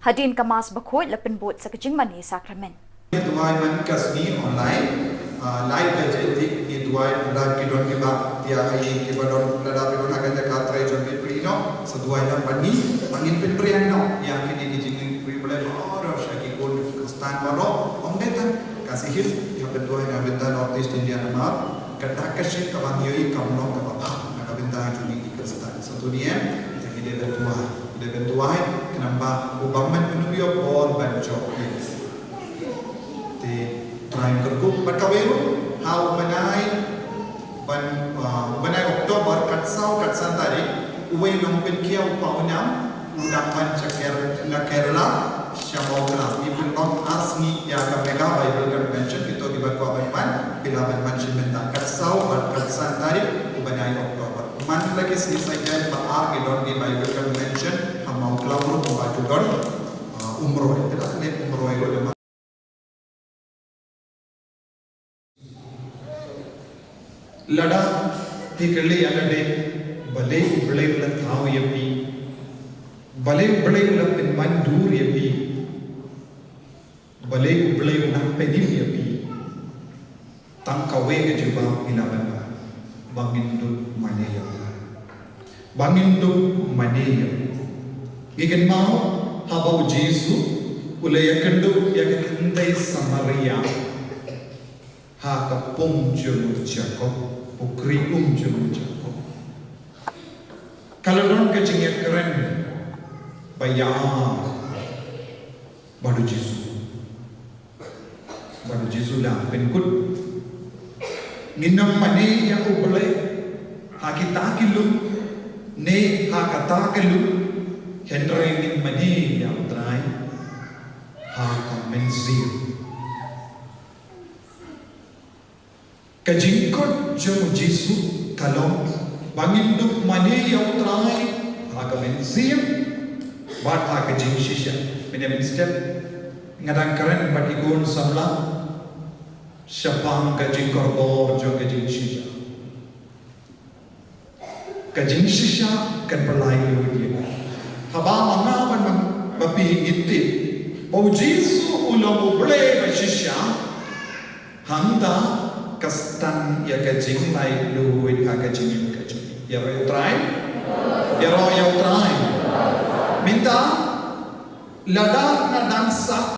Hadien ka Mass bakhuid la pynbud sa ka jingmane sakramen. Ngi duwai man ka sngi online, ah, lai baje te ngi duwai lada ki don kiba pia ha ïing kiba don lada phi don ha ka jaka trei jong phi phi noh, sa duwai lang ban ngi, ban ngin pynpriang noh ïa kine ki jingïakhun privilege baroh sha ki khun Khristan baroh, ym dei tang ka Khasi Hills, ïa pynduwai na bynta North East India namar kata ka shit kaba ngi ïohi kam long kaba bha na ka bynta jong ngi ki Khristan. Sa to ngi em, te ngi dei ban duwai, ngi dei ban duwai, khnang ba u bym man u ïoh bor ban jop ïa Te Trai un kyrkhu bad kawei ruh ha u bnai ban, ah, u bnai October kat saw kat san tarik, uwei u nongpynkhia u Paunam u dang wan sha Ker-, na Kerala sha Mawkla. Ngi pynlong ar sngi ïa ka Mega Bible Convention, kito kiba kwah ban wan phi lah ban wan shim bynta kat saw bad kat san tarik u bnai October. Man la ki sngi Saitjaiñ ba ar ki don ki Bible Convention ha Mawkla ruh, ba ju don, ah, Umroi. Te la ne Umroi ruh. Lada phi kylli ïa lade, balei U Blei u la thaw ïa phi, balei U Blei u la pynban dur ïa phi, balei U Blei u nang pynim ïa phi, tang kawei ka jubab phi lah ban ai, ba ngin dup mane ïa u. Ba ngin dup mane ïa u. Ngi kynmaw haba U Jisu u la ïakynduh ïa ka kynthei Samaria ha ka pung jong u Jakob, u khri um jong u Jakob, ka la don ka jingïakren ba ïar bad U Jisu. Bad U Jisu u la pynkut, ngin ym mane ïa U Blei ha kita ki lum ne ha kata ka lum, hynrei ngin mane ïa U Trai ha ka mynsiem. Ka jingkut jong U Jisu ka long ba ngin dup mane ïa U Trai ha ka mynsiem bad ha ka jingshisha. Mynne mynstep nga dang kren bad ki khun samla shaphang ka jingkordor jong ka jingshisha. Ka jingshisha kan pynlait lut ïa ngi. Haba ma nga bad ma phi ngi tip ba U Jisu u long U Blei ba shisha, hangta ka stad ïa ka jinglait lut ha ka jingim ka jong ngi. Ïaroh ïa U Trai. Ïaroh ïa U Trai. Mynta lada nga dang sah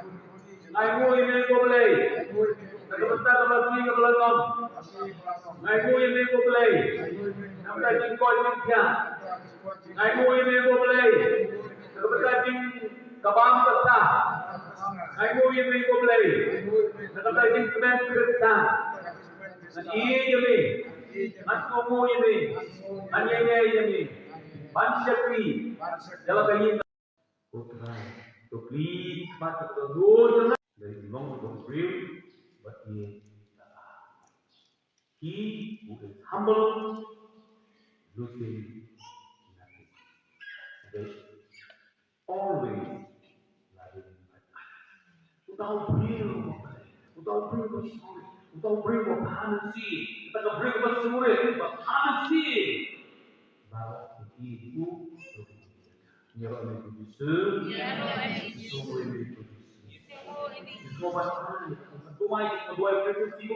Nga ainguh ïa me ko Blei na ka bynta ka blei kaba la long. Nga ainguh ïa me ko Blei na ka bynta jingkoit jingkhiah. Nga ainguh ïa me ko Blei na ka bynta jingkabam ka sah. Nga ainguh ïa me ko Blei na ka bynta jingkmen Khristan. Ngan ïeit ïa me, ngan kohnguh ïa me, ngan ïaineh ïa me ban shakri ïa la ka ïing. Ko Trai, to plie khmat ka dur jong nga. Lei long ka briew bad ïa ka. He who is humble loses nothing. Always loving others. Uta u briew uba, uta u briew uba shongshit, uta u briew uba bha mynsiem, uta ka briew uba sngewrit, uba bha mynsiem. Baroh ki ïeit u. Ïaroh ïa u Jisu. Ïaroh ïa u Jisu. Ïaroh ïa u Jisu. Ïaroh ïa u Jisu. Ïaroh ïa u Jisu.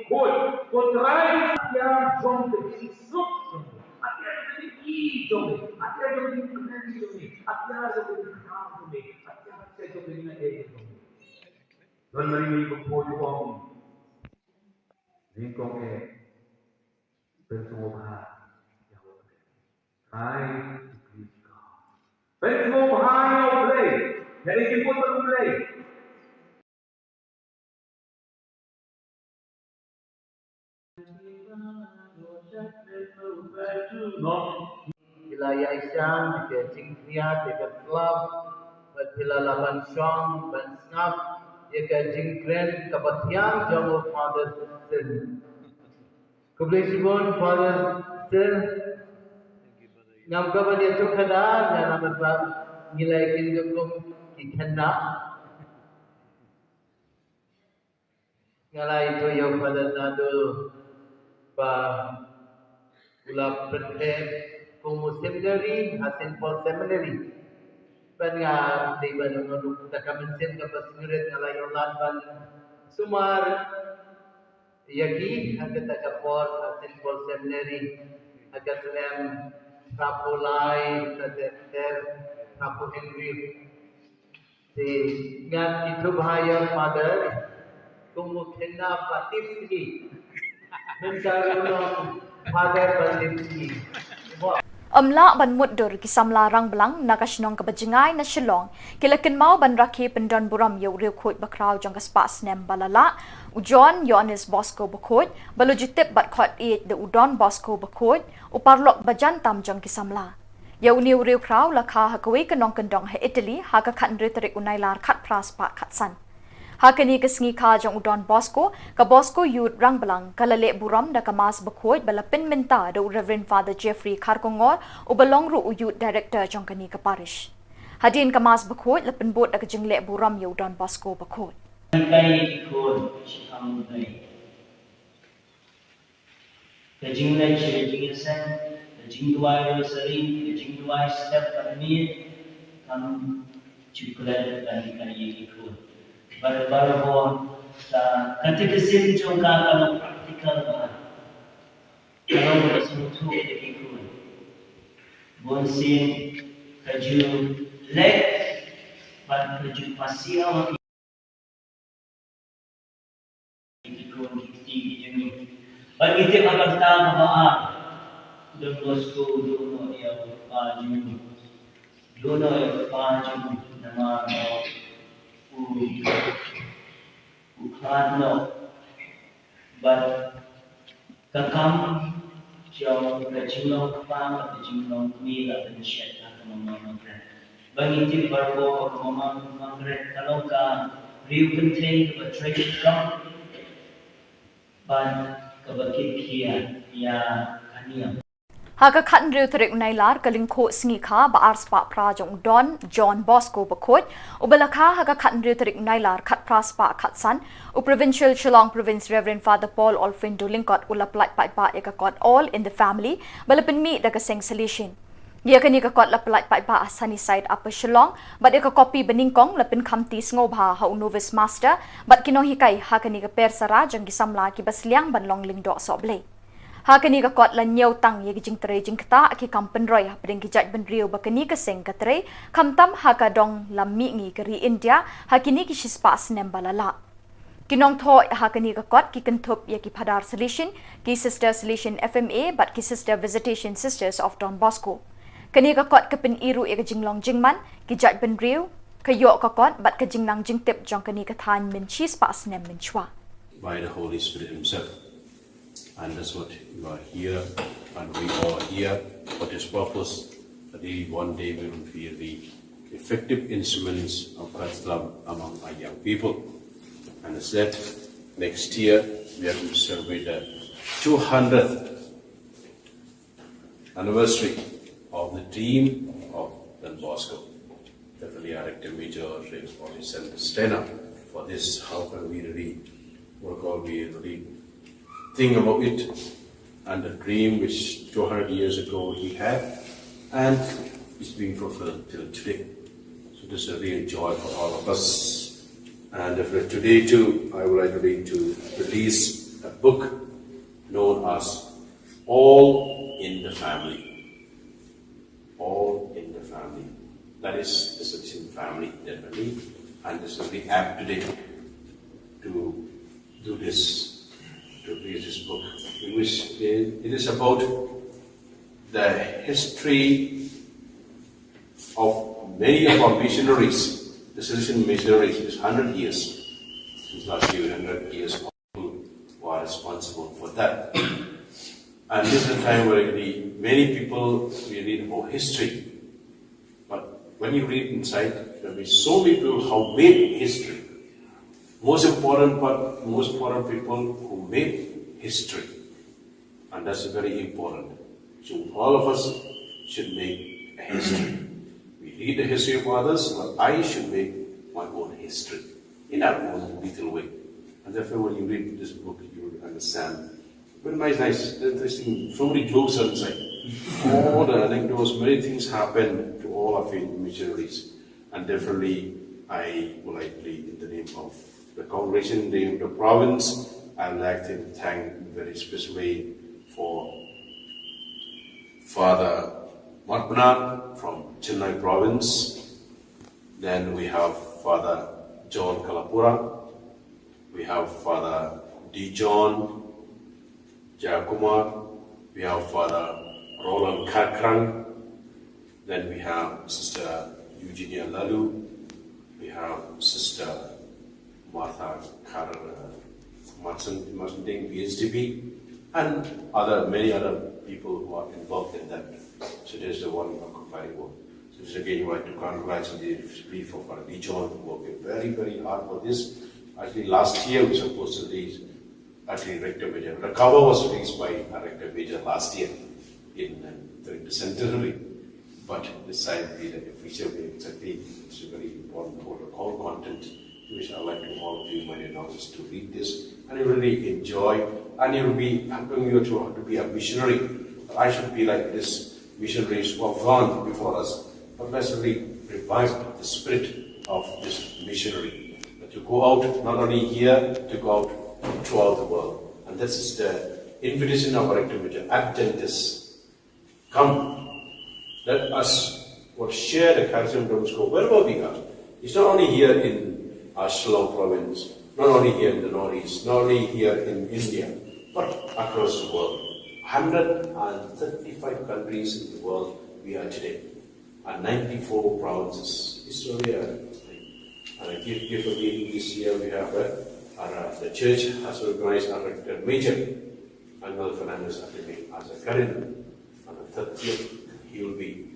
Ko Trai, ïa jong ka jingsuk jong me, ïa jong ka jingïeit jong me, ïa jong ka jingkmen jong me, ïa jong ka jingkmen jong me, ïa jong ka jingkmen jong me. Don Mari Mari Baphoh u ong, nyngkong eh, pynsngewbha ïa U Blei. Try to please God. Pynsngewbha ïa U Blei. Ïa ki jingpynbeit U Blei. Phi la ïaishah ïa ka jingkhriat, ïa ka slap, bad phi la lah ban shong ban sngap ïa ka jingkren kaba thiang jong u Father Sin. Khublei shibun Father Sin. Ngam kwah ban ïathuh kata, nga namar ba ngi la ïakynduh kum ki khynnah. Nga la ïathuh ïa u Father Nadur ba u la pynthep kum u seminary ha Saint Paul Seminary. Bad nga dei ban ong ruh kata ka mynsiem kaba sngewrit, nga la ïoh lad ban sumar ïa ki ha kata ka por ha Saint Paul Seminary ha ka snem hynriewphew lai, ka ter ter hynriewphew hynriew. Te ngan ïathuh bha ïa u Father kum u khynnah ba tipsngi. Mynta u long Father ba tipsngi. Ym lah ban mutdur ki samla Rangblang na ka shnong kaba jngai na Shillong ki la kynmaw ban rakhe pyndon burom ïa u riewkhuid bakhraw jong ka spah snem ba la lah, u John Ïoannis Bosco Bakhuid, ba la ju tip bad khot ïeit da u Don Bosco Bakhuid, u paralok ba jan tam jong ki samla. Ïa une u riewkhraw la kha ha kawei ka nongkyndong ha Italy ha ka khathynriew tarik u Nailar khatphra spah khatsan. Ha kane ka sngi kha jong u Don Bosco, ka Bosco Youth Rangblang ka la leh burom da ka Mass Bakhuid ba la pynmynta da u Reverend Father Jeffrey Kharkongor, uba long ruh u Youth Director jong kane ka parish. Hadien ka Mass Bakhuid la pynbud da ka jingleh burom ïa u Don Bosco Bakhuid. Kai ki khun, shi kham dei. Ka jingleh, ka jingïaseng, ka jingduwai rosary, ka jingduwai step bad miet, kam ju klet ban hikai ïa ki khun. Bar bar bor, ka, ka catechism jong ka ka long practical bha. Ka long kaba sngewthuh ïa ki khun. Bun sien ka ju leh bad ka ju pasiaw ha ki Ki khun ki kti ki jong ngi. Bad ngi tip ha ka bynta kaba ar, Don Bosco u duh noh ïa u kpa jong u. Duh noh ïa u kpa jong u namar ba u, u khlad noh. Bad ka kam jong ka jinglong kpa bad ka jinglong kmie la pynshet ha ka Mama Margaret. Ba ngi tip baroh ba ka Mama Margaret ka long ka riew kynthei kaba trei shitom bad kaba kit khiah ïa ka niam. Ha ka khathynriew tarik u Nailar, ka lyngkhuh sngi kha ba ar spah phra jong u Don John Bosco Bakhuid, uba la kha ha ka khathynriew tarik u Nailar khatphra spah khatsan, u Provincial Shillong Province Reverend Father Paul Olfrindo Lyngkot u la pyllait paidbah ïa ka kot All in the Family ba la pynmih da ka seng Salesian. Ïa kane ka kot la pyllait paidbah ha Sunnyside, Upper Shillong, bad ïa ka kopi banyngkong la pynkhamti sngewbha ha u Novice Master bad ki nonghikai ha kane ka per sara jong ki samla kiba sliang ban long lyngdoh sohblei. Ha kane ka kot la ñiew tang ïa ki jingtrei jingktah ki kam pynroi hapdeng ki jaitbynriew ba kane ka seng ka trei, khamtam ha ka dong lam mihngi ka ri India ha kine ki shispah snem ba la lah. Ki nongthoh ha kane ka kot ki kynthup ïa ki Phadar Salesian, ki Sister Salesian F M A bad ki Sister Visitation Sisters of Don Bosco. Kane ka kot ka pyni ruh ïa ka jinglong jingman ki jaitbynriew, ka ïoh ka kot bad ka jingnang jingtip jong kane ka thaiñ mynshispah snem mynshuwa. By the Holy Spirit himself. And that's what you are here, and we are here for this purpose, that we one day we will be the effective instruments of God's love among our young people. And as said, next year we are going to celebrate the two hundredth anniversary of the dream of the Bosco. Definitely, our Rector Major, Reverend Sanders Stena, for this. How can we really, what call we really think about it and the dream which two hundred years ago he had, and it's being fulfilled till today. So this is a real joy for all of us. And definitely today too, I would like to read to release a book known as All in the Family. All in the Family. That is the Selection family, definitely. And this will be apt today to do this, to read this book. It was, it is about the history of many of our missionaries, the Selection missionaries, this hundred years since last year, hundred years of people who are responsible for that. And this is a time where really many people we read about history. But when you read inside, there will be so many people who made history. Most important part, most important people who made history. And that's very important. So all of us should make a history. We read the history of others, but I should make my own history in our own little way. And therefore, when you read this book, you will understand. But nice, nice, interesting. So many jokes are inside. All the anecdotes, many things happen to all of you missionaries. And definitely, I would like to, in the name of the congregation, in the name of the province, I would like to thank very specially for Father Matpna from Chennai province. Then we have Father John Kalapura. We have Father D. John Jayakumar. We have Father Roland Kharkhrang. Then we have Sister Eugenia Lalu. We have Sister Martha Kar, uh, Martin, Martin Ding, B S D B, and other, many other people who are involved in that. So there's the one occupying work. So this again, I would like to congratulate the for Father John, who worked very, very hard for this. Actually, last year we supposed to release, actually, Rector Major. The cover was released by our Rector Major last year in, uh, during the centenary. But this time, the official, exactly, it's a very important protocol content, which I like to all of you, my dear, to read this, and you really enjoy, and you'll be helping you to, to be a missionary. But I should be like this missionaries who have gone before us, but let's really revive the spirit of this missionary. That you go out, not only here, to go out throughout the world. And this is the invitation of our Rector Major, Adventists. Come, let us what share the charism of Don Bosco wherever we are. It's not only here in our Shillong province, not only here in the Northeast, not only here in India, but across the world. Hundred and thirty-five countries in the world we are today, and ninety-four provinces. It's really a, and a gift, gift of giving this year we have, uh, our, uh, the church has recognized our Rector Major, Angel Fernandez Ateme, as a cardinal. On the thirtieth, he will be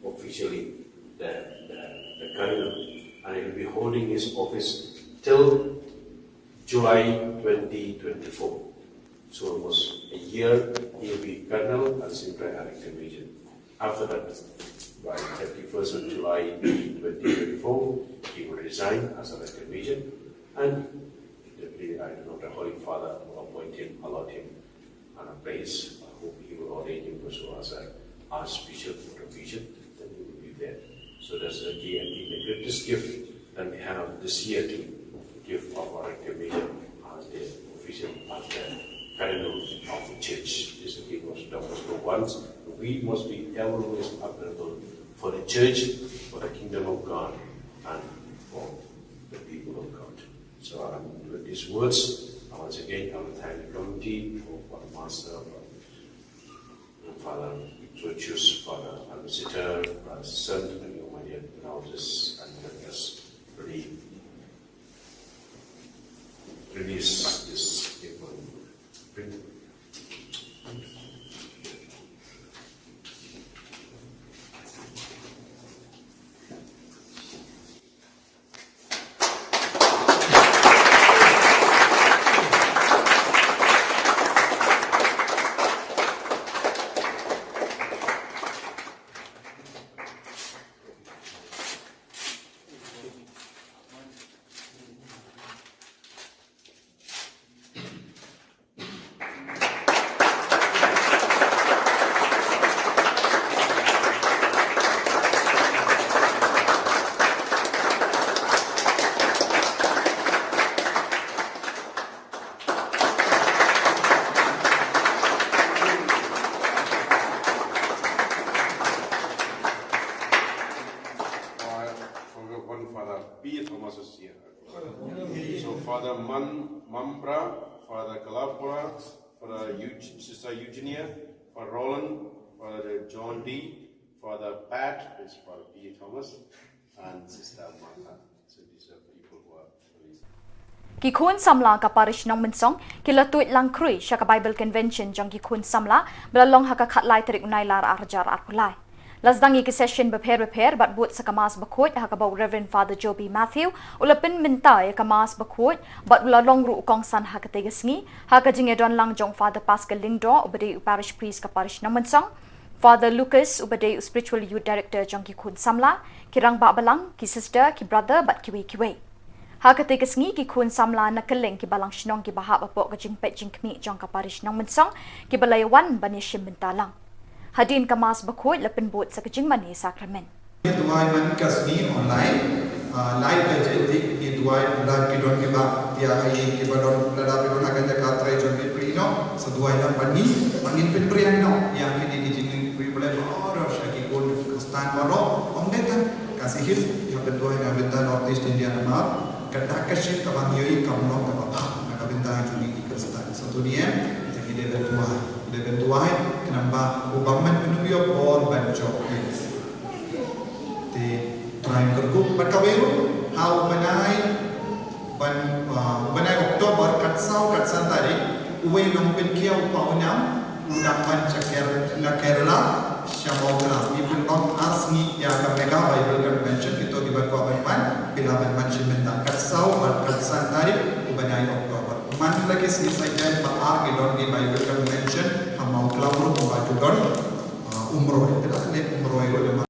officially the, the, the cardinal, and he will be holding his office till July twenty twenty-four. So almost a year, he will be cardinal and Singrai Elected Major. After that, by thirty-first of July twenty twenty-four, he will resign as Elected Major, and definitely, I don't know, the Holy Father will appoint him, allot him on a place. I hope he will ordain him also as a Archbishop or a bishop, then he will be there. So that's the key, I think, the greatest gift that we have this year to give of our recognition as the official, as the cardinal of the church. This is the thing was Don Bosco once. We must be always available for the church, for the kingdom of God, and for the people of God. So, um, with these words, I once again, I will thank the committee for, for the master, for Father Georgius, Father Ambassador, Father Saint, and your my dear houses, and let us really release this gift. Eug-, Sister Eugenia, Father Roland, Father John D, Father Pat, is Father P. Thomas, and Sister Martha. So these are people who are amazing. Ki khun samla ka parish Nongmynsong ki la tuid lang khrui sha ka Bible Convention jong ki khun samla ba la long ha ka khatlai tarik u Nailar arhajar arphew lai. La sdang ïa ki session bapher bapher bad bud sa ka Mass bakhuid ha kaba u Reverend Father Joby Matthew u la pynmynta ïa ka Mass bakhuid bad u la long ruh u kongsan ha katei ka sngi ha ka jingïadon lang jong Father Pascal Lyngdoh uba dei u parish priest ka parish Nongmynsong, Father Lucas uba dei u spiritual youth director jong ki khun samla, ki rangbah balang, ki sister, ki brother bad kiwei kiwei. Ha katei ka sngi ki khun samla na kylleng ki balang shnong kiba hap hapoh ka jingpeit jingkhmih jong ka parish Nongmynsong kiba la ïawan ban ïashim bynta lang. Hadien ka Mass bakhuid la pynbud sa ka jingmane sakramen. Ngi duwai man ka sngi online, ah, live ka jingtip ngi duwai lada ki don kiba ïa ai kiba don lada ki don ha ka jaka trei jong ki pyrshah noh sa duwai lang ban ngi ban ngin pynpriang noh ïa kine ki jingpyrshah baroh sha ki khun Khristan baroh. Ong dei tang ka sihis ïa pynduwai na bynta North East India namar ka dak ka shit kaba ngi ïohi kam long kaba bha na ka bynta jong ngi ki Khristan. Sa tu ni em, te ngi dei ban duwai, ngi dei ban duwai khnang ba u bym mynta u ïoh bor ban jop ïa. Te Trai kyrkhu bad kawei ruh ha u bnai ban, ah, u bnai October kat saw kat san tarik uwei u nongpynkhia u pa u nam u dang wan sha Ker-, na Kerala sha Mawkla. Ngi pynlong ar sngi ïa ka Mega Bible Convention, kito kiba kwah ban wan phi lah ban wan shim bynta kat saw bad kat san tarik u bnai October. Man la ki sngi Saitjaiñ ba ar ki don ki Bible Convention ha Mawkla ruh ba ki don, ah, Umroi. Te la leh Umroi ruh leh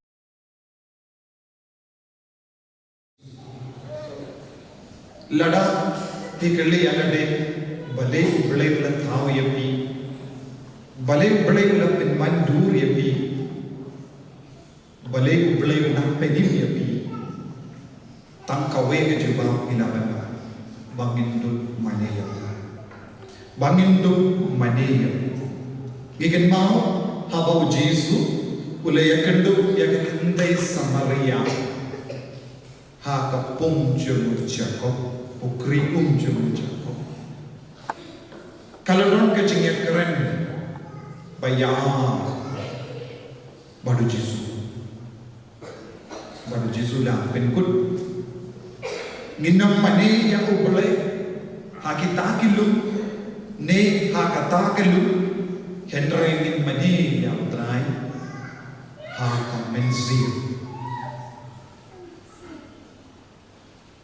Lada phi kylli ïa lade, balei U Blei u la thaw ïa phi? Balei U Blei u la pynman dur ïa phi? Balei U Blei u nang pynim ïa phi? Tang kawei ka jubab ngi lah ban ai, ba ngin dup mane ïa U Blei. Ba ngin dup mane ïa U. Ngi kynmaw haba U Jisu u la ïakynduh ïa ka kynthei Samaria ha ka pung jong u Jakob, u khri um jong u Jakob. Ka la don ka jingïakren ba ïa bad U Jisu. Bad U Jisu u la pynkut, ngin ym mane ïa U Blei ha kita ki lum ne ha kata ka lum, hynrei ngin mane ïa U Trai ha ka mynsiem.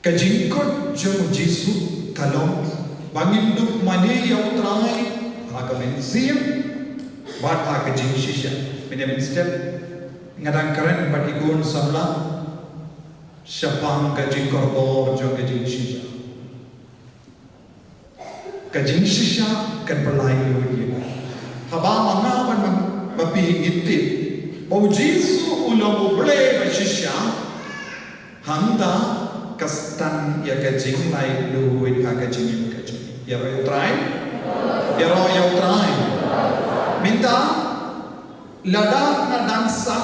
Ka jingkut jong U Jisu ka long ba ngin dup mane ïa U Trai ha ka mynsiem bad ha ka jingshisha. Mynne mynstep nga dang kren bad ki khun samla shaphang ka jingkordor jong ka jingshisha. Ka jingshisha kan pynlait lut ïa nga. Haba ma nga bad ma phi ngi tip ba U Jisu u long U Blei ba shisha, hangta ka stad ïa ka jinglait lut ha ka jingim ka jong ngi. Ïaroh ïa U Trai. Ïaroh ïa U Trai. Mynta lada nga dang sah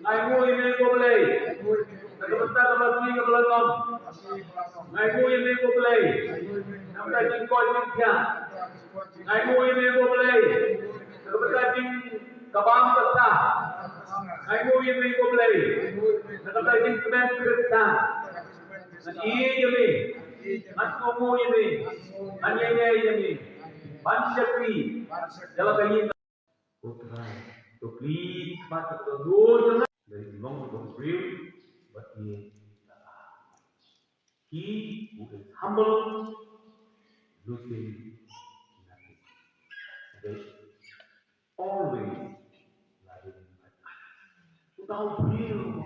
Nga ainguh ïa me ko Blei na ka bynta ka blessing kaba la long. Nga ainguh ïa me ko Blei na ka bynta jingkoit jingkhiah. Nga ainguh ïa me ko Blei na ka bynta jingkabam ka sah. Nga ainguh ïa me ko Blei na ka bynta jingkmen Khristan. Ngan ïeit ïa me, ngan kohnguh ïa me, ngan ïaineh ïa me ban shakri ïa la ka ïing. Ko Trai, to plie khmat, to dur jong nga. Lei long ko briew bad ïeit. He who is humble loses nothing. Always. Uta u briew uba,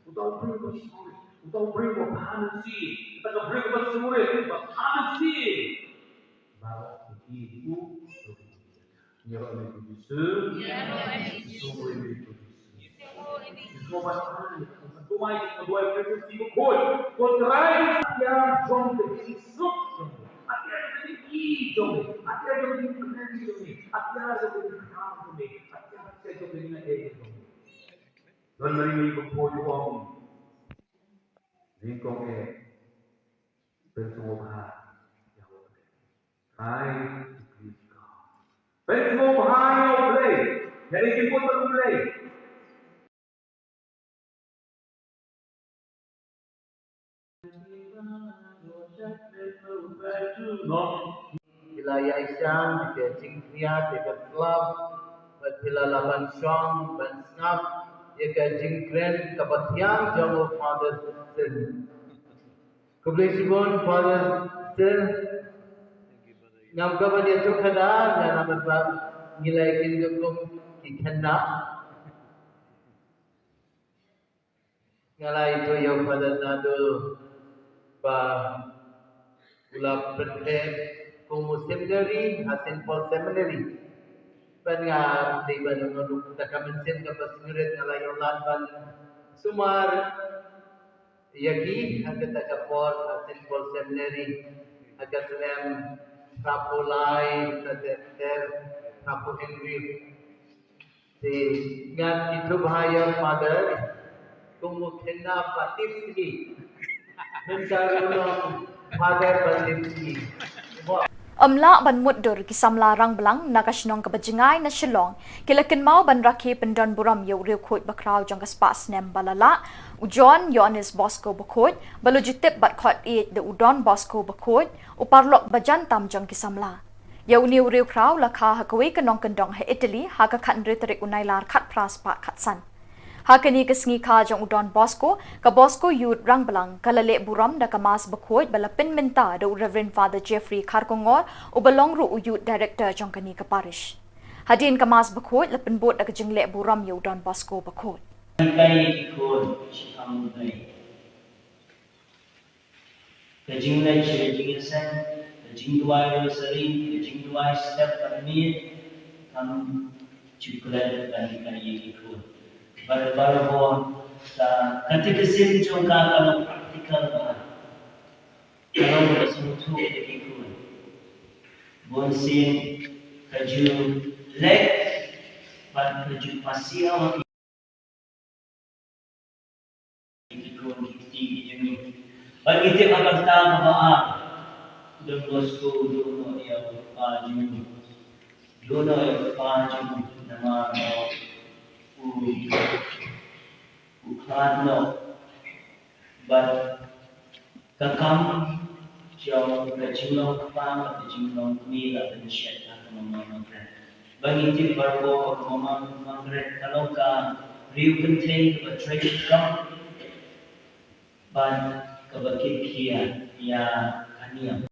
uta u briew uba shongrit, uta u briew uba bha mynsiem, uta ka briew uba shongrit, uba bha mynsiem. Baroh ki ïeit ïa u. Ïaroh ïa u Jisu. Ïaroh ïa u Jisu. Ïaroh ïa u Jisu. Ïaroh ïa u Jisu. Ko Trai, ïa jong ka jingsuk jong me, ïa jong ka jingïeit jong me, ïa jong ka jingkmen jong me, ïa jong ka jingkmen jong me, ïa jong ka jingkmen jong me. Don ma ri mi ko po ju ong. Ni ko ke. Pynshong bha ïa U Blei. Trai to please God. Pynshong bha ïa U Blei. Ïa ki put U Blei. Ki la ïaishah ka jingkñia te ka club, bad ki la lah ban shong ban sngap ïa ka jingkren kaba thiang jong u Father Sin. Khublei shibun Father Sin. Ngam kaba ïa tu khadar na namar ba ngi la kin kum ki khynnah. Nga la ïathuh ïa u Father Naduh ba u la pyntheh kum u seminary ha Saint Paul Seminary. Bad nga dei ban ong ruh kata ka mynsiem kaba sngewrit nga la ïoh lad ban sumar ïa ki ha kata ka por ha Saint Paul Seminary ha ka snem hynriewphew lai, hynriewphew hynriew. Te ngan ïathuh bha ïa u Father kum u khynnah ba tipsngi. Mynta ruh u Father ba tipsngi. Ym lah ban mutdur ki samla Rangblang na ka shnong kaba jngai na Shillong ki la kynmaw ban rakhe pyndon burom ïa u riewkhuid bakhraw jong ka spah snem ba la lah, u John Ïoannis Bosco Bakhuid, ba la ju tip bad khot ïeit da u Don Bosco Bakhuid, u paralok ba jan tam jong ki samla. Ïa une u riewkhraw la kha ha kawei ka nongkyndong ha Italy ha ka khathynriew tarik u Nailar khatphra spah khatsan. Ha kane ka sngi kha jong u Don Bosco, ka Bosco Youth Rangblang ka la leh burom da ka Mass bakhuid ba la pynmynta da u Reverend Father Jeffrey Kharkongor, uba long ruh u Youth Director jong kane ka parish. Hadien ka Mass bakhuid la pynbud da ka jingleh burom ïa u Don Bosco Bakhuid. Kai ki khun, shi kham dei. Ka jingleh, ka jingïaseng, ka jingduwai rosary, ka jingduwai step bad miet, kam ju klet ban hikai ïa ki khun. Bar bar bor ka, ka katekism jong ka ka long practical bha. Ka long ka sngewthuh ïa ki khun. Bun sien ka ju leh bad ka ju pasiaw ha ki Ki khun ki kti ki jong ngi. Bad ngi tip ha ka bynta kaba ar, Don Bosco u duh noh ïa u kpa jong u. Duh noh ïa u kpa jong u namar ba u, u khlad noh. Bad ka kam jong ka jinglong kpa bad ka jinglong kmie la pynshet ha ka mama Margaret. Ba ngi tip baroh ba ka mama Margaret ka long ka riew kynthei kaba trei shitom bad kaba kit khia ïa ka niam.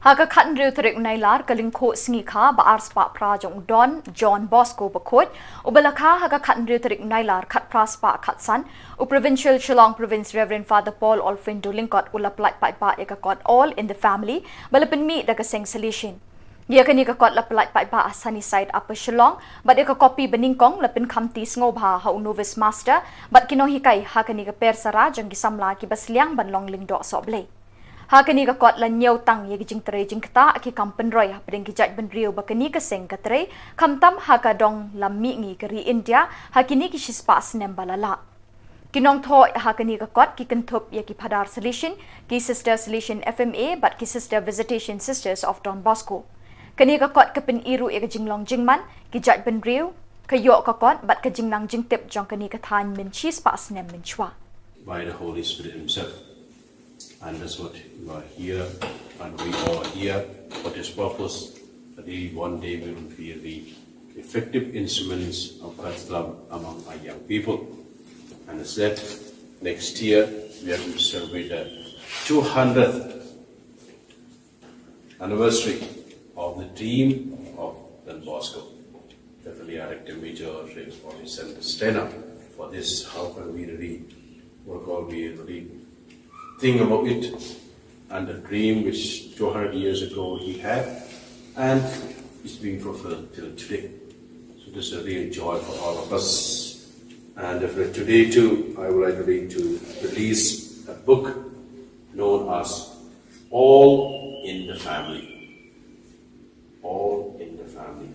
Ha ka khathynriew tarik u Nailar, ka lyngkhuh sngi kha ba ar spah phra jong u Don John Bosco Bakhuid, uba la kha ha ka khathynriew tarik u Nailar khatphra spah khatsan, u Provincial Shillong Province Reverend Father Paul Olfindo Lyngkot u la pyllait paidbah ïa ka kot All in the Family ba la pynmih da ka seng Salesian. Ïa kane ka kot la pyllait paidbah ha Sunnyside, Upper Shillong, bad ïa ka kopi banyngkong la pynkhamti sngewbha ha u Novice Master bad ki nonghikai ha kane ka per sara jong ki samla kiba sliang ban long lyngdoh sohblei. Ha kane ka kot la ñiew tang ïa ki jingtrei jingktah ki kam pynroi hapdeng ki jaitbynriew ba kane ka seng ka trei, khamtam ha ka dong lam mihngi ka ri India ha kine ki shispah snem ba la lah. Ki nongthoh ha kane ka kot ki kynthup ïa ki Phadar Salesian, ki Sister Salesian F M A bad ki Sister Visitation Sisters of Don Bosco. Kane ka kot ka pyni ruh ïa ka jinglong jingman ki jaitbynriew, ka ïoh ka kot bad ka jingnang jingtip jong kane ka thaiñ mynshispah snem mynshuwa. By the Holy Spirit Himself. And that's what you are here, and we are here for this purpose. That we, one day we will be the effective instruments of God's love among our young people. And as said, next year we are going to celebrate the two hundredth anniversary of the team of the Bosco. Definitely, our Rector Major, Reverend Sanders Stena, for this. How can we really, what can we really think about it? And the dream which two hundred years ago he had, and it's being fulfilled till today. So this is a real joy for all of us. And definitely today too, I would like to read to release a book known as All in the Family. All in the Family.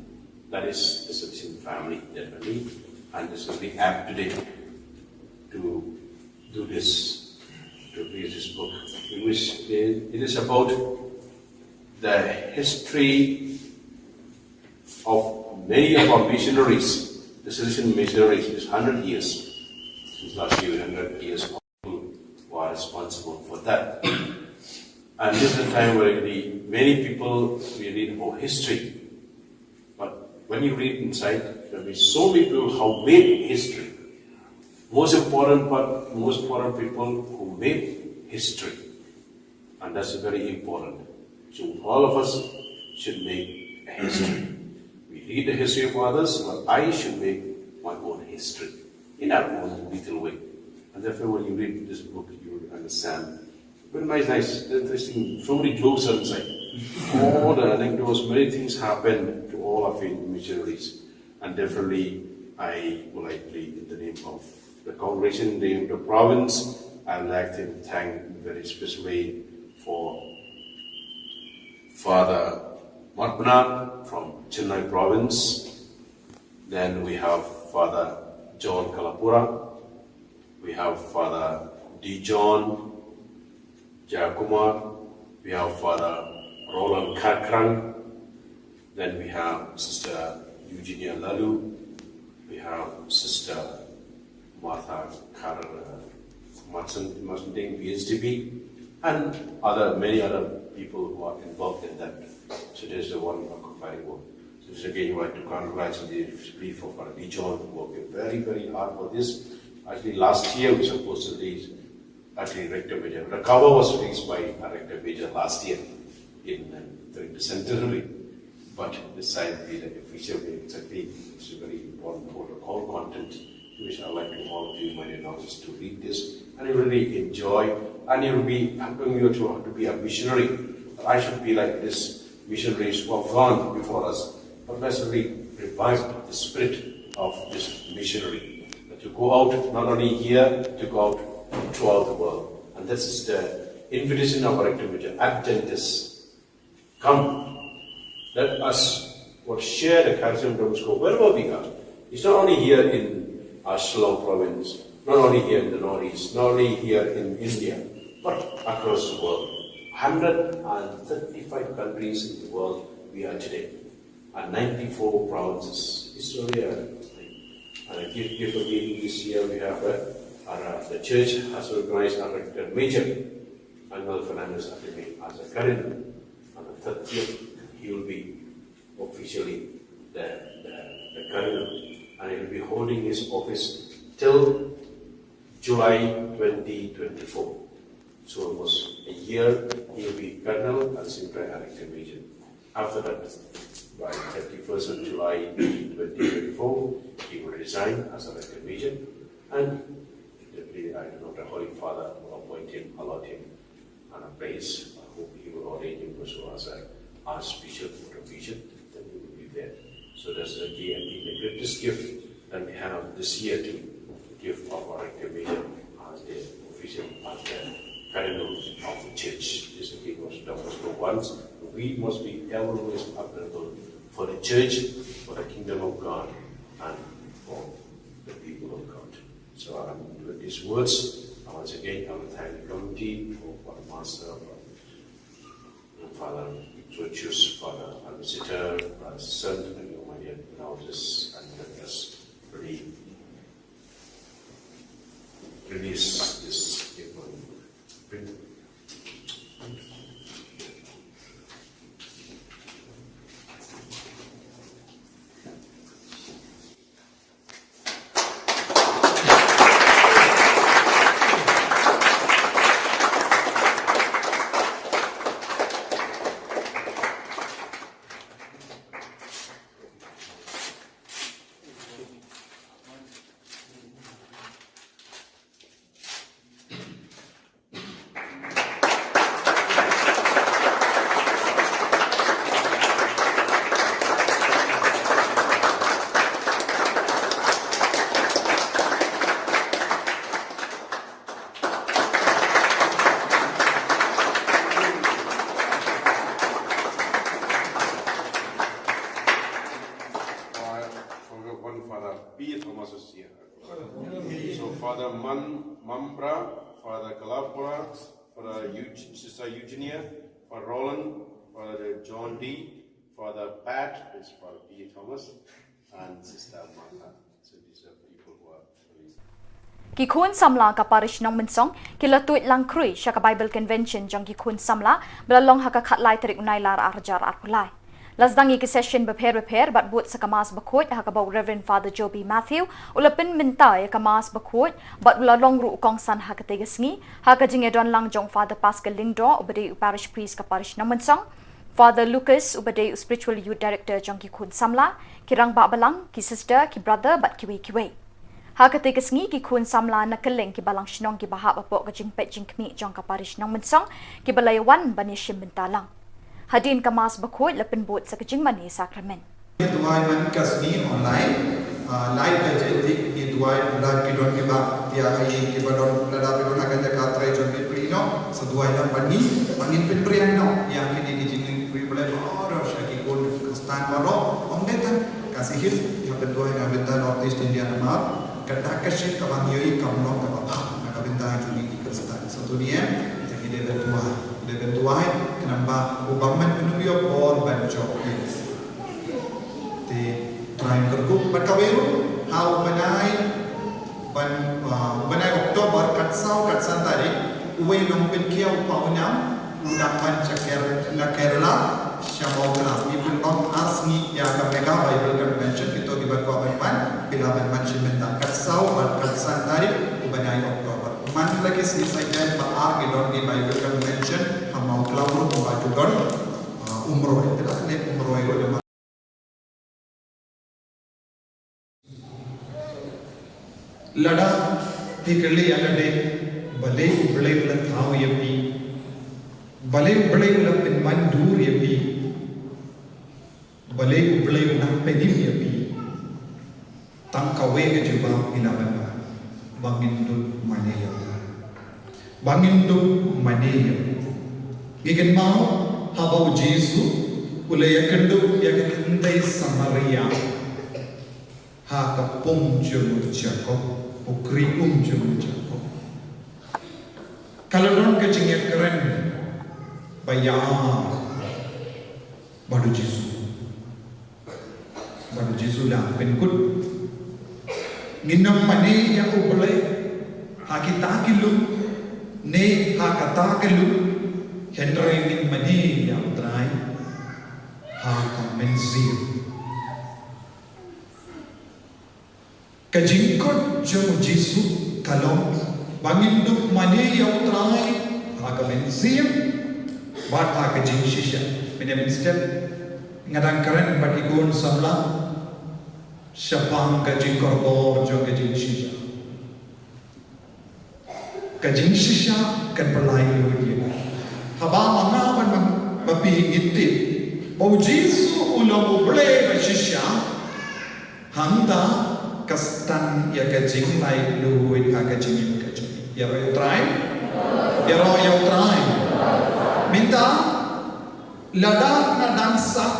That is the Salesian family, definitely. And this will be apt today to do this, to read this book. It was, it is about the history of many of our missionaries, the Salesian missionaries, this hundred years since last year, hundred years, who are responsible for that. And this is a time where the many people we read about history. But when you read inside, there will be so many people how made history. Most important, but most important people who made history. And that's very important. So all of us should make a history. We read the history of others, but I should make my own history in our own little way. And therefore, when you read this book, you will understand. But nice, nice, interesting. So many jokes are inside. All the anecdotes, many things happen to all our faith missionaries. And definitely, I would like to, in the name of the congregation, in the name of the province, I would like to thank very specially for Father Matpna from Chennai province. Then we have Father John Kalapura. We have Father D. John Jayakumar. We have Father Roland Kharkhrang. Then we have Sister Eugenia Lalu. We have Sister Martha Kar, uh, Martin, Martin Ding, B S D B, and other, many other people who are involved in that. So there's the one accompanying work. So this again, you want to congratulate the Split for Father John, who worked very, very hard for this. Actually, last year we supposed to release, actually, Rector Major. The cover was released by a Rector Major last year in, uh, during the centenary. But this time we, like, official way, exactly. It's a very important protocol content, which I like to all of you, my dear, to read this, and you really enjoy, and you'll be helping you to, to be a missionary. But I should be like this missionaries who have gone before us. But let's really revive the spirit of this missionary. That you go out, not only here, to go out throughout the world. And this is the invitation of our Adventist. Come, let us, what, share the charism of Don Bosco wherever we are. It's not only here in, uh, Shillong province, not only here in the Northeast, not only here in India, but across the world. Hundred and thirty-five countries in the world we are today, and ninety-four provinces. It's really a, and a gift, gift again this year we have, uh, our, uh, the church has recognized our Rector Major Angel Fernandez Ateme as a cardinal. On the thirtieth, he will be officially the, the, the cardinal, and he will be holding his office till July twenty twenty-four. So almost a year, he will be cardinal and Singrai Rector Major. After that, by thirty-first of July twenty twenty-four, he will resign as a Rector Major, and definitely, I don't know, the Holy Father will appoint him, allot him on a place. I hope he will ordain him also as a Archbishop or a bishop, then he will be there. So that's the key, I think, the greatest gift that we have this year to give of our Rector Major as the official, as the cardinal of the church. This is the thing was Don Bosco once. We must be always available for the church, for the kingdom of God, and for the people of God. So, um, with these words, I once again, I will thank the committee for, for the master, for Father Georgius, Father Ambassador, Father Saint, and your, my dear, and all this, and let us really release this gift. Father Eug- Sister Eugenia, Father Roland, Father John D, Father Pat, is Father P J Thomas, and Sister Martha. So these are people who are released. Ki khun samla ka parish Nongmynsong ki la tuid lang khrui sha ka Bible Convention jong ki khun samla ba la long ha ka khatlai tarik u Nailar arhajar arphew lai. La sdang ïa ki session bapher bapher bad bud sa ka Mass bakhuid ha kaba u Reverend Father Joby Matthew u la pynmynta ïa ka Mass bakhuid bad u la long ruh u kongsan ha katei ka sngi ha ka jingïadon lang jong Father Pascal Lyngdoh uba dei u parish priest ka parish Nongmynsong, Father Lucas uba dei u spiritual youth director jong ki khun samla, ki rangbah balang, ki sister, ki brother bad kiwei kiwei. Ha katei ka sngi ki khun samla na kylleng ki balang shnong kiba hap hapoh ka jingpeit jingkhmih jong ka parish Nongmynsong kiba la ïawan ban ïashim bynta lang. Hadien ka Mass bakhuid la pynbud sa ka jingmane sakramen. Ngi duwai man ka sngi online, ah, lai baje te ngi duwai lada ki don kiba ïa ha ïing kiba don lada ki don ha ka jaka trei jong ki pyrshah noh, sa duwai lang bad ngi, ba ngin pynpriang noh ïa kine ki jingriewblei baroh sha ki khun Khristan baroh, ym dei tang ka Sihis, ïa pynduwai na bynta North East India namar kata ka shit kaba ngi ïohi kam long kaba bha na ka bynta jong ngi ki Khristan. Sa to ngi em, te ngi dei ban duwai, ngi dei ban duwai, khnang ba u bym man u ïoh bor ban jop ïa. Te Trai un kyrkhu bad kawei ruh ha u bnai ban, ah, u bnai October kat saw kat san tarik, uwei u nongpynkhiah u Paunam u dang wan sha Ker-, na Kerala sha Mawklam. Ngi pynlong ar sngi ïa ka Mega Bible Convention, kito kiba kwah ban wan phi lah ban wan shim bynta kat saw bad kat san tarik u bnai October. Man la ki sngi Saitjaiñ ba ar ki don ki Bible Convention ha Mawklam ruh, ba ju don, ah, Umroi. Te la leh Umroi ruh da Lada phi kylli ïa lade, balei U Blei u la thaw ïa phi, balei U Blei u la pynban dur ïa phi, balei U Blei u nang pynim ïa phi, tang kawei ka jubab phi lah ban ai, ba ngin dup mane ïa U Blei. Ba ngin dup mane ïa U. Ngi kynmaw haba U Jisu u la ïakynduh ïa ka kynthei Samaria ha ka pung jong u Jakob, u kri um jong u Jakob. Ka la don ka jingïakren ba ïa bad U Jisu. Bad U Jisu u la pynkut, ngin ym mane ïa U Blei ha kita ki lum ne ha kata ka lum, hynrei ngin mane ïa U Trai ha ka mynsiem. Ka jingkut jong U Jisu ka long ba ngin dup mane ïa U Trai ha ka mynsiem bad ha ka jingshisha. Mynne mynstep nga dang kren bad ki khun samla shaphang ka jingkordor jong ka jingshisha. Ka jingshisha kan pynlait lut ïa nga. Haba ma nga bad ma phi ngi tip ba U Jisu u long U Blei ba shisha, hangta ka stad ïa ka jinglait lut ha ka jingim ka jong ngi. Ïaroh ïa U Trai. Ïaroh ïa U Trai. Mynta lada nga dang sah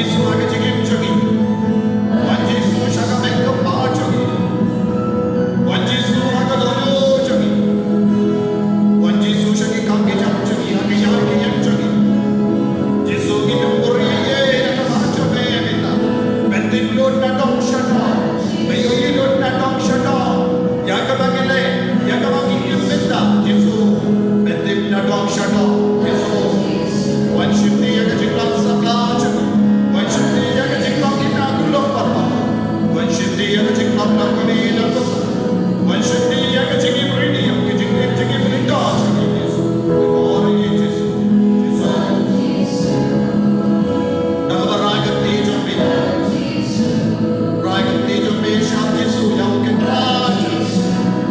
Jisu ha ka jingim jong ngi. Wan Jisu sha ka bynta jong ngi. Wan Jisu ha ka dohnud jong ngi. Wan Jisu sha ki kam ki jam jong ngi, ha ki ïar ki ïeng jong ngi. Jisu ngi buhrieh ïa ka bynta jong me mynta. Ban tip lut na dong sha dong. Ban ïohi lut na dong sha dong. Ïa kaba ngi leh, ïa kaba ngi im mynta, Jisu. Ban tip na dong sha dong, Jisu. Wan shimti ïa ka jingïalang samla jong ngi. Wan shimti ïa ka jingïalang ïa ka kulong paralok. Wan shimti ïa ka jingïalang na kane na kata. Wan shimti ïa ka jingim ridi, ïa ka jingim, jingim ridi jong ngi, Jisu. Wan ïa ngi, Jisu. Jisu. Da kaba rai ka kti jong me. Rai ka kti jong me sha Jisu, ïa u Kynrad,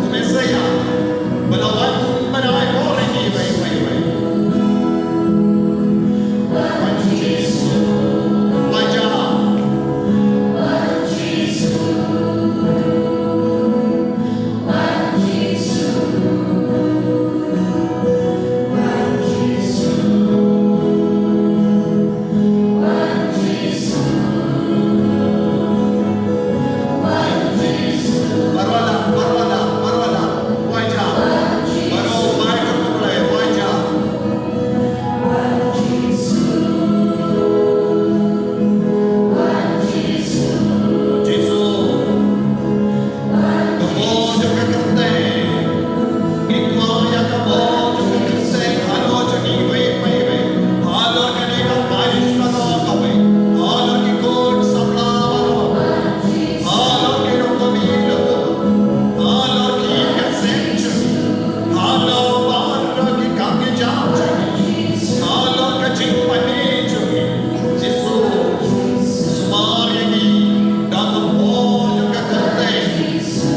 u Messaïah. Ba la wan ban ai bor ïa ngi, wei, wei, wei. Wan Jisu. Wan Jah. Baroh la, baroh la, baroh la. Wan Jah. Baroh bai ka kumlai, Wan Jah. Jisu. Ka bor jong ka kyrteng. Ngi kwah ïa ka bor jong ka kyrteng halor jong ngi iwei pa iwei. Halor kane ka parish baroh kawei. Halor ki khun samla baroh. Halor ki nongkynmaw baroh. Halor ki kynsan jong ngi. Halor baroh ki kam ki jam jong ngi. Halor ka jingpynïaid jong ngi. Jisu. Sumar ïa ngi. Da ka bor jong ka kyrteng.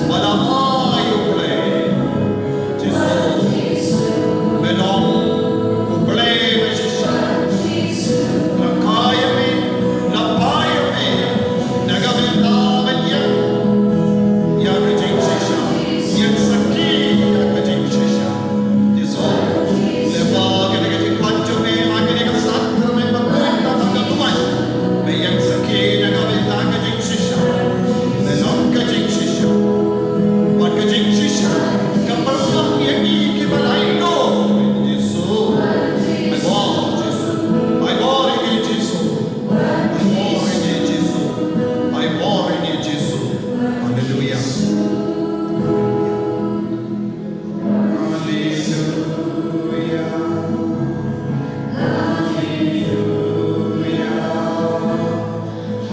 Ba la ai U Blei. Jisu, me long U Blei ba shisha. La kha ïa me, la phai ïa me, na ka bynta ban ïeng ïa ka jingshisha, ïeng sakhi ïa ka jingshisha. Jisu, lyngba kane ka jingwan jong me ha kane ka sakrament ba khuid ba ka duwai, me ïeng sakhi na ka bynta ka jing shisha. Me long ka jingshisha. Wat ka jingshisha ka pynlong ïa ngi kiba la ïehnoh. Jisu. Ai bor Jisu. Ai bor ïa ngi Jisu. Ai bor ïa ngi Jisu. Ai bor ïa ngi Jisu. Haleluia. Haleluia.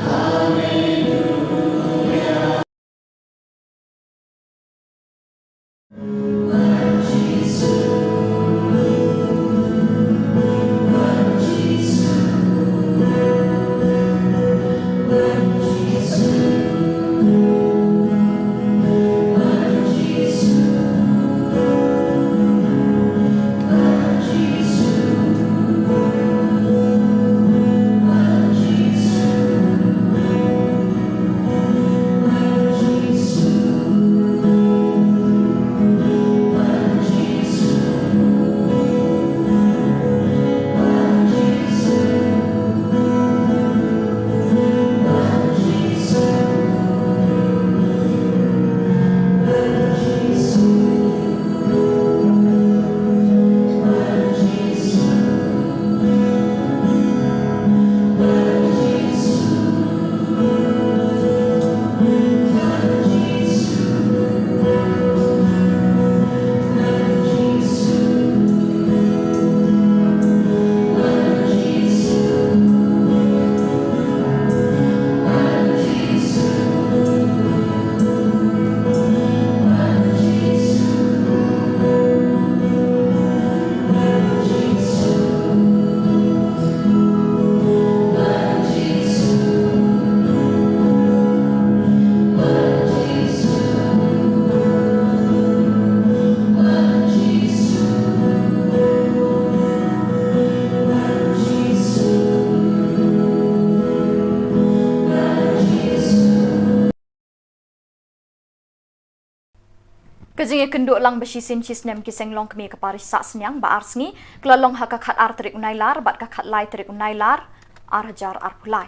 Haleluia. Ka jingïakynduh lang ba shisien shisnem ki seng longkmie ka parish Sahsniang ba ar sngi ka la long ha ka khatar tarik u Nailar bad ka khatlai tarik u Nailar ar hajar arphew lai.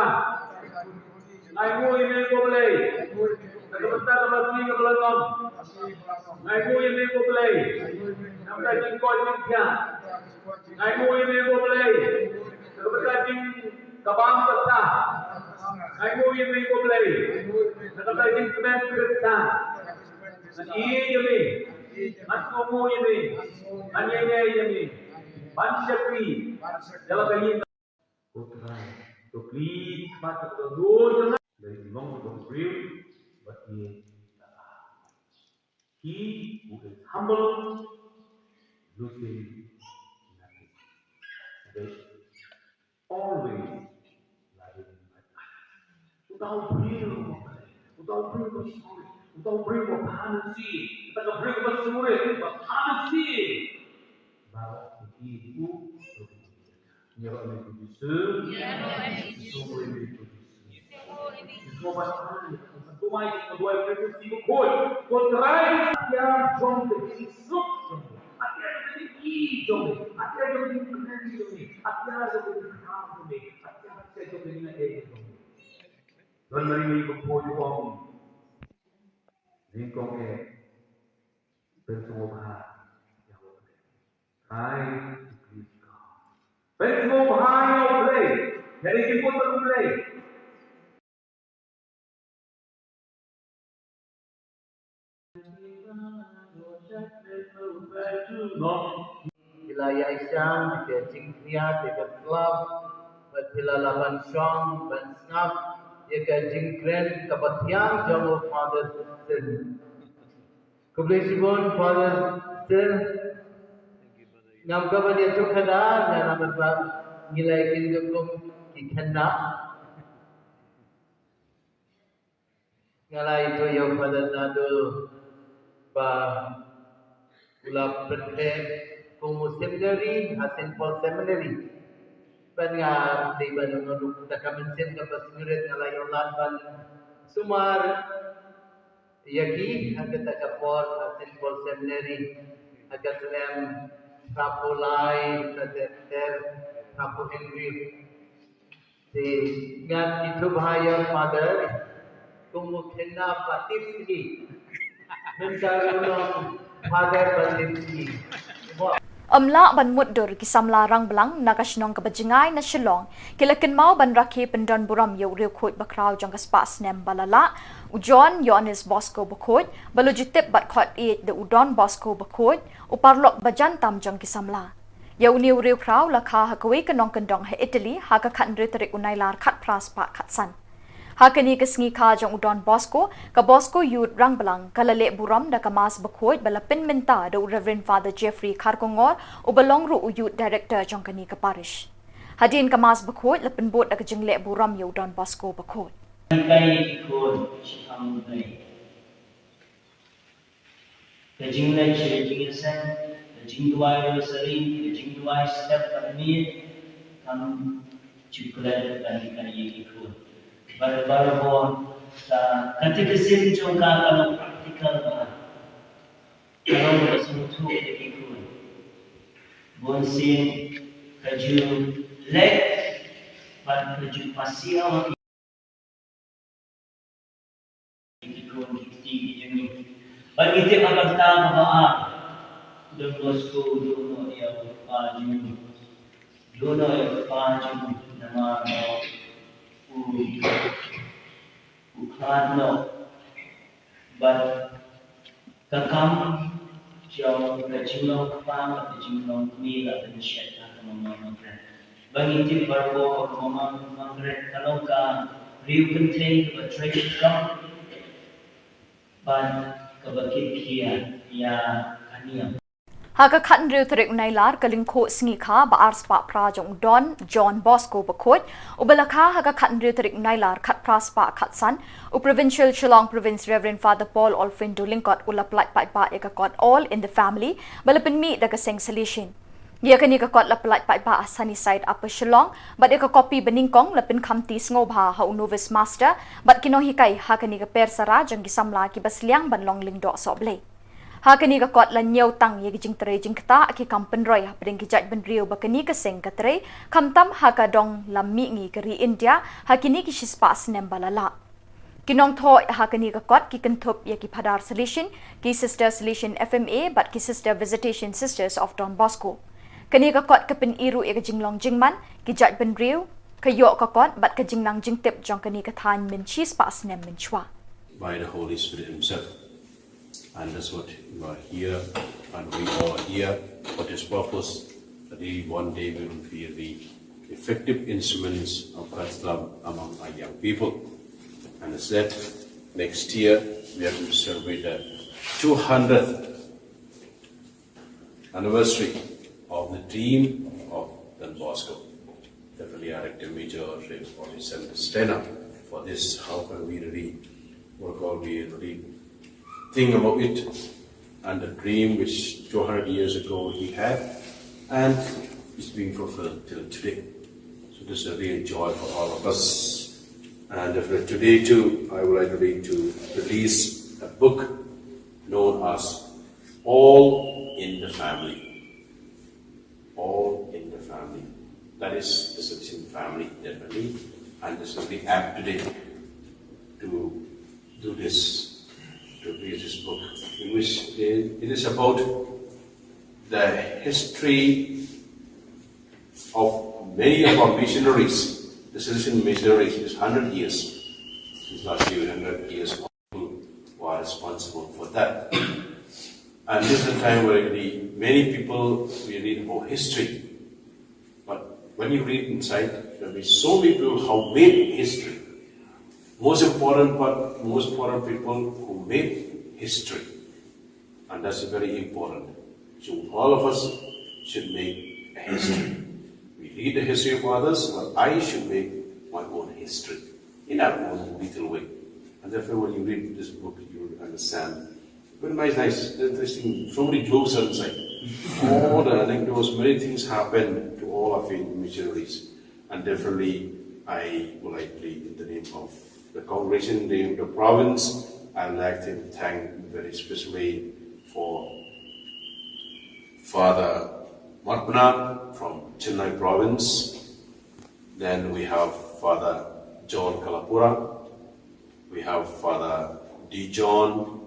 Nga ainguh ïa me ko Blei na ka bynta ka lashai kaba la long. Nga ainguh ïa me ko Blei na ka bynta jingkoit jingkhiah. Nga ainguh ïa me ko Blei na ka bynta jingkabam ka sah. Nga ainguh ïa me ko Blei na ka bynta jingkmen Khristan. Ngan ïeit ïa me, ngan kohnguh ïa me, ngan ïaineh ïa me ban shakri ïa la ka ïing. Ko Trai, to plie khmat ka dohnud jong nga. Dei long ka briew bad ïa ka. He who is humble loses nothing. Dei always loving like us. Uta u briew, uta u briew ba sorry. Uta u briew uba bha mynsiem, uta ka briew kaba sngewrit, uba bha mynsiem. Baroh ki ïeit ïa u. Ïaroh ïa u Jisu. Ïaroh ïa u Jisu. Ïaroh ïa u Jisu. Ïaroh ïa u Jisu. Ïaroh ïa u Jisu. Ko Trai, ïa jong ka jingsuk jong ngi. Ïa jong ka jingïeit jong ngi. Ïa jong ka jingïeit jong ngi. Ïa jong ka jingïeit jong ngi. Don Mary, ngi ba poi u ong. Nyngkong eh. Pynsngewbha ïa U Blei. Trai, to please God. Pynsngewbha ïa U Blei. Ïa ki put U Blei. Phi la ïaishah ïa ka jingkhriat, ïa ka slap, bad phi la lah ban shong ban sngap ïa ka jingkren kaba thiang jong u Father Sin. Khublei shibun Father Sin. Ngam kwah ban ïathuh khadar, nga namar ba ngi la ïakynduh kum ki khynnah. Nga la ïathuh ïa u Father Nadur ba u la pynbeit kum u seminary ha Saint Paul Seminary. Bad nga dei ban ong ruh da ka mynsiem kaba sngewrit nga la ïoh lad ban sumar ïa ki ha kata ka por ha Saint Paul Seminary ha ka snem hynriewphew lai, hynriewphew hynriew. Te ngan ithuh bha ïa u Father kum u khynnah ba tipsngi. Mynta ruh u long Father ba tipsngi. Ym lah ban mutdur, ki samla rangblang na ka shnong kaba jngai na Shillong ki la kynmaw ban rakhe pyndon burom ïa u riewkhuid bakhraw jong ka spah snem ba la lah, u John Ioannis Bosco Bakhuid, ba la ju tip bad khot ïeit da u Don Bosco Bakhuid, u paralok ba jan tam jong ki samla. Ïa une u riewkhraw la kha ha kawei ka nongkyndong ha Italy ha ka khathynriew tarik u Nailar khatphra spah khatsan. Ha kane ka sngi kha jong u Don Bosco, ka Bosco Youth Rangblang ka la leh burom da ka Mass Bakhuid ba la pynmynta da u Reverend Father Jeffrey Kharkongor, uba long ruh u Youth Director jong kane ka parish. Hadien ka Mass Bakhuid la pynbud da ka jingleh burom ïa u Don Bosco Bakhuid. Kai ki khun, shi kham u dei. Ka jingleh shi jingïaseng, ka jingduwai rosary, ka jingduwai step bad miet, kam ju klet ban ïa ki khun. Bar bar bon ka, ka katekism jong ka ka long practical bha. Ka long ka sngewthuh ïa ki khun. Bun sien ka ju leh bad ka ju pasiaw ki khun ki kti ki jong ngi. Bad ngi tip ha ka bynta kaba ar, Don Bosco u duh noh ïa u kpa jong u. Duh noh ïa u kpa jong u namar ba u, u khlad noh. Bad ka kam jong ka jinglong kpa bad ka jinglong kmie la pynshet ha ka Mama Margaret. Ba ngi tip baroh ba ka Mama Margaret ka long ka riew kynthei kaba trei shitom bad kaba kit khia ïa ka niam. Ha ka khathynriew tarik u Nailar, ka lyngkhuh sngi kha ba ar spah phra jong u Don John Bosco Bakhuid, uba la kha ha ka khathynriew tarik u Nailar khatphra spah khatsan, u Provincial Shillong Province Reverend Father Paul Olfendo Lyngkot u la pyllait paidbah ïa ka kot All in the Family ba la pynmih da ka seng Salesian. Ïa kane ka kot la pyllait paidbah ha Sunnyside, Upper Shillong, bad ïa ka kopi banyngkong la pynkhamti sngewbha ha u Novice Master bad ki nonghikai ha kane ka per sara jong ki samla kiba sliang ban long lyngdoh sohblei. Ha kane ka kot la ñiewtang ïa ki jingtrei jingktah, ki kam pynroi hapdeng ki jaitbynriew ba kane ka seng ka trei, khamtam ha ka dong lam mihngi ka ri India ha kine ki shispah snem ba la lah. Ki nongthoh ha kane ka kot ki kynthup ïa ki Phadar Salesian, ki Sister Salesian F M A bad ki Sister Visitation Sisters of Don Bosco. Kane ka kot ka pyni ruh ïa ka jinglong jingman ki jaitbynriew, ka ïoh ka kot bad ka jingnang jingtip jong kane ka thaiñ mynshi spah snem mynshuwa. By the Holy Spirit Himself. And that's what you are here, and we are here for this purpose, that we one day we will be the effective instruments of God's love among our young people. And as that, next year we are going to celebrate the two hundredth anniversary of the dream of Don Bosco. Definitely, our active major, Reverend Bobby Sanders Tanner, for this, how can we really, what can we really think about it and the dream which two hundred years ago he had, and it's being fulfilled till today. So this is a real joy for all of us. And if, today too, I would like to read to release a book known as All in the Family. All in the Family. That is the Salesian Family, definitely. And this is the app today to do this, to read this book, in which it is about the history of many of our missionaries, the Salesian missionaries. It's hundred years since last year, hundred years, who are responsible for that. And this is a time where really many people, we read about history. But when you read inside, there will be so many people who made history. Most important part, most important people who made history. And that's very important. So all of us should make a history. We read the history of others, but I should make my own history in our own little way. And therefore, when you read this book, you will understand. But nice, nice, interesting. So many jokes are inside. All the anecdotes, many things happen to all of you missionaries. And definitely, I would like to, in the name of the congregation, in the name of the province, I'd like to thank very specially for Father Marpna from Chennai province. Then we have Father John Kalapura. We have Father Dijon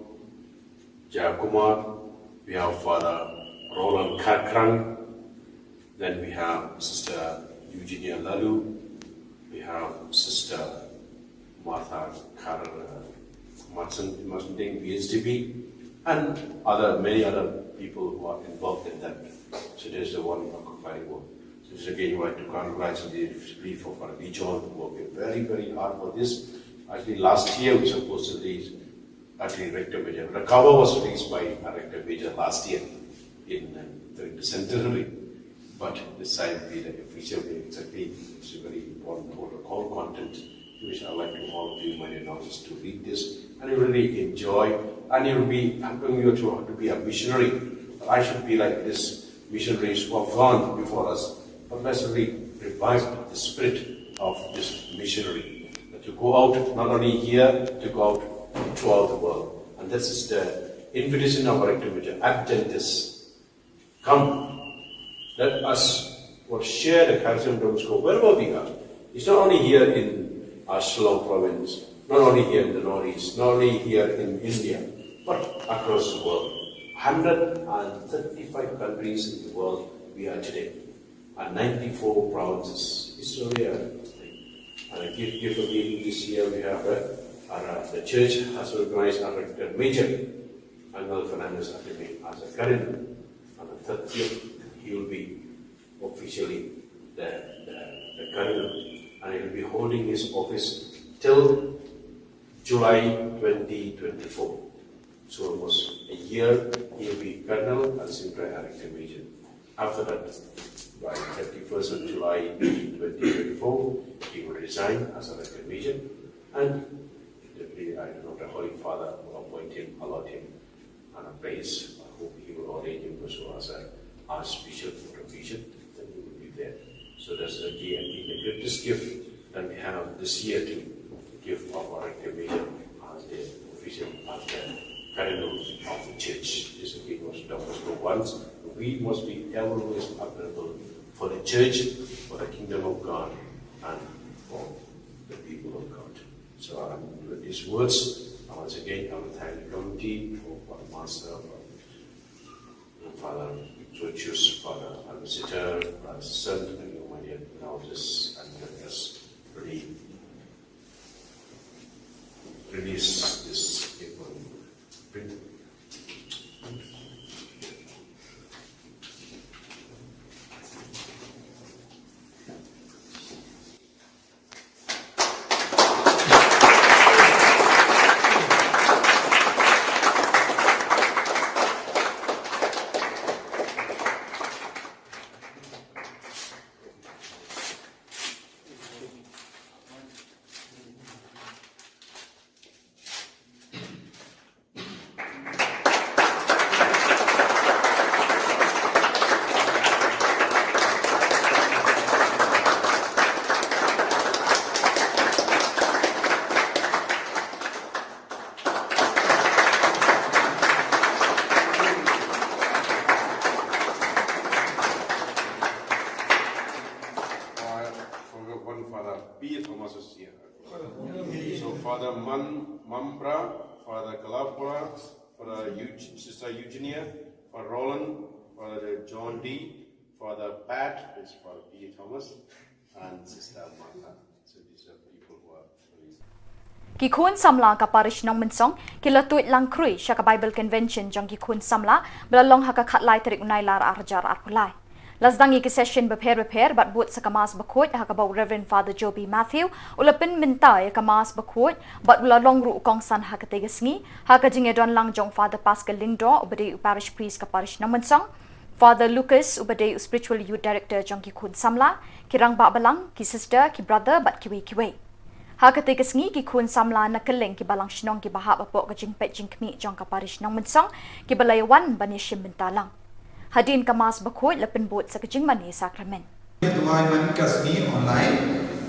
Jayakumar. We have Father Roland Karkrang. Then we have Sister Eugenia Lalu. We have Sister Martha Kar, uh, Martin, Martin Ding, B S D B, and other, many other people who are involved in that. So there's the one occupying work. So this again, we want to congratulate the relief of our John, who worked very, very hard for this. Actually, last year we supposed to release, actually, Rector Major. The cover was released by our Rector Major last year in, uh, during the centenary. But this time we, like, officially, exactly, it's a very important protocol content, which I like to all of you, my announcers, to read this, and you really enjoy, and you'll be helping you to, to be a missionary. But I should be like this missionaries who have gone before us. But let's really revive the spirit of this missionary, that to go out, not only here, to go out throughout the world. And this is the invitation of our Rector Major, Adventists. Come, let us, what, share the charism of Don Bosco wherever we are. It's not only here in, uh, Shillong province, not only here in the Northeast, not only here in India, but across the world. Hundred and thirty-five countries in the world we are today, and ninety-four provinces. It's really a, and a gift, gift of meeting this year we have, uh, our, uh, the church has recognized our Rector Major, Colonel Fernandez Ateme, as a Cardinal. On the thirtieth, he will be officially the, the, the Cardinal, and he will be holding his office till July twenty twenty-four. So almost a year, he will be Cardinal and Senior Rector Major. After that, by thirty-first of July twenty twenty-four, he will resign as a Rector Major, and definitely, I don't know, the Holy Father will appoint him, allot him, and a place. I hope he will ordain him also as a Archbishop or a Bishop, then he will be there. So that's the key, I think, the greatest gift that we have this year to give our Rector Major as the official, as the Cardinal of the Church. This is what Don Bosco wants. We must be always available for the Church, for the kingdom of God, and for the people of God. So, um, with these words, uh, once again, I will thank the committee for, for the master, for Father Georgius, Father Ambassador, Father Saint, and you, my dear, now this and let us really release this paper. Print. Father Eug- Sister Eugenia, Father Roland, Father John D, Father Pat, is Father P J Thomas, and Sister Martha. So these are people who are really Ki khun samla ka parish Nongmynsong ki la tuid lang khrui sha ka Bible Convention jong ki khun samla ba la long ha ka khatlai tarik u Nailar arhajar arphew lai. La sdang ïa ki session bapher bapher bad bud sa ka Mass bakhuid ha kaba u Reverend Father Joby Matthew u la pynmynta ïa ka Mass bakhuid bad u la long ruh u kongsan ha katei ka sngi ha ka jingïadon lang jong Father Pascal Lyngdoh uba dei u parish priest ka parish Nongmynsong, Father Lucas uba dei u spiritual youth director jong ki khun samla, ki rangbah balang, ki sister, ki brother bad kiwei kiwei. Ha katei ka sngi ki khun samla na kylleng ki balang shnong kiba hap hapoh ka jingpeit jingkhmih jong ka parish Nongmynsong kiba la ïawan ban ïashim bynta lang. Hadien ka Mass bakhuid la pynbud sa ka jingmane sakramen. Duwai man ka sngi online,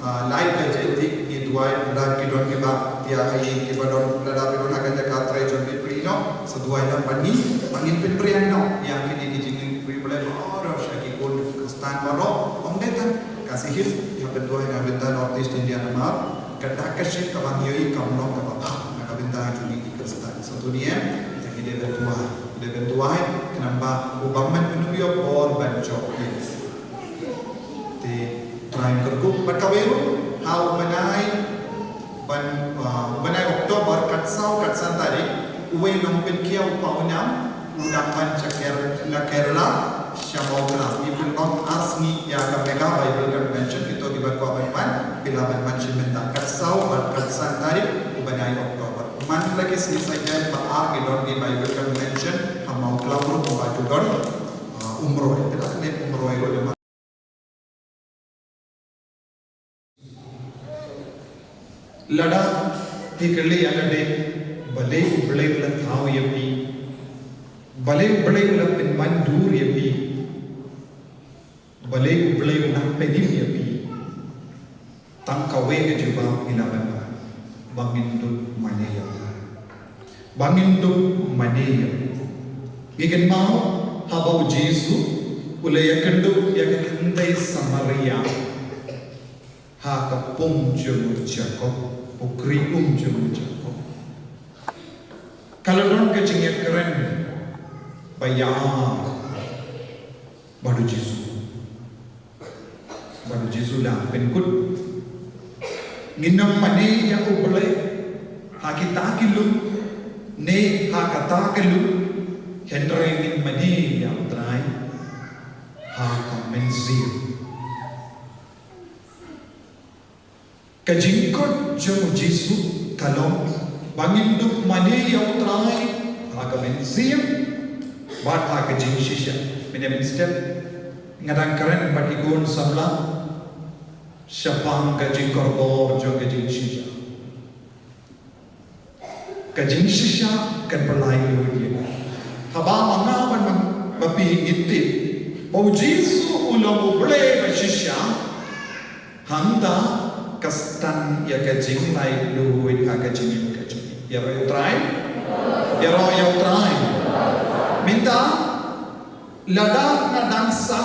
ah, lai baje te ngi duwai lada ki don kiba pia ha ïing kiba don lada ki don ha ka jaka trei jong ki pyrshah noh, sa duwai lang ban ngi, ban ngin pynpriang noh ïa kine ki jingpyrshah baroh sha ki khun Khristan baroh, ym dei tang ka Sihis, ïa pynduwai na bynta North East India namar kata ka ship kaba ngi ïohi kam long kaba bha na ka bynta jong ngi ki Khristan. Sa to ngi em, te ngi dei ban duwai, dei ban duwai, khnang ba u bym ban pynduh ïa bor ban jop ïa. Te Trai kyrkhu bad kawei ruh ha u bnai ban, ah, u bnai October kat saw kat san tarik, uwei u nongpynkhia u Paunam u dang wan sha Ker- na Kerala sha Mawkla. Ngi pynlong ar sngi ïa ka Mega Bible Convention, kito kiba kwah ban wan phi lah ban wan shim bynta kat saw bad kat san tarik u bnai October. Man la ki sngi Saitjaiñ ba ar ki don ki Bible Convention ha Mawkla ruh, ba ju don, ah, Umroi. Te la ne Umroi ruh. Lada phi kylli ïa lade, balei U Blei u la thaw ïa phi, balei U Blei u la pynban dur ïa phi, balei U Blei u nang pynim ïa phi, tang kawei ka jubab ngi lah ban ai, ba ngin dup mane ïa U. Ba ngin dup mane ïa U. Ngi kynmaw haba U Jisu u la ïakynduh ïa ka kynthei Samaria ha ka pung jong u Jakob, u khri um jong u Jakob, ka la don ka jingïakren ba ïa bad U Jisu. Bad U Jisu u la pynkut, ngin ym mane ïa U Blei ha kita ki lum ne ha kata ka lum, hynrei ngin mane ïa U Trai ha ka mynsiem. Ka jingkut jong U Jisu ka long ba ngin dup mane ïa U Trai ha ka mynsiem bad ha ka jingshisha. Mynne mynstep nga dang kren bad ki khun samla shaphang ka jingkordor jong ka jingshisha. Ka jingshisha kan pynlait lut ïa ngi. Haba ma nga bad ma phi ngi tip ba U Jisu u long U Blei ba shisha, hangta ka stad ïa ka jinglait lut ha ka jingim ka jong ngi. Ïaroh ïa U Trai. Ïaroh ïa U Trai. Mynta lada nga dang sah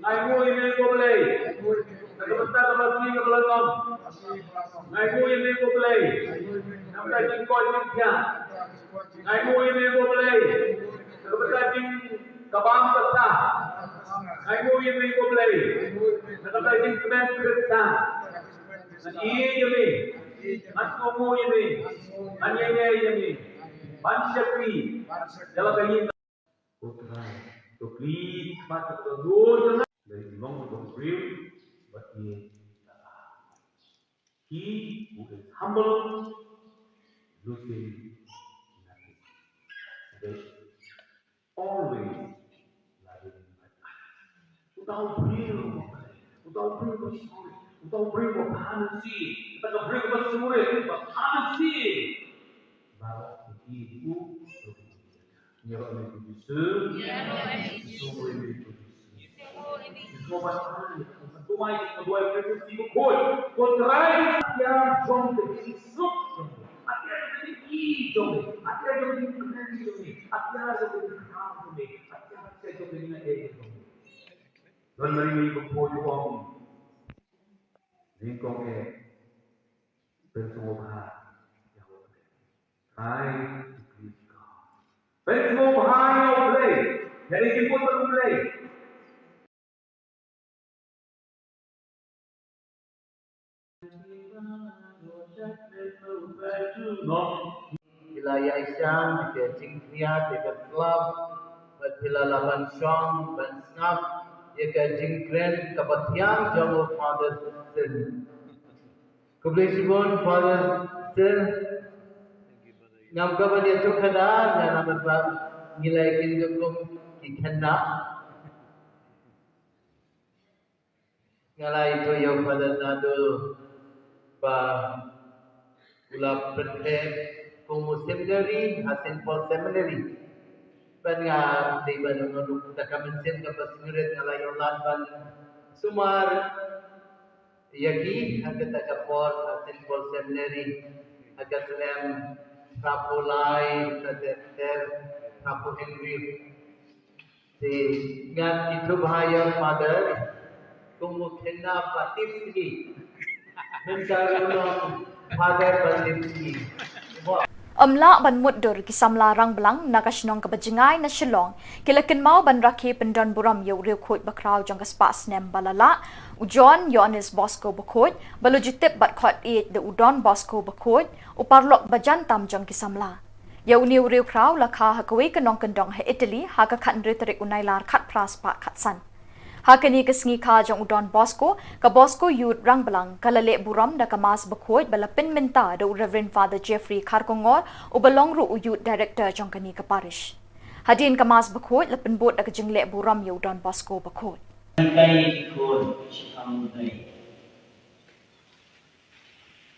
Nga ainguh ïa me ko Blei na ka bynta ka blessing kaba la long. Nga ainguh ïa me ko Blei na ka bynta jingkoit jingkhiah. Nga ainguh ïa me ko Blei na ka bynta jingkabam ka sah. Nga ainguh ïa me ko Blei na ka bynta jingkmen Khristan. Ngan ïeit ïa me, ngan kohnguh ïa me, ngan ïaineh ïa me ban shakri ïa la ka ïing. Ko Trai, to plie khmat, to dur jong nga. Dei long ba briew bad ïeit. He who is humble loses nothing. Uta u briew uba, uta u briew uba sngewrit, uta u briew uba bha mynsiem, uta ka briew uba sngewrit, uba bha mynsiem. Baroh ki ïeit ïa u. Ïaroh ïa u Jisu. Ïaroh ïa u Jisu. Ïaroh ïa u Jisu. Ïaroh ïa u Jisu. Ïaroh ïa u Jisu. Ko Trai, ïa jong ka jingsuk jong me, ïa jong ka jingïeit jong me, ïa jong ka jingkmen jong me, ïa jong ka jingkmen jong me, ïa jong ka jingkmen jong me. Don Mari Bakhuid u ong, nyngkong eh, pynsngewbha ïa U Blei. Try to please God. Pynsngewbha ïa U Blei. Ïa ka jingkut bad U Blei. Phi la ïaishah ïa ka jingkhriat ïa ka club, bad phi la lah ban shong ban sngap ïa ka jingkren kaba thiang jong u Father Still. Khublei shibun Father Still. Ngam kwah ban ïathuh khadar, nga namar ba ngi la ïakynduh kum ki khynnah. Nga la ïathuh ïa u Father Naduh ba u la pynbeit kum u seminary ha Saint Paul Seminary. Bad nga dei ban ong ruh da ka mynsiem kaba sngewrit nga la ïoh lad ban sumar ïa ki ha kata ka por ha Saint Paul Seminary ha ka snem hynriewphew lai, ha ka ter hynriewphew hynriew. Te ngan ïathuh bha ïa u Father, kum u khynnah ba tipsngi. Mynta ruh u long Father ba tipsngi. Ym lah ban mutdur, ki samla rangblang na ka shnong kaba jngai na Shillong ki la kynmaw ban rakhe pyndonburom ïa u riewkhuid bakhraw jong ka spah snem ba la lah, u John Ïoannis Bosco Bakhuid, ba la ju tip bad khot ïeit da u Don Bosco Bakhuid, u paralok ba jan tam jong ki samla. Ïa une u riewkhraw la kha ha kawei ka nongkyndong ha Italy ha ka khathynriew tarik u Nailar khatphra spah khatsan. Ha kane ka sngi kha jong u Don Bosco, ka Bosco Youth Rangblang ka la leh burom da ka Mass Bakhuid ba la pynmynta da u Reverend Father Jeffrey Kharkongor, uba long ruh u Youth Director jong kane ka parish. Hadien ka Mass Bakhuid la pynbud da ka jingleh burom ïa u Don Bosco Bakhuid.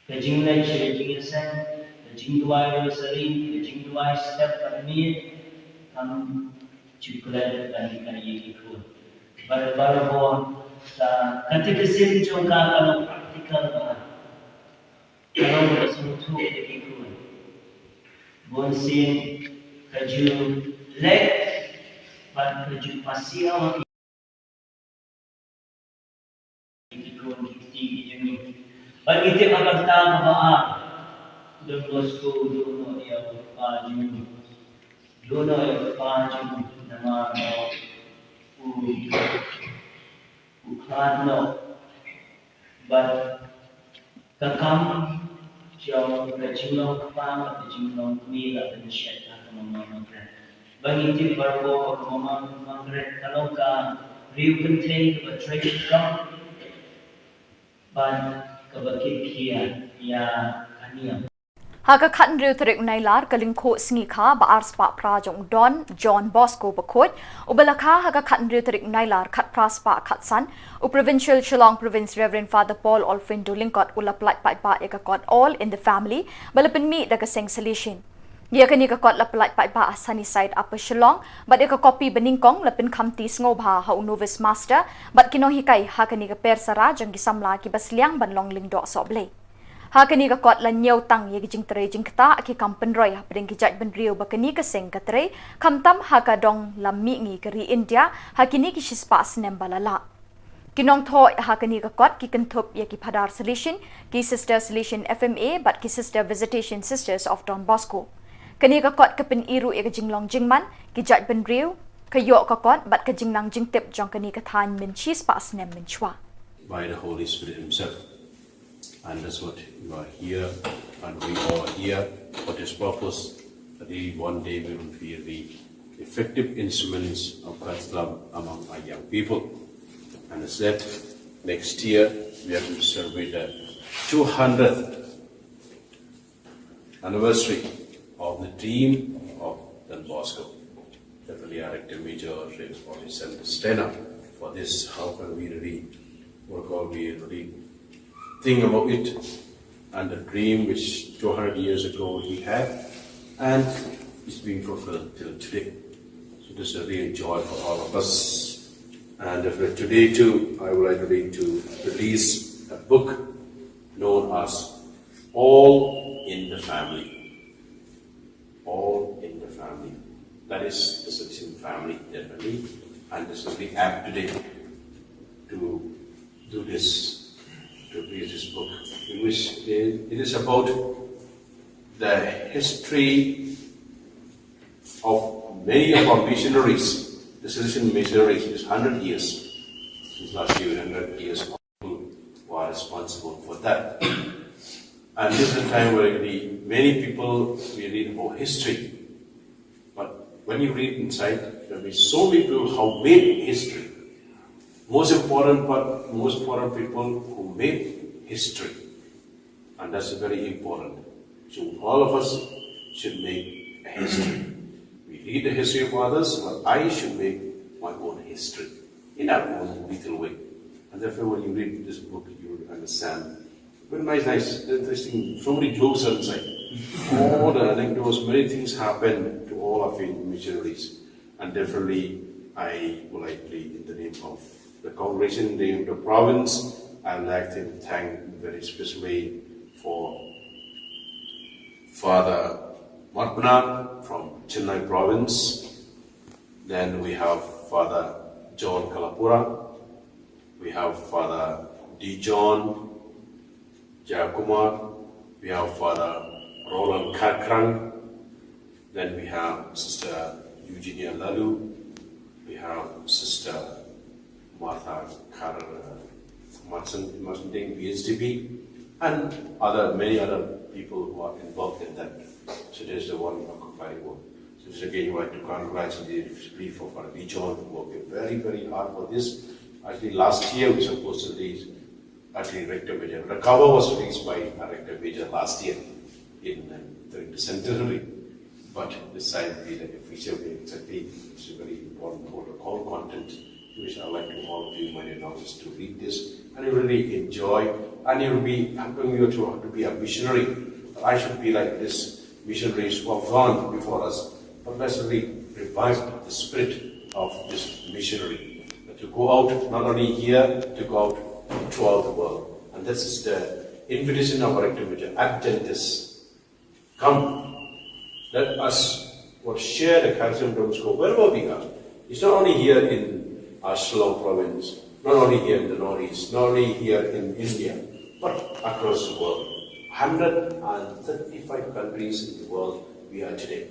Ka jingleh sha ka jingïaseng, ka jingduwai rosary, ka jingduwai step bad miet, kam ju klet ban ïa ki khun. Bad barabor ka, ka catechesis jong ka ka long practical bha. Ka long kaba sngewthuh ïa ki khun. Bun sien ka ju leh bad ka ju pasiaw ki khun ki kti ki jong ngi. Bad ngi tip ha ka bynta kaba ar, Don Bosco u duh noh ïa u kpa jong u. Duh noh ïa u kpa jong u namar ba u, u khlad noh. Bad ka kam jong ka jinglong kpa bad ka jinglong kmie la pynshet ha ka Mama Margaret. Ba ngi tip baroh ba ka Mama Margaret ka long ka riew kynthei kaba trei shitom bad kaba kitkhia ïa ka niam. Ha ka khathynriew tarik u Nailar ka lyngkhuh sngi kha ba ar spah phra jong u Don John Bosco Bakhuid, uba la kha ha ka khathynriew tarik u Nailar khatphra spah khatsan, u Provincial Shillong Province Reverend Father Paul Olfrindo Lyngkot u la pyllait paidbah ïa ka kot All in the Family ba la pynmih da ka seng Salesian. Ïa kane ka kot la pyllait paidbah ha Sunnyside, Upper Shillong, bad ïa ka kopi banyngkong la pynkhamti sngewbha ha u novice master bad ki nonghikai ha kane ka persara jong ki samla kiba sliang ban long lyngdoh sohblei. Ha kane ka kot la ñiewtang ïa ki jingtrei jingktah, ki kam pynroi hapdeng ki jaitbynriew ba kane ka seng ka trei, khamtam ha ka dong lam mihngi ka ri India ha kine ki shispah snem ba la lah. Ki nongthoh ha kane ka kot ki kynthup ïa ki Phadar Salesian, ki Sister Salesian F M A bad ki Sister Visitation Sisters of Don Bosco. Kane ka kot ka pyni ruh ïa ka jinglong jingman ki jaitbynriew, ka ïoh ka kot bad ka jingnang jingtip jong kane ka thaiñ mynshispah snem mynshuwa. By the Holy Spirit Himself. And that's what you are here, and we are here for this purpose, that we, one day we will be the effective instruments of God's love among our young people. And as said, next year we are to celebrate the two hundredth anniversary of the dream of Don Bosco, the Filial Rector Major, Reverend Father Stanhope. For this, how can we really work out, we really think about it, and the dream which two hundred years ago he had, and it's being fulfilled till today. So this is a real joy for all of us. And if, today too, I would like to read, to release a book known as All in the Family. All in the Family. That is the Salesian Family, definitely. And this will be apt today to do this, to read this book, in which it is about the history of many of our missionaries, the Salesian missionaries. It's hundred years, since last year, hundred years, who are responsible for that. And this is a time where really many people, we read about history. But when you read inside, there will be so many people who made history. Most important, but most important people who made history. And that's very important. So all of us should make a history. We read the history of others, but I should make my own history in our own little way. And therefore, when you read this book, you will understand very nice, nice, interesting. So many jokes are inside. All the, I think there was many things happened to all of you missionaries. And definitely, I would like to, in the name of the congregation, in the name of the province, I would like to thank very specially for Father Marpna from Chennai province. Then we have Father John Kalapura. We have Father Dijon Jayakumar. We have Father Roland Kharkrang. Then we have Sister Eugenia Lalu. We have Sister Martha Kar Marson, Marson Ding, B S D B, and other, many other people who are involved in that. So there's the one occupying work. So this again, you want to congratulate, especially for Father Dijon, who worked very, very hard for this. Actually, last year we supposed to release, actually, Rector Major. The cover was released by a Rector Major last year in, uh, during the centenary. But this time we, the official, we exactly, it's a very important protocol content which I like to all of you, my dear daughters, to read this, and you really enjoy, and you'll be helping you to, to be a missionary. But I should be like this missionaries who have gone before us. But let's really revive the spirit of this missionary. But to go out, not only here, to go out throughout the world. And this is the invitation of our Rector Major, Adventists. Come, let us, what, share the charism of Don Bosco wherever we are. It's not only here in our Shillong province, not only here in the Northeast, not only here in India, but across the world. Hundred and thirty-five countries in the world we are today,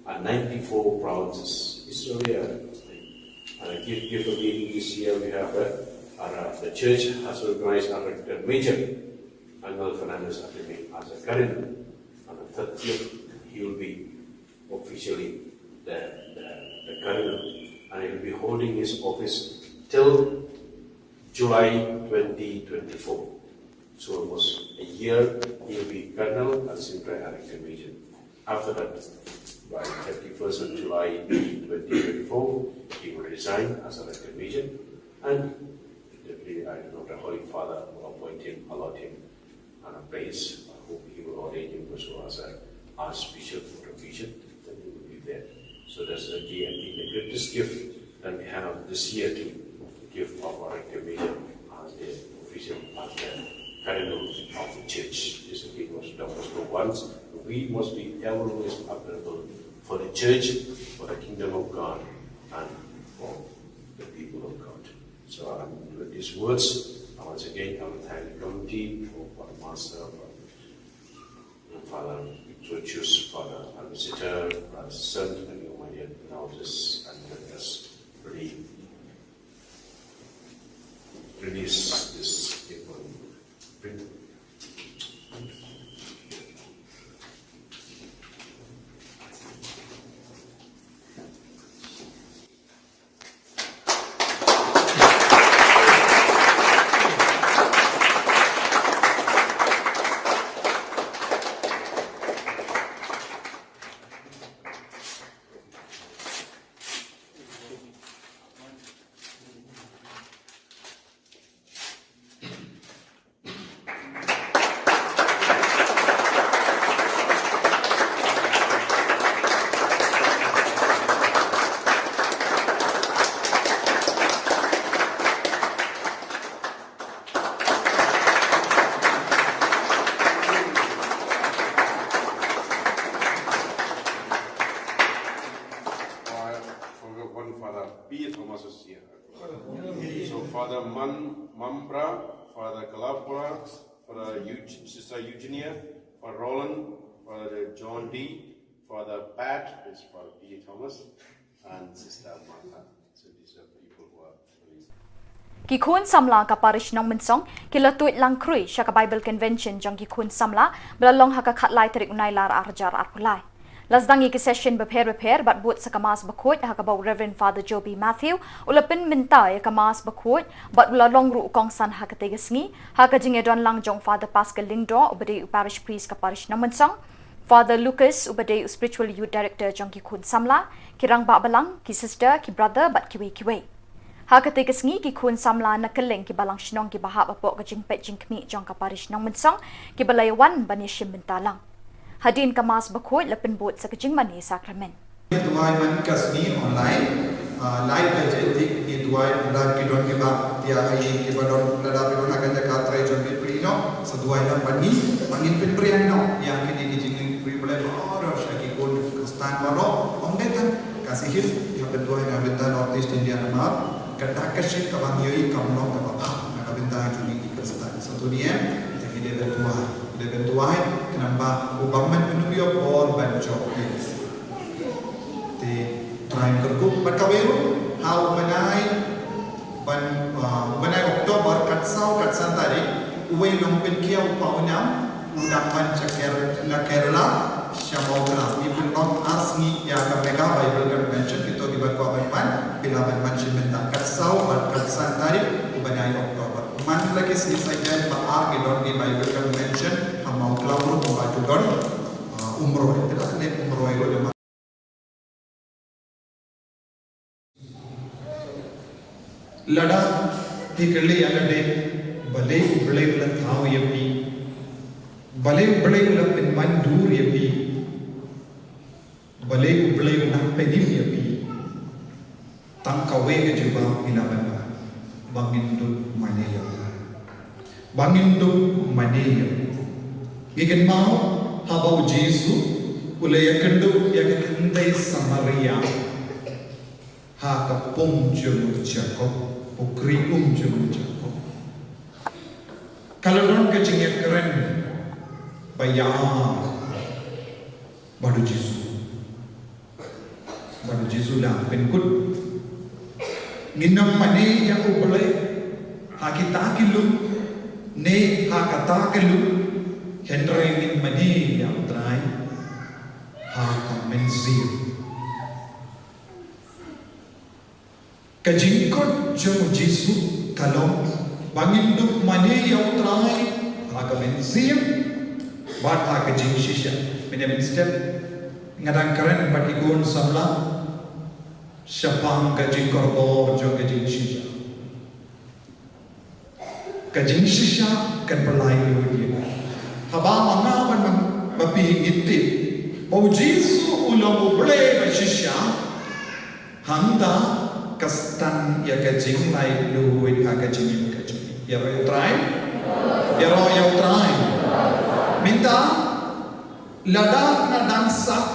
and ninety-four provinces. It's really a, and a gift, gift of being this year we have, uh, our, uh, the church has recognized our Rector Major, Angel Fernandez Ateme, as a Cardinal. On the thirtieth, he will be officially the, the, the Cardinal, and he will be holding his office till July twenty twenty-four. So almost a year, he will be Cardinal and Sindra Rector Major. After that, by thirty-first of July twenty twenty-four, he will resign as a Rector Major, and definitely, I don't know, the Holy Father will appoint him, allot him on a place, I hope he will ordain him also as a Archbishop for a region, then he will be there. So that's the, the, I think, the greatest gift that we have this year to give of our Rector Major as the official, as the Cardinal of the Church. This again was Don Bosco once. We must be always available for the Church, for the kingdom of God, and for the people of God. So, um, with these words, I once again, I will thank the committee for, for the master, for Father Georgius, Father Ambassador, Father Saint, and you, my dear elders, and let us really release this gift. Virginia, Father Roland, Father John D, Father Pat is Father P A Thomas, and Sister Martha. So these are people who are released. Ki khun samla ka parish Nongmynsong ki la tuid lang khrui sha ka Bible Convention jong ki khun samla ba la long ha ka khatlai tarik u Nailar ar hajar arphew lai. La sdang ïa ki session bapher bapher bad bud sa ka Mass bakhuid ha kaba u Reverend Father Joby Matthew u la pynmynta ïa ka Mass bakhuid bad u la long ruh u kongsan ha katei ka sngi ha ka jingïadon lang jong Father Pascal Lyngdoh uba dei u parish priest ka parish Nongmynsong, Father Lucas uba dei u spiritual youth director jong ki khun samla, ki rangbah balang, ki sister, ki brother bad kiwei kiwei. Ha katei ka sngi ki khun samla na kylleng ki balang shnong kiba hap hapoh ka jingpeit jingkhmih jong ka parish Nongmynsong kiba la ïawan ban ïashim bynta lang. Hadien ka Mass bakhuid la pynbud sa ka jingmane sakramen. Duwai man ka sngi online, ah, lai baje te ngi duwai lada ki don kiba ïa ai kiba don lada ki don ha ka jaka trai jong ki phi noh sa duwai lang ban ngi ban ngin pynpriang noh ïa kine ki jingprivilege baroh sha ki khun Khristan baroh ong dei tang ka sihis ïa pynduwai na bynta North East India namar ka dak ka shit kaba ngi ïohi kam long kaba bha na ka bynta jong ngi ki Khristan. Sa tu ni em te ngi dei ban duwai dei ban duwai khnang ba u bym man u nongïoh bor ban jop ïa te Trai kyrkhu bad kawei ruh ha u bnai ban, ah, u bnai October kat saw kat san tarik uwei u nongpynkhia u pa u nam u dang wan sha Ker-, na Kerala sha Mawklam. Ngi pynlong ar sngi ïa ka Mega Bible Convention kito kiba kwah ban wan phi lah ban wan shim bynta kat saw bad kat san tarik u bnai October. Man la ki sngi Saitjaiñ ba ar ngi don ki Bible Convention ha Mawklam ruh ba ju don, ah, Umroi. Te la ne Umroi ruh da Lada phi kylli ïa lade, balei U Blei u la thaw ïa phi? Balei U Blei u la pynban dur ïa phi? Balei U Blei u nang pynim ïa phi? Tang kawei ka jubab phi lah ban ong, ba ngin dup mane ïa u. Ba ngin dup mane ïa u. Ngi kynmaw haba U Jisu u la ïakynduh ïa ka kynthei Samaria ha ka pung jong u Jakob, u khri um jong u Jakob. Ka la don ka jingïakren ba ïa bad U Jisu. Bad U Jisu u la pynkut, ngin ym mane ïa U Blei ha kita ki lum ne ha kata ka lum, hynrei ngin mane ïa U Trai ha ka mynsiem. Ka jingkut jong U Jisu ka long ba ngin dup mane ïa U Trai ha ka mynsiem bad ha ka jingshisha. Mynne mynstep nga dang kren bad ki khun samla shaphang ka jingkordor jong ka jingshisha. Ka jingshisha kan pynlait ïa u. Haba ma nga bad ma phi ngi tip ba U Jisu u long U Blei ba shisha, hangta ka stad ïa ka jinglait luid ha ka jingim ka jong ngi. Ïaroh ïa U Trai. Ïaroh ïa U Trai. Mynta lada nga dang sah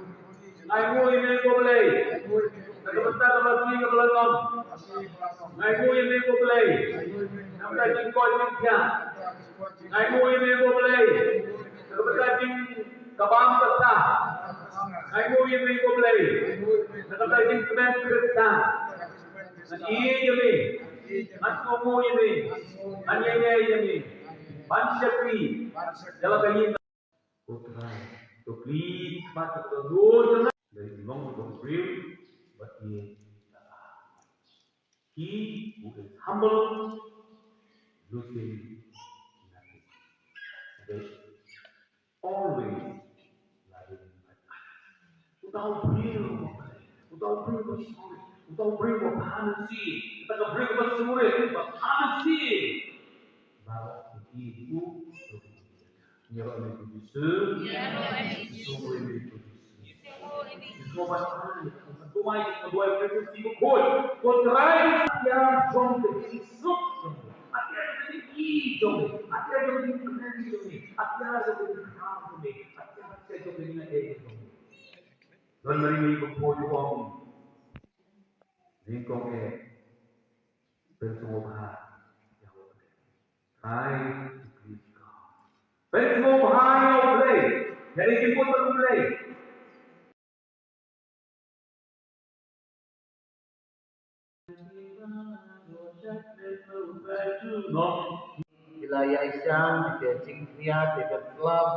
Ngai nguh ïa me ko Blei na ka bynta ka lashai kaba la long. Ngai nguh ïa me ko Blei na ka bynta jingkoit jingkhiah. Ngai nguh ïa me ko Blei na ka bynta jingkabam ka sah. Ngai nguh ïa me ko Blei na ka bynta jingkmen Khristan. Ngan ïeit ïa me, ngan kohnguh ïa me, ngan ïaineh ïa me ban shakri ïa la ka ïing. Ko Trai, to plie khmat to dur jong nga. Lei long ko briew bad ïa. He who is humble loses nothing. Always loving my God. Uta u briew uba, uta u briew uba shong, uta u briew uba bha mynsiem, uta ka briew uba sngewrit, uba bha mynsiem. Baroh ki ïeit u. Ïaroh ïa u Jisu. Ïaroh ïa u Jisu. Ïaroh ïa u Jisu. Ïaroh ïa u Jisu. Ïaroh ïa u Jisu. Ko Trai, ïa jong ka jingsuk jong me, ïa jong ka jingïeit jong me, ïa jong ka jingkmen jong me, ïa jong ka jingkmen jong me, ïa jong ka jingkmen jong me. Don Mary, me ko poi ong. Ni ko ke. Pynsngewbha ïa U Blei. Try to please God. Pynsngewbha ïa U Blei. Ïa ki jingput bad U Blei. Ki la ïaishah ïa ka jingkhriat ïa ka club,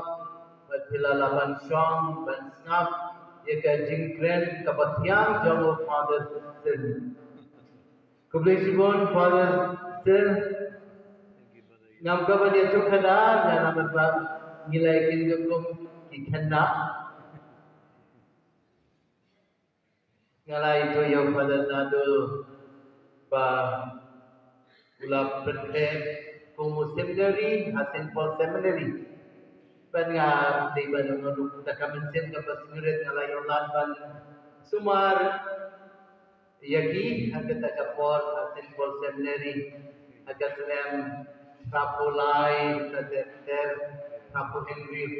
bad phi la lah ban shong ban sngap ïa ka jingkren kaba thiang jong u Father Sin. Khublei shibun Father Sin. Ngam kwah ban ïathuh khadar, nga namar ba ngi la ïakynduh kum ki khynnah. Nga la ïathuh ïa u Father Nadul ba u la pynthep kum u seminary ha Saint Paul Seminary. Bad nga dei ban ong ruh da ka mynsiem kaba sngewrit nga la ïoh lad ban sumar ïa ki ha kata ka por ha Saint Paul Seminary ha ka snem hynriewphew lai, ter ter, hynriewphew hynriew.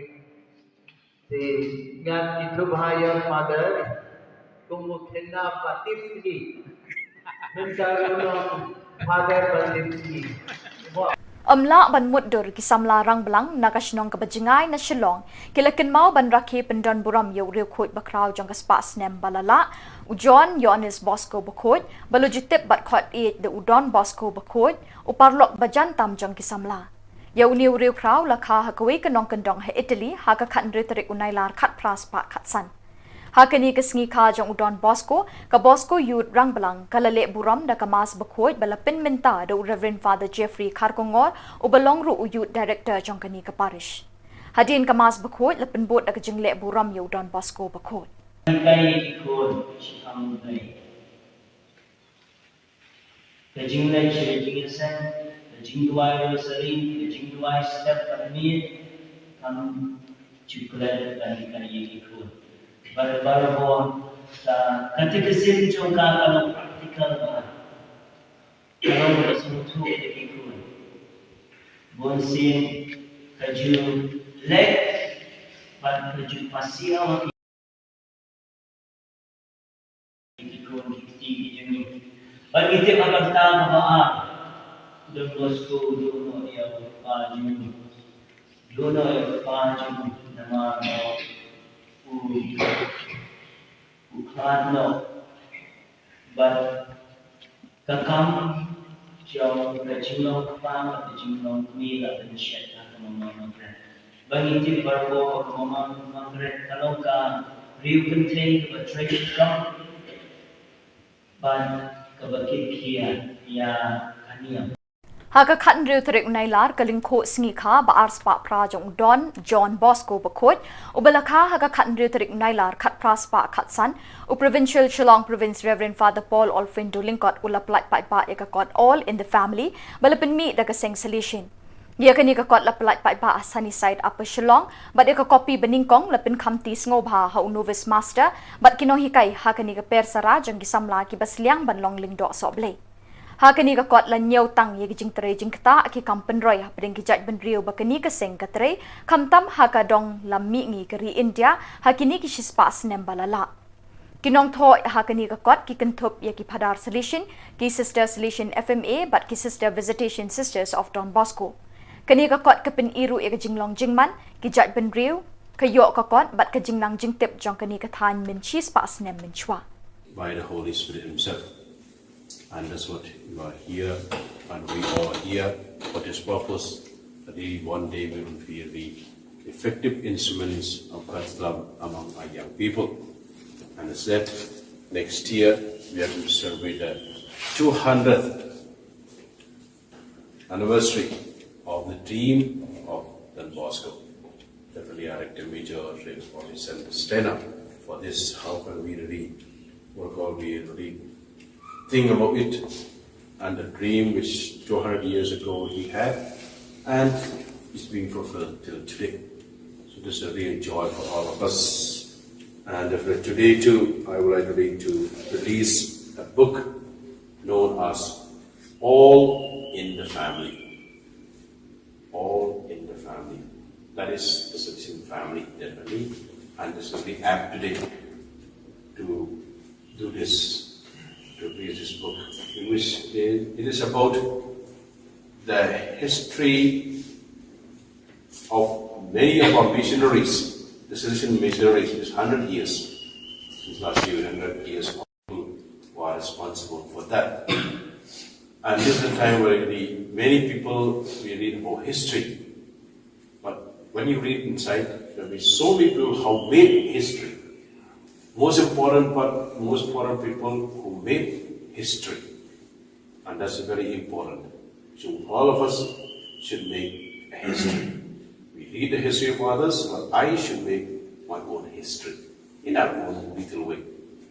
Te ngan ïathuh bha ïa u Father kum u khynnah ba tipsngi. Mynta ruh u long Father ba tipsngi. Ym lah ban mutdur ki samla Rangblang na ka shnong kaba jngai na Shillong ki la kynmaw ban rakhe pyndonburom ïa u riewkhuid bakhraw jong ka spah snem ba la lah, u John Ïoannis Bosco Bakhuid, ba la ju tip bad khot ïeit da u Don Bosco Bakhuid, u paralok ba jan tam jong ki samla. Ïa une u riewkhraw la kha ha kawei ka nongkyndong ha Italy ha ka khathynriew tarik u Nailar khatphra spah khatsan. Ha kane ka sngi kha jong u Don Bosco, ka Bosco Youth Rangblang ka la leh burom da ka Mass bakhuid ba la pynmynta da u Reverend Father Jeffrey Kharkongor, uba long ruh u Youth Director jong kane ka parish. Hadien ka Mass bakhuid la pynbud da ka jingleh burom ïa u Don Bosco Bakhuid. Ka jingleh, ka jingïaseng, ka jingduwai rosary, ka jingduwai step bad miet, kam ju klet ban hikai ïa ki khun. Bad baroh ka, ka catechism jong ka ka long practical bha. Ka long kaba sngewthuh ïa ki khun. Bunsien ka ju leh bad ka ju pasiaw ïa ki khun ki kti ki jong ngi. Bad ngi tip ha ka bynta kaba ar, Don Bosco u duh noh ïa u kpa jong u. Duh noh ïa u kpa jong u namar ba u, u khlad noh. Bad ka kam jong ka jinglong kpa bad ka jinglong kmie la pynshet ha ka Mama Margaret. Ba ngi tip baroh ba ka Mama Margaret ka long ka riew kynthei kaba trei shitom bad kaba kitkhia ïa ka niam. Ha ka khathynriew tarik u Nailar, ka lyngkhuh sngi kha ba ar spah phra jong u Don John Bosco Bakhuid, uba la kha ha ka khathynriew tarik u Nailar khatphra spah khatsan, u Provincial Shillong Province Reverend Father Paul Olfendo Lyngkot u la pyllait paidbah ïa ka kot All in the Family ba la pynmih da ka seng Salesian. Ïa kane ka kot la pyllait paidbah ha Sunnyside, Upper Shillong, bad ïa ka kopi banyngkong la pynkhamti sngewbha ha u novice master bad ki nonghikai ha kane ka persara jong ki samla kiba sliang ban long lyngdoh sohblei. Ha kane ka kot la ñiew tang ïa ki jingtrei jingktah ki kam pynroi hapdeng ki jaitbynriew ba kane ka seng ka trei, khamtam ha ka dong lam mihngi ka ri India ha kine ki shispah snem ba la lah. Ki nongthoh ha kane ka kot ki kynthup ïa ki Phadar Salesian, ki Sister Salesian F M A bad ki Sister Visitation Sisters of Don Bosco. Kane ka kot ka pyni ruh ïa ka jinglong jingman ki jaitbynriew, ka ïoh ka kot bad ka jingnang jingtip jong kane ka thaiñ mynshi spah snem mynshuwa. By the Holy Spirit Himself. And that's what you are here, and we are here for this purpose, that we, one day we will be the effective instruments of God's love among our young people. And as said, next year we are going to celebrate the two hundredth anniversary of the dream of Don Bosco. Definitely our rector major, Reverend Sanders Stena, for this. How can we really work out, we really think about it, and the dream which two hundred years ago he had, and it's being fulfilled till today. So this is a real joy for all of us. And definitely today too, I would like to read, to release a book known as All in the Family. All in the Family. That is the Salesian Family, definitely. And this will be apt today to do this, to read this book, in which it is about the history of many of our missionaries, the Salesian missionaries, is hundred years. Since last year, hundred years, who are responsible for that. And this is the time where the many people we read about history. But when you read inside, there will be so many people who made history. Most important, but most important people who made history. And that's very important. So all of us should make a history. We read the history of others, but I should make my own history in our own little way.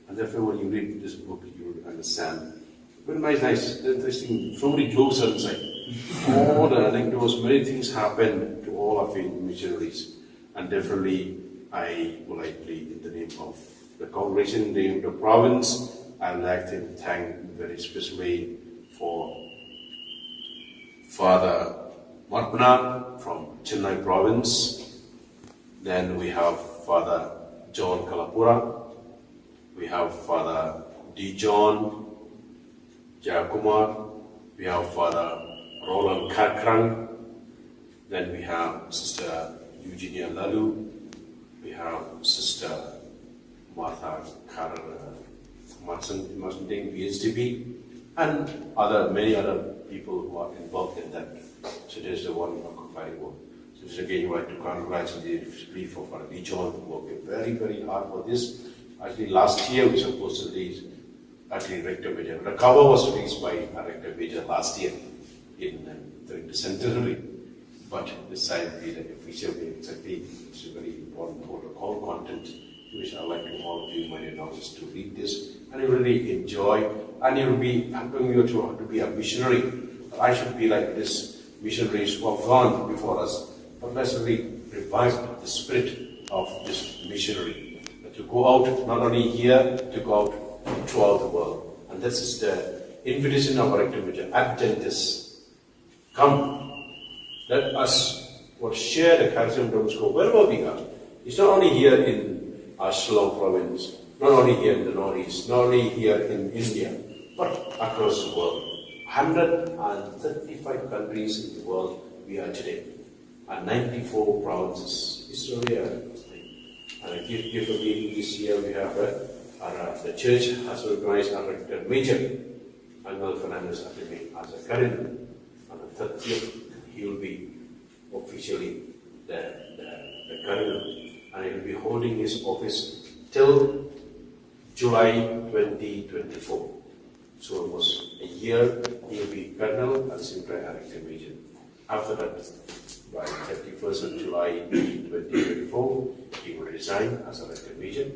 And therefore, when you read this book, you will understand. Very nice, nice, interesting. So many jokes are inside. All the anecdotes, many things happen to all of the missionaries. And definitely, I would like to plead in the name of the congregation, in the name of the province, I'd like to thank very specially for Father Marpna from Chennai province. Then we have Father John Kalapura. We have Father D. John Jayakumar. We have Father Roland Kharkrang. Then we have Sister Eugenia Lalu. We have Sister Martha Kar, uh, Martin, Martin Ding, B S D B, and other, many other people who are involved in that. So there's the one in Occupy World. So this again, you want to congratulate, please, for Father John, who worked very, very hard for this. Actually, last year we supposed to release, actually, Rector Major. The cover was released by our Rector Major last year in, uh, during the centenary. But this time, we the official way, exactly, it's a very important protocol content, which I like to all of you, my announcers, to read this. And you really enjoy, and you'll be helping you to, to be a missionary. But I should be like this missionaries who have gone before us. But let's really revive the spirit of this missionary. To go out, not only here, to go out throughout the world. And this is the invitation of our Rector Major, Adventists. Come, let us what share the charism of Don Bosco wherever we are. It's not only here in our Shillong province, not only here in the Northeast, not only here in India, but across the world. Hundred and thirty-five countries in the world we are today, and ninety-four provinces. It's really a, and a gift, gift of being this year we have, uh, our, uh, the church has recognized our Rector Major, Angel Fernandez Ateme, as a Cardinal. On the thirtieth, he will be officially the, the, the Cardinal, and he will be holding his office till July twenty twenty-four. So almost a year, he will be Cardinal and Singrai Rector Major. After that, by thirty-first of July twenty twenty-four, he will resign as a Rector Major,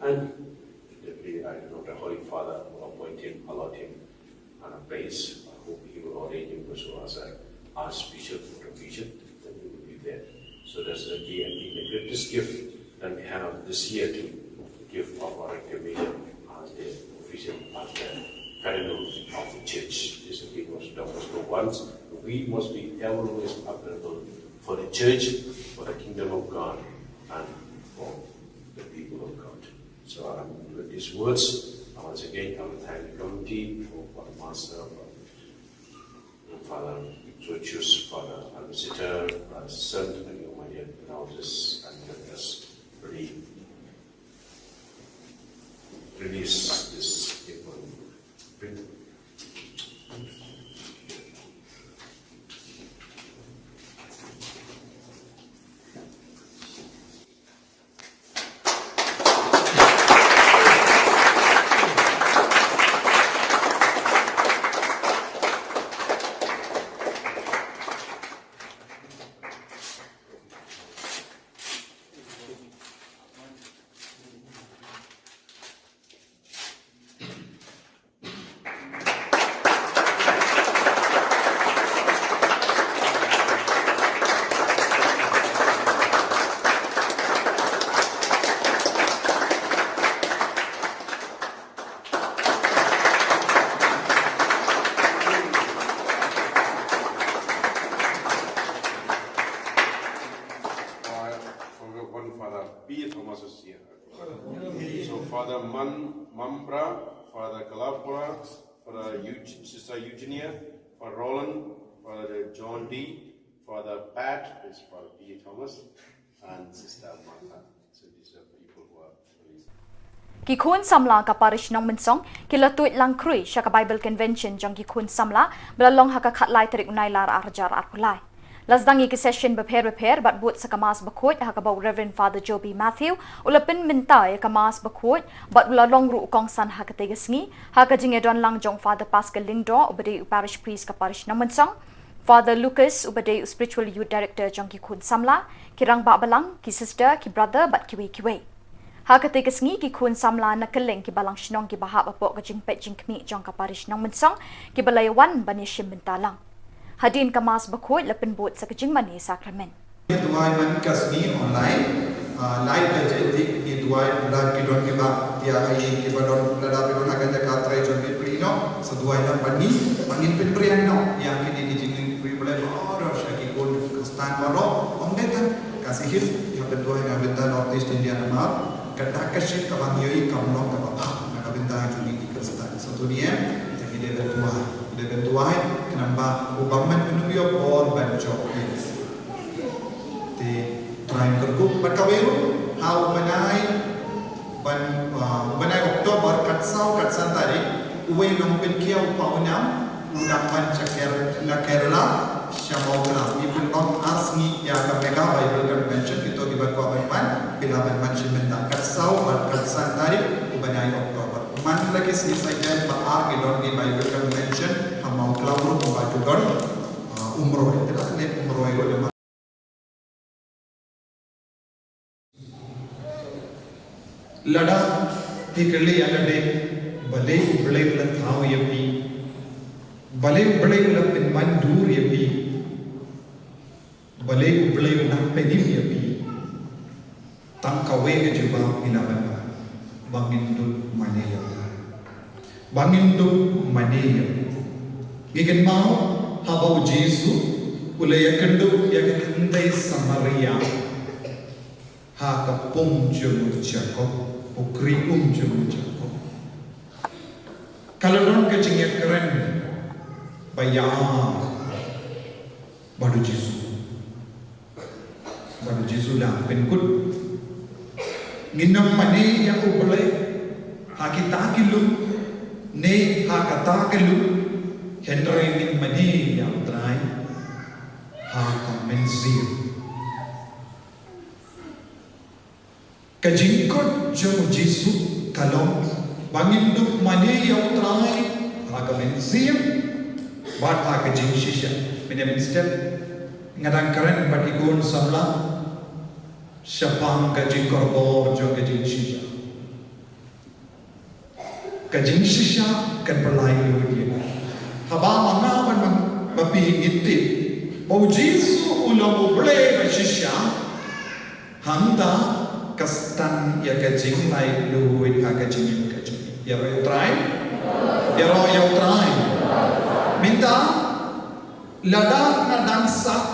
and definitely, I don't know, the Holy Father will appoint him, allot him on a place, I hope he will ordain him also as a Archbishop for a vision, then he will be there. So that's the key, I think, the greatest gift that we have this year to give our Rector Major as the official, as the Cardinal of the Church. This is what Don Bosco wants. We must be always available for the Church, for the Kingdom of God, and for the people of God. So, um, with these words, I once again, I will thank the committee for, for the master, for Father Georgius, Father Ambassador, Father Saint, and your my dear elders and members, really release this important. Kalapura, Father Eug- Sister Eugenia, Father Roland, Father John D, Father Pat, is Father P A Thomas, and Sister Martha. So these are people who are released. Ki khun samla ka parish Nongmynsong ki la tuid lang khrui sha ka Bible Convention jong ki khun samla ba la long ha ka khatlai tarik u Nailar arhajar arphew lai. La sdang ïa ki session bapher bapher bad bud sa ka Mass bakhuid ha kaba u Reverend Father Joby Matthew u la pynmynta ïa ka Mass bakhuid bad u la long ruh u kongsan ha katei ka sngi ha ka jingïadon lang jong Father Pascal Lyngdoh uba dei u parish priest ka parish Nongmynsong, Father Lucas uba dei u spiritual youth director jong ki khun samla, ki rangbah balang, ki sister, ki brother bad kiwei kiwei. Ha katei ka sngi ki khun samla na kylleng ki balang shnong kiba hap hapoh ka jingpeit jingkhmih jong ka parish Nongmynsong kiba la ïawan ban ïashim bynta lang. Hadien ka Mass bakhuid la pynbud sa ka jingmane sakramen. Ngi duwai man ka sngi online, ah, lai baje te ngi duwai lada ki don kiba ïa ha ïing kiba don lada ki don ha ka jaka trei jong ki pyrshah noh, sa duwai lang bad ngi, ba ngin pynpriang noh ïa kine ki jingïatrei Blei baroh sha ki khun Khristan baroh, ym dei tang ka Sihis, ïa pynduwai na bynta North East India namar ka dak ka shit kaba ngi ïohi kam long kaba bha na ka bynta jong ngi ki Khristan. Sa to ngi em, te ngi dei ban duwai, ngi dei ban duwai, khnang ba u bym man pynmih ïa u bor ban jop ïa. Te Trai kyrkhu bad kawei ruh ha u bnai ban, ah, u bnai October kat saw kat san tarik, uwei u nongpynkhia u Pawnam u dang wan sha Ker-, na Kerala sha Mawklam. Ngi pynlong ar sngi ïa ka Mega Bible Convention, kito kiba kwah ban wan phi lah ban wan shim bynta kat saw bad kat san tarik u bnai October. Man la ki sngi Saitjaiñ ba ar ki don ki Bible Convention ha Mawklam ruh, ba ju don, ah, Umroi, te la ne Umroi ruh. Lada phi kylli ïa lade, balei U Blei u la thaw ïa phi, balei U Blei u la pynman dur ïa phi, balei U Blei u la pynim ïa phi, tang kawei ka jubab ngi lah ban ong, ba ngin dup mane ïa U. Ba ngin dup mane ïa U. Ngi kynmaw haba U Jisu u la ïakynduh ïa ka kynthei Samaria ha ka pung jong u Jakob, u khri um jong u Jakob. Ka la don ka jingïakren ba ïa bad U Jisu. Bad U Jisu u la pynkut, ngin ym mane ïa U Blei ha kita ki lum ne ha kata ka lum, hynrei ngin mane ïa U Trai ha ka mynsiem. Ka jingkut jong U Jisu ka long ba ngin dup mane ïa U Trai ha ka mynsiem bad ha ka jingshisha. Mynne mynstep nga dang kren bad ki khun samla shaphang ka jingkordor jong ka jingshisha. Ka jingshisha kan pynlait lut ïa ngi. Haba ma nga bad ma phi ngi tip ba U Jisu u long U Blei ba shisha, hangta ka stad ïa ka jinglait lut ha ka jingim ka jong ngi. Ïaroh ïa U Trai? Ïaroh ïa U Trai. Mynta lada nga dang sah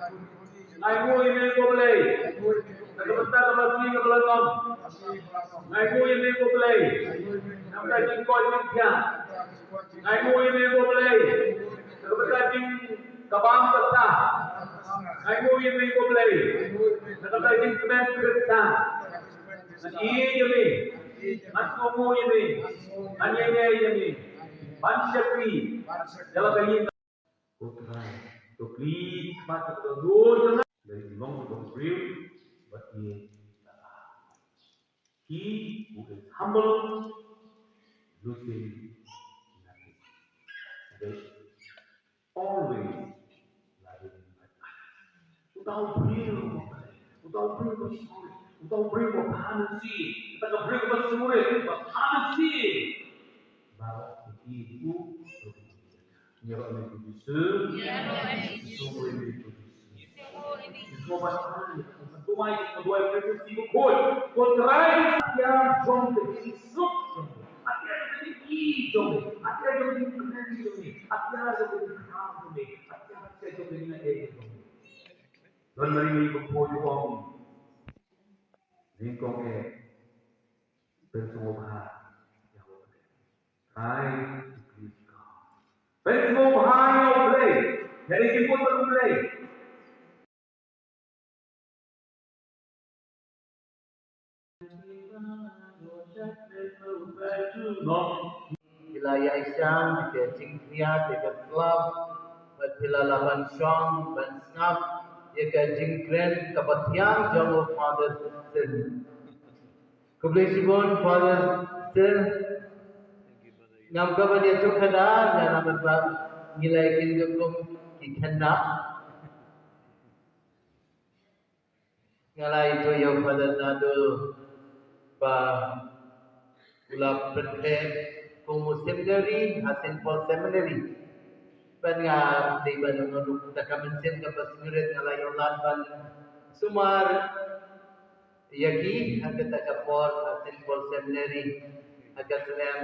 Ngai nguh ïa me ko Blei na ka bynta ka Blei ka Blei ngam. Ngai nguh ïa me ko Blei na ka bynta jingkoit jingkhiah. Ngai nguh ïa me ko Blei na ka bynta jingkabam kata. Ngai nguh ïa me ko Blei na ka bynta jingkmen Khristan. Ngan ïeit ïa me, ngan kohnguh ïa me, ngan ïaineh ïa me ban shakri ïa la ka ïing. Ko Trai, to plie khmat ïa ka doh jong nga. Lei long ka briew bad ïa ka. He who is humble loses nothing. Always loving others. Uta u briew uba, uta u briew uba sorry, uta u briew uba bha mynsiem, uta ka briew uba sorry, uba bha mynsiem. Baroh ki ïohi ïa u. Ïaroh ïa u Jisu. Ïaroh ïa u Jisu. Ïaroh ïa u Jisu. Ïaroh ïa u Jisu. Ïaroh ïa u Jisu. Ko Trai, ïa jong ka jingsuk jong ngi, ïa jong ka jingïeit jong ngi, ïa jong ka jingkmen jong ngi, ïa jong ka jingkhraw jong ngi, ïa jong ka jingïeit jong ngi. Don Mari Mari Bapoi u ong, nyngkong eh, pynsngewbha ïa U Blei. Try to please God. Pynsngewbha ïa U Blei. Ïa ka jingkut bad U Blei. Phi la ïaishah ïa ka jingkhriat ïa ka club, bad phi la lah ban shong ban sngap ïa ka jingkren kaba thiang jong u Father Sin. Khublei shibun Father Sin. Ngam kwah ban ïathuh kata, nga namar ba ngi la ïakynduh kum ki khynnah. Nga la ïathuh ïa u Father Naduh ba u la pynbeit kum u seminary ha Saint Paul Seminary. Bad nga dei ban ong ruh, da ka mynsiem kaba sngewrit nga la ïoh lad ban sumar ïa ki ha kata ka por ha Saint Paul Seminary ha ka snem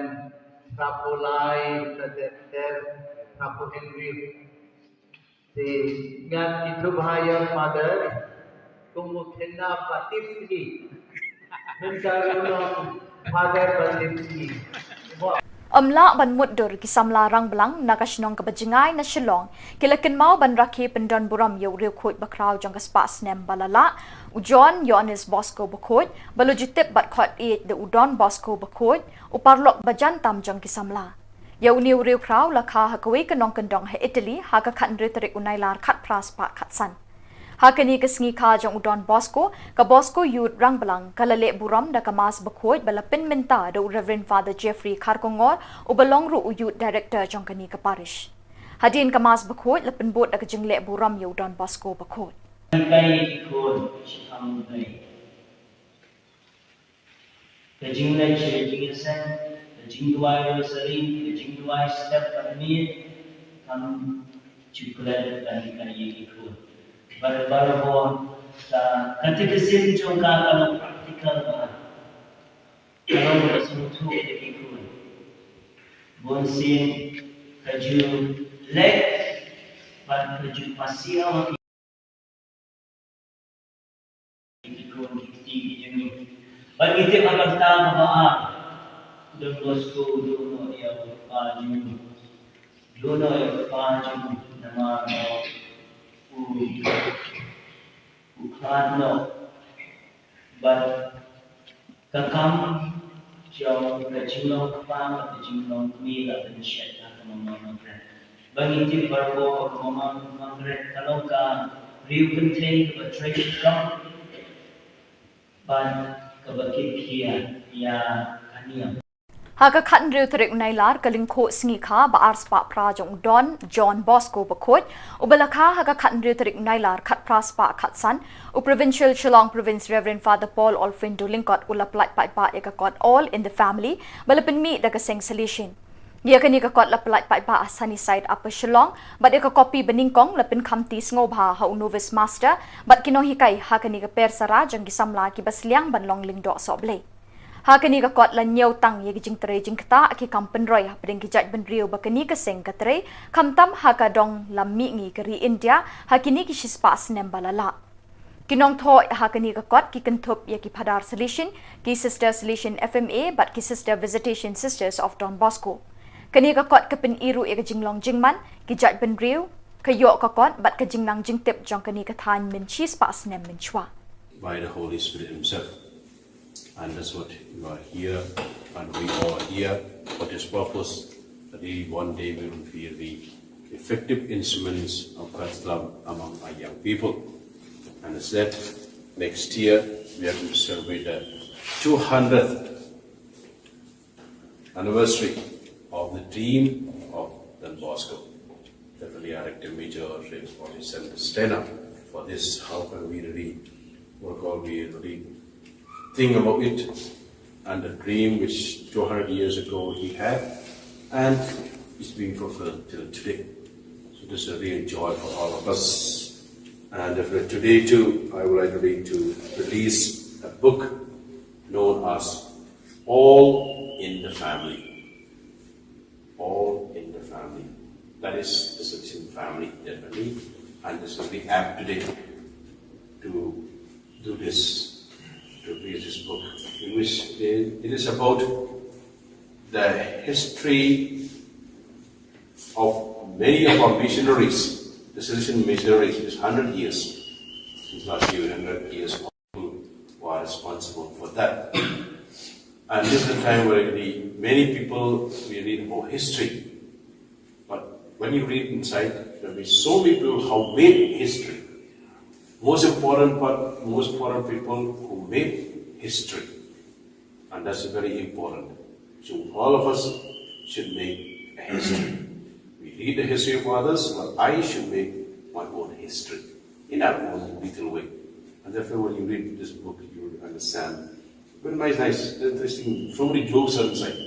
hynriewphew lai, ter ter, hynriewphew hynriew. Te ngan ïathuh bha ïa u Father kum u khynnah ba tipsngi. Mynta ruh u long Father ba tipsngi. Ym lah ban mutdur ki samla rangblang na ka shnong kaba jngai na Shillong ki la kynmaw ban rakhe pyndonburom ïa u riewkhuid bakhraw jong ka spah snem ba la lah, u John Ïoannis Bosco Bakhuid, ba la ju tip bad khot ïeit da u Don Bosco Bakhuid, u paralok ba jan tam jong ki samla. Ïa une u riewkhraw la kha ha kawei ka nongkyndong ha Italy ha ka khathynriew tarik u Nailar khatphra spah khatsan. Ha kane ka sngi kha jong u Don Bosco, ka Bosco Youth Rangblang ka la leh burom da ka Mass bakhuid ba la pynmynta da u Reverend Father Jeffrey Kharkongor, uba long ruh u Youth Director jong kane ka parish. Hadien ka Mass bakhuid la pynbud da ka jingleh burom ïa u Don Bosco Bakhuid. Ka jingleh, ka jingïaseng, ka jingduwai rosary, ka jingduwai step bad miet, kam ju klet ban hikai ïa ki khun. Bad baroh ka, ka catechism jong ka ka long practical bha. Ka long kaba sngewthuh ïa ki khun. Bun sien ka ju leh bad ka ju pasiaw ki khun ki kti ki jong ngi. Bad ngi tip ha ka bynta kaba ar, Don Bosco u duh noh ïa u kpa jong u. Duh noh ïa u kpa jong u namar ba u, u khlad noh. Bad ka kam jong ka jinglong kpa bad ka jinglong kmie la pynshet ha ka mama Margaret. Ba ngi tip baroh ba ka mama Margaret ka long ka briew kynthei kaba trei shitom bad kaba kit khia ïa ka niam. Ha ka khathynriew tarik u Nailar, ka lyngkhuh sngi kha ba ar spah phra jong u Don John Bosco Bakhuid, uba la kha ha ka khathynriew tarik u Nailar khatphra spah khatsan, u Provincial Shillong Province Reverend Father Paul Olfindo Lyngkot u la pyllait paidbah ïa ka kot All in the Family ba la pynmih da ka seng Salesian. Ïa kane ka kot la pyllait paidbah ha Sunnyside, Upper Shillong, bad ïa ka kopi banyngkong la pynkhamti sngewbha ha u novice master bad ki nonghikai ha kane ka per sara jong ki samla kiba sliang ban long lyngdoh sohblei. Ha kane ka kot la ñiew tang ïa ki jingtrei jingktah ki kam pynroi hapdeng ki jaitbynriew ba kane ka seng ka trei, khamtam ha ka dong lam mihngi ka ri India ha kine ki shispah snem ba la lah. Ki nongthoh ha kane ka kot ki kynthup ïa ki Phadar Salesian, ki Sister Salesian F M A bad ki Sister Visitation Sisters of Don Bosco. Kane ka kot ka pyni ruh ïa ka jinglong jingman ki jaitbynriew, ka ïoh ka kot bad ka jingnang jingtip jong kane ka thaiñ mynshi spah snem mynshuwa. By the Holy Spirit himself. And that's what you are here, and we all are here for this purpose, that we one day will be the effective instruments of God's love among our young people. And as that, next year we are going to celebrate the two hundredth anniversary of the dream of the Don Bosco. Definitely, our Rector Major, Reverend Sanders Stena, for this. How can we really, what call we really think about it? And the dream which two hundred years ago he had, and it's being fulfilled till today. So this is a real joy for all of us. And definitely today too, I would like to read, to release a book known as All in the Family. All in the Family. That is the Salesian Family, definitely. And this will be apt today to do this, to read this book, in which it is about the history of many of our missionaries, the Salesian missionaries, is hundred years. Since last year, hundred years, who are responsible for that. And this is the time where we, many people, we read about history. But when you read inside, there will be so many people who made history. Most important part, most important people who made history. And that's very important. So all of us should make a history. We read the history of others, but I should make my own history in our own little way. And therefore, when you read this book, you will understand. But nice, nice, interesting. So many jokes are inside.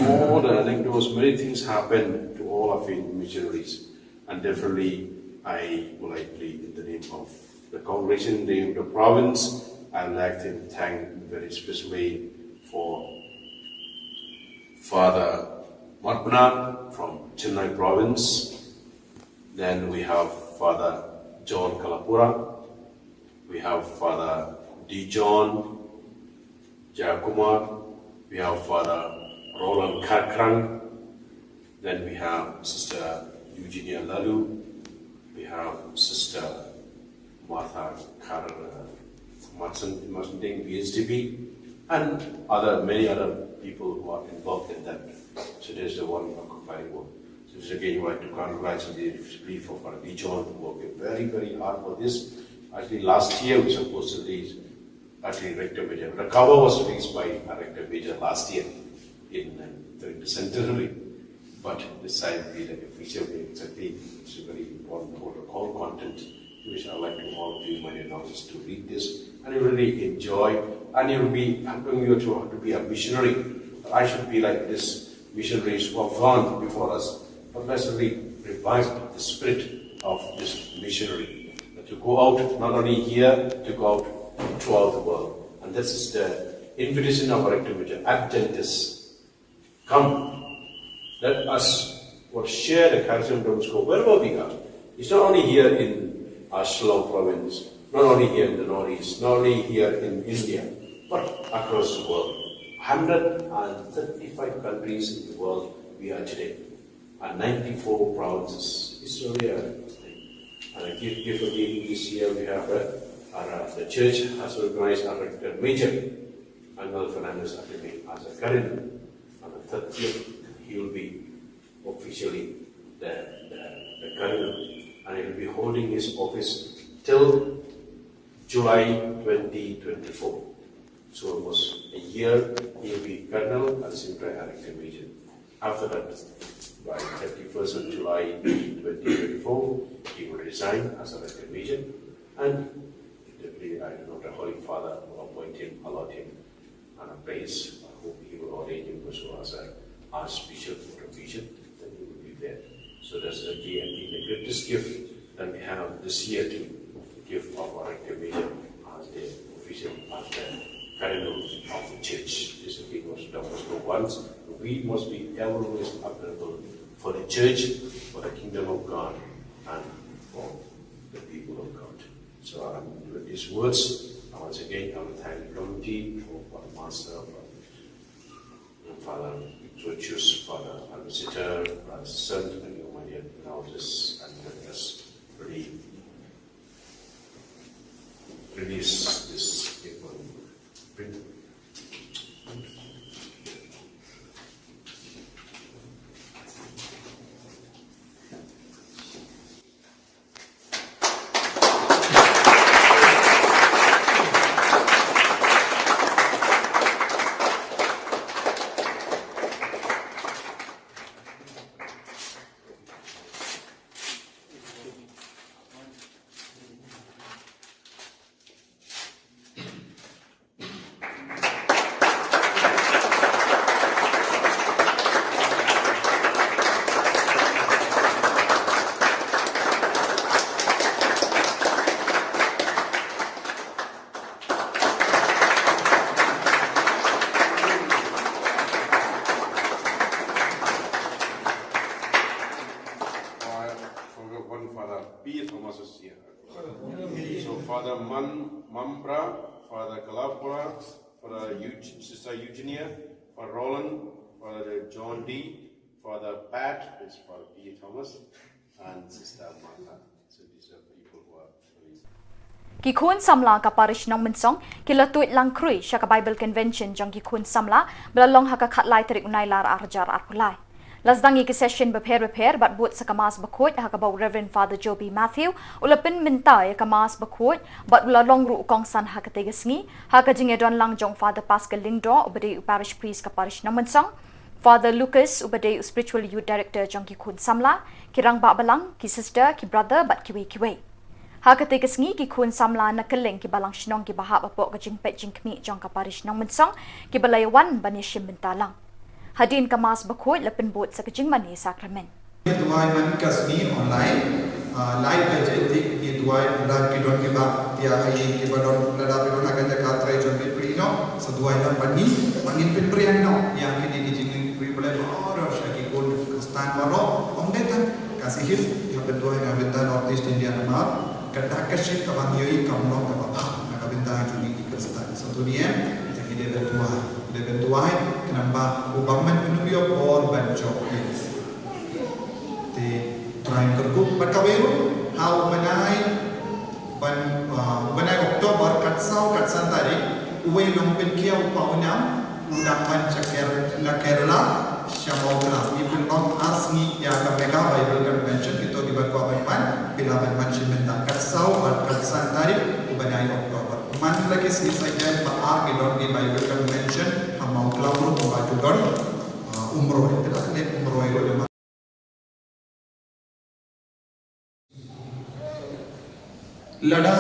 All the anecdotes, many things happen to all of the missionaries. And definitely, I would like to plead in the name of the congregation, in the name of the province, I'd like to thank very specially for Father Matpnat from Chennai province. Then we have Father John Kalapura. We have Father D. John Jayakumar. We have Father Roland Kharkrang. Then we have Sister Eugenia Lalu. We have Sister Martha Kar, uh, Martin, Martin Ding, B S D B, and other, many other people who are involved in that. So there's the one of compiling work. So this again, I would like to congratulate the brief of our John, who worked very, very hard for this. Actually, last year we supposed to release, actually, Rector Major. The cover was released by our Rector Major last year in, uh, during the centenary. But this time will be the official day. Exactly, it's a very important protocol content, which I like to all of you, my dear novices, to read this. And you really enjoy, and you'll be helping you to, to be a missionary. I should be like this missionaries who have gone before us. But let's really revive the spirit of this missionary. That you go out, not only here, to go out throughout the world. And this is the invitation of our Rector Major, Adventists. Come, let us all share the charism of Don Bosco wherever we are. It's not only here in our Shillong province, not only here in the Northeast, not only here in India, but across the world. Hundred and thirty-five countries in the world we are today, and ninety-four provinces. It's really a, and a gift, gift of giving this year we have, uh, our, uh, the church has recognized our Rector Major, Angel Fernandez Ateme, as a Cardinal. On the thirtieth, he will be officially the, the, the Cardinal, and he will be holding his office till July twenty twenty-four. So almost a year, he will be Cardinal and Sindre Rector Major. After that, by thirty-first of July twenty twenty-four, he will resign as a Rector Major, and definitely, I don't know, the Holy Father will appoint him, allot him on a place. I hope he will ordain him also as a Archbishop or a Bishop, then he will be there. So that's the, again, the greatest gift that we have this year to give our Rector Major as the official, as the Cardinal of the Church. This is what Don Bosco wants. We must be always available for the Church, for the kingdom of God, and for the people of God. So, um, with these words, I once again, I will thank the committee for, for the master, for Father Ignatius, Father Ambassador, Brother Saint, and your, my dear elders, and let us really release this paper. Kalapura, Father Eug- Sister Eugenia, Father Roland, Father John D, Father Pat, is Father P. Thomas, and Sister Martha. So these are people who are doing. Ki khun samla ka parish Nongmynsong ki la tuid lang khrui sha ka Bible Convention jong ki khun samla ba la long ha ka khatlai tarik u Nailar arhajar arphew lai. La sdang ïa ki session bapher bapher bad bud sa ka Mass bakhuid ha kaba u Reverend Father Joby Matthew u la pynmynta ïa ka Mass bakhuid bad u la long ruh u kongsan ha katei ka sngi ha ka jingïadon lang jong Father Pascal Lyngdoh uba dei u parish priest ka parish Nongmynsong, Father Lucas uba dei u spiritual youth director jong ki khun samla, ki rangbah balang, ki sister, ki brother bad kiwei kiwei. Ha katei ka sngi ki khun samla na kylleng ki balang shnong kiba hap hapoh ka jingpeit jingkhmih jong ka parish Nongmynsong kiba la ïawan ban ïashim bynta lang. Hadien ka Mass bakhuid la pynbud sa ka jingmane sakramen. Duwai man ka sngi online, ah, live ka jingtik ni duwai lada ki don kiba tia ai kiba don lada ki don hakan jaka trai jong ki pri no sa duwai lang ban ni ban ngin pynpriang no ïa kine ki jingri bale ba oro sha ki khun Khristan baroh ong dei tang ka sihis ïa pynduwai na bynta North East India namar kata ka shit kaba ngi ïohi kam long kaba bha na ka bynta jong ngi ki Khristan. Sa tu ni em, ita ngi dei ban duwai, dei ban duwai, khnang ba u bang man pynbiang bor ban jop ïa. Te Trai kyrkhu bad kawei ruh ha u bnai ban, ah, bnai October kat saw kat san tarik uwei nongpynkhia u pa u nam u dang wan sha Ker- na Kerala sha Mawkla. Ngi pynlong ar sngi ïa ka Mega Bible Convention, kito kiba kwah ban wan phi lah ban wan shim bynta kat saw bad kat san tarik u bnai October. Man la ki sngi Saitjaiñ ba ar ki don ki Bible Convention ha Mawkla ruh ba ju don, ah, Umroi. Te la ne Umroi ruh. Lada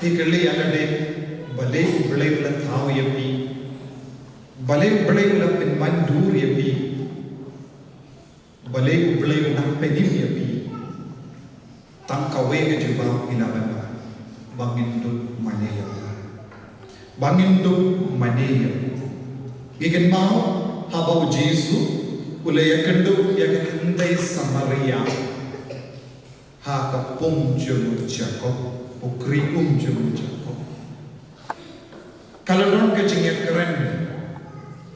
phi kylli ïa lade balei U Blei u la thaw ïa phi, balei U Blei u la pynban dur ïa phi, balei U Blei u nang pynim ïa phi, tang kawei ka jubab ngi lah ban ong, ba ngin dup mane ïa u. Ba ngin dup mane ïa u. Ngi kynmaw haba U Jisu u la ïakynduh ïa ka kynthei Samaria ha ka pung jong u Jakob, u kri um jong u Jakob. Ka la don ka jingïakren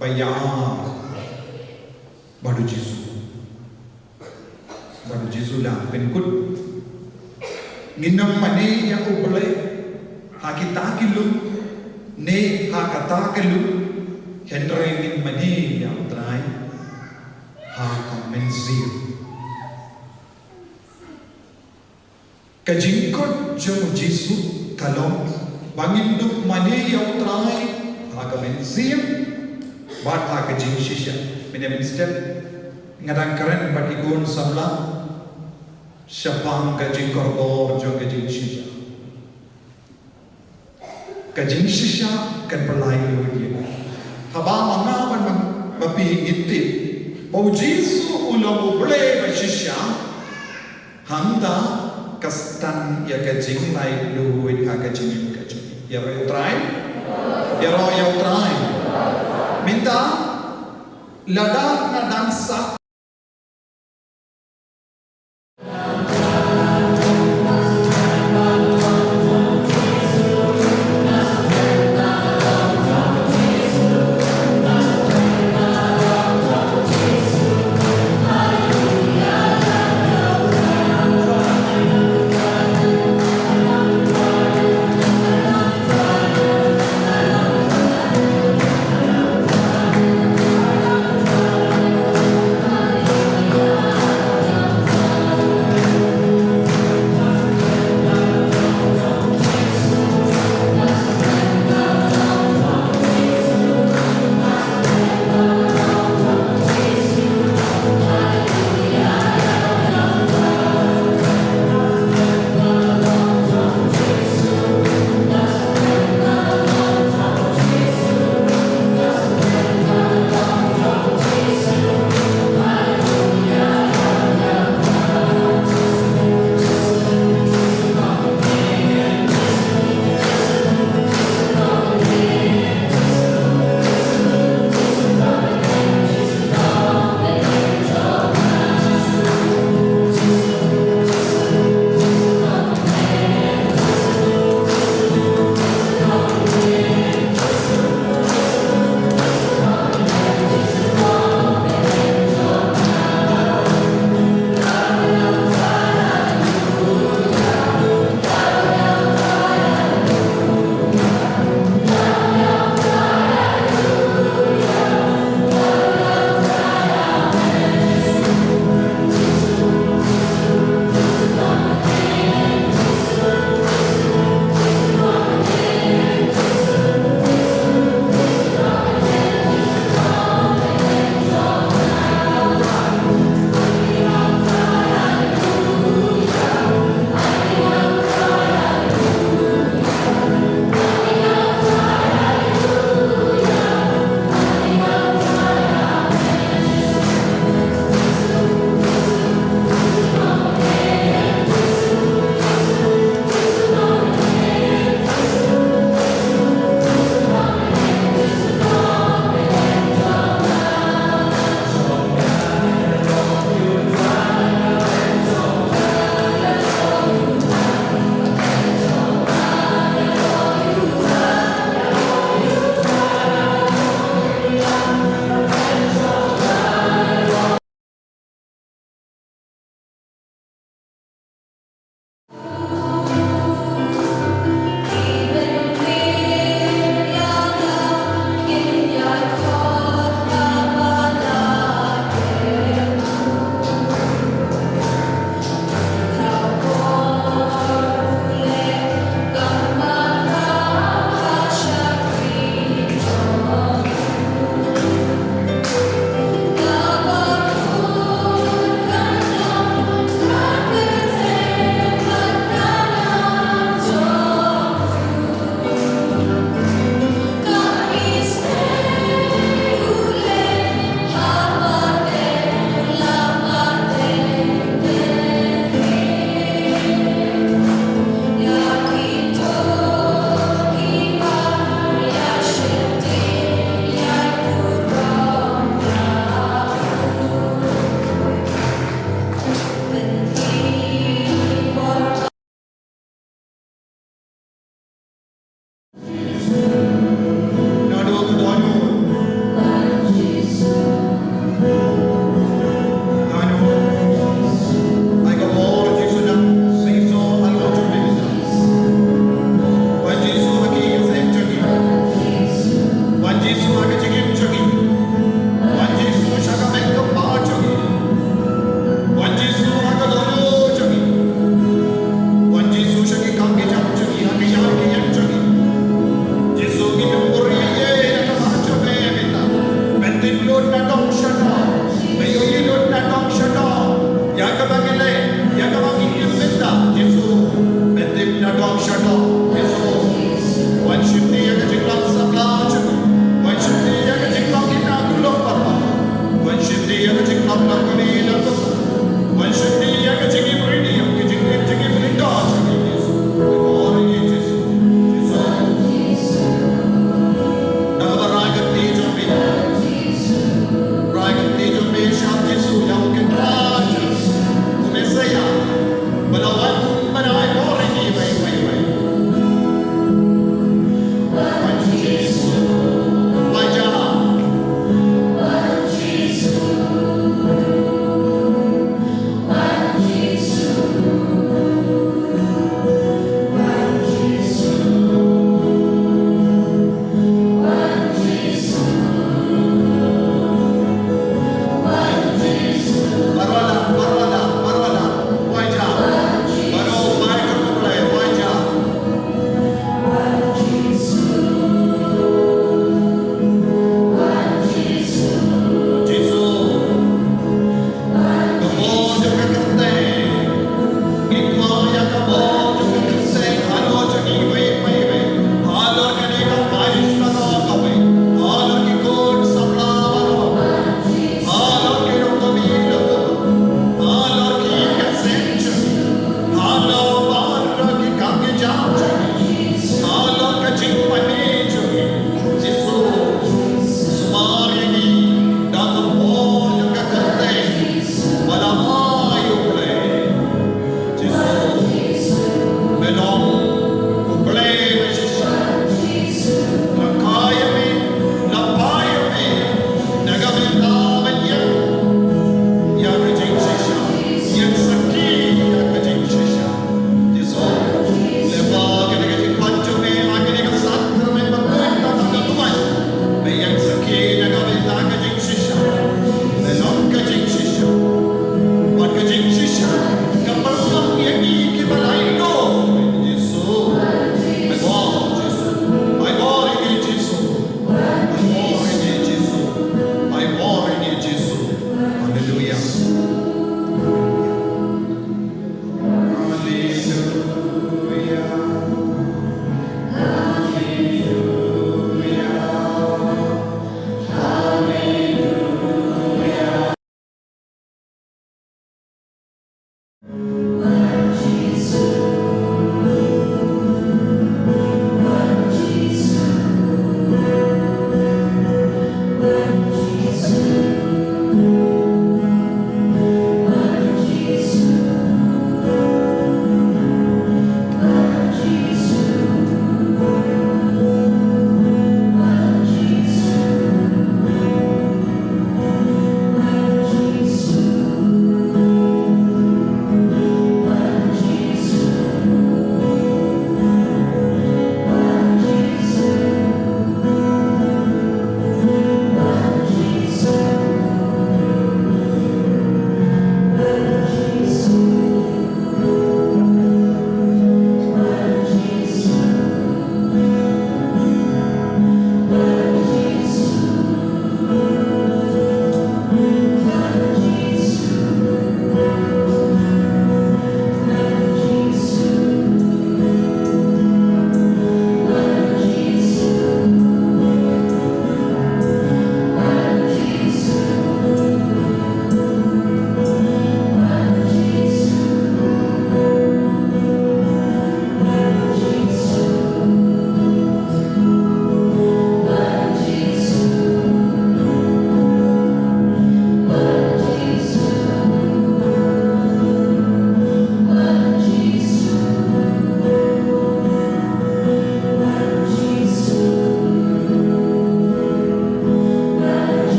ba ïa bad U Jisu. Bad U Jisu u la pynkut, ngin ym mane ïa U Blei ha kita ki lum ne ha kata ka lum, hynrei ngin mane ïa U Trai ha ka mynsiem. Ka jingkut jong U Jisu ka long ba ngin dup mane ïa U Trai ha ka mynsiem bad ha ka jingshisha. Mynne mynstep nga dang kren bad ki khun samla shaphang ka jingkordor jong ka jingshisha. Ka jingshisha kan pynlait lut ïa ngi. Haba ma nga bad ma phi ngi tip ba U Jisu u long U Blei ba shisha, hangta ka stad ïa ka jinglait lut ha ka jingim ka jong ngi. Ïaroh ïa U Trai. Ïaroh ïa U Trai. Mynta lada nga dang sah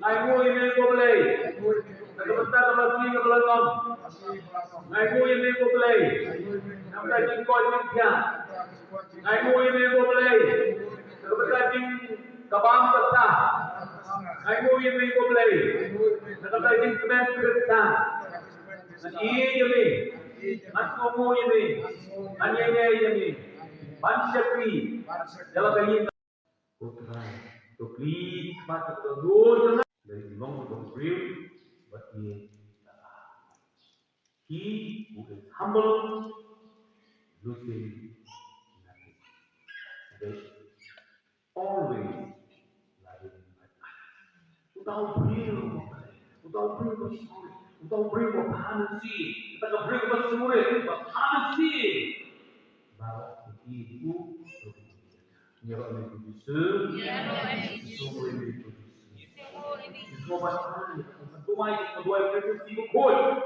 Ngai nguh ïa me ko Blei na ka bynta ka Blei ka Blei long. Ngai nguh ïa me ko Blei na ka bynta jingkoit jingkhiah. Ngai nguh ïa me ko Blei na ka bynta jingkabam ka sah. Ngai nguh ïa me ko Blei na ka bynta jingkmen Khristan. Ngan ïeit ïa me, ngan kohnguh ïa me, ngan ïaineh ïa me ban shakri ïa la ka ïing. Ko Trai, to plie khmat ïa ka doh jong nga. Lei long ka briew bad ïa ka. He who is humble loses nothing. Always loving my others. Uta u briew uba, uta u briew uba sorry, uta u briew uba bha mynsiem, uta ka briew uba surit, uba bha mynsiem. Baroh ki ïeit u. Ïaroh ïa u Jisu. Ïaroh ïa u Jisu. Ïaroh ïa u Jisu. Ïaroh ïa u Jisu. Ïaroh ïa u Jisu.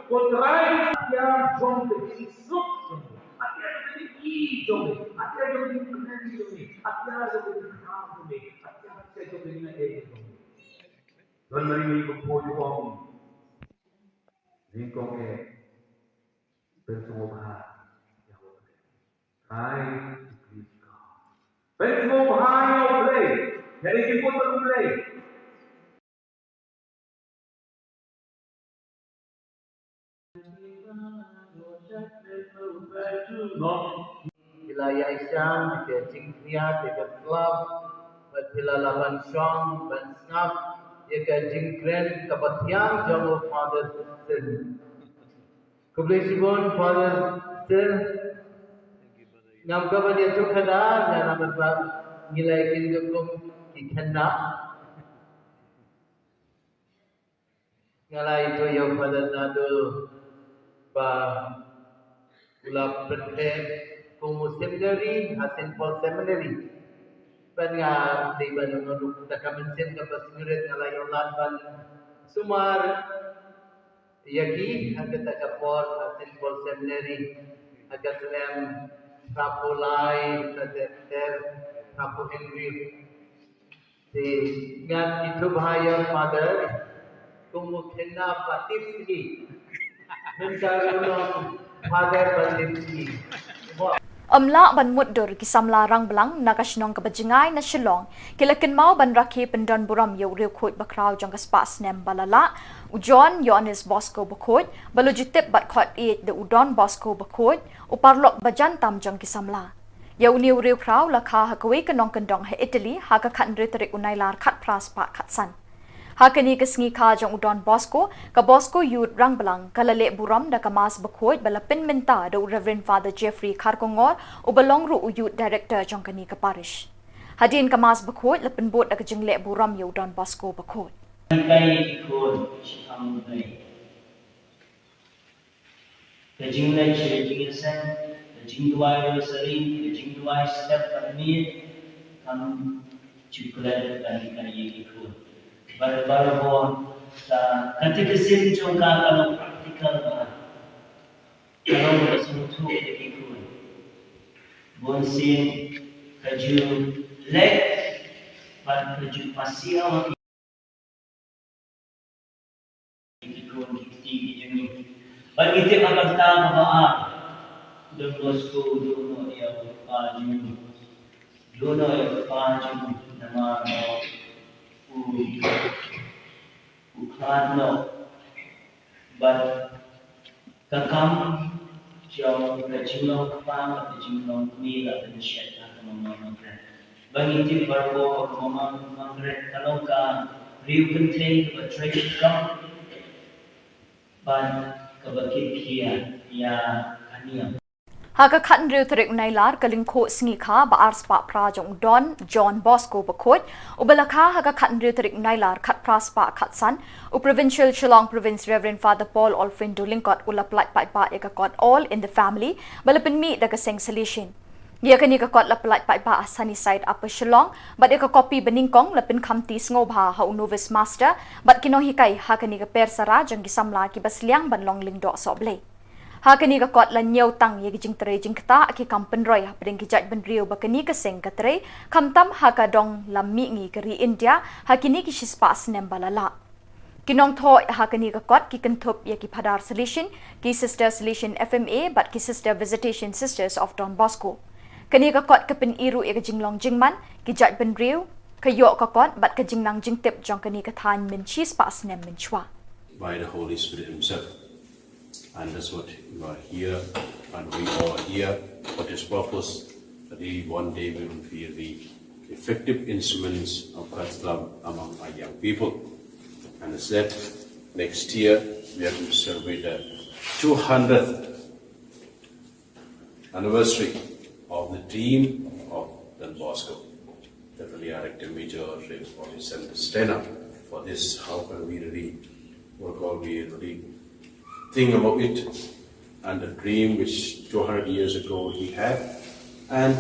Ko Trai, ïa jong ka jingsuk jong me, ïa jong ka jingïeit jong me, ïa jong ka jingkmen jong me, ïa jong ka jingkhraw jong me, ïa jong ka jingïeit jong me. Don Mary Mary Bamfo ju ong, nyngkong eh, pynsngewbha ïa U Blei. Try to please God. Pynsngewbha ïa U Blei. Ïa ka jingkut U Blei. Phi la ïaishah ïa ka jingkhriat, ïa ka slap, bad phi la lah ban shong ban sngap ïa ka jingkren kaba thiang jong u Father Sin. Khublei shibun Father Sin. Ngam kwah ban ïathuh kata, nga namar ba ngi la ïakynduh kum ki khynnah. Nga la ïathuh ïa u Father Naduh ba u la pyntheh kum u seminary ha Saint Paul Seminary. Bad nga dei ban ong ruh, da ka mynsiem kaba sngewrit nga la ïoh lad ban sumar ïa ki ha kata ka por ha Saint Paul Seminary, ha ka snem phra phew lai, sa ter ter, phra phew hynriew. Te ngan ithuh bha ïa u Father kum u khynnah ba tipsngi. Mynta ruh u long Father ba tipsngi. Ym lah ban mutdur ki samla Rangblang na ka shnong kaba jngai na Shillong ki la kynmaw ban rakhe pyndonburom ïa u riewkhuid bakhraw jong ka spah snem ba la lah, u John Ïoannis Bosco Bakhuid, ba la ju tip bad khot ïeit da u Don Bosco Bakhuid, u paralok ba jan tam jong ki samla. Ïa une u riewkhraw la kha ha kawei ka nongkyndong ha Italy ha ka khathynriew tarik u Nailar khatphra spah khatsan. Ha kane ka sngi kha jong u Don Bosco, ka Bosco Youth Rangblang ka la leh burom da ka Mass bakhuid ba la pynmynta da u Reverend Father Jeffrey Kharkongor, uba long ruh u Youth Director jong kane ka parish. Hadien ka Mass bakhuid la pynbud da ka jingleh burom ïa u Don Bosco Bakhuid. Kai ki khun, shi kham dei. Ka jingleit sha ka jingïaseng, ka jingduwai rosary, ka jingduwai step bad miet, kam ju klet ban hikai ïa ki khun. Bar bar bor, ka katekism jong ka ka long practical bha. Ka long ka sngewthuh ïa ki khun. Bun sien ka ju leh bad ka ju pasiaw ïa ki khun ki kti ki jong ngi. Bad ngi tip ha ka bynta kaba ar, Don Bosco u duh noh ïa u kpa jong u. Duh noh ïa u kpa jong u namar ba u, u khlad noh. Bad ka kam jong ka jinglong kpa bad ka jinglong kmie la pynshet ha ka Mama Margaret. Ba ngi tip baroh ba ka Mama Margaret ka long ka riew kynthei kaba trei shitom bad kaba kit khia ïa ka niam. Ha ka khathynriew tarik u Nailar, ka lyngkhuh sngi kha ba ar spah phra jong u Don John Bosco Bakhuid, uba la kha ha ka khathynriew tarik u Nailar khatphra spah khatsan, u Provincial Shillong Province Reverend Father Paul Olfrindo Lyngkot u la pyllait paidbah ïa ka kot All in the Family ba la pynmih da ka seng Salesian. Ïa kane ka kot la pyllait paidbah ha Sunnyside, Upper Shillong, bad ïa ka kopi banyngkong la pynkhamti sngewbha ha u Novice Master bad ki nonghikai ha kane ka per sara jong ki samla kiba sliang ban long lyngdoh sohblei. Ha kane ka kot la ñiew tang ïa ki jingtrei jingktah ki kam pynroi hapdeng ki jaitbynriew ba kane ka seng ka trei, khamtam ha ka dong lam mihngi ka ri India ha kine ki shispah snem ba la lah. Ki nongthoh ha kane ka kot ki kynthup ïa ki Phadar Salesian, ki Sister Salesian F M A bad ki Sister Visitation Sisters of Don Bosco. Kane ka kot ka pyni ruh ïa ka jinglong jingman ki jaitbynriew, ka ïoh ka kot bad ka jingnang jingtip jong kane ka thaiñ mynshi spah snem mynshuwa. By the Holy Spirit himself. And that's what you are here, and we all are here for this purpose, that we one day we will be the effective instruments of God's love among our young people. And as said, next year we are going to celebrate the two hundredth anniversary of the dream of Don Bosco. Definitely, our Rector Major, Reverend Father Sanders Tanner, for this. How can we really work out, we really think about it, and the dream which two hundred years ago he had, and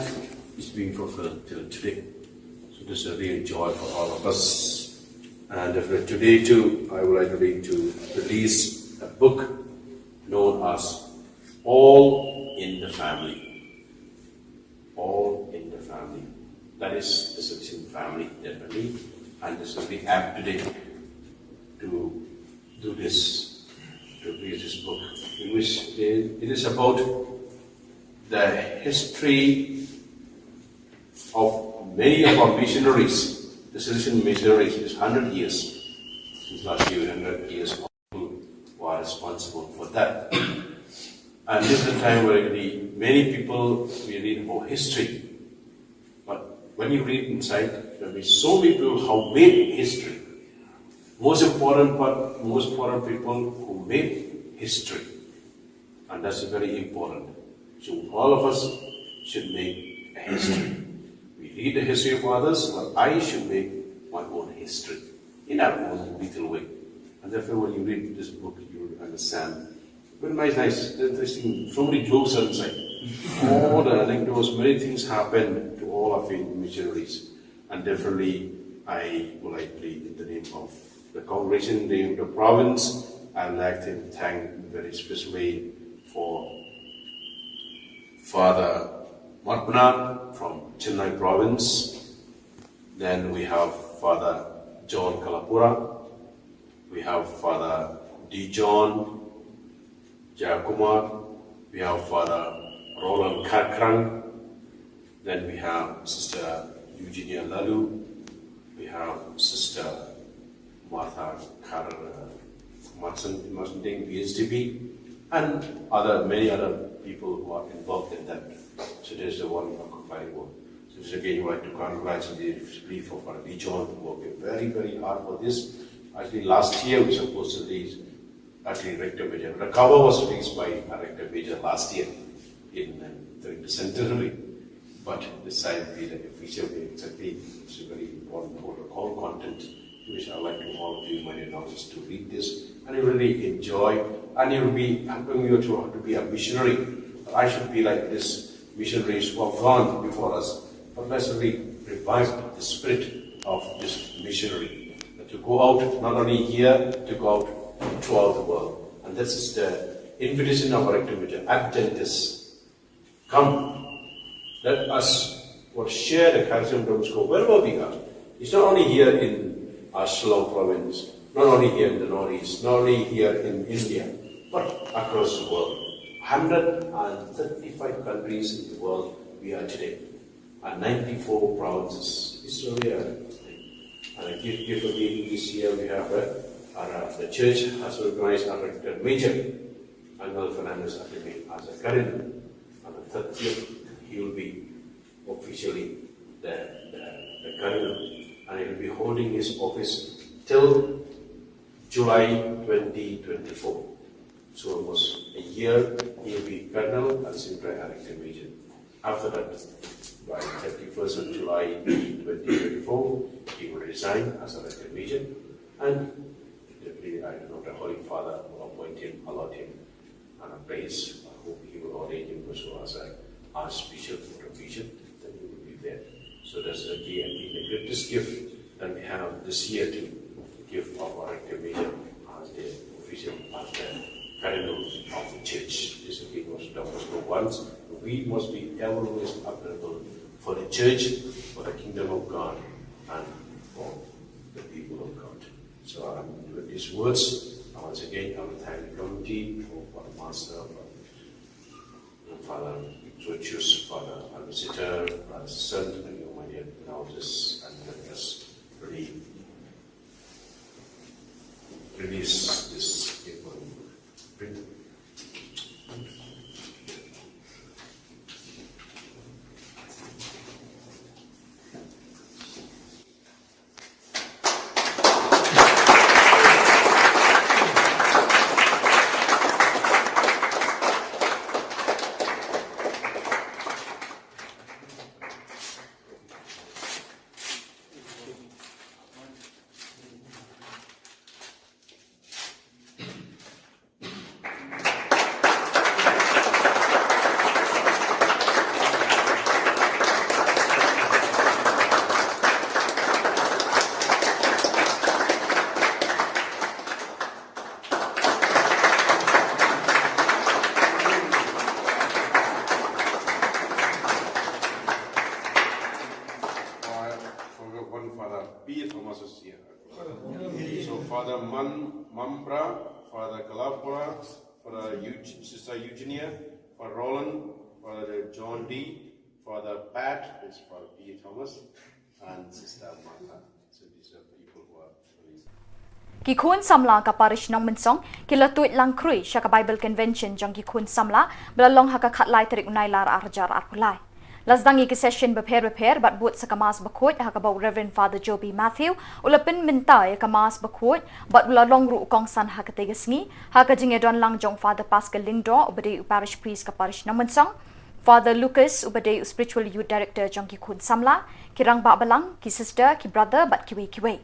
it's being fulfilled till today. So this is a real joy for all of us. And definitely today too, I would like to read, to release a book known as All in the Family. All in the Family. That is the Salesian Family, definitely. And this will be apt today to do this, to read this book, in which it is about the history of many of our missionaries, the Salesian missionaries, is hundred years. Since last year, hundred years, who are responsible for that. And this is the time where really many people, we read about history. But when you read inside, there will be so many people who made history. Most important part, most important people who made history. And that's very important. So all of us should make a history. We read the history of others, but I should make my own history in our own little way. And therefore, when you read this book, you will understand. Very nice, nice, interesting. So many jokes are inside. All the anecdotes, many things happen to all of the missionaries. And definitely, I would like to plead in the name of the congregation, in the name of the province, I'd like to thank very specially for Father Marpnat from Chennai province. Then we have Father John Kalapura. We have Father D. John Jayakumar. We have Father Roland Kharkrang. Then we have Sister Eugenia Lalu. We have Sister Martha Kar, uh, Martin, Martin Ding, B S D B, and other, many other people who are involved in that. So there's the one of compiling work. So this again, I would like to congratulate the relief of our John, who worked very, very hard for this. Actually, last year we supposed to release, actually, Rector Major. The cover was released by our Rector Major last year in, uh, during the centenary. But this time we, the official, we exactly, it's a very important protocol content, which I like to all of you, my dear, to read this, and you really enjoy, and you'll be helping you to, to be a missionary. I should be like this missionaries who have gone before us, but let's really revive the spirit of this missionary. That to go out, not only here, to go out throughout the world. And this is the invitation of our Rector Major, Adventists. Come, let us share the charism of Don Bosco wherever we are. It's not only here in our Shillong province, not only here in the Northeast, not only here in India, but across the world. Hundred and thirty-five countries in the world we are today, and ninety-four provinces. It's really a, and a gift, gift of being this year we have a, our, uh, the church has recognized our Rector Major, Angel Fernandez Ateme, as a Cardinal. On the thirtieth, he will be officially the, the, the Cardinal, and he will be holding his office till July twenty twenty-four. So almost a year, he will be Cardinal and Senior Rector Major. After that, by thirty-first of July twenty twenty-four, he will resign as a Rector Major, and definitely, I don't know, the Holy Father will appoint him, allot him, and a place. I hope he will ordain him also as a Archbishop or a Bishop, then he will be there. So that's the key, I think, the greatest gift that we have this year to give of our Rector Major as the official, as the Cardinal of the Church. This is what Don Bosco wants. We must be ever always available for the Church, for the kingdom of God, and for the people of God. So, um, with these words, I once again, I will thank the committee for, for the master, for Father Georgius, Father Ambassador, Father Son, and you, my dear, now this, and let us really release this paper. Kalapura, Father Eug- Sister Eugenia, Father Roland, Father John D, Father Pat, is Father P. Thomas, and Sister Martha. So these are people who are doing. Ki khun samla ka parish Nongmynsong ki la tuid lang khrui sha ka Bible Convention jong ki khun samla ba la long ha ka khatlai tarik u Nailar arhajar arphew lai. La sdang ïa ki session bapher bapher bad bud sa ka Mass bakhuid ha kaba u Reverend Father Joby Matthew u la pynmynta ïa ka Mass bakhuid bad u la long ruh u kongsan ha katei ka sngi ha ka jingïadon lang jong Father Pascal Lyngdoh uba dei u parish priest ka parish Nongmynsong, Father Lucas uba dei u spiritual youth director jong ki khun samla, ki rangbah balang, ki sister, ki brother bad kiwei kiwei.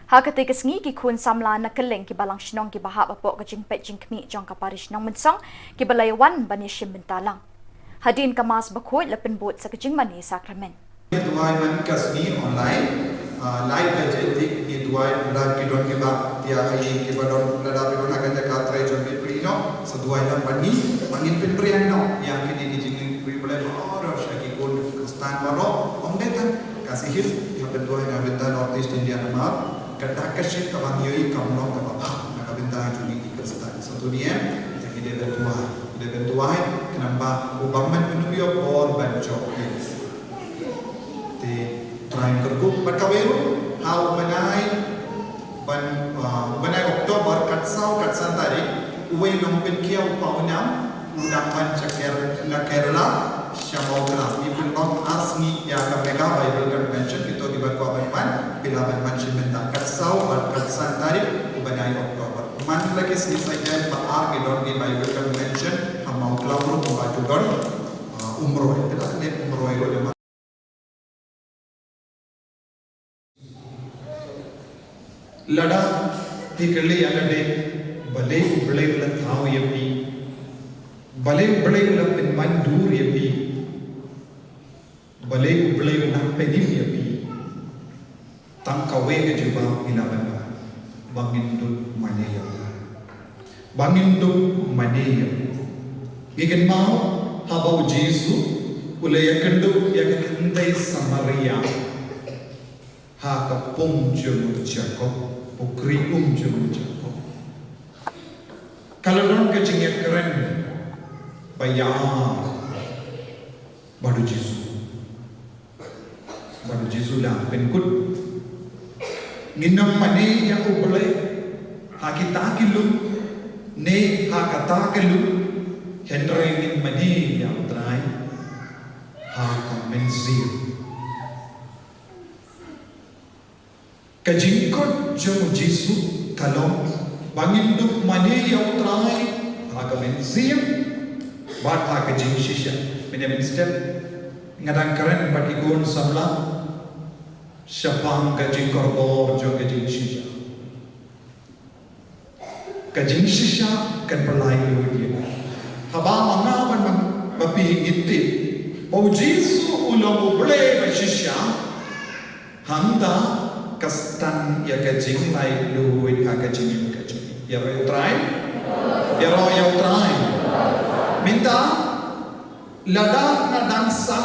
Ha katei ka sngi ki khun samla na kylleng ki balang shnong kiba hap hapoh ka jingpeit jingkhmih jong ka parish Nongmynsong kiba la ïawan ban ïashim bynta lang. Hadien ka Mass bakhuid la pynbud sa ka jingmane sakramen. Duwai man ka sngi online, ah, live ka jingtik ni duwai lada ki don kiba tia ha ïing kiba don lada ki don ha ka jaka trei jong ki pyrshah noh sa duwai lang ban ni ban ngin pynpriang noh ïa kine ki jingri Blei baroh sha ki khun Khristan baroh ong dei tang ka sihir ïa pynduwai na bynta North East India namar ka dak ka shit kaba ngi ïohi kam long kaba bha na ka bynta jong ngi ki Khristan. Sa tu ni em, te ngi dei ban duwai, ngi dei ban duwai khnang ba u bym man pynbiang por ban jop ïa. Te Trai kyrkhu bad kawei ruh ha u bnai ban, ah, u bnai October kat saw kat san tarik uwei nongpynkhiah u Pawnam u dang wan sha Ker- na Kerala sha Mawkla. Ngi pynlong ar sngi ïa ka Mega Bible Convention, kito kiba kwah ban wan phi lah ban wan shim bynta kat saw bad kat san tarik u bnai October. Man la ki sngi Saitjaiñ ba ar ki don ki Bible Convention ha Mawkla ruh ba tu don, ah, Umroi. Te la ne Umroi ruh. Lada phi kylli ïa lade balei U Blei u la thaw ïa phi, balei U Blei u la pynman dur ïa phi, balei U Blei u nang pynim ïa phi, tang kawei ka jubab ngi lah ban ong, ba ngin dup mane ïa U Blei. Ba ngin dup mane ïa U. Ngi kynmaw haba U Jisu u la ïakynduh ïa ka kynthei Samaria ha ka pung jong u Jakob, u khri um jong u Jakob. Ka la don ka jingïakren ba ïa bad U Jisu. Bad U Jisu u la pynkut, ngin ym mane ïa U Blei ha kita ki lum ne ha kata ka lum, hynrei ngin mane ïa U Trai ha ka mynsiem. Ka jingkut jong U Jisu ka long ba ngin dup mane ïa U Trai ha ka mynsiem bad ha ka jingshisha. Mynne mynstep nga dang kren bad ki khun samla shaphang ka jingkordor jong ka jingshisha. Ka jingshisha kan pynlait luid ïa ngi. Haba ma nga bad ma phi ngi tip ba U Jisu u long U Blei ba shisha, hangta ka stad ïa ka jinglait luid ha ka jingim ka jong ngi. Ïaroh ïa U Trai? Ïaroh ïa U Trai. Mynta lada nga dang sah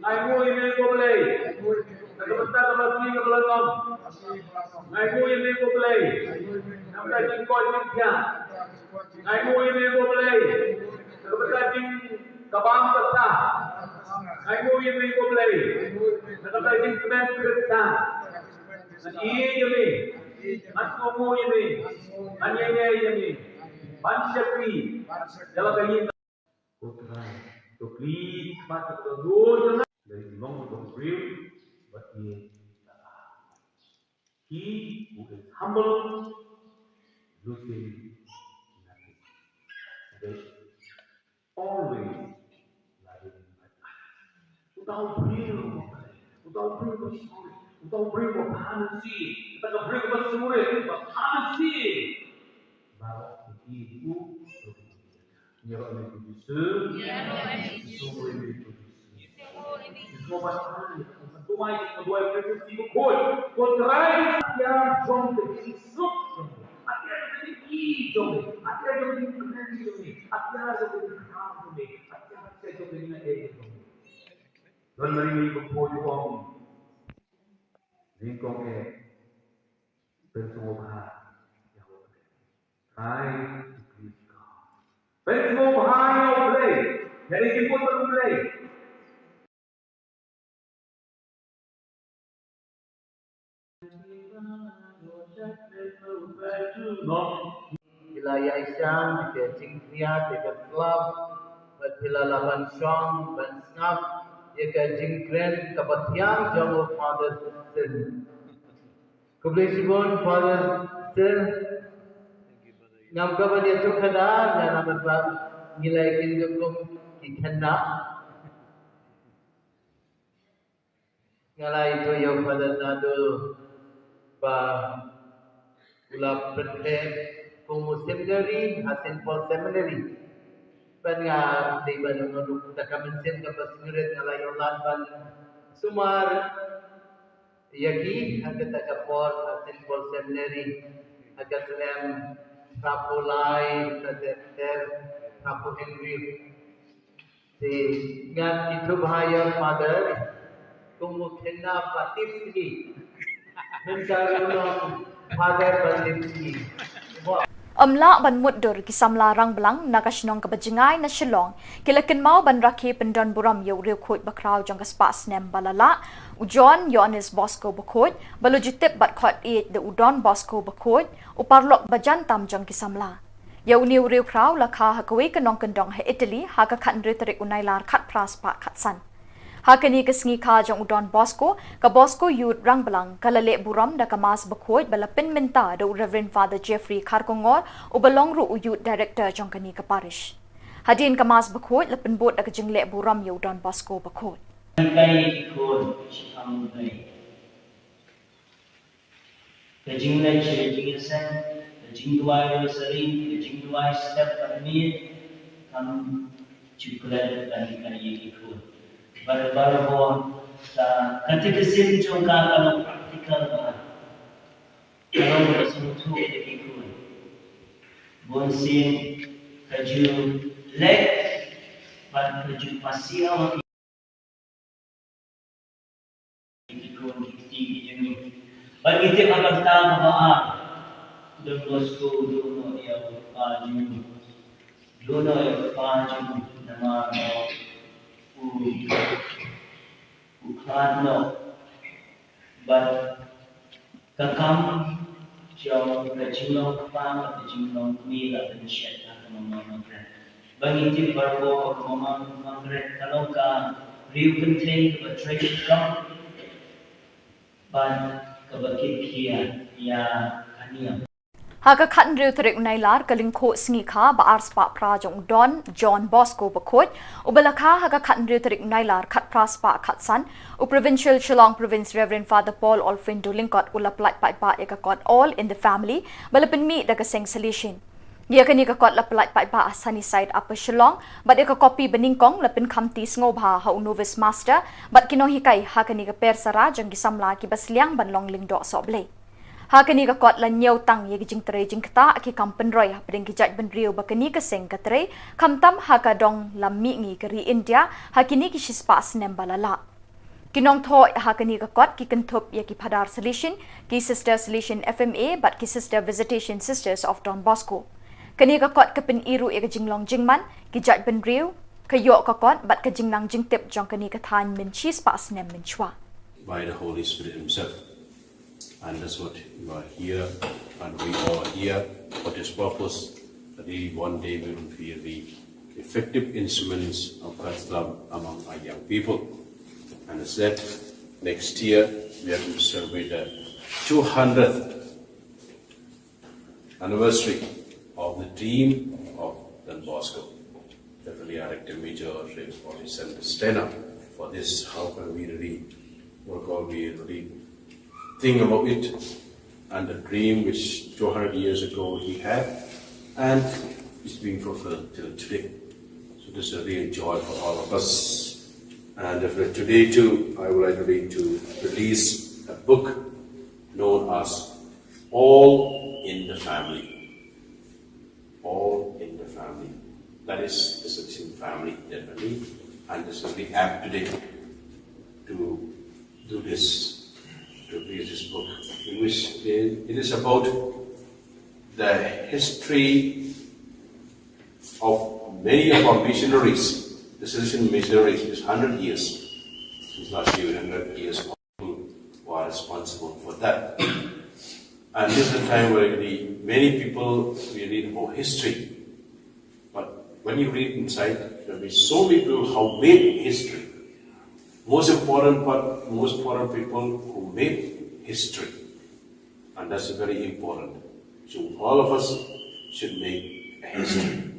Nga ainguh ïa me ko Blei na ka bynta ka blessing kaba la long. Nga ainguh ïa me ko Blei na ka bynta jingkoit jingkhiah. Nga ainguh ïa me ko Blei na ka bynta jingkabam ka sah. Nga ainguh ïa me ko Blei na ka bynta jingkmen Khristan. Ngan ïeit ïa me, ngan kohnguh ïa me, ngan ïaineh ïa me ban shakri ïa la ka ïing. Ko Trai, to plie khmat ïa ka doh jong nga. Lei long ka briew bad ïa ka. He who is humble loses nothing. Always loving like us. Uta u briew uba, uta u briew uba sorry, uta u briew uba bha mynsiem, uta ka briew uba sorry, uba bha mynsiem. Baroh ki ïohi ïa u. Ïaroh ïa u Jisu. Ïaroh ïa u Jisu. Ïaroh ïa u Jisu. Ïaroh ïa u Jisu. Ïaroh ïa u Jisu. Ko Trai, ïa jong ka jingsuk jong me, ïa jong ka jingïohi jong me, ïa jong ka jingkmen jong me, ïa jong ka jingkmen jong me, ïa jong ka jingkmen jong me. Don Mari, Mari ka poi u ong, nyngkong eh, pynsngewbha ïa U Blei. Trai, please God. Pynsngewbha ïa U Blei. Ïa ki jingpynbeit U Blei. Ki la ïaishah ïa ka jingkhriat, ïa ka slap, bad ki la lah ban shong ban sngap ïa ka jingkren kaba thiang jong u Father Sin. Khublei shibun Father Sin. Ngam kwah ban ïathuh khadar, namar ba ngi la ïakynduh kum ki khynnah. Nga la ïathuh ïa u Father Nadul ba u la pyntheh kum u seminary ha Saint Paul Seminary. Bad nga dei ban ong ruh, kata ka mynsiem kaba sngewrit nga la ïoh lad ban sumar ïa ki ha kata ka por ha Saint Paul Seminary ha ka snem hynriewphew lai, hynriewphew hynriew. Te ngan ïathuh bha ïa u Father kum u khynnah ba tipsngi. Mynta ruh u long Father ba tipsngi. Ym lah ban mutdur ki samla Rangblang na ka shnong kaba jngai na Shillong ki la kynmaw ban rakhe pyndon burom ïa u riewkhuid bakhraw jong ka spah snem ba la lah, u John Ïoannis Bosco Bakhuid, ba la ju tip bad khot ïeit da u Don Bosco Bakhuid, u paralok ba jan tam jong ki samla. Ïa une u riewkhraw la kha ha kawei ka nongkyndong ha Italy ha ka khathynriew tarik u Nailar khatphra spah khatsan. Ha kane ka sngi kha jong u Don Bosco, ka Bosco Youth Rangblang ka la leh burom da ka Mass Bakhuid ba la pynmynta da u Reverend Father Jeffrey Kharkongor, uba long ruh u Youth Director jong kane ka parish. Hadien ka Mass Bakhuid la pynbud da ka jingleh burom ïa u Don Bosco Bakhuid. Kai ki khun, shi kham kai. Ka jingleh, ka jingïaseng, ka jingduwai rosary, ka jingduwai step bad miet, kam ju klet ban hikai ïa ki khun. Bad barabor ka, ka catechism jong ka ka long practical bha. Ka long kaba sngewthuh ïa ki khun. Bun sien ka ju leh bad ka ju pasiaw ha ki Ki khun ki kti ki jong ngi. Bad ngi tip ha ka bynta kaba ar, Don Bosco u duh noh ïa u kpa jong u. Duh noh ïa u kpa jong u namar ba u, u khlad noh. Bad ka kam jong ka jinglong kpa bad ka jinglong kmie la pynshet ha ka Mama Margaret. Ba ngi tip barabor ba ka Mama Margaret ka long ka riew kynthei kaba trei shitom bad kaba kit khia ïa ka niam. Ha ka khathynriew tarik u Nailar, ka lyngkhuh sngi kha ba ar spah phra jong u Don John Bosco Bakhuid, uba la kha ha ka khathynriew tarik u Nailar khatphra spah khatsan, u Provincial Shillong Province Reverend Father Paul Olfrindo Lyngkot u la pyllait paidbah ïa ka kot All in the Family ba la pynmih da ka seng Salesian. Ïa kane ka kot la pyllait paidbah ha Sunnyside, Upper Shillong, bad ïa ka kopi banyngkong la pynkhamti sngewbha ha u Novice Master bad ki nonghikai ha kane ka per sara jong ki samla kiba sliang ban long lyngdoh sohblei. Ha kane ka kot la ñiewtang ïa ki jingtrei jingktah ki kam pynroi hapdeng ki jaitbynriew ba kane ka seng ka trei, khamtam ha ka dong lam mihngi ka ri India ha kine ki shispah snem ba la lah. Ki nongthoh ha kane ka kot ki kynthup ïa ki Phadar Salesian, ki Sister Salesian F M A bad ki Sister Visitation Sisters of Don Bosco. Kane ka kot ka pyni ruh ïa ka jinglong jingman ki jaitbynriew, ka ïoh ka kot bad ka jingnang jingtip jong kane ka thaiñ mynshispah snem mynshuwa. By the Holy Spirit himself. And that's what you are here, and we are here for this purpose, that we one day we will be the effective instruments of God's love among our young people. And as said, next year we are going to celebrate the two hundredth anniversary of the dream of the Bosco. Definitely, our Rector Major, Reverend Sanders Stena, for this. How can we really work out? We really think about it and the dream which two hundred years ago he had, and it's being fulfilled till today. So this is a real joy for all of us. And definitely today too, I would like to read to release a book known as All in the Family. All in the Family. That is the Salesian Family, definitely. And this will be apt today to do this, to read this book, in which it is about the history of many of our missionaries, the Salesian missionaries, is hundred years since last year, hundred years, who are responsible for that. And this is a time where really many people, we read about history. But when you read inside, there will be so many people who made history. Most important part, most important people who made history. And that's very important. So all of us should make a history.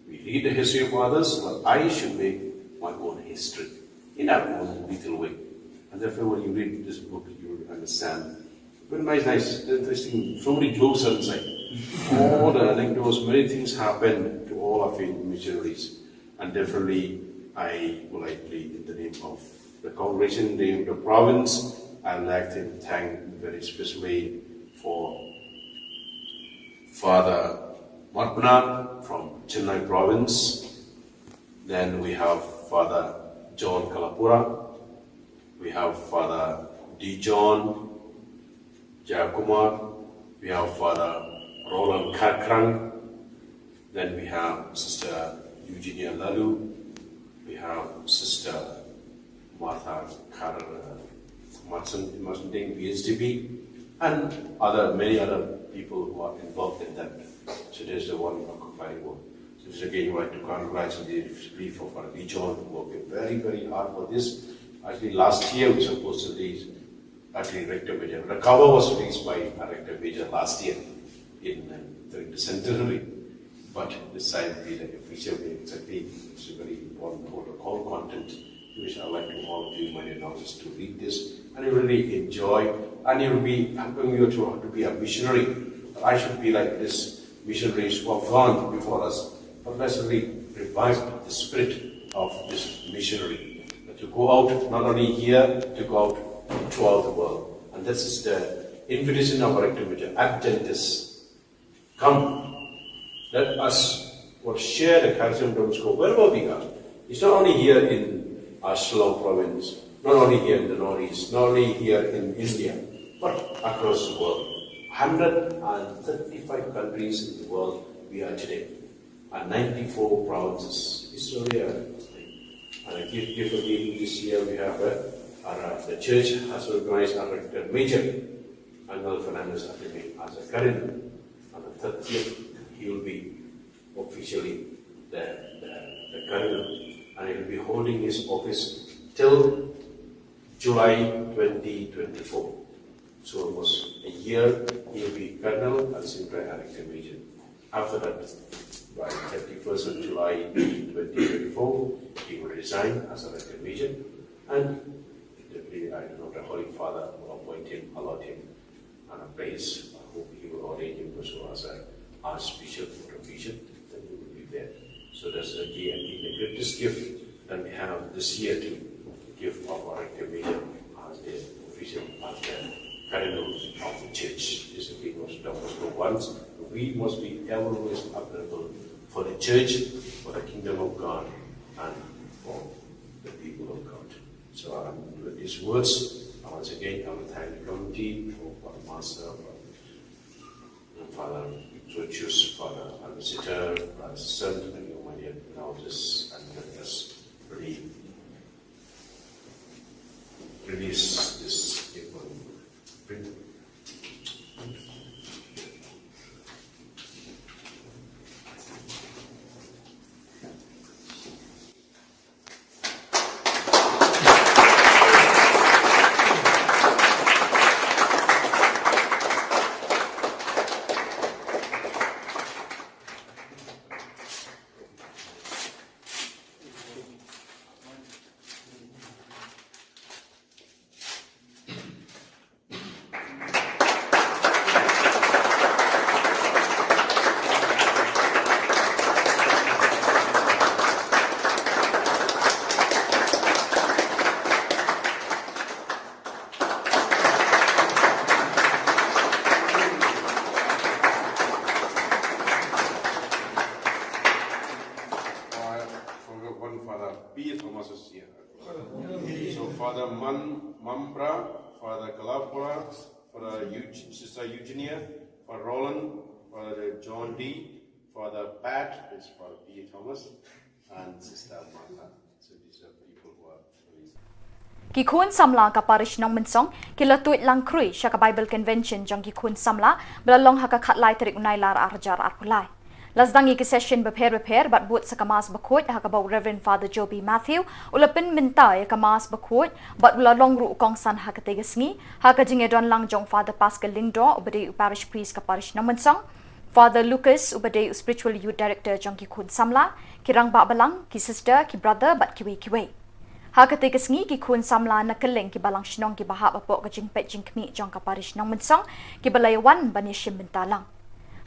We read the history of others, but I should make my own history in our own little way. And therefore, when you read this book, you will understand. But nice, nice, interesting. So many jokes are inside. All the anecdotes, many things happen to all of you missionaries. And definitely, I would like to plead in the name of the congregation, the name of the province. I'd like to thank very specially for Father Marpna from Chennai province. Then we have Father John Kalapura. We have Father Dijon Jayakumar. We have Father Roland Kharkrang. Then we have Sister Eugenia Lalu. We have Sister Martha Kar Martin, Martin Ding, B S D B, and other, many other people who are involved in that. So there's the one occupying one. So this again, you want to congratulate the relief of our John, who worked very, very hard for this. Actually, last year we supposed to release, actually, Rector Major. The cover was released by our Rector Major last year in, uh, during the centenary. But this time we, like, officially, exactly, it's a very important protocol content, which I like to all of you, my dear, to read this, and you really enjoy, and you'll be helping you to, to be a missionary. But I should be like this missionaries who have gone before us. But let's really revive the spirit of this missionary. But to go out, not only here, to go out throughout the world. And this is the invitation of our Rector Major, Adventists. Come, let us, what, share the charism of Don Bosco wherever we are. It's not only here in our Shillong province, not only here in the Northeast, not only here in India, but across the world. Hundred and thirty-five countries in the world we are today, and ninety-four provinces. It's really a, and a gift, gift of giving this year we have, uh, our, uh, the church has recognized our Rector Major, Angel Fernandez Ateme, as a cardinal. On the thirtieth, he will be officially the, the, the cardinal, and he will be holding his office till July twenty twenty-four. So almost a year, he will be cardinal and Sindra Rector Major. After that, by thirty-first of July twenty twenty-four, he will resign as a Rector Major, and definitely, I don't know, the Holy Father will appoint him, allot him on a place. I hope he will ordain him also as a Archbishop or a bishop, then he will be there. So that's the key, I think, the greatest gift that we have this year to give of our Rector Major as the official, as the cardinal of the church. This is the most Don Bosco wants. We must be always available for the church, for the kingdom of God, and for the people of God. So, um, with these words, I once again, I will thank the committee for, for the master, for Father Georgius, Father Ambassador, Brother Saint, and your, my dear elders, and let us really release this gift. Ampra, Father Kalapura, Father Eug- Sister Eugenia, Father Roland, Father John D, Father Pat, is Father P. Thomas, and Sister Martha. So these are people who are amazing. Ki khun samla ka parish Nongmynsong ki la tuid lang khrui sha ka Bible Convention jong ki khun samla ba la long ha ka khatlai tarik u Nailar arhajar arphew lai. La sdang ïa ki session bapher bapher bad bud sa ka Mass bakhuid ha kaba u Reverend Father Joby Matthew u la pynmynta ïa ka Mass bakhuid bad u la long ruh u kongsan ha katei ka sngi ha ka jingïadon lang jong Father Pascal Lyngdoh uba dei u parish priest ka parish Nongmynsong, Father Lucas uba dei u spiritual youth director jong ki khun samla, ki rangbah balang, ki sister, ki brother bad kiwei kiwei. Ha katei ka sngi ki khun samla na kylleng ki balang shnong kiba hap hapoh ka jingpeit jingkhmih jong ka parish Nongmynsong kiba la ïawan ban ïashim bynta lang.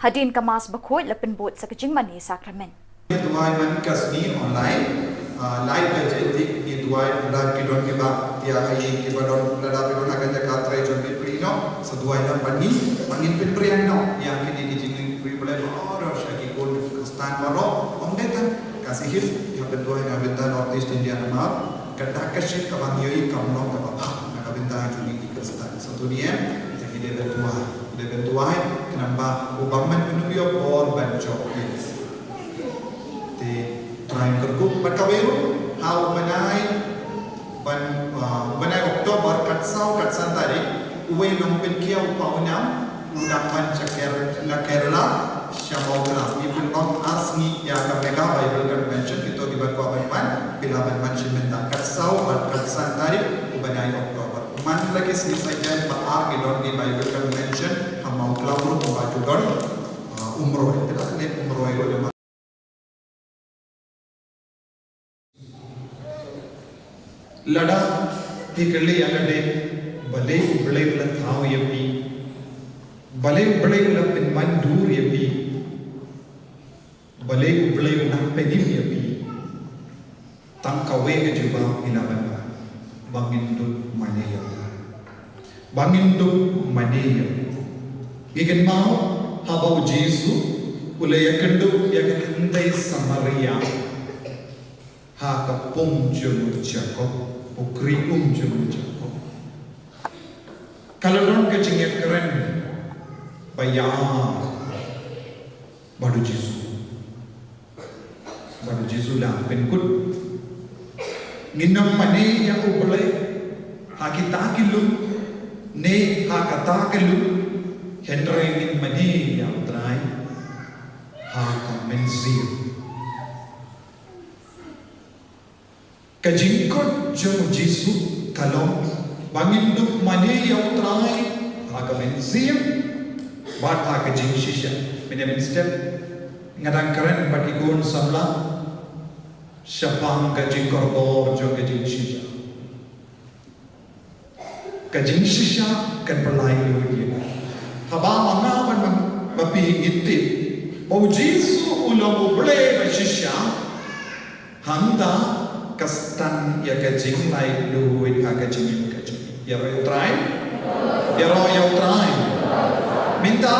Hadien ka Mass bakhuid la pynbud sa ka jingmane sakramen. Duwai man ka sngi online, ah, lai baje te ngi duwai, lada ki don kiba ïa ai kiba don, lada ki don ha ka jaka trei jong ki, plie noh, sa duwai lang bad ngi, ba ngin pynpriang noh ïa kine ki jingplie, plie baroh sha ki khun Khristan baroh, ym dei tang Khasi Hills, ïa pynduwai na bynta North East India namar kata ka shit kaba ngi ïohi kam long kaba bha na ka bynta jong ngi ki Khristan. Sa to dei em, te ngi dei ban duwai, dei ban duwai khnang ba U Bamon un ïoh bor ban jop ïa ngi. Te Trai un kyrkhu bad kawei ruh ha u bnai ban, ah, u bnai October kat saw kat san tarik, uwei u nongpynkhiah u Pawnam u dang wan sha Ker-, na Kerala sha Mawklam. Ngi pynlong ar sngi ïa ka Mega Bible Convention, kito kiba kwah ban wan phi lah ban wan shim bynta kat saw bad kat san tarik u bnai October. Man la ki sngi Saitjaiñ ba ar ki don ki Bible Convention ha Mawklam ruh ba ju don, ah, Umroi. Te la ne Umroi ruh. Lada phi kylli ïa lade, balei U Blei u la thaw ïa phi, balei U Blei u la pynman dur ïa phi, balei U Blei u nang pynim ïa phi, tang kawei ka jubab ngi lah ban ong, ba ngin dup mane ïa U Blei. Ba ngin dup mane ïa U. Ngi kynmaw haba U Jisu u la ïakynduh ïa ka kynthei Samaria ha ka pung jong u Jakob, u kri um jong u Jakob. Ka la don ka jingïakren ba ïa bad U Jisu. Bad U Jisu u la pynkut, ngin ym mane ïa U Blei ha kita ki lum ne ha kata ka lum, hynrei ngin mane ïa U Trai ha ka mynsiem. Ka jingkut jong U Jisu ka long ba ngin dup mane ïa U Trai ha ka mynsiem bad ha ka jingshisha. Mynne mynstep nga dang kren bad ki khun samla shaphang ka jingkordor jong ka jingshisha. Ka jingshisha kan pynlait lut ïa ngi. Haba ma nga bad ma phi ngi tip ba U Jisu u long U Blei ba shisha, hangta ka stad ïa ka jinglait lut ha ka jingim ka jong ngi. Ïaroh ïa U Trai. Ïaroh ïa U Trai. Mynta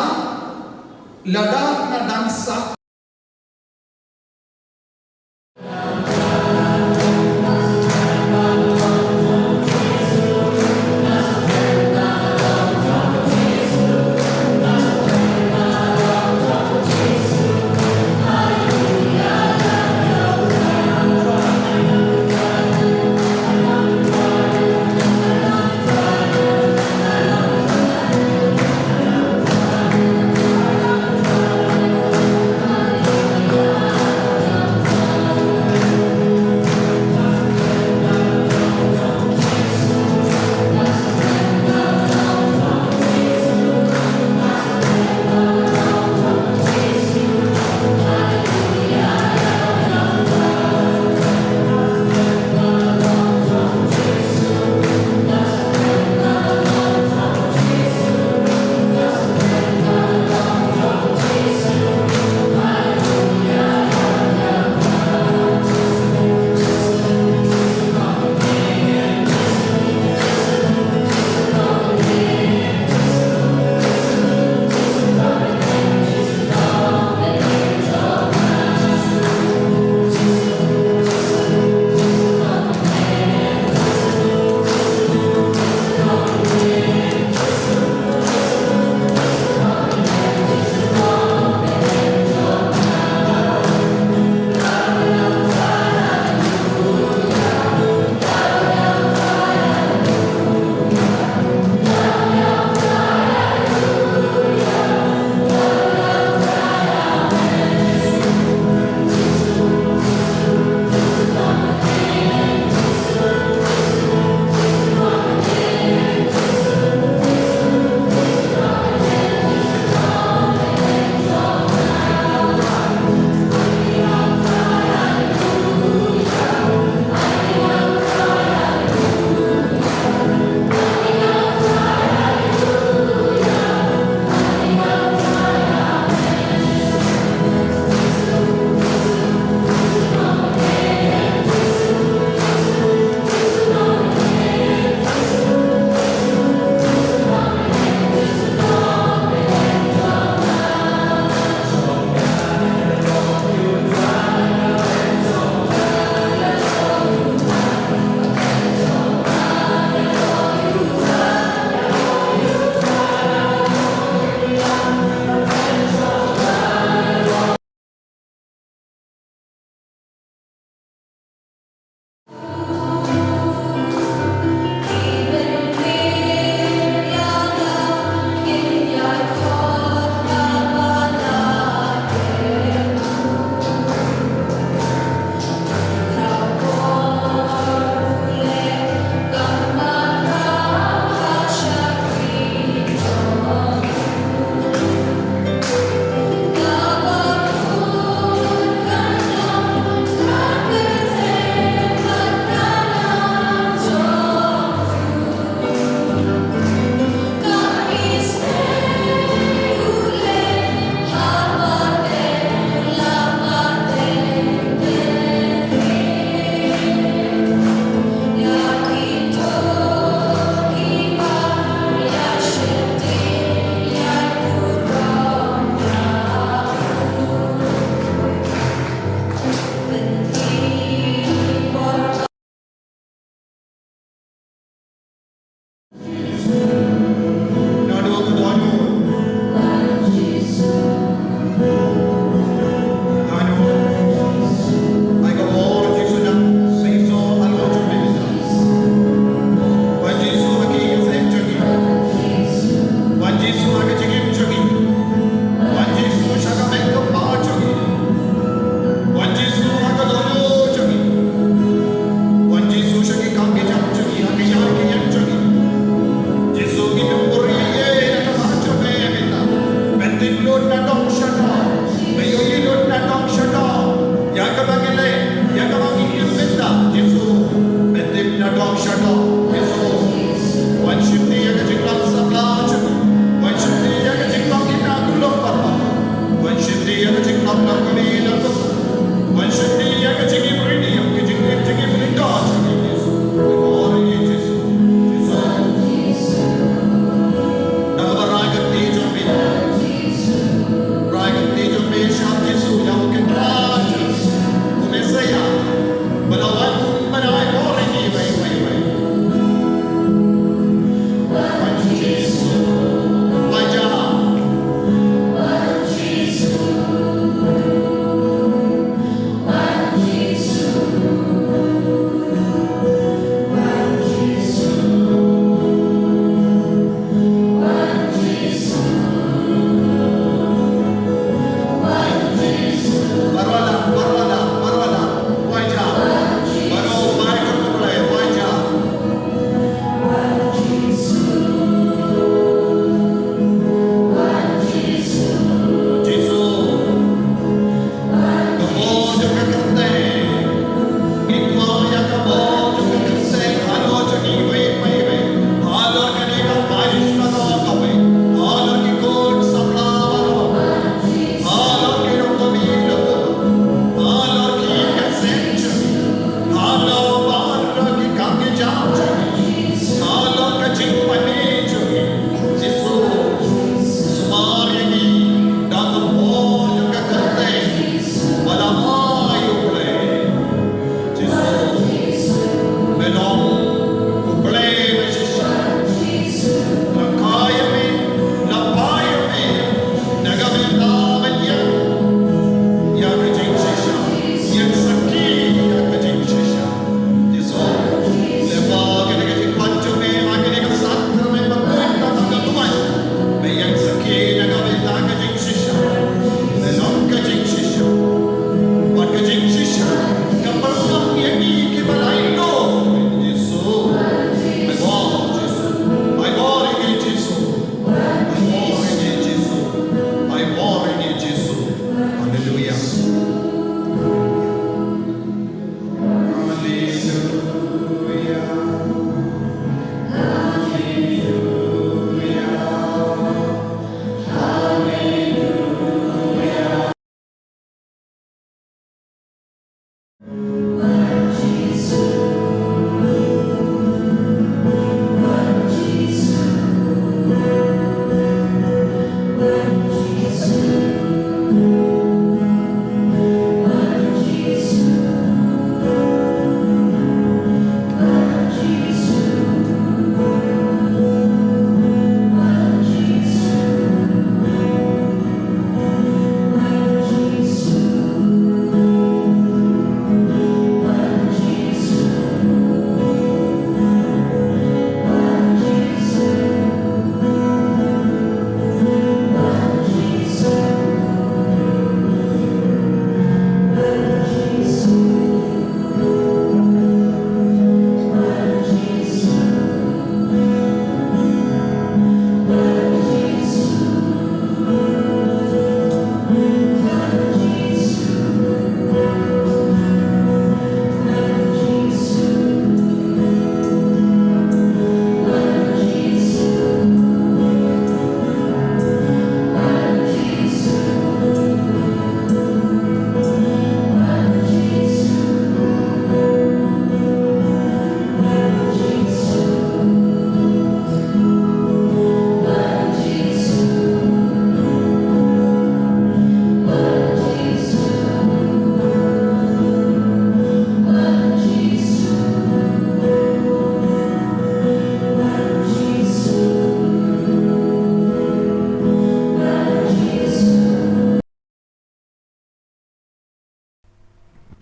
lada nga dang sah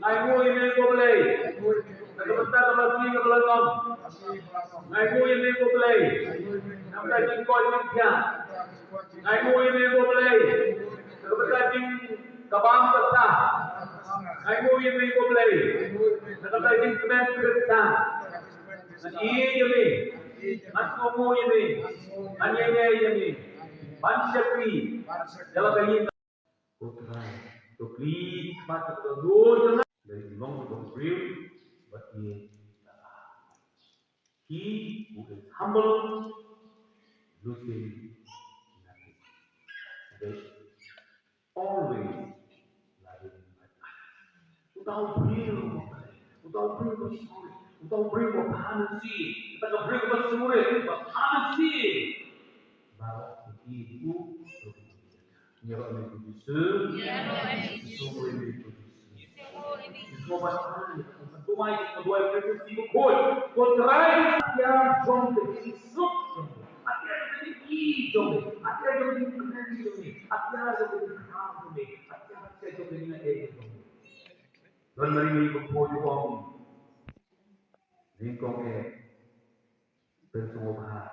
Ngai nguh ïa me ko Blei na ka bynta ka blessing kaba la long. Ngai nguh ïa me ko Blei na ka bynta jingkoit jingkhiah. Ngai nguh ïa me ko Blei na ka bynta jingkabam ka sah. Ngai nguh ïa me ko Blei na ka bynta jingkmen Khristan. Ngan ïeit ïa me, ngan kohnguh ïa me, ngan ïaineh ïa me ban shakri ïa la ka ïing. Ko Trai, to plie khmat ïa ka doh jong nga. Leit long u briew bad ïa ka. He who is humble loses nothing. Always. Uta u briew, uta u briew ba sngewrit, uta u briew ba pha mynsiem, uta ka briew ba sngewrit, ba pha mynsiem. Baroh ki u. Ïaroh ïa u Jisu. Ïaroh ïa u Jisu. Ïaroh ïa u Jisu. Ïaroh ïa u Jisu. Ïaroh ïa u Jisu. Ko Trai, ïa jong te, ïa jong te, ïa jong te, ïa jong te, ïa jong te, ïa jong te. Don Mari Mari ba poi jong. Nyngkong eh. Pynsngewbha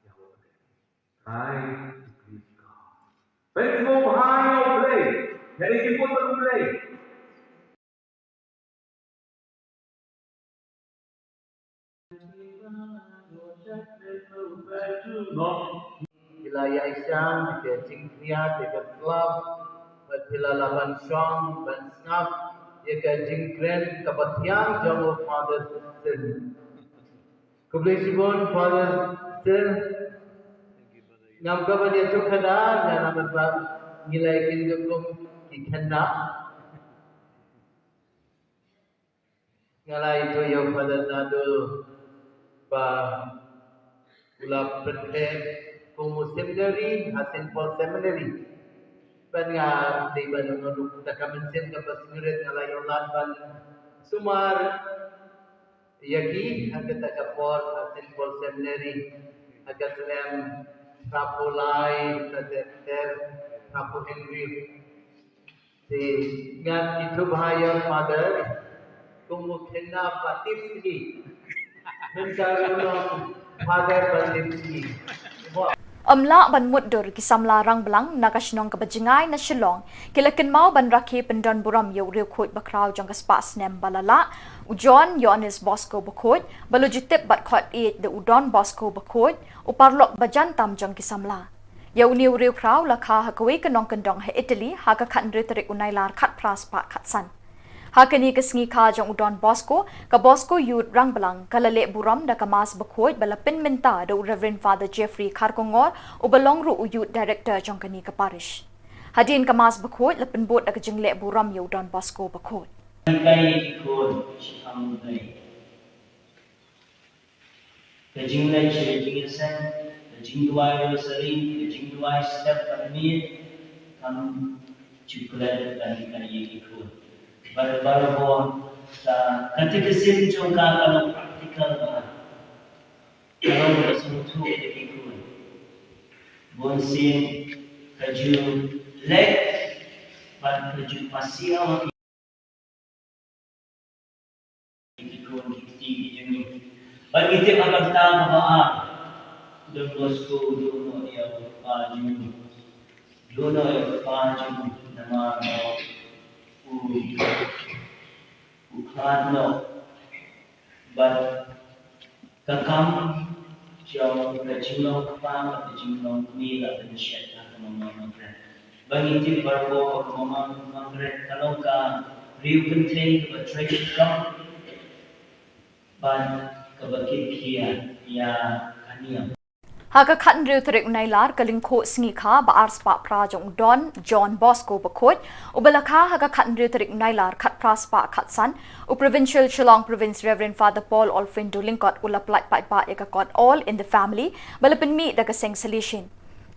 ïa U Blei. Trai, please God. Pynsngewbha ïa U Blei. Ïa ki put U Blei. Ki la ïaishah ïa ka jingkyrpad, ïa ka slap, bad phi la lah ban shong ban sngap ïa ka jingkren kaba thiang jong u Father Still. Khublei shibun Father Still. Ngam kwah ban ïathuh khadar, namar ba ngi la ïakynduh kum ki khynnah. Nga la ïathuh ïa u Father Naduh ba u la pynbeit kum u seminary ha Saint Paul Seminary. Bad nga dei ban ong ruh da ka mynsiem kaba sngewrit nga la ïoh lad ban sumar ïa ki ha kata ka por ha Saint Paul Seminary ha ka snem hynriewphew lai, ter ter, hynriewphew hynriew. Te ngan ïathuh bha ïa u Father kum u khynnah ba tipsngi. Mynta ruh u Father ba tipsngi. Ym lah ban mutdur ki samla Rangblang na ka shnong kaba jngai na Shillong ki la kynmaw ban rakhe pyndonburom ïa u riewkhuid bakhraw jong ka spah snem ba la lah, u John Ïoannis Bosco Bakhuid, ba la ju tip bad khot ïeit da u Don Bosco Bakhuid, u paralok ba jan tam jong ki samla. Ïa une u riewkhraw la kha ha kawei ka nongkyndong ha Italy ha ka khathynriew tarik u Nailar khatphra spah khatsan. Ha kane ka sngi kha jong u Don Bosco, ka Bosco Youth Rangblang ka la leh burom da ka Mass Bakhuid ba la pynmynta da u Reverend Father Jeffrey Kharkongor, uba long ruh u Youth Director jong kane ka parish. Hadien ka Mass Bakhuid la pynbud da ka jingleh burom ïa u Don Bosco Bakhuid. Kai ki khun, shi kham dei. Ka jingleh sha ka jingïaseng, ka jingduwai rosary, ka jingduwai step bad miet, kam ju klet ban hikai ïa ki khun. Bad barabor ka, ka katekism jong ka ka long practical bha. Ka long kaba sngewthuh ïa ki khun. Bun sien ka ju leh bad ka ju pasiaw ha ki Ki khun ki kti ki jong ngi. Bad ngi tip ha ka bynta kaba ar, Don Bosco u duh noh ïa u kpa jong u. Duh noh ïa u kpa jong u namar ba u, u khlad noh. Bad ka kam jong ka jinglong kpa bad ka jinglong kmie la pynshet ha ka Mama Margaret. Ba ngi tip baroh ba ka Mama Margaret ka long ka briew kynthei kaba trei shitom bad kaba kit khia ïa ka niam. Ha ka khathynriew tarik u Nailar, ka lyngkhuh sngi kha ba ar spah phra jong u Don John Bosco Bakhuid, uba la kha ha ka khathynriew tarik u Nailar khatphra spah khatsan, u Provincial Shillong Province Reverend Father Paul Olfrindo Lyngkot u la pyllait paidbah ïa ka kot All in the Family ba la pynmih da ka seng Salesian.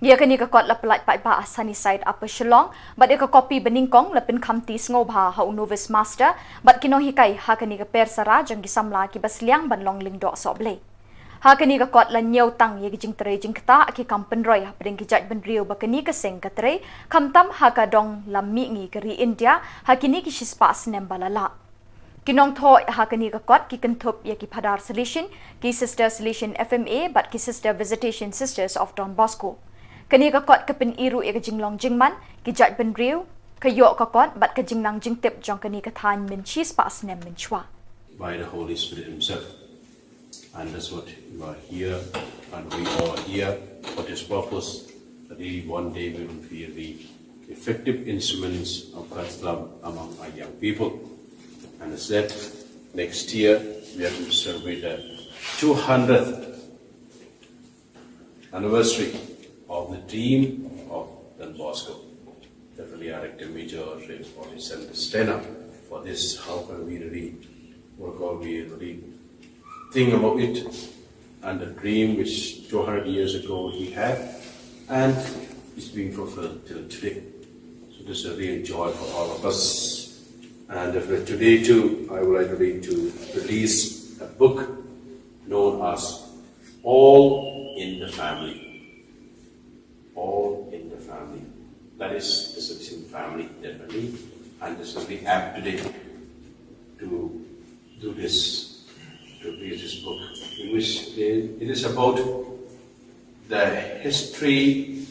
Ïa kane ka kot la pyllait paidbah ha Sunnyside, Upper Shillong, bad ïa ka kopi banyngkong la pynkhamti sngewbha ha u Novice Master bad ki nonghikai ha kane ka persara jong ki samla kiba sliang ban long lyngdoh sohblei. Ha kane ka kot la ñiewtang ïa ki jingtrei jingktah ki kam pynroi hapdeng ki jaitbynriew ba kane ka seng ka trei, khamtam ha ka dong lam mihngi ka ri India ha kine ki shispah snem ba la lah. Ki nongthoh ha kane ka kot ki kynthup ïa ki Phadar Salesian, ki Sister Salesian F M A bad ki Sister Visitation Sisters of Don Bosco. Kane ka kot ka pyni ruh ïa ka jinglong jingman ki jaitbynriew, ka ïoh ka kot bad ka jingnang jingtip jong kane ka thaiñ mynshispah snem mynshuwa. By the Holy Spirit himself. And that's what you are here, and we are here for this purpose, that we one day we will be the effective instruments of God's love among our young people. And as said, next year we are to celebrate the two hundredth anniversary of the dream of Don Bosco. Definitely, our Rector Major, Reverend Sanders Stena, for this. How can we really work out? We really think about it and the dream which two hundred years ago he had, and it's being fulfilled till today. So this is a real joy for all of us. And definitely today too, I would like to read to release a book known as All in the Family. All in the Family. That is the Salesian family, definitely. And this will be apt today to do this, to read this book, in which it is about the history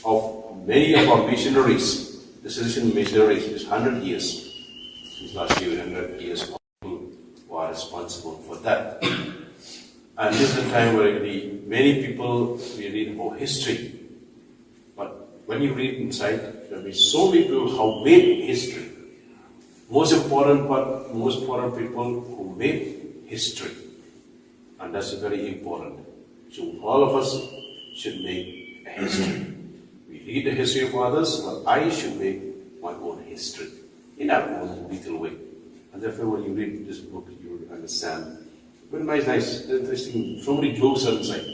of many of our missionaries, the Salesian missionaries, is hundred years. Since last year, hundred years, who are responsible for that. And this is the time where really many people, we read about history. But when you read inside, there will be so many people who made history. Most important part, most important people who made history. And that's very important. So all of us should make a history. We read the history of others, but I should make my own history in our own little way. And therefore, when you read this book, you will understand. But nice, nice, interesting. So many jokes are inside.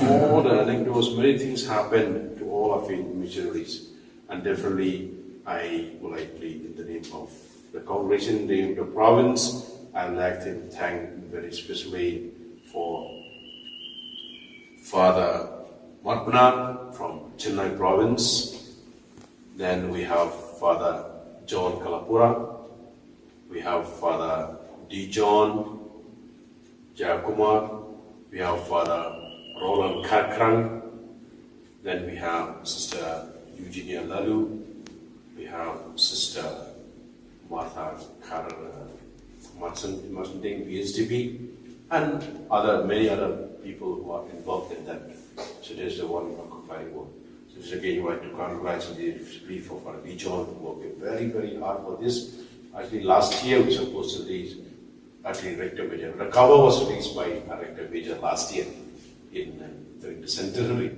All the anecdotes, many things happen to all of you missionaries. And definitely, I would like to plead in the name of the congregation, the name of the province, I'd like to thank very specially for Father Matpna from Chennai province. Then we have Father John Kalapura. We have Father D. John Jayakumar. We have Father Roland Kharkrang. Then we have Sister Eugenia Lalu. We have Sister Martha Kar, uh, Martin, Martin Ding, B S D B, and other, many other people who are involved in that. So there's the one occupying work. So this again, you want to congratulate the Relief of our Legion who worked very, very hard for this. Actually, last year we supposed to release, actually, Rector Major. The cover was released by our Rector Major last year in, uh, during the centenary.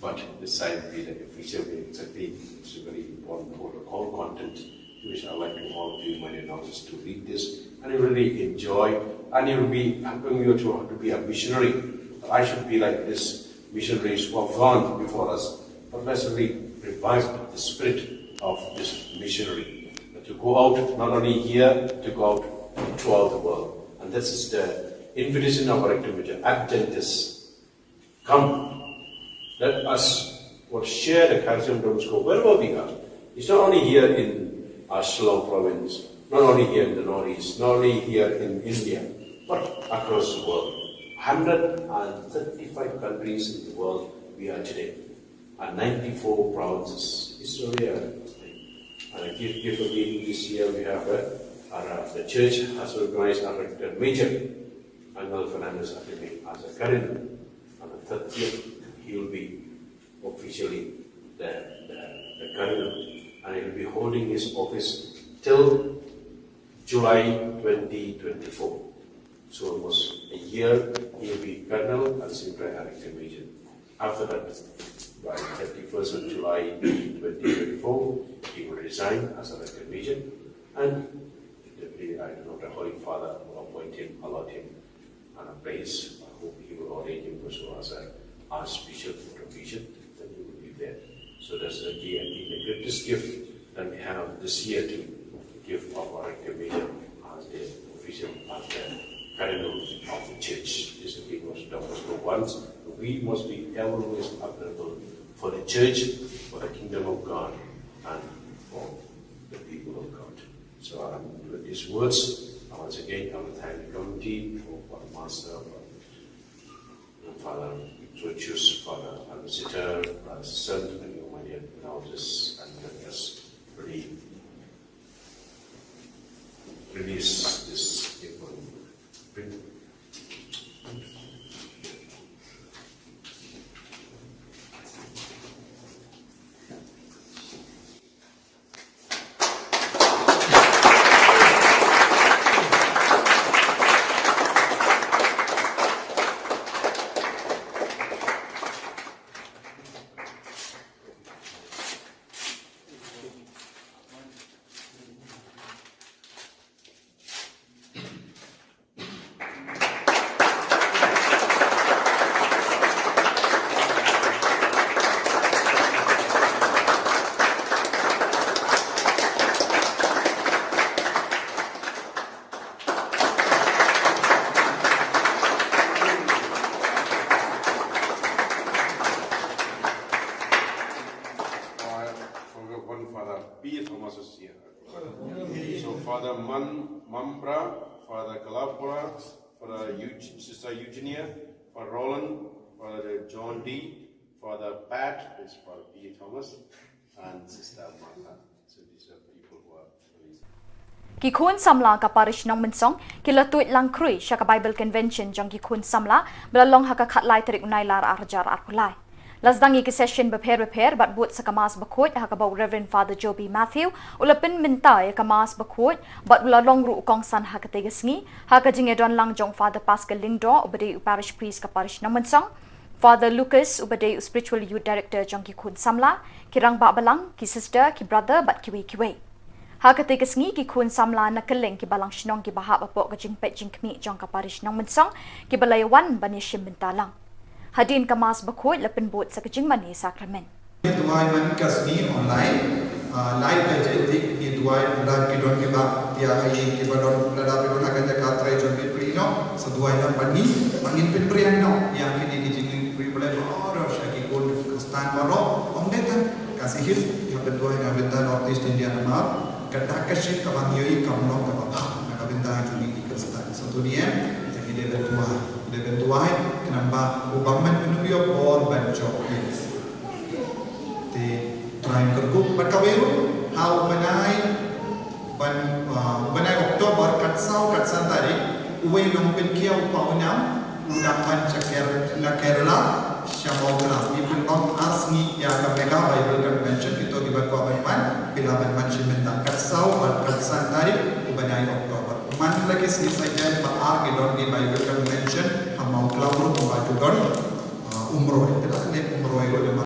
But this time we, like, officially, exactly, it's very important for the call content, which I like to all of you, my announcers, to read this, and you really enjoy, and you'll be helping you to, to be a missionary. But I should be like this missionaries who have gone before us. But let's really revive the spirit of this missionary. But to go out, not only here, to go out throughout the world. And this is the invitation of our Rector Major, Adventus. Come, let us what share the charism of Don Bosco wherever we are. It's not only here in our Shillong province, not only here in the Northeast, not only here in India, but across the world. Hundred and thirty-five countries in the world we are today, and ninety-four provinces. It's really a, and a gift, gift of being this year we have a, our, uh, the church has recognized our Rector Major, Angel Fernandez Ateme, as a cardinal. On the thirtieth, he will be officially the, the, the cardinal, and he will be holding his office till July twenty twenty-four. So almost a year, he will be cardinal and same time a Rector Major. After that, by thirty-first of July twenty twenty-four, he will resign as a Rector Major, and definitely, I don't know, the Holy Father will appoint him, allot him on a place. I hope he will ordain him also as a Archbishop or a bishop, then he will be there. So that's the key, I think, the greatest gift that we have this year to give of our Rector Major as the official, as the cardinal of the church. This is the most Don Bosco wants. We must be always available for the church, for the kingdom of God, and for the people of God. So, um, with these words, I once again, I will thank the committee for, for the master, for Father Georgius, Father Ambassador, Father Sent, and your many announcers, and let us really release this important. Bra, Father Kalapura, Father Eug- Sister Eugenia, Father Roland, Father John D, Father Pat, is Father P A Thomas, and Sister Martha. So these are people who are released. Ki khun samla ka parish Nongmynsong ki la tuid lang khrui sha ka Bible Convention jong ki khun samla ba la long ha ka khatlai tarik u Nailar ar hajar arphew lai. La sdang ïa ki session bapher bapher bad bud sa ka Mass bakhuid ha kaba u Reverend Father Joby Matthew u la pynmynta ïa ka Mass bakhuid bad u la long ruh u kongsan ha katei ka sngi ha ka jingïadon lang jong Father Pascal Lyngdoh uba dei u parish priest ka parish Nongmynsong, Father Lucas uba dei u spiritual youth director jong ki khun samla, ki rangbah balang, ki sister, ki brother bad kiwei kiwei. Ha katei ka sngi ki khun samla na kylleng ki balang shnong kiba hap hapoh ka jingpeit jingkhmih jong ka parish Nongmynsong kiba la ïawan ban ïashim bynta lang. Hadien ka Mass bakhuid la pynbud sa ka jingmane sakramen. Duwai man ka sngi online, ah, lai baje te ngi duwai lada ki don kiba pia ha ïing kiba don lada phi don ha ka jaka trei jong phi plie noh, sa duwai lang bad ngi, ba ngin pynpriang noh ïa kine ki jingïaid privilege baroh sha ki khun Khristan baroh, ym dei tang Khasi Hills, ïa pynduwai na bynta North East India namar ka dak ka shit kaba ngi ïohi kam long kaba bha na ka bynta jong ngi ki Khristan. Sa to ngi em, te ngi dei ban duwai, ngi dei ban duwai khnang ba u Bamon un ïoh bor ban jop ïa ngi. Te Trai un kyrkhu bad kawei ruh ha u bnai ban, ah, u bnai October kat saw kat san tarik, uwei u nongpynkhia u pawnam u dang wan sha Ker- na Kerala sha Mawkla. Ngi pynlong ar sngi ïa ka Mega Bible Convention, kito kiba kwah ban wan phi lah ban wan shim bynta kat saw bad kat san tarik u bnai October. Man la ki sngi Saitjaiñ ba ar ki don ki Bible Convention ha Mawkla ruh ba ju don, ah, Umroi. Te la ne Umroi ruh da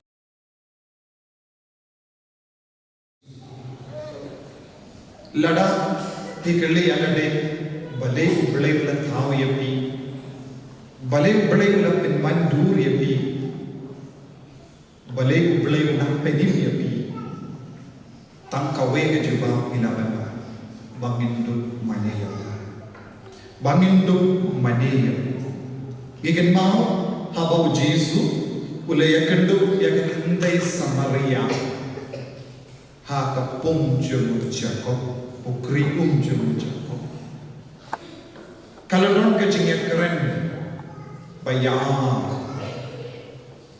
Lada phi kylli ïa lade, balei U Blei u la thaw ïa phi, balei U Blei u la pynban dur ïa phi, balei U Blei u la pynim ïa phi, tang kawei ka jubab ngi lah ban ong, ba ngin dup mane ïa U Blei. Ba ngin dup mane ïa U Blei. Ngi kynmaw haba U Jisu u la ïakynduh ïa ka kynthei Samaria ha ka pung jong u Jakob, u khri um jong u Jakob. Ka la don ka jingïakren ba ïa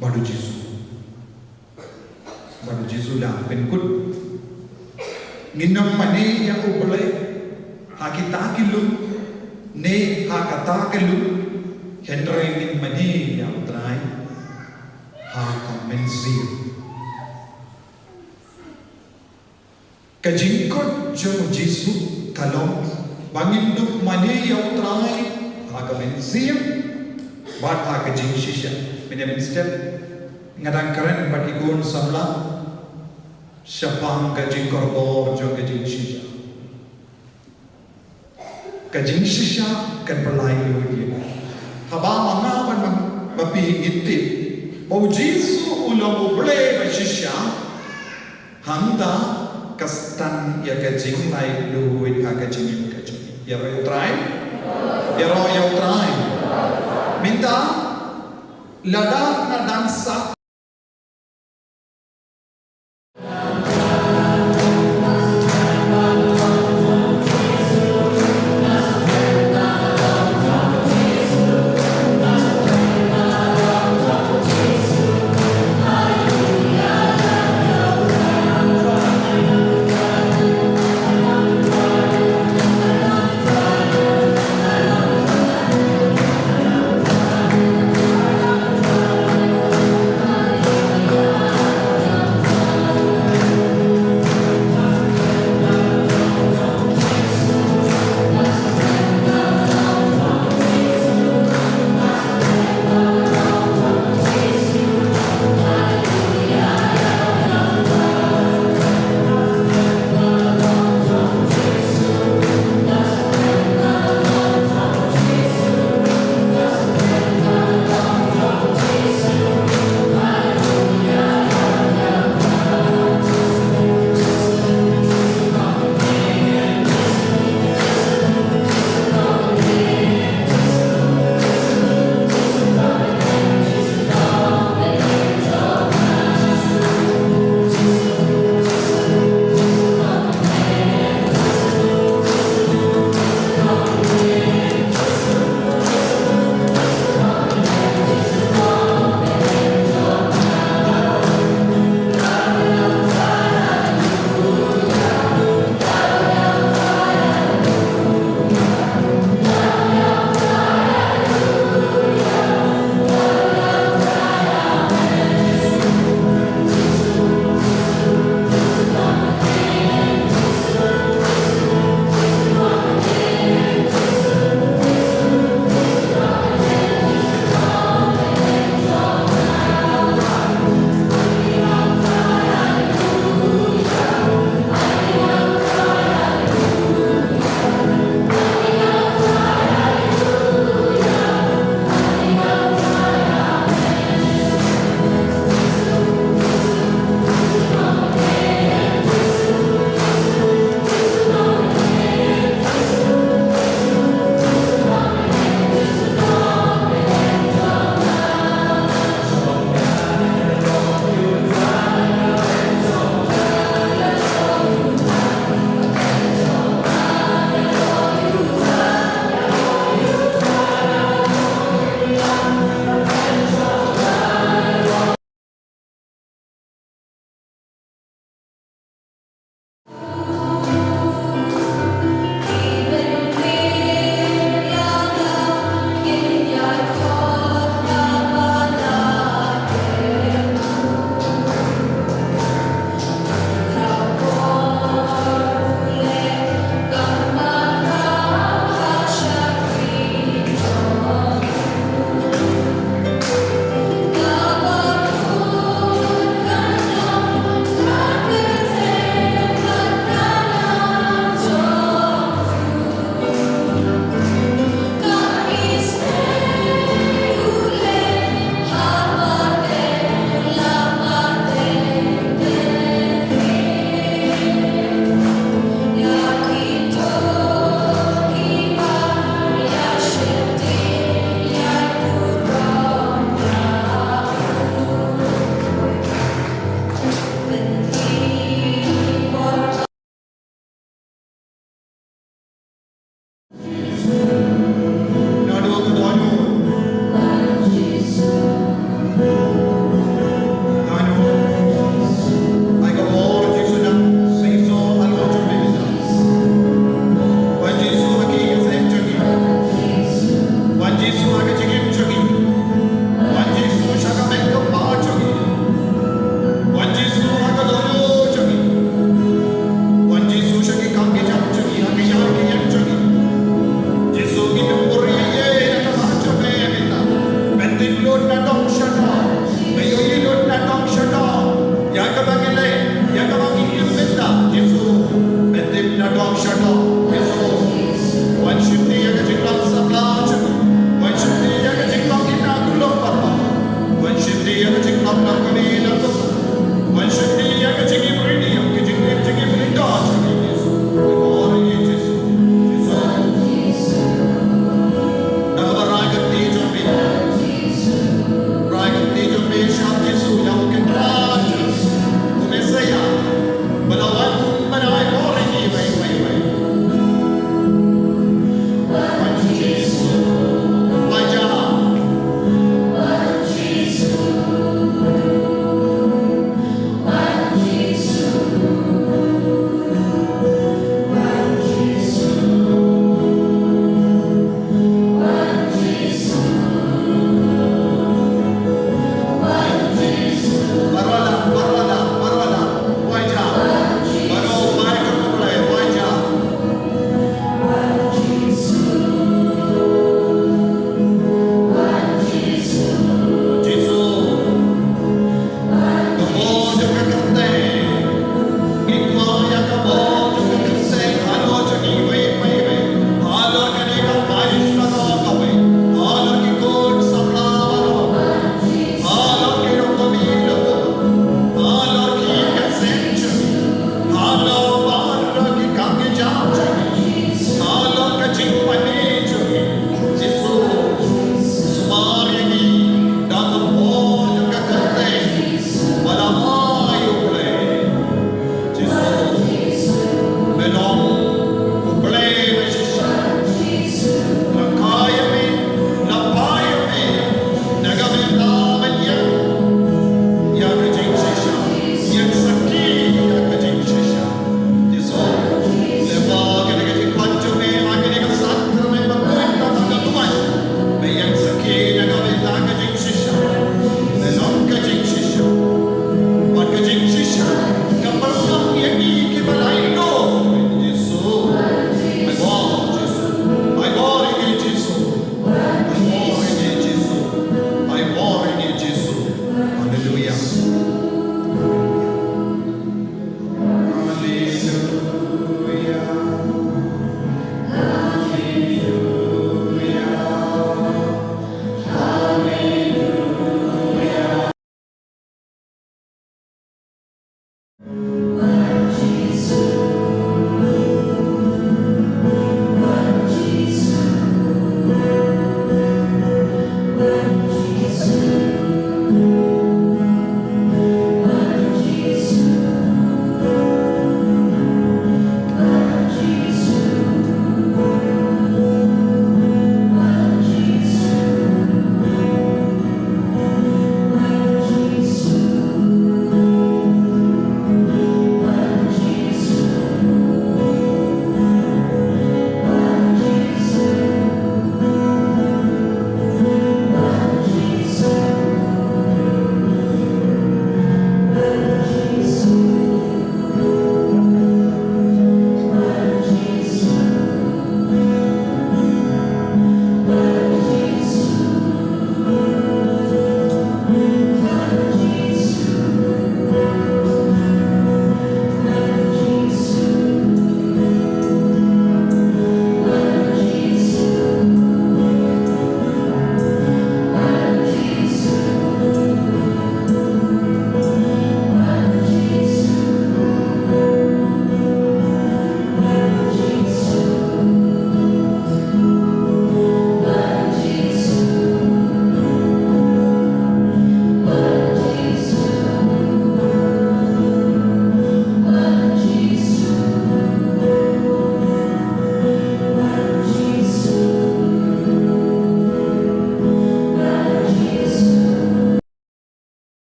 bad U Jisu. Bad U Jisu la pynkut. Ngin ym mane ïa U Blei ha kita ki lum ne ha kata ka lum, hynrei ngin mane ïa U Trai ha ka mynsiem. Ka jingkut jong U Jisu ka long ba ngin dup mane ïa U Trai ha ka mynsiem bad ha ka jingshisha. Mynne mynstep nga dang kren bad ki khun samla shaphang ka jingkorbor jong ka jingshisha. Ka jingshisha kan pynlait lut ïa ngi. Haba ma nga bad ma phi ngi tip ba U Jisu u long U Blei ba shisha, hangta ka stad ïa ka jinglait lut ha ka jingim ka jong ngi. Ïaroh ïa U Trai. Ïaroh ïa U Trai. Mynta lada nga dang sah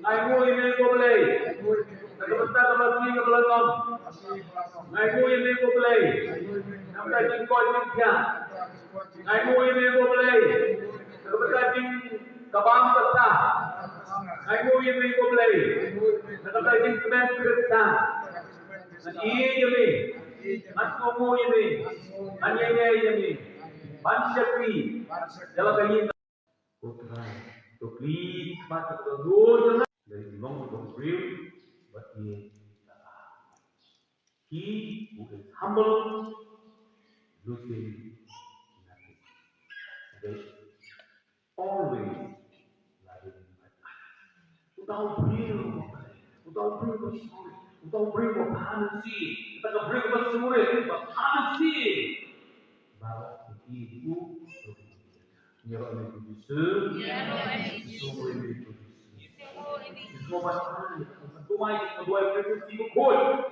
Nga ainguh ïa me ko Blei na ka bynta ka blei ka blei long. Nga ainguh ïa me ko Blei na ka bynta jingkoit jingkhiah. Nga ainguh ïa me ko Blei na ka bynta jingkabam kata. Nga ainguh ïa me ko Blei na ka bynta jingkmen Khristan. Ngan ïeit ïa me, ngan kohnguh ïa me, ngan ïaineh ïa me ban shakri ïa la ka ïing. Ko Trai, to plie khmat, to duh jong nga. Lei long ko briew bad ïa ka. He who is humble loses nothing. Always loving my others. Uta u briew uba, uta u briew uba sorry, uta u briew uba bha mynsiem, uta ka briew uba sngewrit, uba bha mynsiem. Baroh ki ïohi ïa u. Ïaroh ïa u Jisu. Ïaroh ïa u Jisu. Ïaroh ïa u Jisu. Ïaroh ïa u Jisu. Ïaroh ïa u Jisu.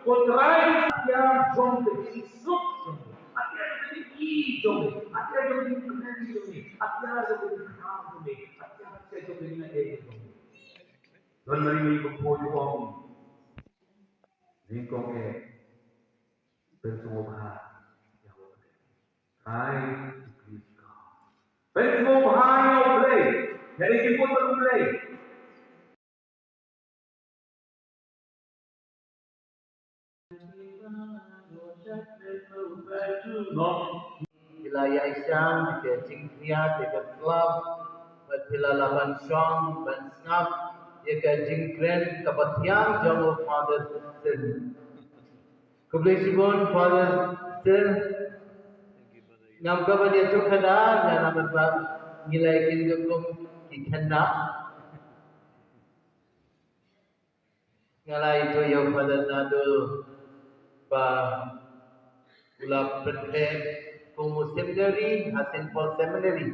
Ko Trai, ïa jong ka jingsuk jong me, ïa jong ka jingïeit jong me, ïa jong ka jingkmen jong me, ïa jong ka jingkmen jong me, ïa jong ka jingkmen jong me. Don ma ri mi ko po ju ong. Ni ko ke. Pynsngewbha ïa U Blei. Try to please God. Pynsngewbha ïa U Blei. Ïa ri ki put U Blei. Ki la ïaishah ka jingpyniaid ïa ka club, bad phi la lah ban shong ban sngap ïa ka jingkren kaba thiang jong u Father Sin. Khublei shibun Father Sin. Ngam kwah ban ïathuh khadar, nga namar ba ngi la ïakynduh kum ki khynnah. Nga la ïathuh ïa u Father Nadul ba u la pynbeit kum u seminary ha Saint Paul Seminary.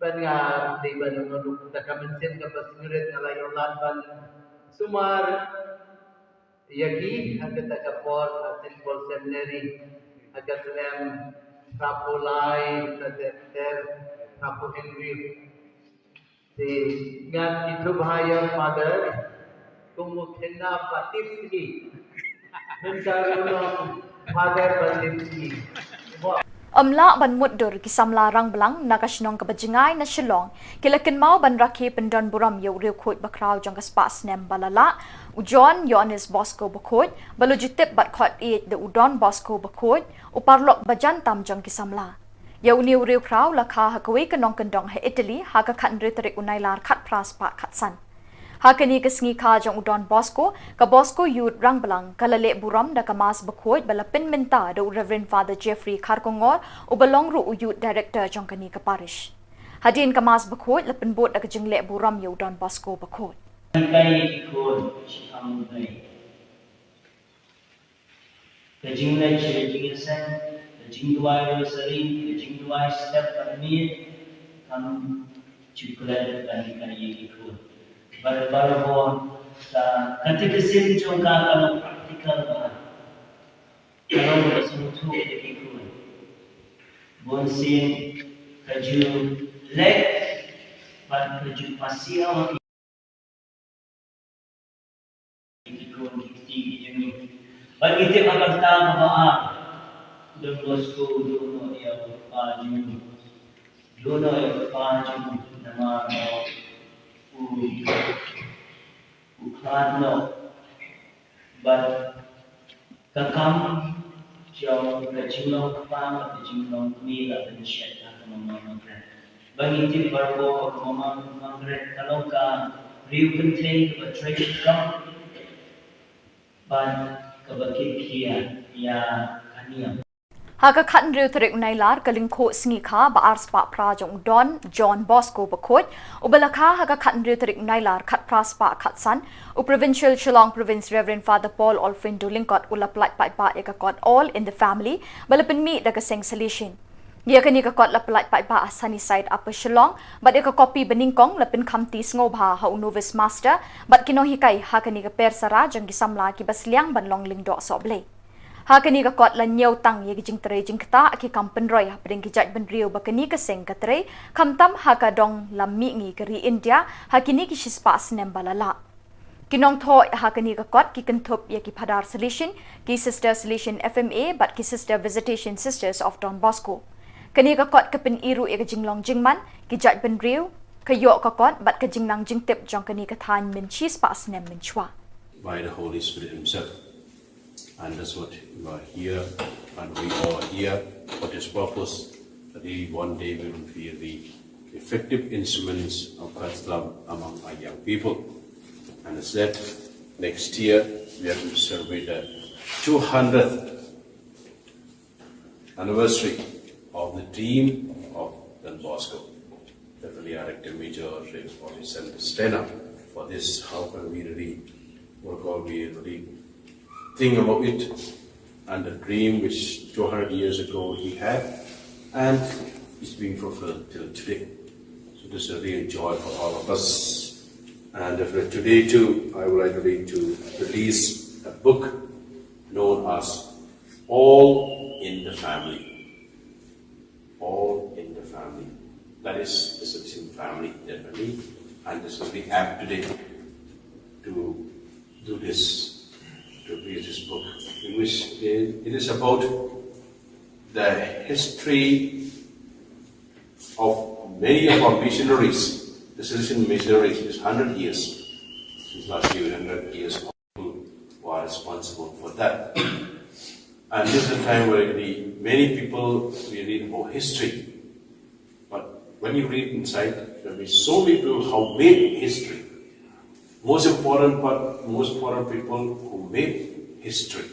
Bad nga dei ban ong ruh kata ka mynsiem kaba sngewrit, nga la ïoh lad ban sumar ïa ki ha kata ka por ha Saint Paul Seminary ha ka snem hynriewphew lai, ter ter, hynriewphew hynriew. Te ngan ïathuh bha ïa u Father kum u khynnah ba tipsngi. Mynta ruh u long Father ba tipsngi. Ym lah ban mutdur, ki samla Rangblang na ka shnong kaba jngai na Shillong ki la kynmaw ban rakhe pyndonburom ïa u riewkhuid bakhraw jong ka spah snem ba la lah, u John Ïoannis Bosco Bakhuid, ba la ju tip bad khot ïeit da u Don Bosco Bakhuid, u paralok ba jan tam jong ki samla. Ïa une u riewkhraw la kha ha kawei ka nongkyndong ha Italy ha ka khathynriew tarik u Nailar khatphra spah khatsan. Ha kane ka sngi kha jong u Don Bosco, ka Bosco Youth Rangblang ka la leh burom da ka Mass Bakhuid ba la pynmynta da u Reverend Father Jeffrey Kharkongor, uba long ruh u Youth Director jong kane ka parish. Hadien ka Mass Bakhuid la pynbud da ka jingleh burom ïa u Don Bosco Bakhuid. Kai ki khun, shi kham u Blei. Ka jingleh, ka jingïaseng, ka jingduwai rosary, ka jingduwai step bad miet, kam ju klet ban hikai ïa ki khun. Bad barabor ka, ka katekism jong ka ka long practical bha. Ka long kaba sngewthuh ïa ki khun. Bunsien ka ju leh bad ka ju pasiaw ïa ki khun ki kti ki jong ngi. Bad ngi tip ha ka bynta kaba ar, Don Bosco u duh noh ïa u kpa jong u. Duh noh ïa u kpa jong u namar ba u, u khlad noh. Bad ka kam jong ka jinglong kpa bad ka jinglong kmie la pynshet ha ka Mama Margaret. Ba ngi tip barabor ba ka Mama Margaret ka long ka briew kynthei kaba trei shitom bad kaba kitkhia ïa ka niam. Ha ka khathynriew tarik u Nailar, ka lyngkhuh sngi kha ba ar spah phra jong u Don John Bosco Bakhuid, uba la kha ha ka khathynriew tarik u Nailar khatphra spah khatsan, u Provincial Shillong Province Reverend Father Paul Olfrindo Lyngkot u la pyllait paidbah ïa ka kot All in the Family ba la pynmih da ka seng Salesian. Ïa kane ka kot la pyllait paidbah ha Sunnyside, Upper Shillong, bad ïa ka kopi banyngkong la pynkhamti sngewbha ha u novice master bad ki nonghikai ha kane ka persara jong ki samla kiba sliang ban long lyngdoh sohblei. Ha kane ka kot la ñiew tang ïa ki jingtrei jingktah ki kam pynroi hapdeng ki jaitbynriew ba kane ka seng ka trei, khamtam ha ka dong lam mihngi ka ri India ha kine ki shispah snem ba la lah. Ki nongthoh ha kane ka kot ki kynthup ïa ki Phadar Salesian, ki Sister Salesian F M A bad ki Sister Visitation Sisters of Don Bosco. Kane ka kot ka pyni ruh ïa ka jinglong jingman ki jaitbynriew, ka ïoh ka kot bad ka jingnang jingtip jong kane ka thaiñ mynshispah snem mynshuwa. By the Holy Spirit Himself. And that's what you are here, and we all are here for this purpose, that we one day we will be the effective instruments of God's love among our young people. And as said, next year we are going to celebrate the two hundredth anniversary of the dream of the Bosco. Definitely our rector major, Reverend Stena, for this. How can we really, what can we really think about it? And the dream which two hundred years ago he had, and it's being fulfilled till today. So this is a real joy for all of us. And definitely today too, I would like to read, to release a book known as All in the Family. All in the Family. That is the Salesian family, definitely. And this will be apt today to do this, to read this book, in which it is about the history of many of our missionaries, the Salesian missionaries, is hundred years since last year, hundred years of people who are responsible for that. And this is a time where really many people, we read about history. But when you read inside, there will be so many people who made history. Most important part, most important people who made history.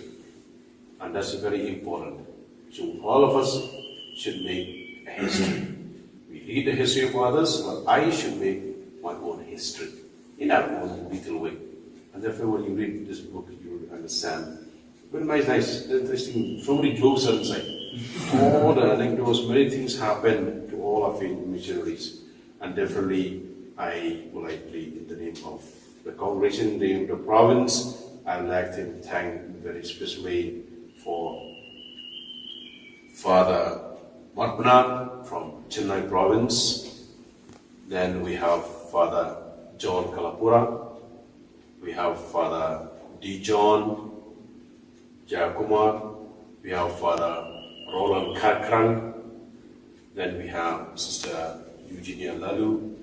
And that's very important. So all of us should make a history. We read the history of others, but I should make my own history in our own little way. And therefore, when you read this book, you will understand. Very nice, nice, interesting. So many jokes are inside. All the anecdotes, many things happen to all of you missionaries. And definitely, I would like to, in the name of the congregation, in the name of the province, I'd like to thank very specially for Father Matna from Chennai province. Then we have Father John Kalapura. We have Father D. John Jayakumar. We have Father Roland Kharkrang. Then we have Sister Eugenia Lalu.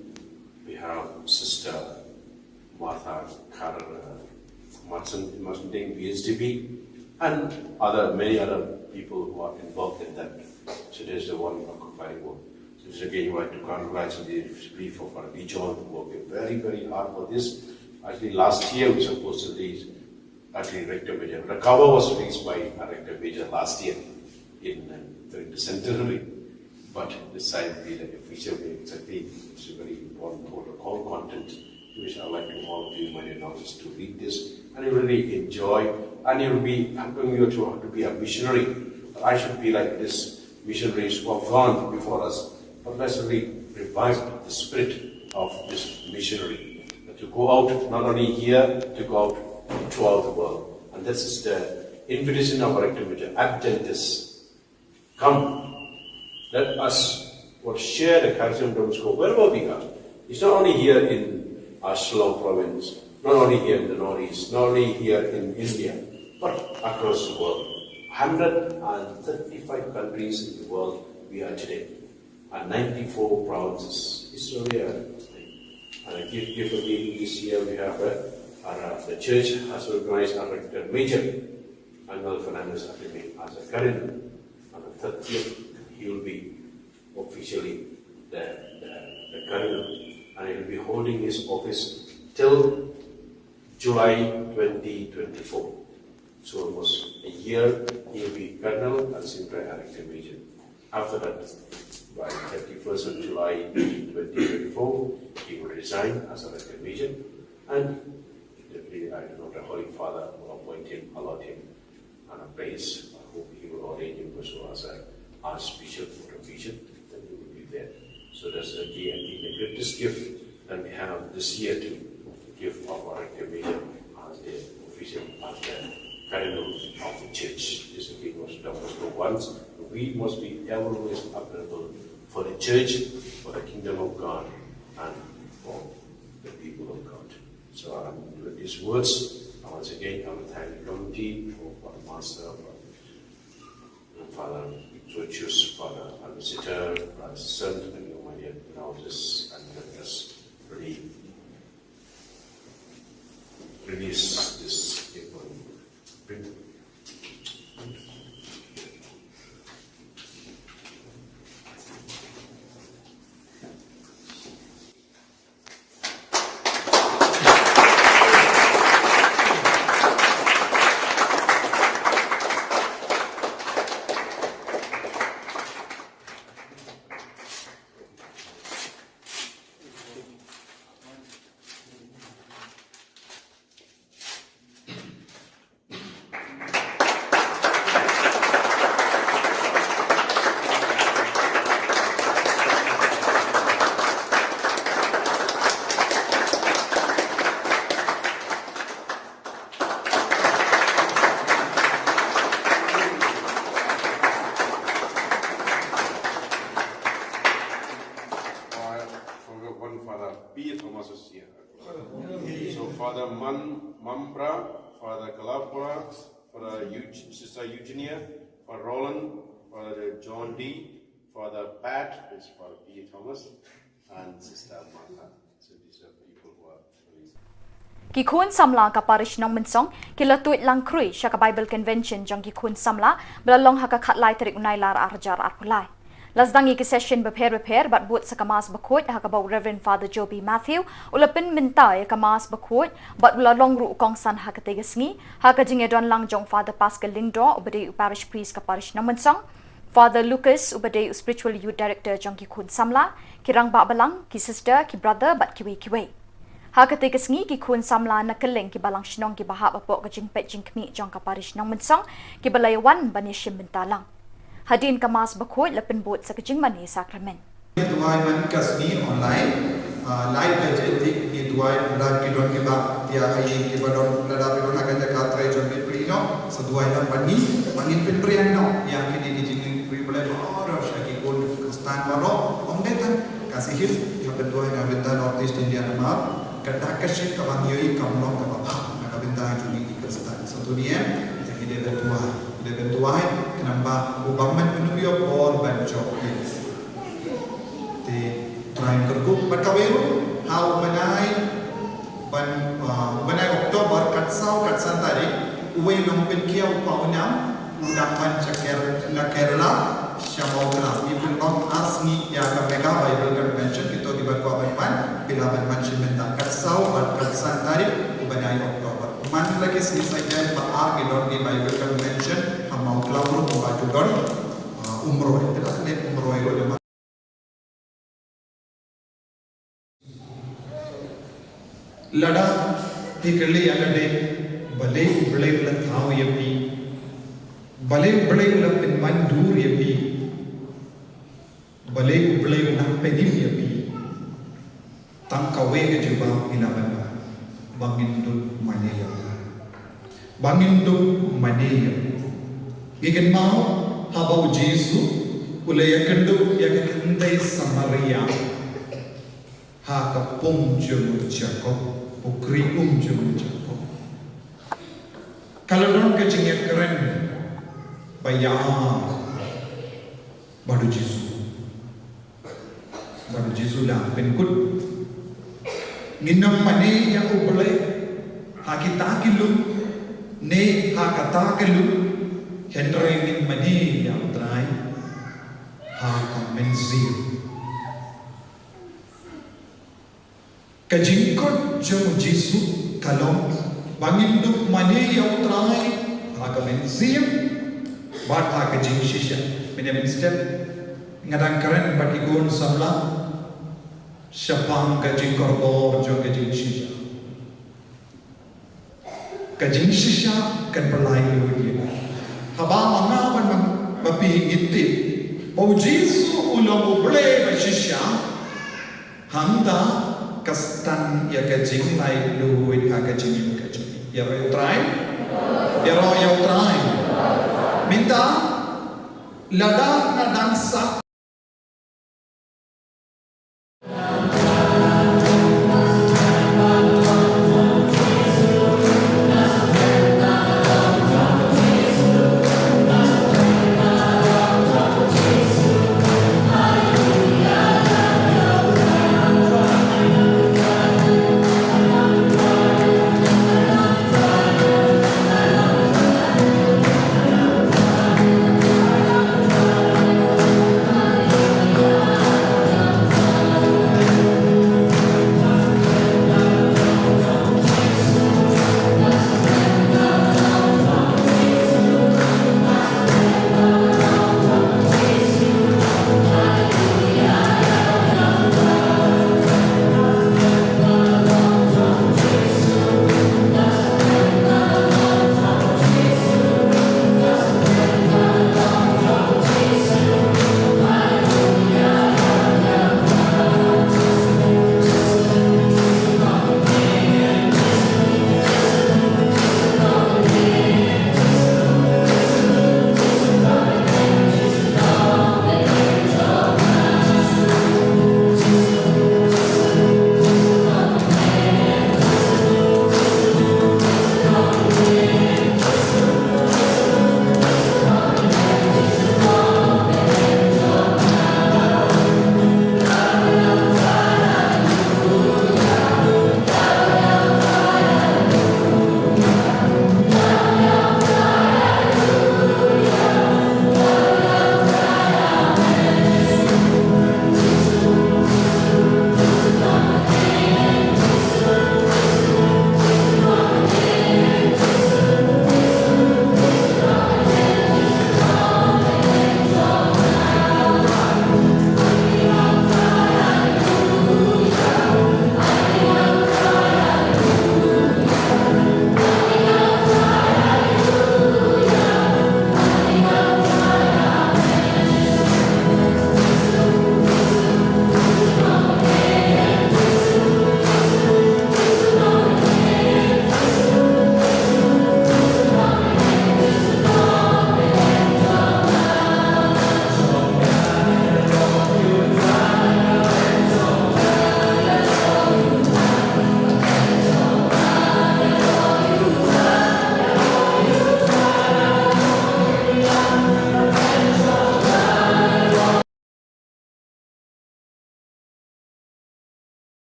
We have Sister Martha Kar, uh, Martin, Martin Ding, B S D B, and other, many other people who are involved in that. So there's the one occupying work. So this again, you want to congratulate the brief of our region who worked very, very hard for this. Actually, last year we supposed to release, actually, Rector Major. The cover was released by our Rector Major last year in, uh, during the centenary. But this time will be the official way. It's, I think it's very important for the whole content, which I like to all of you, my dear daughters, to read this. And you really enjoy, and you'll be helping you to, to be a missionary. But I should be like this missionaries who have gone before us. But let's really revive the spirit of this missionary. But to go out, not only here, to go out throughout the world. And this is the invitation of our Rector Major, Adventus. Come, let us what share the charism of Don Bosco wherever we are. It's not only here in our Shillong province, not only here in the Northeast, not only here in India, but across the world. Hundred and thirty-five countries in the world we are today, and ninety-four provinces. It's really a, and a gift, gift of being this year we have a, our, uh, the church has recognized our Rector Major, Angel Fernandez Ateme, as a cardinal. On the thirtieth, he will be officially the, the, the cardinal, and he will be holding his office till July twenty twenty-four. So almost a year, he will be cardinal and Sindra Rector Major. After that, by thirty-first of July twenty twenty-four, he will resign as a Rector Major, and definitely, I don't know, the Holy Father will appoint him, allot him on a place. I hope he will ordain him also as a Archbishop for a vision, then he will be there. So that's again, I think, the greatest gift that we have this year to give our Rector Major as the official, as the cardinal of the church. This again was Don Bosco once. We must be always available for the church, for the kingdom of God, and for the people of God. So, um, with these words, I once again, I will thank the committee for, for the master, for Father Georgius, Father Ambassador, Brother Sent, and your my dear elders, and let us really release this gift. Father Kalapura, Father Eug- Sister Eugenia, Father Roland, Father John D, Father Pat, is Father P A Thomas, and Sister Martha. So these are people who are released. Ki khun samla ka parish Nongmynsong ki la tuid lang khrui sha ka Bible Convention jong ki khun samla ba la long ha ka khatlai tarik u Nailar ar hajar arphew lai. La sdang ïa ki session bapher bapher bad bud sa ka Mass bakhuid ha kaba u Reverend Father Joby Matthew u la pynmynta ïa ka Mass bakhuid bad u la long ruh u kongsan ha katei ka sngi ha ka jingïadon lang jong Father Pascal Lyngdoh uba dei u parish priest ka parish Nongmynsong, Father Lucas uba dei u spiritual youth director jong ki khun samla, ki rangbah balang, ki sister, ki brother bad kiwei kiwei. Ha katei ka sngi ki khun samla na kylleng ki balang shnong kiba hap hapoh ka jingpeit jingkhmih jong ka parish Nongmynsong kiba la ïawan ban ïashim bynta lang. Hadien ka Mass bakhuid la pynbud sa ka jingmane sakramen. Duwai man ka sngi online, ah, lai baje te ngi duwai, lada ki don kiba thiah ha ïing kiba don, lada phi don ha ka jaka trei jong phi, plie noh, sa duwai lang bad ngi, bad ngin pynpriang noh ïa kine ki jingïapriewblei baroh sha ki khun Khristan baroh, ym dei tang ka Sihis, ïa pynduwai na bynta North East India namar ka dak ka shit kaba ngi ïohi kam long kaba bha na ka bynta jong ngi ki Khristan. Sa to ngi em, ngi dei ban duwai, ngi dei ban duwai, khnang ba u bym man ban ïoh bor ban jop ïa. Te Trai kyrkhu bad kawei ruh ha u bnai ban, ah, u bnai October kat saw kat san tarik, uwei u nongpynkhia u Pawnam u dang wan sha Ker-, na Kerala sha Mawklam. Ngi pynlong ar sngi ïa ka Mega Bible Convention, kito kiba kwah ban wan phi lah ban wan shim bynta kat saw bad kat san tarik u bnai October. Man la ki sngi Saitjaiñ ba ar ki don ki Bible Convention ha Mawklam ruh ba ju don, ah, Umroi, te la ne Umroi ruh da Lada phi kylli ïa lade, balei U Blei u la thaw ïa phi? Balei U Blei u la pynban dur ïa phi? Balei U Blei u nang pynim ïa phi? Tang kawei ka jubab ngi lah ban ong, ba ngin dup mane ïa U. Ba ngin dup mane ïa U. Ngi kynmaw haba U Jisu u la ïakynduh ïa ka kynthei Samaria ha ka pung jong u Jakob, u khri um jong u Jakob. Ka la don ka jingïakren ba ïa bad U Jisu. Bad U Jisu la pynkut. Ngin ym mane ïa U Blei ha kita ki lum ne ha kata ka lum, hynrei ngin mane ïa U Trai ha ka mynsiem. Ka jingkut jong U Jisu ka long ba ngin dup mane ïa U Trai ha ka mynsiem bad ha ka jingshisha. Mynne mynstep nga dang kren bad ki khun samla shaphang ka jingkordor jong ka jingshisha. Ka jingshisha kan pynlait lut ïa ngi. Haba ma nga bad ma phi ngi tip ba U Jisu u long U Blei ba shisha, hangta ka stad ïa ka jinglait lut ha ka jingim ka jong ngi. Ïaroh ïa U Trai. Ïaroh ïa U Trai. Mynta lada nga dang sah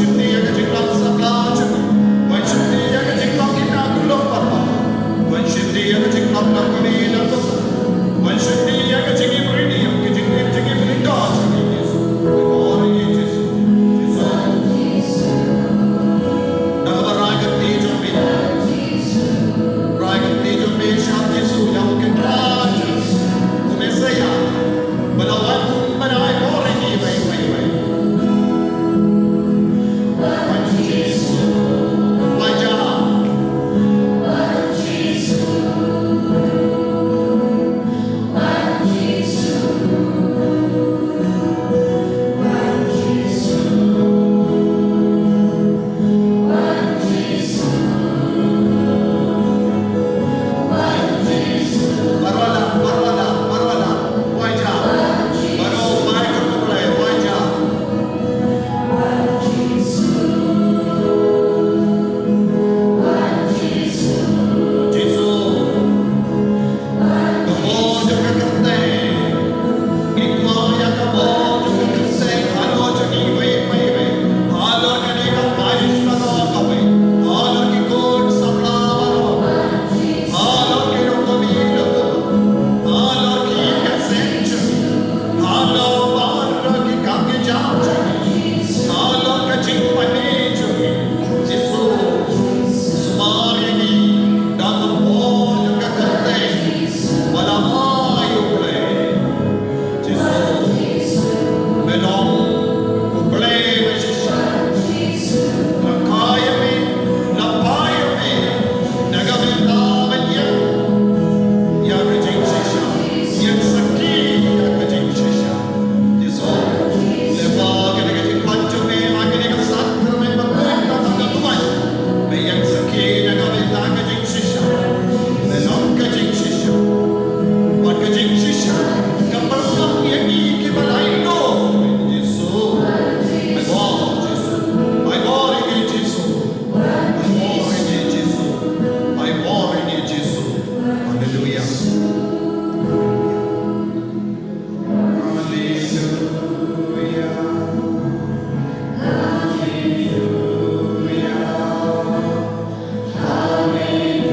Shim ïa ka jingpang samla jong ngi. Wan shim ïa ka jingpang ïa ka kulong papa. Wan shim ïa ka jingpang na kami na kusa. Wan shim ïa ka jingïabri ïa ka jingïabri jingïabri da jong ngi Jisu. Wan ïa Jisu. Jisu. Da kaba rai ka kti jong me. Rai ka kti jong me sha Jisu ïa u Kynrad jong ngi. U Messaïah. Ba la wan ban ai bor ïa ngi iwei pa iwei. Halor ki kam ki jam jong ngi. Halor ka jingpynmih jong ngi. Jisu, sumar ïa ngi da ka bor jong ka kyrteng ba la ai U Blei. Jisu, me long U Blei ba shisha. Lyngkha ïa me, lyngkha ïa me, na ka bynta ban ïeng ïa ka jingshisha, ïeng sakhi ïa ka jingshisha. Jisu, lyngba kane ka jingpan jong me, ha kane ka sakramen ba khuid tang ha ka duwan, me ïeng sakhi na ka bynta ka jingshisha. Me long ka jingshisha. Wat ka jingshisha ka pynlong ïa ngi kiba la ïehnoh. Jisu. Ai bor Jisu. Ai bor ïa ngi Jisu. Ai bor ïa ngi Jisu. Ai bor ïa ngi Jisu. Haleluia. Haleluia. Haleluia. Haleluia.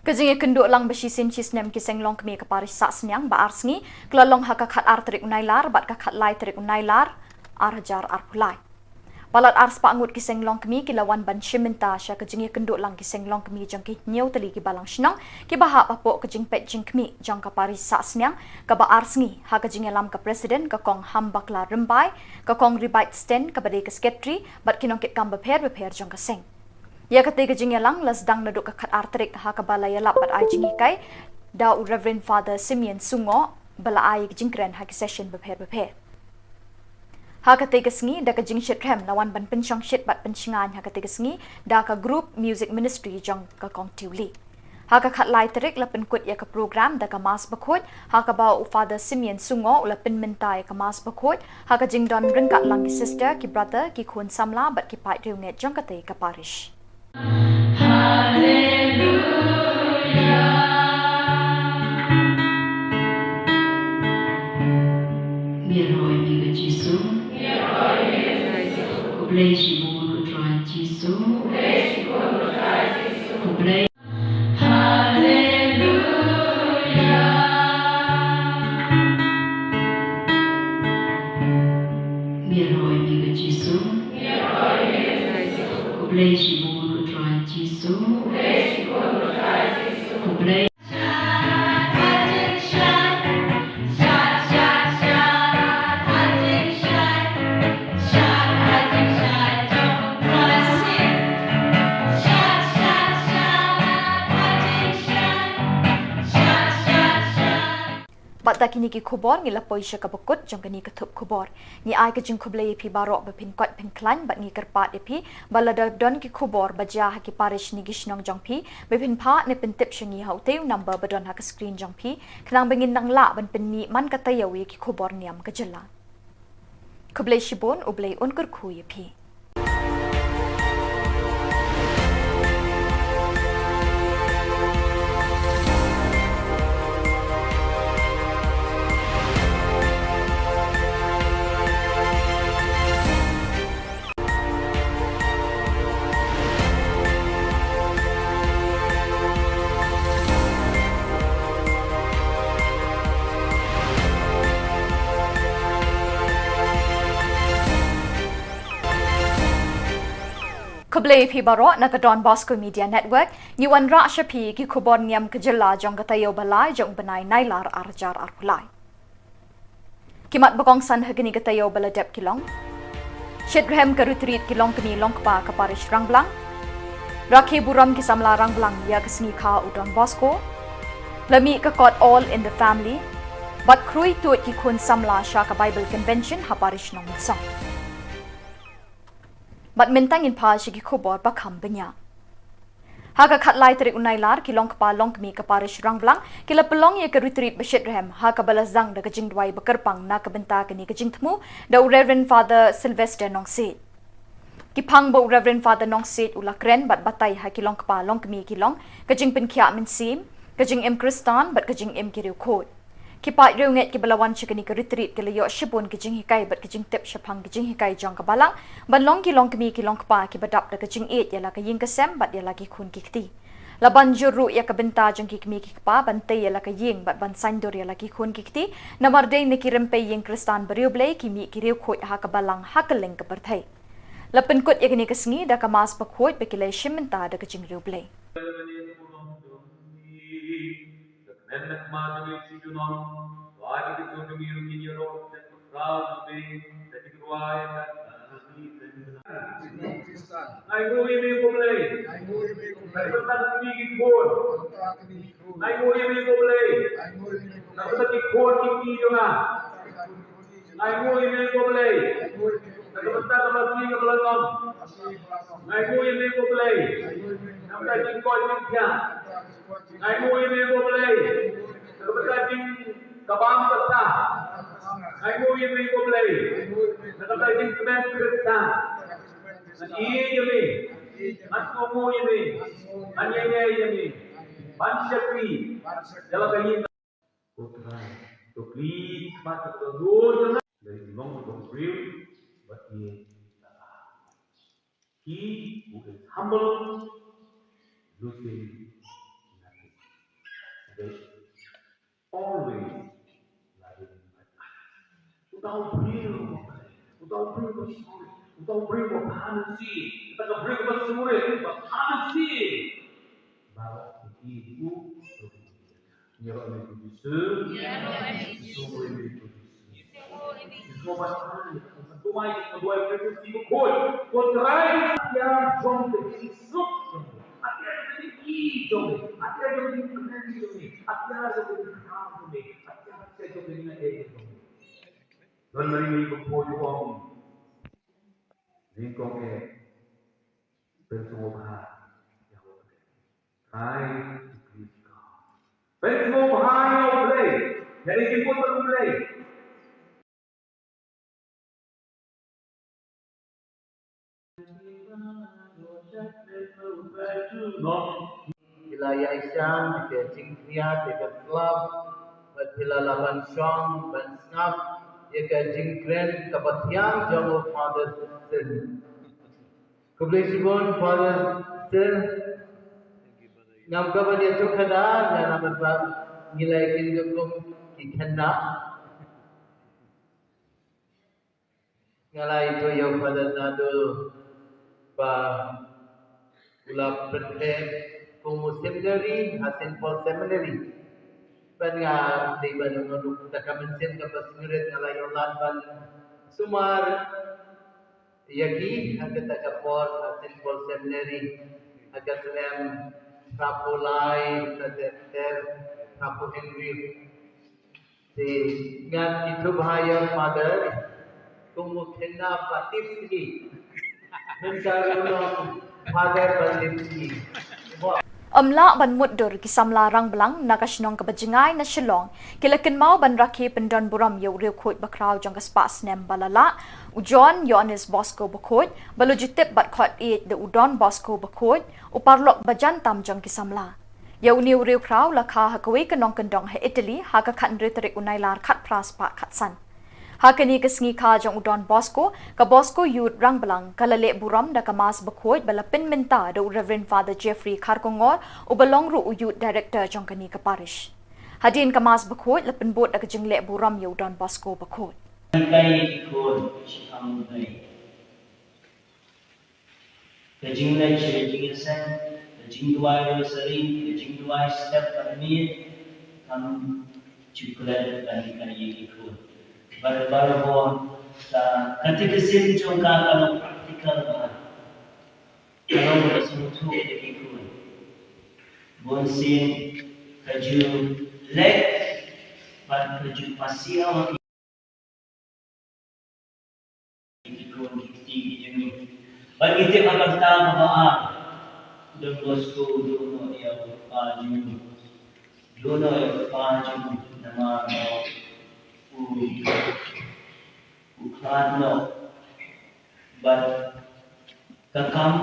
Ka jingïakynduh lang ba shisien shisnem ki seng longkmie ka parish Sahsniang ba ar sngi, ka la long ha ka khatar tarik u Nailar bad ka khatlai tarik u Nailar, ar hajar arphew lai. Palat ar spah ngut ki seng longkmie ki la wan ban shim bynta sha ka jingïakynduh lang ki seng longkmie jong ki hynñiew tylli ki balang shnong kiba hap hapoh ka jingpeit jingkhmih jong ka parish Sahsniang kaba ar sngi, ha ka jingïalam ka president ka Kong Hambakla Rymbai, ka Kong Ribait Sten kaba dei ka secretary bad ki nongkitkam bapher bapher jong ka seng. Ïa katei ka jingïalang la sdang naduh ka khatar tarik ha kaba la ïalap bad ai jinghikai da u Reverend Father Simeon Sungoh ba la ai ka jingkren ha ki session bapher bapher. Ha katei ka sngi da ka jingshitrhem la wan ban pynshongshit bad pynshngaiñ ha katei ka sngi da ka Group Music Ministry jong ka Kong Tiuli. Ha ka khatlai tarik la pynkut ïa ka program da ka Mass Bakhuid, ha kaba u Father Simeon Sungo u la pynmynta ïa ka Mass Bakhuid, ha ka jingdon ryngkat lang ki sister, ki brother, ki khun samla bad ki paid riewngeit jong katei ka parish. Haleluia. Ngi ïaroh ïa me ko Jisu. Khublei shibun ko Trai Jisu. Khublei. Haleluia. Ngi ïaroh ïa me ko Jisu. Khublei shibun ko Trai Jisu. Khublei. Bad da kine ki khubor ngi la poi sha kaba kut jong kane ka thup khubor. Ngi ai ka jingkhublei ïa phi baroh ba phin koit phin khlaiñ bad ngi kyrpad ïa phi ba lada don ki khubor ba jia ha ki parish ne ki shnong jong phi, ba phin phah ne pyntip sha ngi ha utei u number ba don ha ka screen jong phi, khnang ba ngin nang lah ban pynmih man ka taïew ïa ki khubor niam ka jylla. Khublei shibun, U Blei un kyrkhu ïa phi. Khublei phi baroh na ka Don Bosco Media Network, ngi wanrah sha phi ki khubor niam ka jylla jong ka taïew ba lai jong u bnai Nailar ar hajar arphew lai. Ki mat ba kongsan ha kane ka taïew ba la dep ki long: Shitrhem ka retreat ki longkmie longkpa ka parish Rangblang. Rakhe burom ki samla Rangblang ïa ka sngi kha u Don Bosco. La mih ka kot All in the Family. Bad khrui tuid ki khun samla sha ka Bible Convention ha parish Nongmynsong. Bad mynta ngin phai sha ki khubor ba kham bniah. Ha ka khatlai tarik u Nailar, ki longkpa longkmie ka parish Rangblang ki la pynlong ïa ka retreat ba shitrhem ha kaba la sdang da ka jingduwai ba kyrpang na ka bynta kane ka jingthmu da u Reverend Father Sylvester Nongsiej. Ki phang ba u Reverend Father Nongsiej u la kren bad batai ha ki longkpa longkmie ki long ka jingpynkhiah mynsiem, ka jingim Khristan bad ka jingim ki riewkhuid. Ki paid riewngeit kiba la wan sha kane ka retreat ki la ïoh shibun ki jinghikai bad ki jingtip shaphang ki jinghikai jong ka Balang ban long ki longkmie ki longkpa kiba dap da ka jingïeit ïa la ka ïing ka sem bad ïa la ki khun ki kti. La ban jur ruh ïa ka bynta jong ki kmie ki kpa ban tei ïa la ka ïing bad ban saiñdur ïa la ki khun ki kti, namar dei na ki rympei ïing Khristan ba riewblei ki mih ki riewkhuid ha ka Balang ha kylleng ka pyrthei. La pynkut ïa kane ka sngi da ka Mass bakhuid ba ki la ïashim bynta da ka jingriewblei. Ngai ngu ïa me ko Blei. Ngai ngu ïa me ko Blei. Ngai ngu ïa me ko Blei. Ngai ngu ïa me ko Blei. Ngai ngu ïa me ko Blei. Ngai ngu ïa me ko Blei. Ngai ngu ïa me ko Blei. Ngai ngu ïa me ko Blei. Ngai ngu ïa me ko Blei. Ngai ngu ïa me ko Blei. Ngai ngu ïa me ko Blei. Ngai ngu ïa me ko Blei. Ngan ïeit ïa me. Ngan kohnguh ïa me. Ngan ïaineh ïa me. Ban shakri ïa la ka ïing. Ko Trai, to plie khmat, to dur jong nga. Lei long to briew bad ïeit. He who is humble loses nothing. Always loving others. Uta u briew, uta u briew ba sngewrit, uta u briew ba bha mynsiem, uta ka briew ba sngewrit, ba bha mynsiem. Baroh ki ïeit u. Ngi ïaroh ïa me ko Jisu. Ngi ïaroh ïa me ko Jisu. Ngi ïaroh ïa me ko Jisu. Ngi ïaroh ïa me ko Jisu. Ngi ïaroh ïa me ko Jisu. Ko Trai, ïa jong ka jingsuk jong me. Ïa jong ka jingïeit jong me. Ïa jong ka jingkmen jong me. Ïa jong ka jingkmen jong me. Ïa jong ka jingkmen jong me. Don Mari Mari ba poi u ong. Nyngkong eh pynsngewbha ïa U Blei. Try to please God. Pynsngewbha ïa U Blei. Ïa ki jingpynbeit U Blei. Phi la ïaishah ïa ka jingkhriat ïa ka slap, bad phi la lah ban shong ban sngap ïa ka jingkren kaba thiang jong u Father Sin. Khublei shibun Father Sin. Ngam kwah ban ïathuh khynnah, nga namar ba ngi la ïakynduh kum ki khynnah. Nga la ïathuh ïa u Father Nadul ba u la pynbeit kum u seminary ha Saint Paul Seminary. Bad nga dei ban ong ruh da ka mynsiem kaba sngewrit nga la ïoh lad ban sumar ïa ki ha kata ka por ha Saint Paul Seminary ha ka snem hynriewphew lai, hynriewphew hynriew. Te ngan ïathuh bha ïa u Father kum u khynnah ba tipsngi. Mynta ruh u long Father ba tipsngi. Ym lah ban mutdur, ki samla rangblang na ka shnong kaba jngai na Shillong ki la kynmaw ban rakhe pyndonburom ïa u riewkhuid bakhraw jong ka spah snem ba la lah, u John Ïoannis Bosco Bakhuid, ba la ju tip bad khot ïeit da u Don Bosco Bakhuid, u paralok ba jan tam jong ki samla. Ïa une u riewkhraw la kha ha kawei ka nongkyndong ha Italy ha ka khathynriew tarik u Nailar khatphra spah khatsan. Ha kane ka sngi kha jong u Don Bosco, ka Bosco Youth Rangblang ka la leh burom da ka Mass bakhuid ba la pynmynta da u Reverend Father Jeffrey Kharkongor, uba long ruh u Youth Director jong kane ka parish. Hadien ka Mass bakhuid la pynbud da ka jingleh burom ïa u Don Bosco Bakhuid. Kai ki khun, shi kham u Blei. Ka jingleit sha ka jingïaseng, ka jingduwai rosary, ka jingduwai step bad miet, kam ju klet ban hikai ïa ki khun. Bad barabor ka, ka catechesis jong ka ka long practical bha. Ka long kaba sngewthuh ïa ki khun. Bunsien ka ju leh bad ka ju pasiaw ha ki ki khun ki kti ki jong ngi. Bad ngi tip ha ka bynta kaba ar, Don Bosco u duh noh ïa u kpa jong u. Duh noh ïa u kpa jong u namar ba u, u khlad noh. Bad ka kam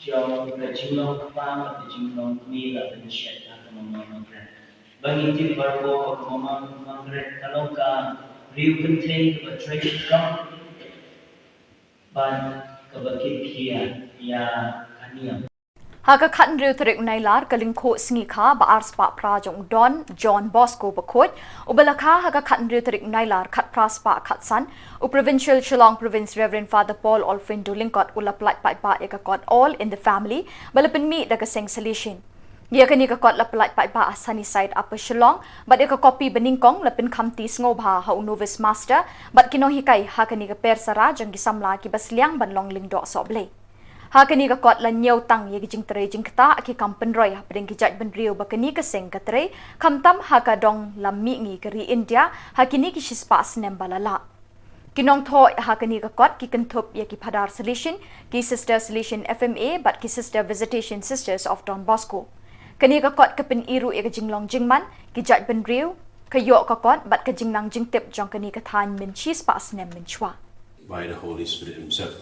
jong ka jinglong kpa bad ka jinglong kmie la pynshet ha ka Mama Margaret. Ba ngi tip baroh ba ka Mama Margaret ka long ka riew kynthei kaba trei shitom bad kaba kitkhia ïa ka niam. Ha ka khathynriew tarik u Nailar, ka lyngkhuh sngi kha ba ar spah phra jong u Don John Bosco Bakhuid, uba la kha ha ka khathynriew tarik u Nailar khatphra spah khatsan, u Provincial Shillong Province Reverend Father Paul Olfindo Lyngkot u la pyllait paidbah ïa ka kot All in the Family ba la pynmih da ka seng Salesian. Ïa kane ka kot la pyllait paidbah ha Sunnyside, Upper Shillong, bad ïa ka kopi banyngkong la pynkhamti sngewbha ha u novice master bad ki nonghikai ha kane ka persara jong ki samla kiba sliang ban long lyngdoh sohblei. Ha kane ka kot la ñiewtang ïa ki jingtrei jingktah, ki kam pynroi hapdeng ki jaitbynriew ba kane ka seng ka trei, khamtam ha ka dong lam mihngi ka ri India ha kine ki shispah snem ba la lah. Ki nongthoh ha kane ka kot ki kynthup ïa ki Phadar Salesian, ki Sister Salesian F M A bad ki Sister Visitation Sisters of Don Bosco. Kane ka kot ka pyni ruh ïa ka jinglong jingman ki jaitbynriew, ka ïoh ka kot bad ka jingnang jingtip jong kane ka thaiñ mynshi spah snem mynshuwa. By the Holy Spirit Himself.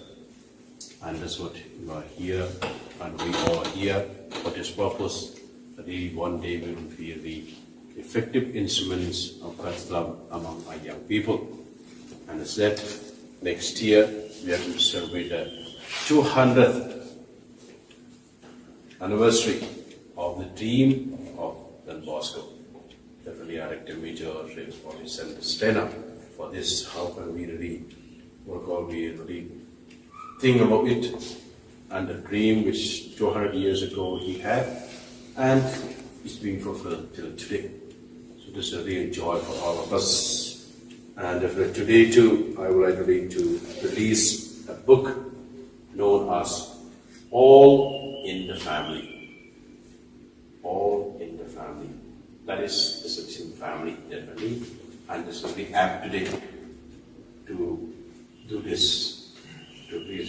And that's what you are here, and we all are here for this purpose, that we one day we will be the effective instruments of God's love among our young people. And as that, next year we are going to celebrate the two hundredth anniversary of the dream of Don Bosco. Definitely, our active major, Reverend Bobby Sanders Stena, for this, how can we really, what call we really think about it and the dream which two hundred years ago he had, and it's being fulfilled till today. So this is a real joy for all of us. And definitely today too, I would like to, to release a book known as All in the Family. All in the Family. That is the Salesian family, definitely. And this will be apt today to do this, to please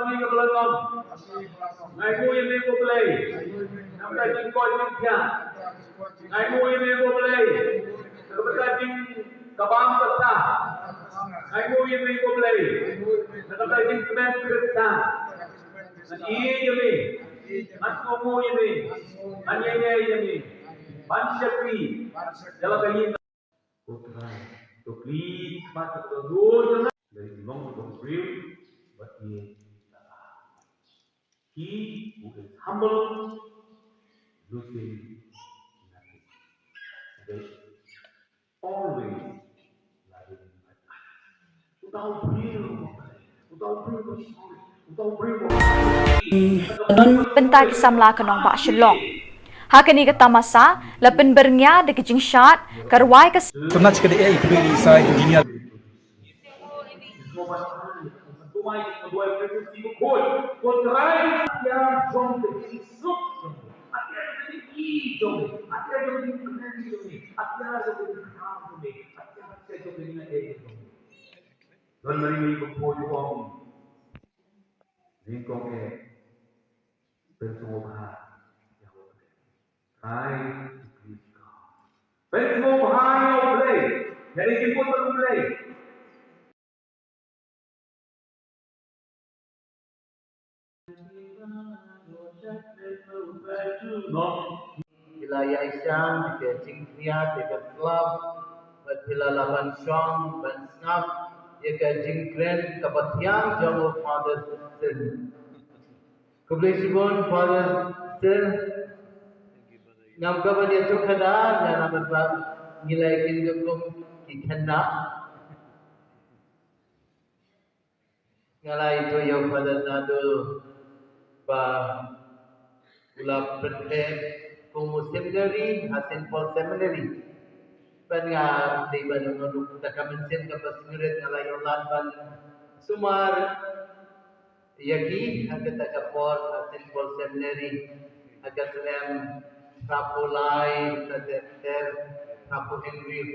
sngi kaba la long. Nga ainguh ïa me ko Blei namar ka jingkoit jingkhiah. Nga ainguh ïa me ko Blei namar ka jingkabam Ai mo ïa me ko Blei. Na ka Blei jingkmen Khristan. Ngan ïeit ïa me. Ngan kohnguh ïa me. Ngan ïaineh ïa me. Ban shakri ïa la ka ïing. Ko Trai, to plie pat to dur jong nga. Lei long to briew bad ïeit. He who is humble loses nothing. There is always Bynta ki samla ka nongbah Shillong. Ha kane ka tamasa la pynbyrngia da ka jingshad ka rwai ka Tonight ka dei ei phi sai engineer. Don mari ni ko poi wong. Ni ko ke. Pynsngewbha ïa U Blei. Try to please God. Pynsngewbha ïa U Blei. Ïa ki jingput bad U Blei. Phi la ïaishah ïa ka jingkhriat ïa ka slap bad phi la lah ban shong ban sngap ïa ka jingkren kaba thiang jong u Father Sin. Khublei shibun Father Sin. Ngam kwah ban ïathuh khadar, nga namar ba ngi la ïa kynduh kum ki khynnah. Nga la ïathuh ïa u Father Naduh ba u la pynbeit kum u seminary ha Saint Paul Seminary. Bad nga dei ban ong ruh da ka mynsiem kaba sngewrit nga la ïoh lad ban sumar ïa ki ha kata ka por ha Saint Paul Seminary ha ka snem hynriewphew lai, ter ter hynriewphew hynriew.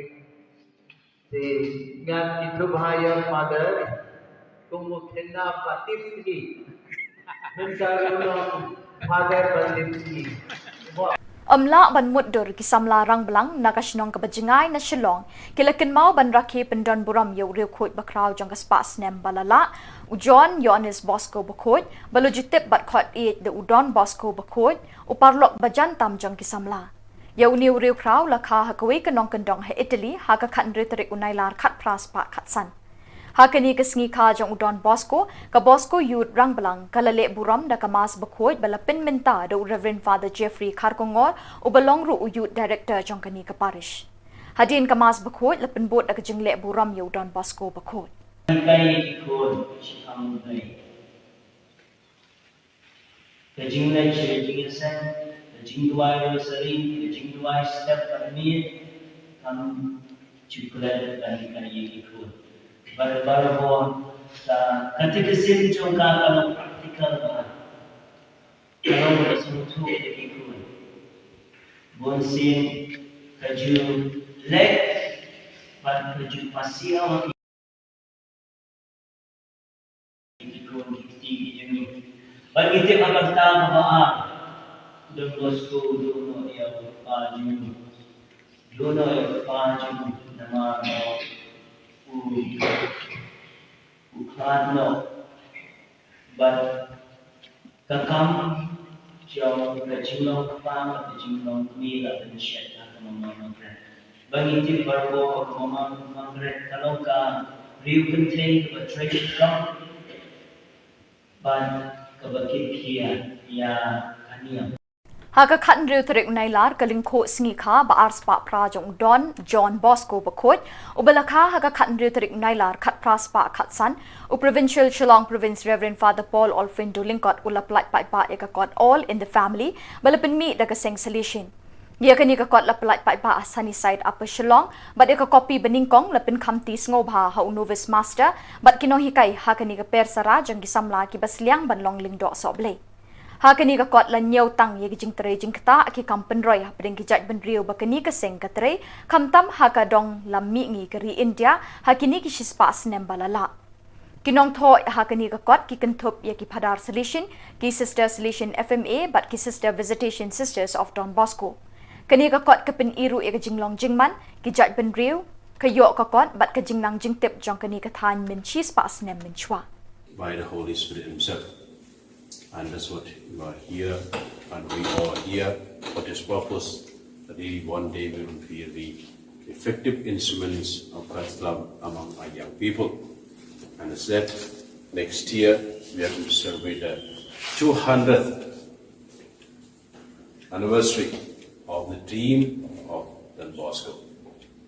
Te ngan ïathuh bha ïa u Father kum u khynnah ba tip sngi. Mynta ruh u long Father ba tip sngi. Ym lah ban mutdur, ki samla rangblang na ka shnong kaba jngai na Shillong ki la kynmaw ban rakhe pyndonburom ïa u riewkhuid bakhraw jong ka spah snem ba la lah, u John Ïoannis Bosco Bakhuid, ba la ju tip bad khot ïeit da u Don Bosco Bakhuid, u paralok ba jan tam jong ki samla. Ïa une u riewkhraw la kha ha kawei ka nongkyndong ha Italy ha ka khathynriew tarik u Nailar khatphra spah khatsan. Ha kane ka sngi kha jong u Don Bosco, ka Bosco Youth Rangblang ka la leh burom da ka Mass Bakhuid ba la pynmynta da u Reverend Father Jeffrey Kharkongor, uba long ruh u Youth Director jong kane ka parish. Hadien ka Mass Bakhuid la pynbud da ka jingleh burom ïa u Don Bosco Bakhuid. Ka jingleit sha ka jingïaseng, ka jingduwai rosary, ka jingduwai step bad miet, kam ju klet ban hikai ïa ki khun. Bad barabor ka, ka catechesis jong ka ka long practical bha. Ka long kaba sngewthuh ïa ki khun. Bunsien ka ju leit bad ka ju pasiaw ki khun ki kti ki jong ngi. Bad ngi tip ha ka bynta kaba ar, Don Bosco u duh noh ïa u kpa jong u. Duh noh ïa u kpa jong u namar ba u, u khlad noh. Bad ka kam jong ka jinglong kpa bad ka jinglong kmie la pynshet ha ka Mama Margaret. Ba ngi tip baroh ba ka Mama Margaret ka long ka briew kynthei kaba trei shitom bad kaba kitkhia ïa ka niam. Ha ka khathynriew tarik u Nailar, ka lyngkhuh sngi kha ba ar spah phra jong u Don John Bosco Bakhuid, uba la kha ha ka khathynriew tarik u Nailar khatphra spah khatsan, u Provincial Shillong Province Reverend Father Paul Olfrindo Lyngkot u la pyllait paidbah ïa ka kot All in the Family ba la pynmih da ka seng Salesian. Ïa kane ka kot la pyllait paidbah ha Sunnyside, Upper Shillong, bad ïa ka kopi banyngkong la pynkhamti sngewbha ha u Novice Master bad ki nonghikai ha kane ka persara jong ki samla kiba sliang ban long lyngdoh sohblei. Ha kane ka kot la ñiew tang ïa ki jingtrei jingktah ki kam pynroi hapdeng ki jaitbynriew ba kane ka seng ka trei, khamtam ha ka dong lam mihngi ka ri India, ha kine ki shispah snem ba la lah. Ki nongthoh ha kane ka kot ki kynthup ïa ki Phadar Salesian, ki Sister Salesian F M A bad ki Sister Visitation Sisters of Don Bosco. Kane ka kot ka pyni ruh ïa ka jinglong jingman ki jaitbynriew Ka ïoh ka kot bad ka jingnang jingtip jong kane ka thaiñ mynshi spah snem mynshuwa. By the Holy Spirit Himself. And that's what you are here, and we are here for this purpose, that we one day we will be the effective instruments of God's love among our young people. And as that, next year we are going to celebrate the two hundredth anniversary of the dream of Don Bosco.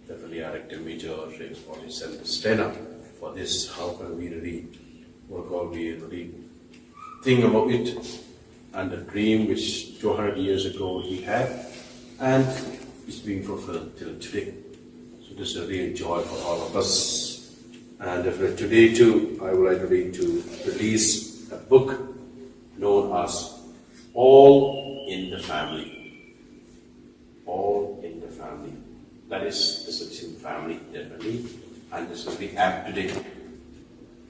Definitely, our actor major, Reverend Samuel Stena, for this. How can we really work out, we really think about it and the dream which two hundred years ago he had, and it's being fulfilled till today. So this is a real joy for all of us. And definitely today too, I would like to read to release a book known as All in the Family. All in the Family. That is the Salesian family, definitely. And this will be apt today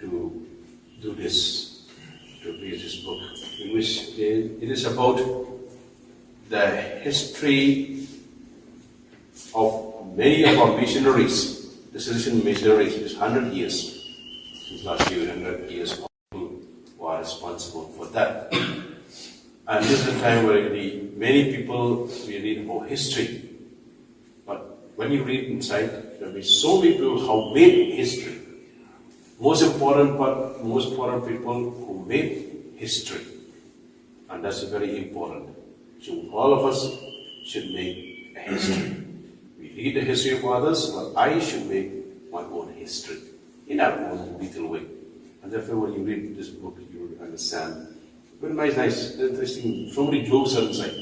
to do this, to read this book, in which it is about the history of many of our missionaries, the Salesian missionaries. It is hundred years since last year, hundred years of people who are responsible for that. And this is a time where really many people, we read about history. But when you read inside, there will be so many people who made history. Most important part, most important people who made history. And that's very important. So all of us should make a history. We read the history of others, but I should make my own history in our own little way. And therefore, when you read this book, you will understand. Very nice, nice, interesting. So many jokes are inside.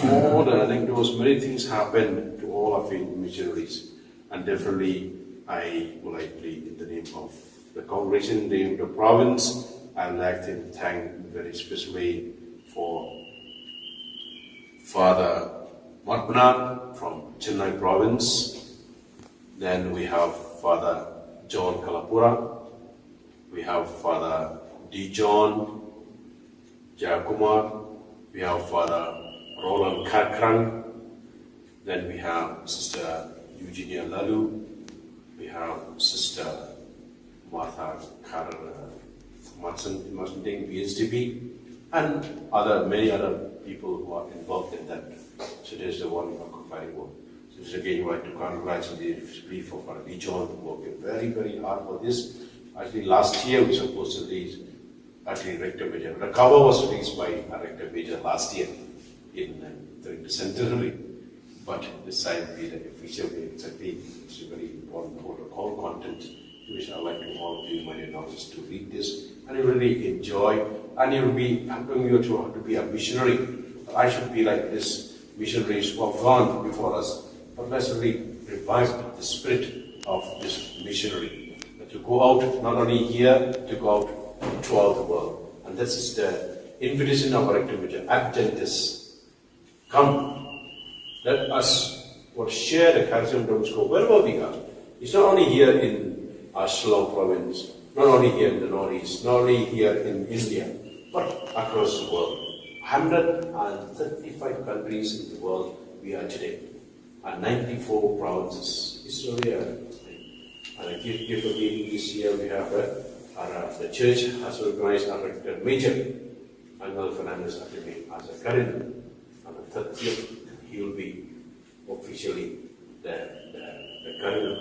All the anecdotes, many things happen to all our faith missionaries. And definitely, I would like to, in the name of the congregation, in the name of the province, I'd like to thank very specially for Father Matpna from Chennai province. Then we have Father John Kalapura. We have Father Dijon Jayakumar. We have Father Roland Kharkrang. Then we have Sister Eugenia Lalu. We have Sister Martha Kar Martin, Martin Ding, B S D B, and other, many other people who are involved in that. So there's the one of compiling work. So this again, you want to congratulate the brief of our Dijon who worked very, very hard for this. Actually, last year we supposed to release, actually, Rector Major. The cover was released by our Rector Major last year in, uh, during the centenary. But this time we the official way, it's a big, it's a very important whole, whole content, which I like to all of you, my dear daughters, to read this. And you really enjoy, and you'll be helping you to, to be a missionary. But I should be like this missionaries who have gone before us. But let's really revive the spirit of this missionary. But to go out, not only here, to go out throughout the world. And this is the invitation of our Rector Major, Ad Gentis. Come, let us, what, share the charism of Don Bosco wherever we are. It's not only here in our Shillong province, not only here in the Northeast, not only here in India, but across the world. Hundred and thirty-five countries in the world we are today, and ninety-four provinces. It's really a, and a gift, gift of giving this year we have, uh, our, uh, the church has organized a rector major, Angel Fernandez Ateme, as a cardinal. On the thirtieth, he will be officially the, the, the cardinal,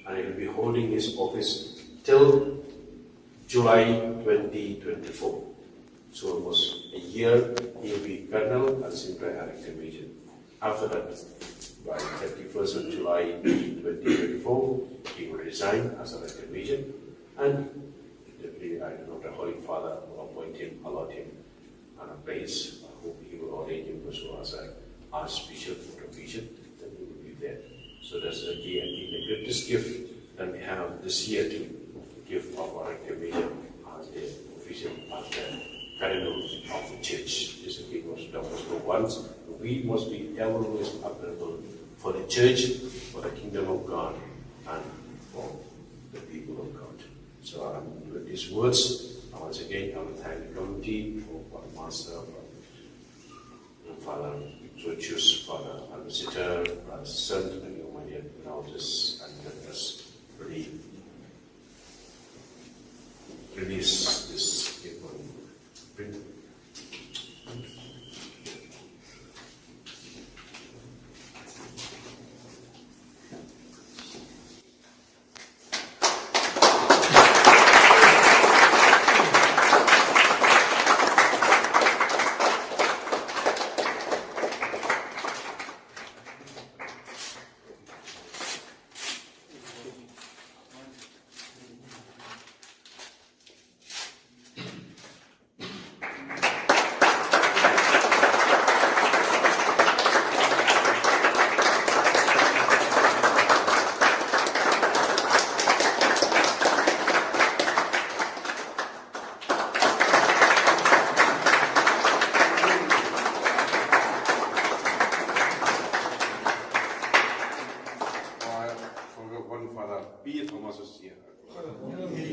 and he will be holding his office till July twenty twenty-four. So almost a year, he will be cardinal and same time a rector major. After that, by thirty-first of July twenty twenty-four, he will resign as a rector major, and definitely, I don't know, the Holy Father will appoint him, allot him on a place, uh, whom he will ordain him also as a Archbishop for the region, then he will be there. So that's again, again the greatest gift that we have this year to give our rector major as the official, as the cardinal of the church. This again was Don Bosco once. We must be ever always available for the church, for the kingdom of God, and for the people of God. So, um, with these words, I once again, I will thank the committee for Father Master, for Father Georgius, Father Ambassador, Brother Sent, and your, my dear elders and members. Father P. Thomas is here.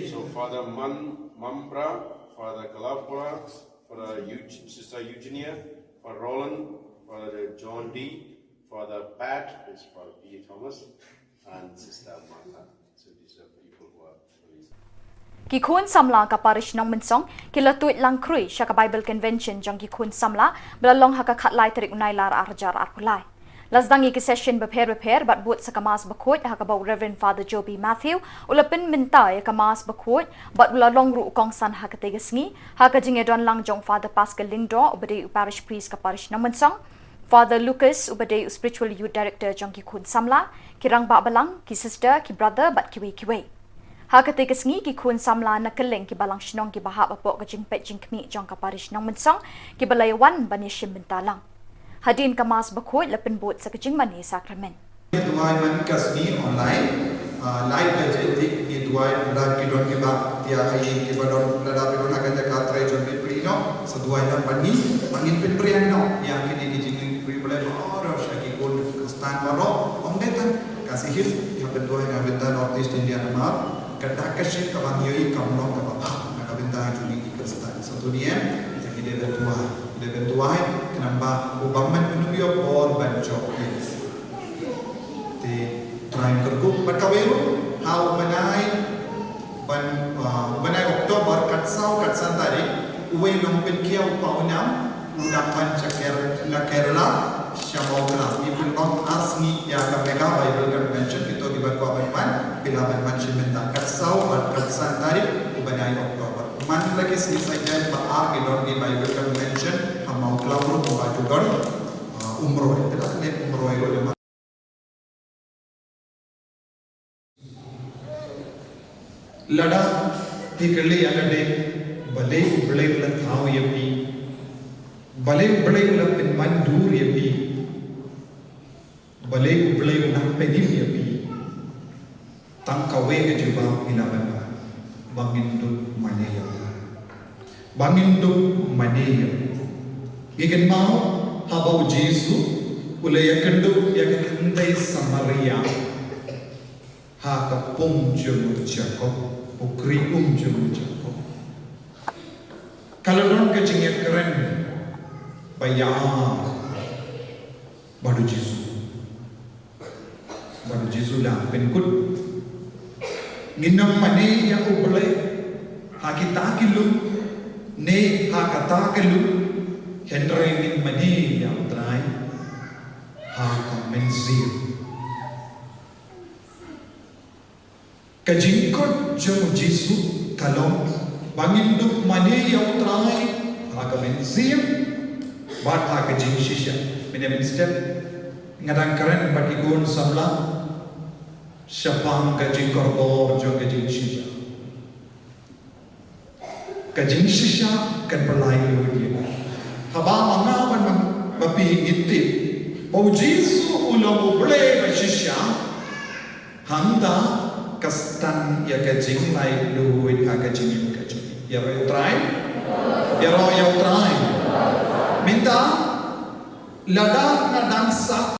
So Father Man Mambra, Father Kalapura, Father Eug- Sister Eugenia, Father Roland, Father John D, Father Pat is Father P. Thomas, and Sister Martha. So these are people who are. Ki khun samla ka parish Nongmynsong ki la tuid lang khrui sha ka Bible Convention jong ki khun samla ba la long ha ka khatlai tarik u Nailar ar hajar arphew lai. La sdang ïa ki session bapher bapher bad bud sa ka Mass bakhuid ha kaba u Reverend Father Joby Matthew u la pynmynta ïa ka Mass bakhuid bad u la long ruh u kongsan ha katei ka sngi ha ka jingïadon lang jong Father Pascal Lyngdoh uba dei u parish priest ka parish Nongmynsong, Father Lucas uba dei u spiritual youth director jong ki khun samla, ki rangbah balang, ki sister, ki brother bad kiwei kiwei. Ha katei ka sngi ki khun samla na kylleng ki balang shnong kiba hap hapoh ka jingpeit jingkhmih jong ka parish Nongmynsong kiba la ïawan ban ïashim bynta lang. Hadien ka Mass bakhuid la pynbud sa ka jingmane sakramen. Duwai man ka sngi online, ah, lai baje te ngi duwai lada ki don kiba ïa ha ïing kiba don lada ki don ha ka jaka trei jong ki pyrshah noh, sa duwai lang bad ngi, ba ngin pynpriang noh ïa kine ki jingpynpriang baroh sha ki khun Khristan baroh, ym dei tang ka Khasi Hills, ïa pynduwai na bynta North East India namar ka dak ka shin kaba ngi ïohi kam long kaba bha na ka bynta jong ngi ki Khristan. Sa tu ngi em, ngi dei ban duwai, ngi dei ban duwai, khnang ba u bym man u ïoh bor ban jop ïa. Te Trai un kyrkhu bad kawei ruh ha u bnai ban, ah, u bnai October kat saw kat san tarik, uwei u nongpynkhiah u Pawnam u dang wan sha Ker-, na Kerala sha Mawkla. Ngi pynlong ar sngi ïa ka Mega Bible Convention, kito kiba kwah ban wan phi lah ban wan shim bynta kat saw bad kat san tarik u bnai October. Man la ki sngi Saitjaiñ ba ar ki don ki Bible Convention ha Mawkla ruh ba ju don, ah, Umroi. Te la ne Umroi ruh. Lada phi kylli ïa lade, balei U Blei u la thaw ïa phi, balei U Blei u la pynwandur ïa phi, balei U Blei u nang pynim ïa phi, tang kawei ka jubab ngi lah ban ong, ba ngin dup mane ïa U. Ba ngin dup mane ïa U. Ngi kynmaw haba U Jisu u la ïakynduh ïa ka kynthei Samaria ha ka pung jong u Jakob, u khri um jong u Jakob. Ka la don ka jingïakren ba ïa bad U Jisu. Bad U Jisu u la pynkut. Ngin ym mane ïa U Blei ha kita ki lum ne ha kata ka lum, hynrei ngin mane ïa U Trai ha ka mynsiem. Ka jingkut jong U Jisu ka long ba ngin dup mane ïa U Trai ha ka mynsiem bad ha ka jingshisha. Mynne mynstep nga dang kren bad ki khun samla shaphang ka jingkordor jong ka jingshisha. Ka jingshisha kan pynlait lut ïa ngi. Haba ma nga bad ma phi ngi tip ba U Jisu u long U Blei ba shisha, hangta ka stad ïa ka jinglait lut ha ka jingim ka jong ngi. Ïaroh ïa U Trai. Ïaroh ïa U Trai. Mynta lada nga dang sah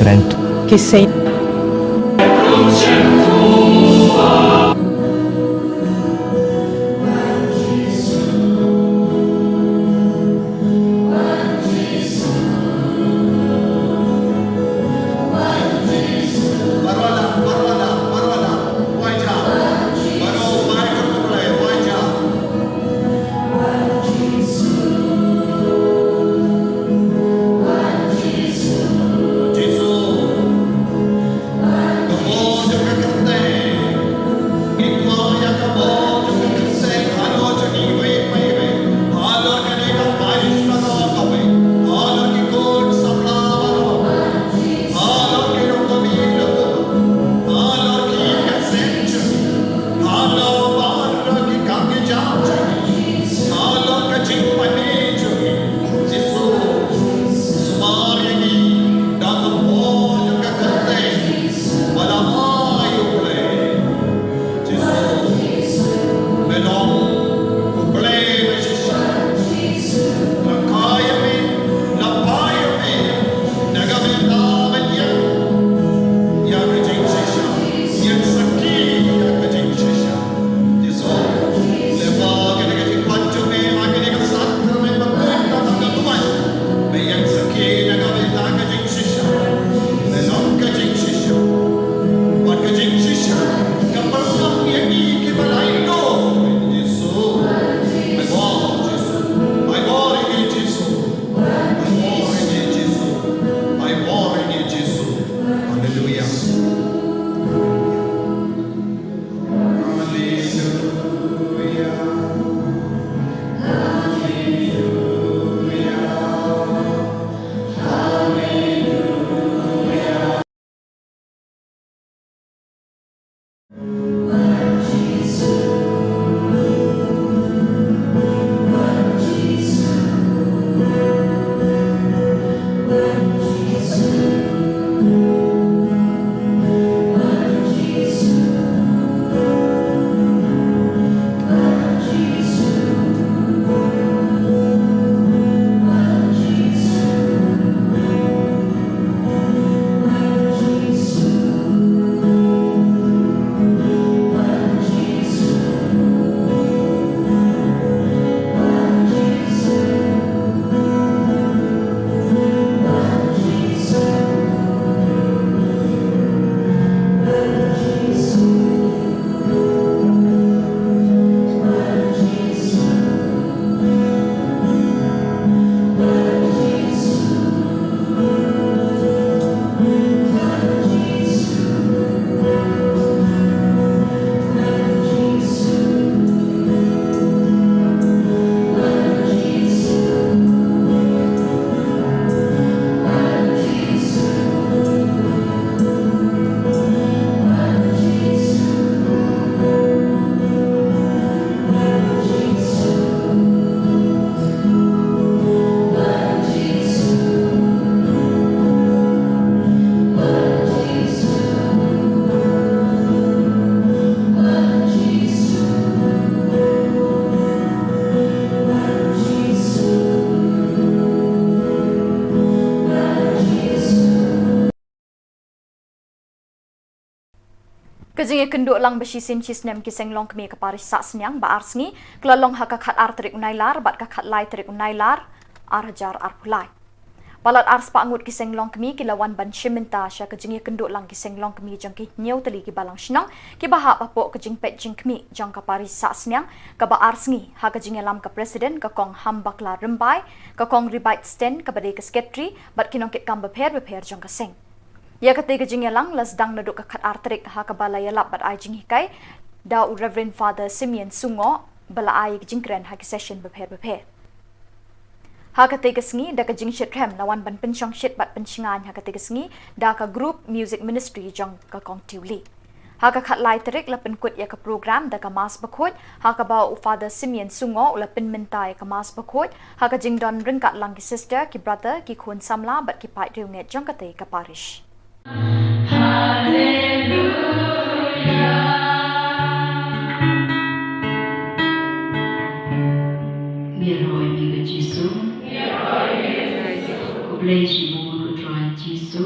Kren. Ki seng. Hallelujah. Ka jingïakynduh lang ba shisien shisnem ki seng longkmie ka parish Sahsniang ba ar sngi, ka la long ha ka khat ar tarik u Nailar bad ka khat lai tarik u Nailar, ar hajar arphew lai. Palat ar spah ngut ki seng longkmie ki la wan ban shim bynta sha ka jingïakynduh lang ki seng longkmie jong ki hynñiew tylli ki balang shnong, kiba hap hapoh ka jingpeit jingkhmih jong ka parish Sahsniang, kaba ar sngi, ha ka jingïalam ka president ka Kong Hambakla Rymbai, ka Kong Ribait Sten kaba dei ka secretary, bad ki nongkitkam bapher bapher jong ka seng. Ïa katei ka jingïalang la sdang naduh ka khat ar tarik ha kaba la ïalap bad ai jinghikai da u Reverend Father Simeon Sungoh ba la ai jingkren ha ki session bapher bapher. Ha katei ka sngi da ka jingshit rhem la wan ban pynshong shit bad pynshngaiñ ha katei ka sngi da ka group music ministry jong ka Kong Tiuli. Ha ka khat lai tarik la pynkut ïa ka program da ka Mass Bakhuid, ha kaba u Father Simeon Sungoh u la pynmynta ïa ka Mass Bakhuid, ha ka jingdon ryngkat lang ki sister, ki brother, ki khun samla bad ki paid riewngeit jong katei ka parish. Ngi ïaroh ïa me ko Jisu. Khublei shibun ko Trai Jisu.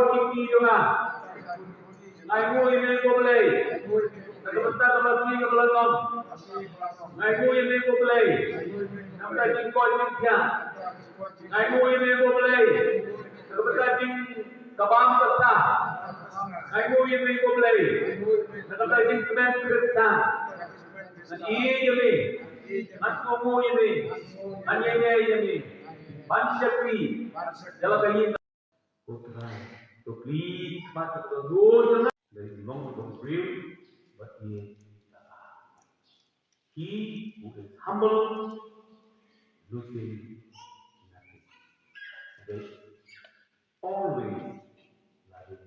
khot ki kti jong nga. Nga ainguh ïa me ko Blei. Na ka bynta ka lashai kaba lyngkot. Nga ainguh ïa me ko Blei. Na ka bynta jingkoit jingkhiah. Nga ainguh ïa me ko Blei. Na ka bynta jingkabam ka sah. Nga ainguh ïa me ko Blei. Na ka bynta jingkmen Khristan. Ngan ïeit ïa me. Ngan kohnguh ïa me. Ngan ïaineh ïa me. Ban shakri ïa la ka ïing. Ko Trai, to khlieh khmat, to dur jong nga. Lei long to briew bad ïeit. He who is humble loses nothing. They always love him.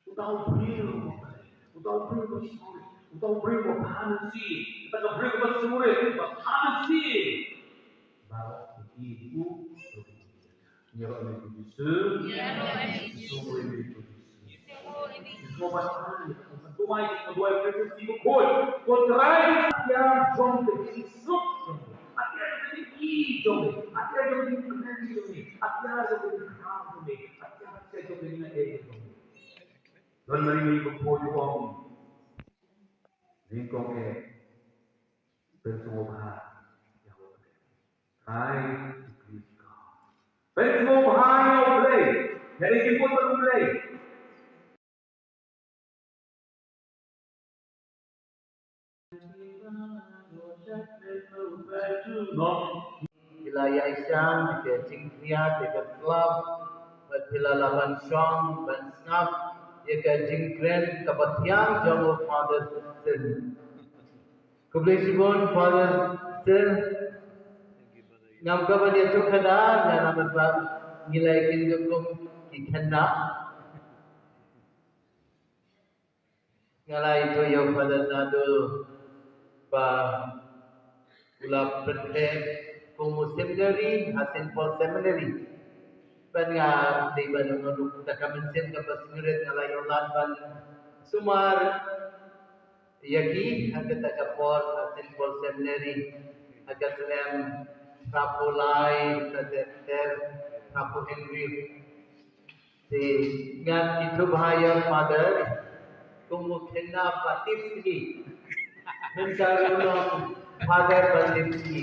Uta u briew, uta u briew ba sorry, uta u briew ba phan sih, uta u briew ba sorry, ba phan sih. Baroh ki ïeit u. Ïaroh ïa u Jisu. Ïaroh ïa u Jisu. Ïaroh ïa u Jisu. Ïaroh ïa u Jisu. Ïaroh ïa u Jisu. Ko Trai, ïa jong ka jingsuk jong me. Ïa jong ka jingkmen jong me. Ïa jong ka jingkmen jong me. Don mari mari ba poi u ong. Nyngkong eh. Pynsngewbha ïa U Blei. Try to please God. Pynsngewbha ïa U Blei. Ïa ka jingkut bad U Blei. Phi la ïaishah ïa ka jingkhriat, ïa ka slap, bad phi la lah ban shong ban sngap ïa ka jingkren kaba thiang jong u Father Sin. Khublei shibun Father Sin. Ngam kwah ban ïathuh kata, nga namar ba ngi la ïakynduh kum ki khynnah. Nga la ïathuh ïa u Father Naduh ba u la pynbeit kum u seminary ha Saint Paul Seminary. Bad nga dei ban ong ruh da ka mynsiem kaba sngewrit nga la ïoh lad ban sumar ïa ki ha kata ka por ha Saint Paul Seminary ha ka snem hynriewphew lai, ter, ter, hynriewphew hynriew. Ngan ïathuh ha ïa Father, kum u khynnah baptis hi. Mynta ruh long Father baptis hi.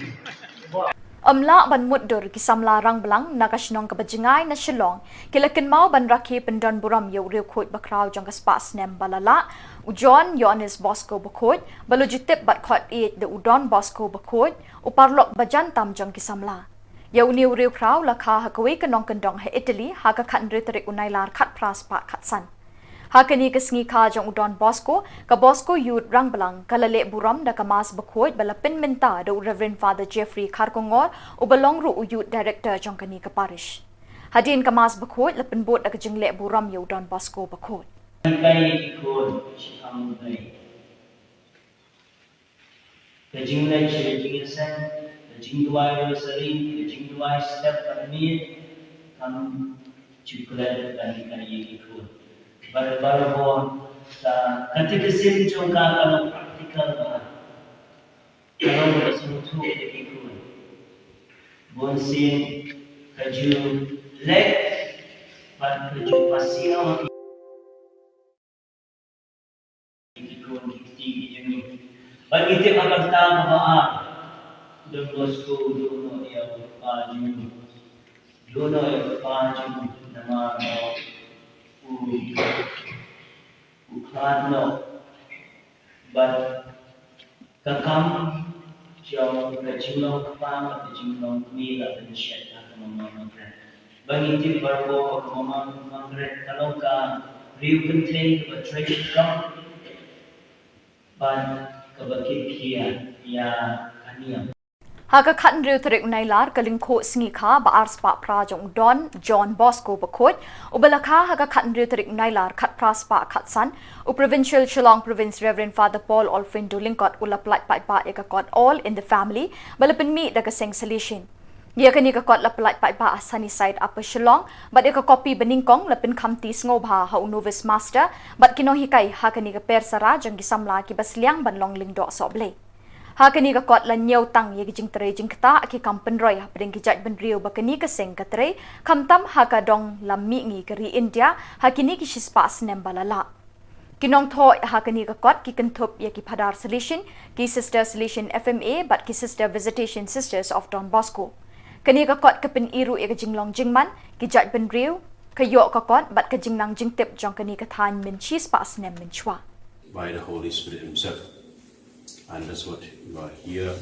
Ym lah ban mutdur, ki samla rangblang na ka shnong kaba jngai na Shillong ki la kynmaw ban rakhe pyndon burom ïa u riewkhuid bakhraw jong ka spah snem ba la lah, u John Ioannis Bosco Bakhuid, ba la ju tip bad khot ïeit da u Don Bosco Bakhuid, u paralok ba jan tam jong ki samla. Ïa une u riewkhraw la kha ha kawei ka nongkyndong ha Italy ha ka khathynriew tarik u Nailar khatphra spah khatsan. Ha kane ka sngi kha jong u Don Bosco, ka Bosco Youth Rangblang ka la leh burom da ka Mass bakhuid ba la pynmynta da u Reverend Father Jeffrey Kharkongor, uba long ruh u Youth Director jong kane ka parish. Hadien ka Mass bakhuid la pynbud da ka jingleh burom ïa u Don Bosco Bakhuid. Kai ki khun, shi kham dei. Ka jingleh sha ka jingïaseng, ka jingduwai rosary, ka jingduwai step bad miet, kam ju klet ban hikai ïa ki khun. Bad barabor ka, ka catechism jong ka ka long practical bha. Ka long ba sngewthuh ïa ki khun. Bun sien ka ju leh bad ka ju pasiaw ha ki ki khun ki kti ki jong ngi. Bad ngi tip ha ka bynta kaba ar, Don Bosco u duh noh ïa u kpa jong u. Duh noh ïa u kpa jong u namar ba u, u khlad noh. Bad ka kam jong ka jinglong kpa bad ka jinglong kmie la pynshet ha ka Mama Margaret. Ba ngi tip baroh ba ka Mama Margaret ka long ka riew kynthei kaba trei shitom bad kaba kitkhia ïa ka niam. Ha ka khathynriew tarik u Nailar, ka lyngkhuh sngi kha ba ar spah phra jong u Don John Bosco Bakhuid, uba la kha ha ka khathynriew tarik u Nailar khatphra spah khatsan, u Provincial Shillong Province Reverend Father Paul Olfindo Lyngkot u la pyllait paidbah ïa ka kot All in the Family ba la pynmih da ka seng Salesian. Ïa kane ka kot la pyllait paidbah ha Sunnyside, Upper Shillong, bad ïa ka kopi banyngkong la pynkhamti sngewbha ha u novice master bad ki nonghikai ha kane ka per sara jong ki samla kiba sliang ban long lyngdoh sohblei. Ha kane ka kot la ñiewtang ïa ki jingtrei jingktah, ki kam pynroi hapdeng ki jaitbynriew ba kane ka seng ka trei, khamtam ha ka dong lam mihngi ka ri India ha kine ki shispah snem ba la lah. Ki nongthoh ha kane ka kot ki kynthup ïa ki Phadar Salesian, ki Sister Salesian F M A bad ki Sister Visitation Sisters of Don Bosco. Kane ka kot ka pyni ruh ïa ka jinglong jingman ki jaitbynriew, ka ïoh ka kot bad ka jingnang jingtip jong kane ka thaiñ mynshi spah snem mynshuwa. By the Holy Spirit Himself. And that's what you are here,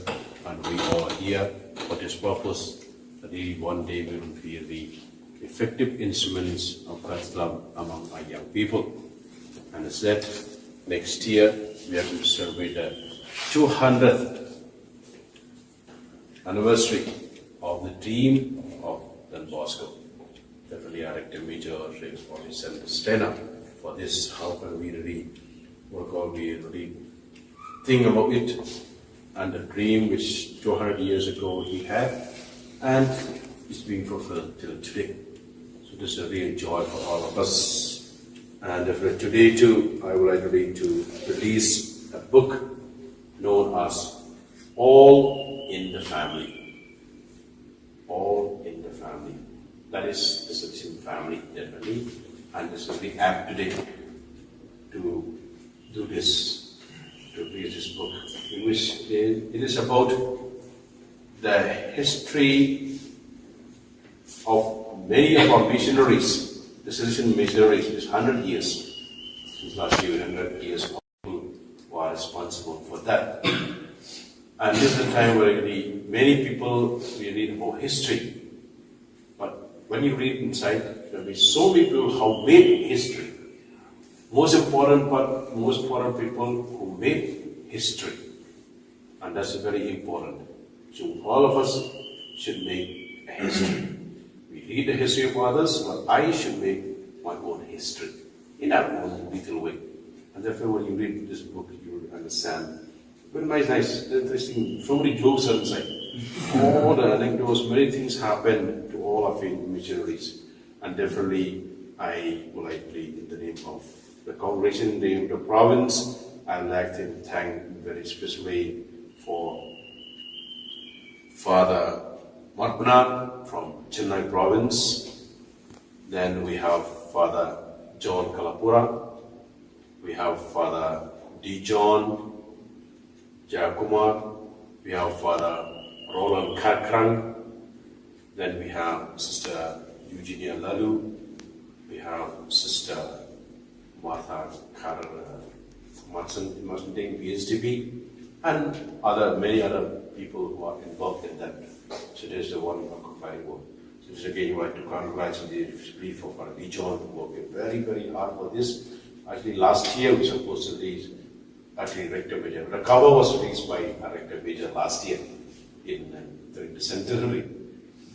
and we all are here for this purpose, that we one day we will be the effective instruments of God's love among our young people. And as that, next year we are going to celebrate the two hundredth anniversary of the dream of Don Bosco. Definitely, our active major, Reverend Bobby Sanders Tanner, for this, how can we really work out, we really think about it, and the dream which two hundred years ago he had, and it's being fulfilled till today. So this is a real joy for all of us. And definitely today too, I would like to read, to release a book known as All in the Family. All in the Family. That is the Salesian Family, definitely. And this will be apt today to do this, to read this book, in which it is about the history of many of our missionaries, the Salesian missionaries, this hundred years, since last year, hundred years, who are responsible for that. And this is a time where the many people, we read about history. But when you read inside, there will be so many people who made history. Most important part, most important people who made history. And that's very important. So all of us should make a history. We read the history of others, but I should make my own history in our own little way. And therefore, when you read this book, you will understand. Very nice, nice, interesting. So many jokes are inside. All the anecdotes, many things happen to all our faith missionaries. And definitely, I would like to plead in the name of the congregation, in the name of the province, I'd like to thank very specially for Father Marpna from Chennai province. Then we have Father John Kalapura, we have Father D. John Jayakumar, we have Father Roland Kharkrang, then we have Sister Eugenia Lalu, we have Sister Martha Kar, uh, Martin, Martin Ding, B S D B, and other, many other people who are involved in that. So there's the one occupying work. So this again, we want to congratulate the relief of our John, who worked very, very hard for this. Actually, last year we supposed to release actually Rector Major. The cover was released by a Rector Major last year in, uh, during the centenary.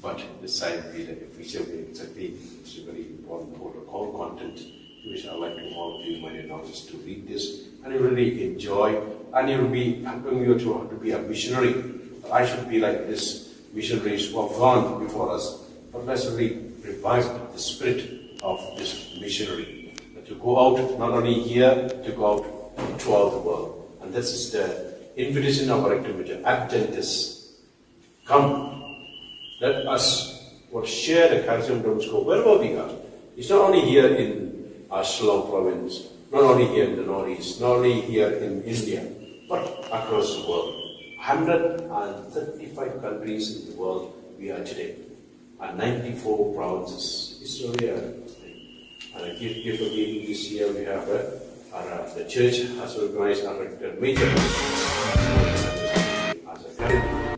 But this time we the official day, it's a day, it's very important, the whole, the whole content, which I like to all of you, my dear daughters, to read this and you really enjoy, and you'll be helping you to, to be a missionary. But I should be like this missionaries who have gone before us. But let's really revive the spirit of this missionary. That to go out, not only here, to go out throughout the world. And this is the invitation of our Rector Major, Adventists. Come, let us, what, share the charism of Don Bosco wherever we are. It's not only here in our Shillong province, not only here in the Northeast, not only here in India, but across the world. Hundred and thirty-five countries in the world we are today, and ninety-four provinces. It's a real thing. And a gift, gift of giving this year we have, uh, our, uh, the church has organized a Rector Major as a candidate.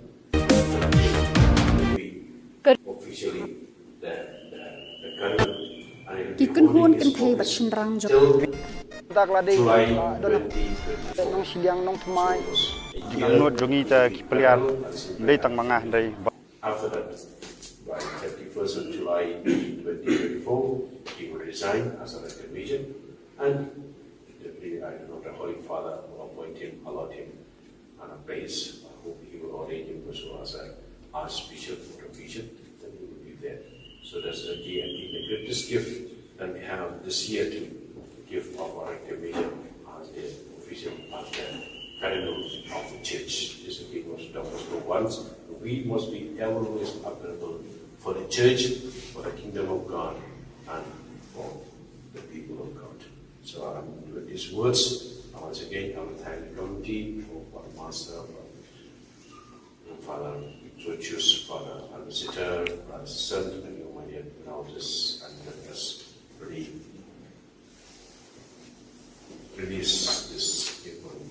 Officially, the, the, the current, and it will be Ki kynhun holding this kynthei bad office shynrang jong till Dak lade, July ah, don twenty twenty-four. Nong Shiliang, Nong Thymmai. So, a year Nang nud jong ngi ta ki pliar, dei tang ma nga hynrei. After that, by thirty-first of July twenty twenty-four, he will resign as a Rector Major, and the, I don't know, the Holy Father will appoint him, allot him on a place, I hope he will ordain him also as an archbishop or a bishop, then he will be there. So that's the, the, the greatest gift that we have this year to give our Rector Major as the official, as the cardinal of the church. This is what Don Bosco wants. We must be always available for the church, for the kingdom of God, and for the people of God. So, um, with these words, I once again, I will thank the committee for, for the master, for Father Georgius, Father Alvisitor, Brother Sent, and your, my dear elders, and let us really release this apron.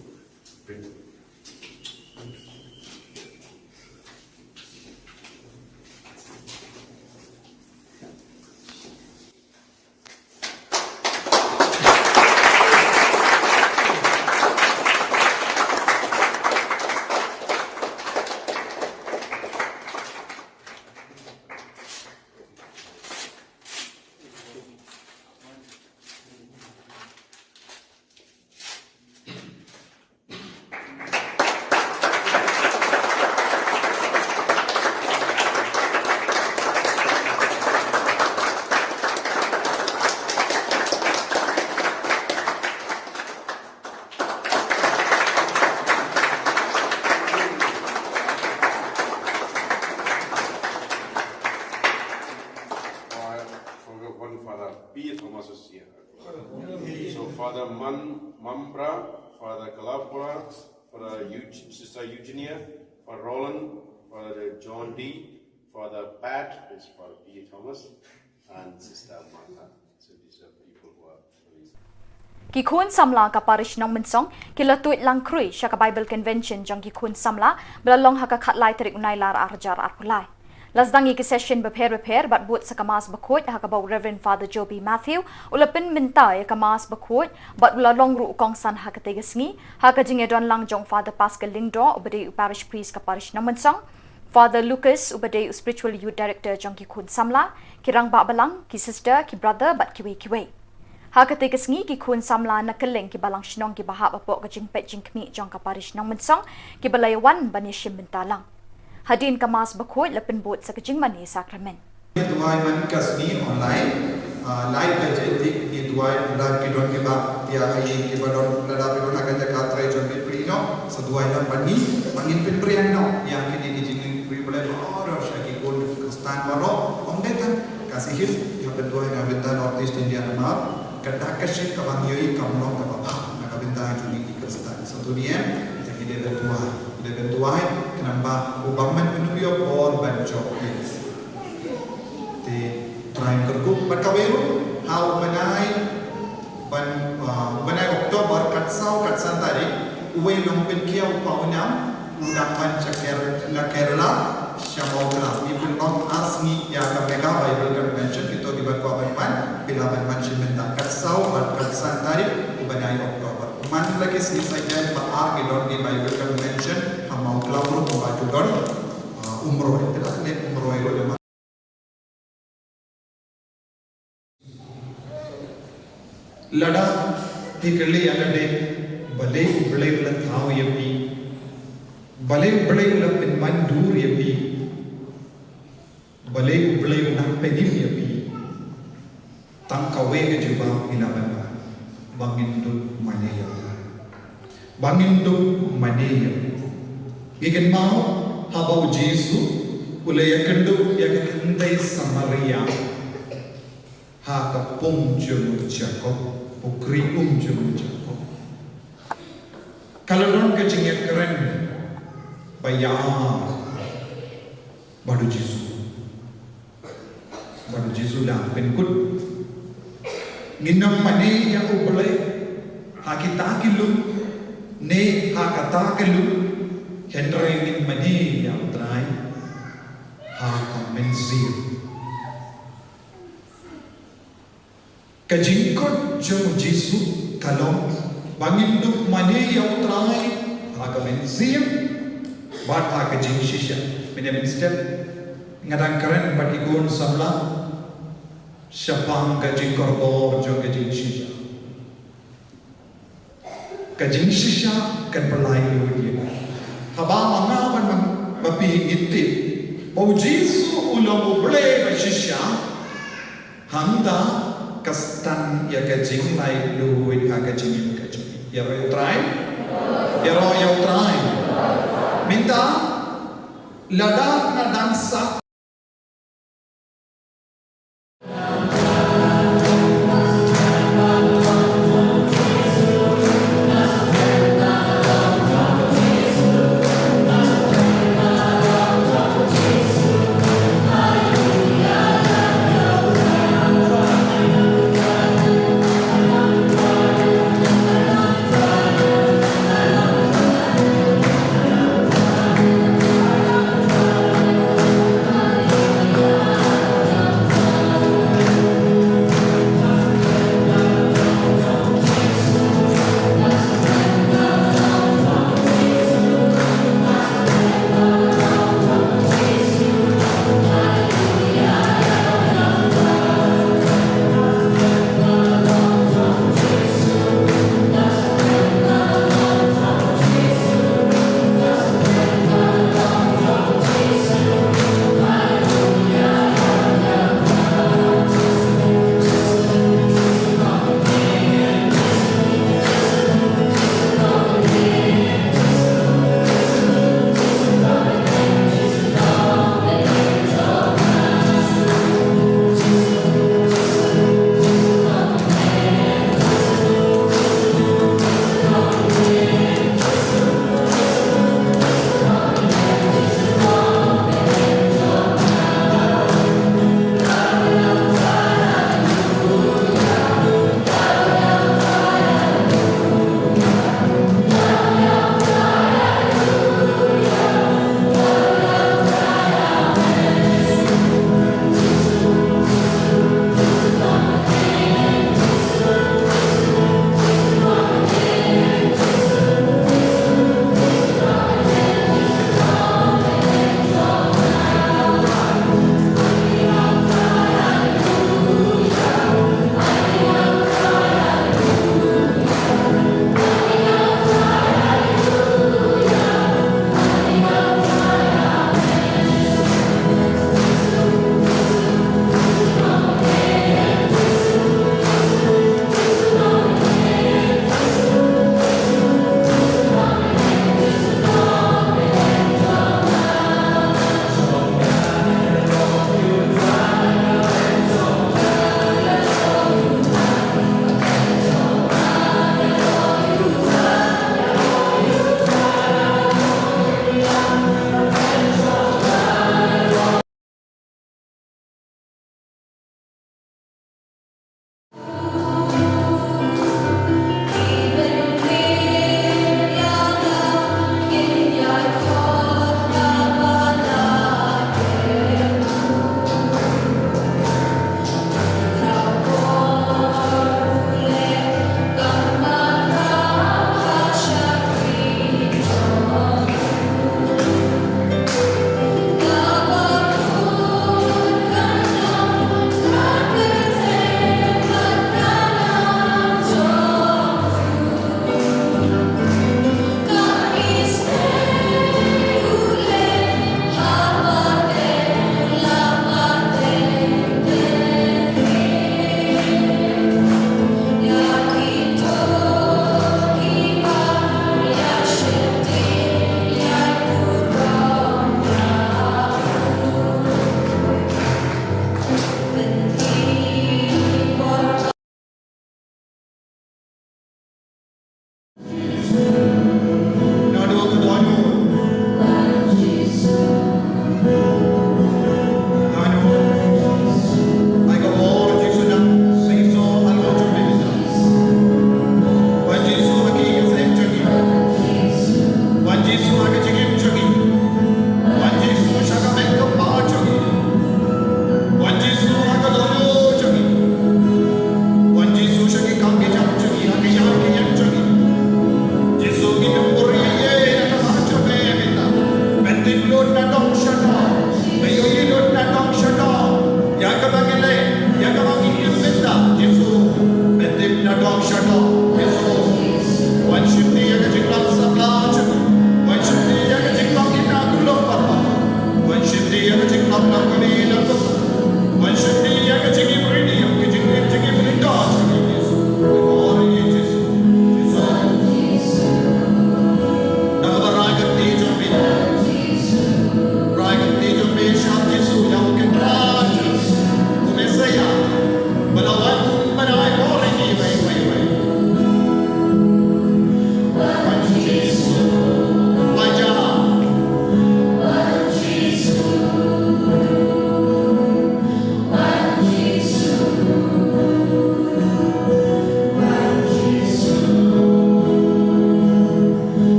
One Father P. Thomas is here. So Father Man Mambra, Father Kalapura, Father Eug- Sister Eugenia, Father Roland, Father John D, Father Pat, is Father P. Thomas, and Sister Martha. So these are people who are released. Ki khun samla ka parish Nongmynsong ki la tuid lang khrui sha ka Bible Convention jong ki khun samla ba la long ha ka khatlai tarik u Nailar arhajar arphew lai. La sdang ïa ki session bapher bapher bad bud sa ka Mass bakhuid ha kaba u Reverend Father Joby Matthew u la pynmynta ïa ka Mass bakhuid bad u la long ruh u kongsan ha katei ka sngi ha ka jingïadon lang jong Father Pascal Lyngdoh uba dei u parish priest ka parish Nongmynsong, Father Lucas uba dei u spiritual youth director jong ki khun samla, ki rangbah balang, ki sister, ki brother bad kiwei kiwei. Ha katei ka sngi ki khun samla na kylleng ki balang shnong kiba hap hapoh ka jingpeit jingkhmih jong ka parish Nongmynsong kiba la ïawan ban ïashim bynta lang. Hadien ka Mass bakhuid la pynbud sa ka jingmane sakramen. Duwai man ka sngi online, ah, lai baje te ngi duwai lada ki don kiba pia ha ïing kiba don lada ki don ha ka jaka trei jong ki pyrshah noh, sa duwai lang ban ngi, ban ngin pynpriang noh ïa kine ki jingprivilege baroh sha ki khun Khristan baroh, ym dei tang ka Khasi Hills, ïa Pynduwai na ka bynta North East India namar ka dak ka ship kaba ngi ïohi kam long kaba bha na ka bynta jong ngi ki Khristan. Sa tu ni em, ita ngi dei pynduwai, dei pynduwai, khnang ba u bym man pynduh ïa u bor ban jop ïa ngi. Te Trai un kyrkhu bad kawei ruh ha u bnai ban, ah, u bnai October kat saw kat san tarik, uwei u nongpynkhiah u Pawnam u dang wan sha Ker-, na Kerala sha Mawkla. Ngi pynlong ar sngi ïa ka Mega Bible Convention, kito kiba kwah ban wan phi lah ban wan shim bynta kat saw bad kat san tarik u bnai October. Man la ki sngi Saitjaiñ ba ar ki don ki Bible Convention ha Mawkla ruh ba ju don, ah, Umroi, te la ne Umroi ruh. Lada phi kylli ïa lade, balei U Blei u la thaw ïa phi? Balei U Blei u la pynman dur ïa phi? Balei U Blei u nang pynim ïa phi? Tang kawei ka jubab ngi lah ban ong, ba ngin dup mane ïa U Blei. Ba ngin dup mane ïa U Blei. Ngi kynmaw haba U Jisu u la ïakynduh ïa ka kynthei Samaria ha ka pung jong u Jakob, pukri um jong u Jakob. Ka la don ka jingïakren ba ïa bad U Jisu. Bad U Jisu la pynkut. Ngin ym mane ïa U Blei ha kita ki lum ne ha kata ka lum, hynrei ngin mane ïa U Trai ha ka mynsiem. Ka jingkut jong U Jisu ka long ba ngin dup mane ïa U Trai ha ka mynsiem bad ha ka jingshisha. Mynne mynstep nga dang kren bad ki khun samla shaphang ka jingkordor jong ka jingshisha. Ka jingshisha kan pynlait lut ïa nga. Haba ma nga bad ma phi ngi tip ba U Jisu u long U Blei ba shisha, hangta ka stad ïa ka jinglait lut ha ka jingim ka jong ngi. Ïaroh ïa U Trai. Ïaroh ïa U Trai. Mynta lada nga dang sah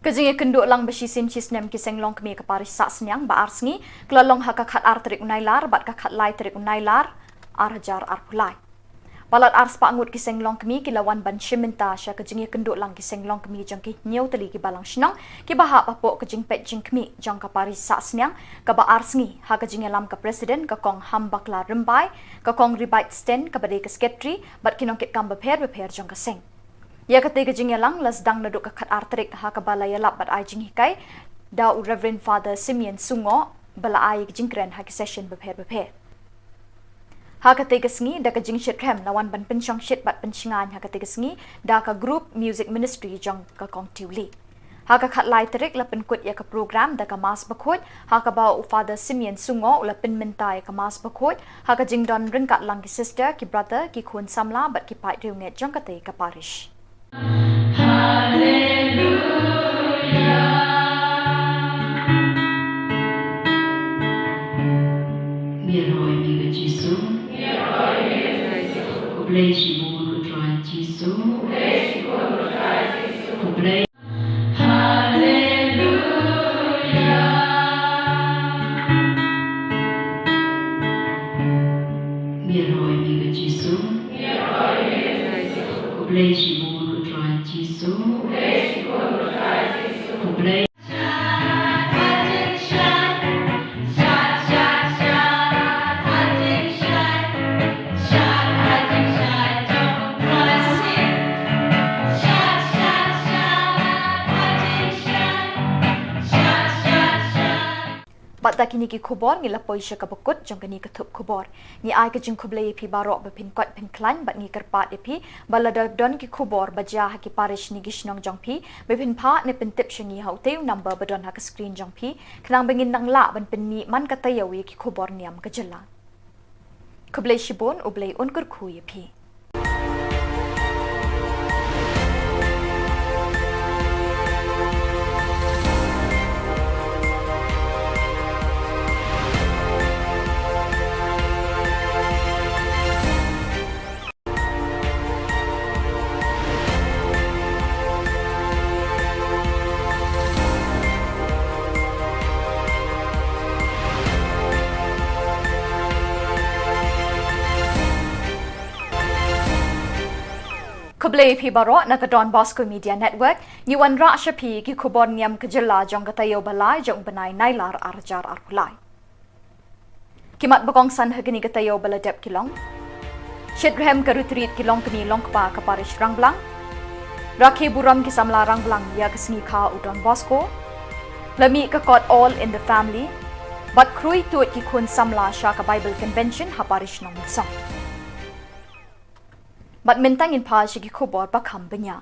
Ka jingïakynduh lang ba shisien shisnem ki seng longkmie ka parish Sahsniang ba ar sngi, ka la long ha ka khatar tarik u Nailar bad ka khatlai tarik u Nailar, ar hajar arphew lai. Palat ar spah ngut ki seng longkmie ki la wan ban shim bynta sha ka jingïakynduh lang ki seng longkmie jong ki hynñiew tylli ki balang shnong, kiba hap hapoh ka jingpeit jingkhmih jong ka parish Sahsniang, kaba ar sngi, ha ka jingïalam ka President ka Kong Hambakla Rymbai, ka Kong Ribait Sten kaba dei ka Secretary, bad ki nongkitkam bapher bapher jong ka seng. Ïa katei ka jingïalang la sdang naduh ka khatar tarik ha kaba la ïalap bad ai jinghikai da u Reverend Father Simeon Sungoh ba la ai ka jingkren ha ki session bapher bapher. Ha katei ka sngi da ka jingshit rhem la wan ban pynshong shit bad pynshngaiñ ha katei ka sngi da ka group music ministry jong ka Kong Tiuli. Ha ka khatlai tarik la pynkut ïa ka program da ka Mass Bakhuid, ha kaba u Father Simeon Sungoh u la pynmynta ïa ka Mass Bakhuid, ha ka jingdon ryngkat lang ki sister, ki brother, ki khun samla bad ki paid riewngeit jong katei ka parish. Haleluya. Ngi ïaroh ïa me ko Jisu. Khublei shibun ko Trai Jisu. Khublei. Haleluya. Ngi ïaroh ïa me ko Jisu. Khublei shibun ko Trai Jisu. Khublei. Bad da kine ki khubor ngi la poi sha kaba kut jong kane ka thup khubor. Ngi ai ka jingkhublei ïa phi baroh ba phin koit phin khlaiñ bad ngi kyrpad ïa phi ba lada don ki khubor ba jia ha ki parish ne ki shnong jong phi, ba phin phah ne pyntip sha ngi ha utei u number ba don ha ka screen jong phi, khnang ba ngin nang lah ban pynmih man ka taïew ïa ki khubor niam ka jylla. Khublei shibun, U Blei un kyrkhu ïa phi. Khublei phi baroh na ka Don Bosco Media Network, ngi wanrah sha phi ki khubor niam ka jylla jong ka taïew ba lai jong u bnai Nailar ar hajar arphew lai. Ki mat ba kongsan ha kane ka taïew ba la dep ki long: Shitrhem ka retreat ki longkmie longkpa ka parish Rangblang. Rakhe burom ki samla Rangblang ïa ka sngi kha u Don Bosco. La mih ka kot All in the Family. Bad khrui tuid ki khun samla sha ka Bible Convention ha parish Nongmynsong. Bad mynta ngin phai sha ki khubor ba kham bniah.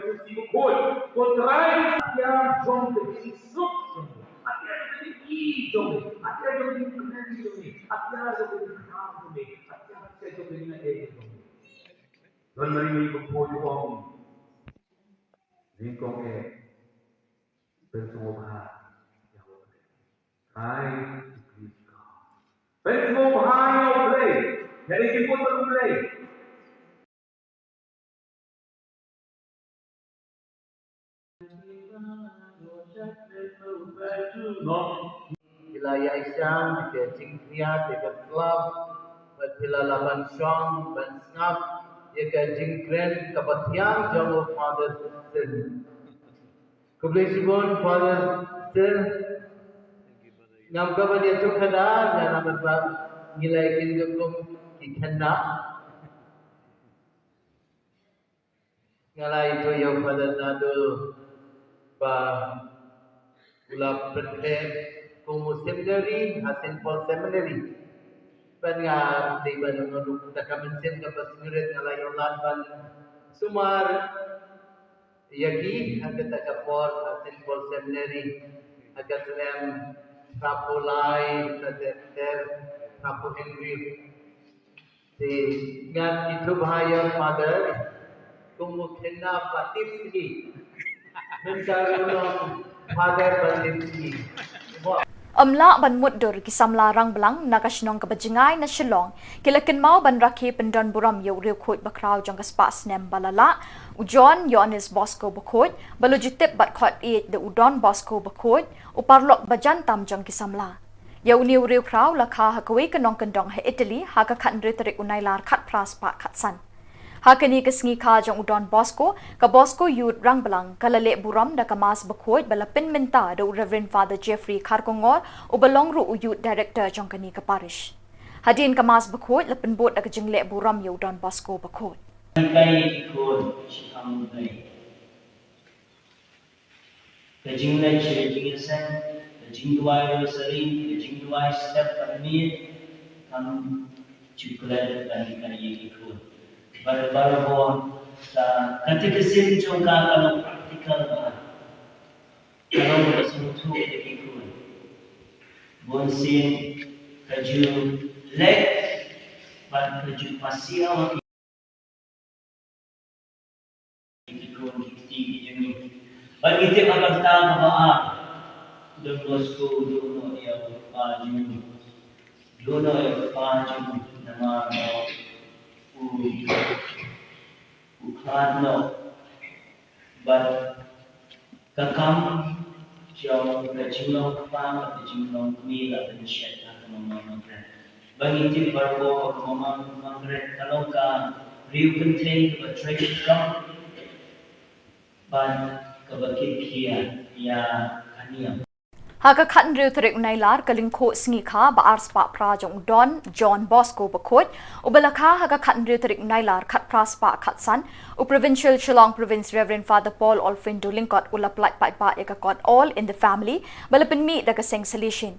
Pharisi bakhuid, ko Trai, ïa jong ka jingsuk jong me, ïa jong ka jingïeit jong me, ïa jong ka jingpynlong jong me, ïa jong ka jingpynlong jong me, ïa jong ka jingpynlong jong me. Don Mari bakhuid u ong, nyngkong eh, pynsngewbha ïa U Blei. Trai, to please God. Pynsngewbha ïa U Blei. Ïa ka jingkut bad U Blei. Phi la ïaishah ïa ka jingkhriat ïa ka club, bad phi la lah ban shong ban sngap ïa ka jingkren kaba thiang jong u Father Sin. Khublei shibun Father Sin. Ngam kwah ban ïathuh kata, nga namar ba ngi la ïakynduh kum ki khynnah. Nga la ïathuh ïa u Father Nadul ba u la pynbeit kum u seminary ha Saint Paul Seminary. Bad nga dei ban ong, ong kata ka mynsiem kaba sngewrit, nga la ïoh lad ban sumar ïa ki ha kata ka por ha Saint Paul Seminary ha ka snem hynriewphew lai, ter ter, hynriewphew hynriew. Te ngan ithuh bha ïa u Father, kum u khynnah ba tip sngi. Mynta ruh u long Father ba tip sngi. Ym lah ban mutdur, ki samla rangblang na ka shnong kaba jngai na Shillong ki la kynmaw ban rakhe pyndonburom ïa u riewkhuid bakhraw jong ka spah snem ba la lah, u John Ïoannis Bosco Bakhuid, ba la ju tip bad khot ïeit da u Don Bosco Bakhuid, u paralok ba jan tam jong ki samla. Ïa une u riewkhraw la kha ha kawei ka nongkyndong ha Italy ha ka khathynriew tarik u Nailar khatphra spah khatsan. Ha kane ka sngi kha jong u Don Bosco, ka Bosco Youth Rangblang ka la leh burom da ka Mass bakhuid ba la pynmynta da u Reverend Father Jeffrey Kharkongor, uba long ruh u Youth Director jong kane ka parish. Hadien ka Mass bakhuid la pynbud da ka jingleh burom ïa u Don Bosco Bakhuid. Ka jingleit sha ka jingïaseng, ka jingduwai rosary, ka jingduwai step bad miet, kam ju klet ban hikai ïa ki khun. Bad baroh ka, ka catechism jong ka ka long practical bha. Ka long kaba sngewthuh ïa ki khun. Bunsien ka ju leit bad ka ju pasiaw ïa ki khun ki kti ki jong ngi. Bad ngi tip ha ka bynta kaba ar. Don Bosco u duh noh ïa u kpa jong u. Duh noh ïa u kpa jong u namar ba u, u khlad noh. Bad ka kam jong ka jinglong kpa bad ka jinglong kmie la pynshet ha ka Mama Margaret. Ba ngi tip baroh ba ka Mama Margaret ka long ka briew kynthei kaba trei shitom bad kaba kit khia ïa ka niam. Ha ka khathynriew tarik u Nailar, ka lyngkhuh sngi kha ba arspah phra jong u Don John Bosco Bakhuid, uba la kha ha ka khathynriew tarik u Nailar khatphra spah khatsan, u Provincial Shillong Province Reverend Father Paul Olfindo Lyngkot u la pyllait paidbah ïa ka kot All in the Family ba la pynmih da ka seng Salesian.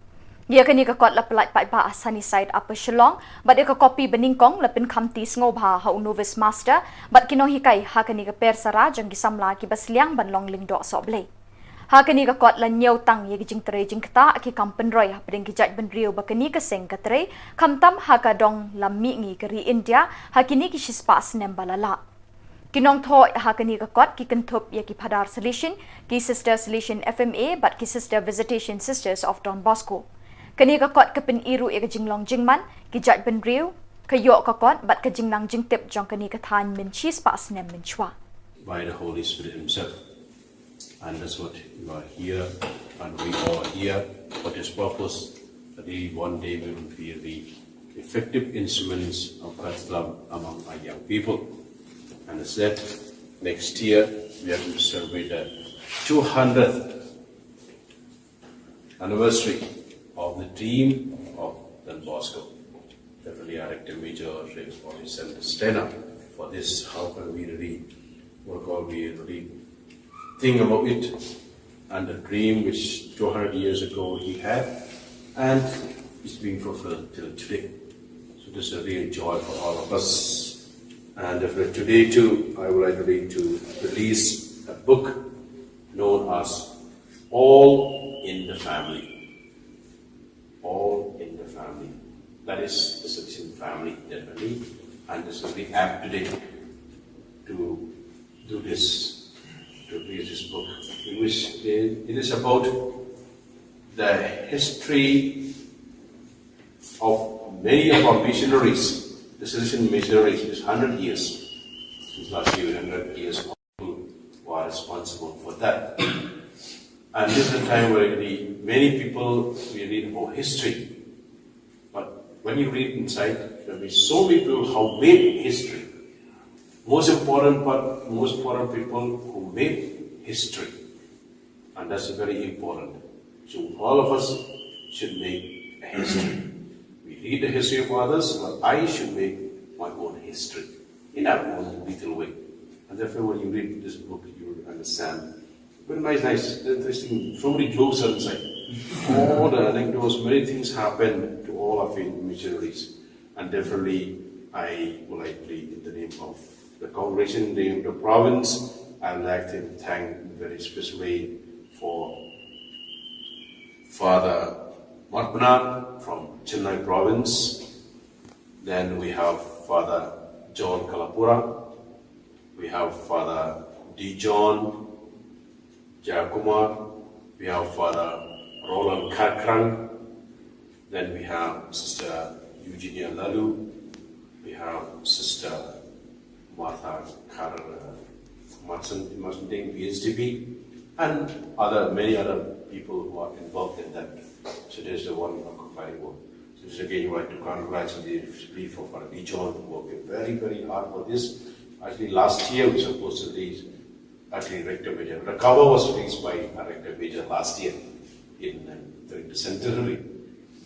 Ïa kane ka kot la pyllait paidbah ha Sunnyside, Upper Shillong, bad ïa ka kopi banyngkong la pynkhamti sngewbha ha u novice master bad ki nonghikai ha kane ka persara jong ki samla kiba sliang ban long lyngdoh sohblei. Ha kane ka kot la ñiew tang ïa ki jingtrei jingktah, ki kam pynroi hapdeng ki jaitbynriew ba kane ka seng ka trei, khamtam ha ka dong lam mihngi ka ri India ha kine ki shispah snem ba la lah. Ki nongthoh ha kane ka kot ki kynthup ïa ki Phadar Salesian, ki Sister Salesian F M A bad ki Sister Visitation Sisters of Don Bosco. Kane ka kot ka pyni ruh ïa ka jinglong jingman, ki jaitbynriew, ka ïoh ka kot bad ka jingnang jingtip jong kane ka thaiñ mynshi spah snem mynshuwa. By the Holy Spirit Himself. And that's what you are here, and we all are here for this purpose, that we one day we will be the effective instruments of God's love among our young people. And as I said, next year we are going to celebrate the two hundredth anniversary of the dream of Don Bosco. Definitely, our active major, Reverend Sanders Stena, for this, how can we really, what can we really think about it and the dream which two hundred years ago he had, and it's being fulfilled till today. So this is a real joy for all of us. And definitely today too, I would like really to release a book known as All in the Family. All in the Family. That is the Salesian Family, definitely. And this will be apt today to do this, to read this book, in which it is about the history of many of our missionaries, the Salesian missionaries, is hundred years. Since last year, hundred years, who are responsible for that. And this is a time where we, many people, we read about history. But when you read inside, there will be so many people who made history. Most important part, most important people who made history. And that's very important. So all of us should make a history. We read the history of others, but I should make my own history in our own little way. And therefore, when you read this book, you will understand. Very nice, nice, interesting. So many jokes are inside. All the anecdotes, many things happen to all our faith missionaries. And definitely, I would like to, in the name of the congregation, in the name of the province, I would like to thank in a very special way for Father Marpna from Chennai province. Then we have Father John Kalapura. We have Father Dijon Jayakumar. We have Father Roland Kharkrang. Then we have Sister Eugenia Lalu. We have Sister Martha Kar, uh, Martin, Martin Ding, P H D B, and other, many other people who are involved in that. So there's the one of compiling work. So this again, you want to congratulate for Father Dijon, who worked very, very hard for this. Actually, last year we supposed to release, actually, Rector Major. The cover was released by our Rector Major last year in, uh, during the centenary.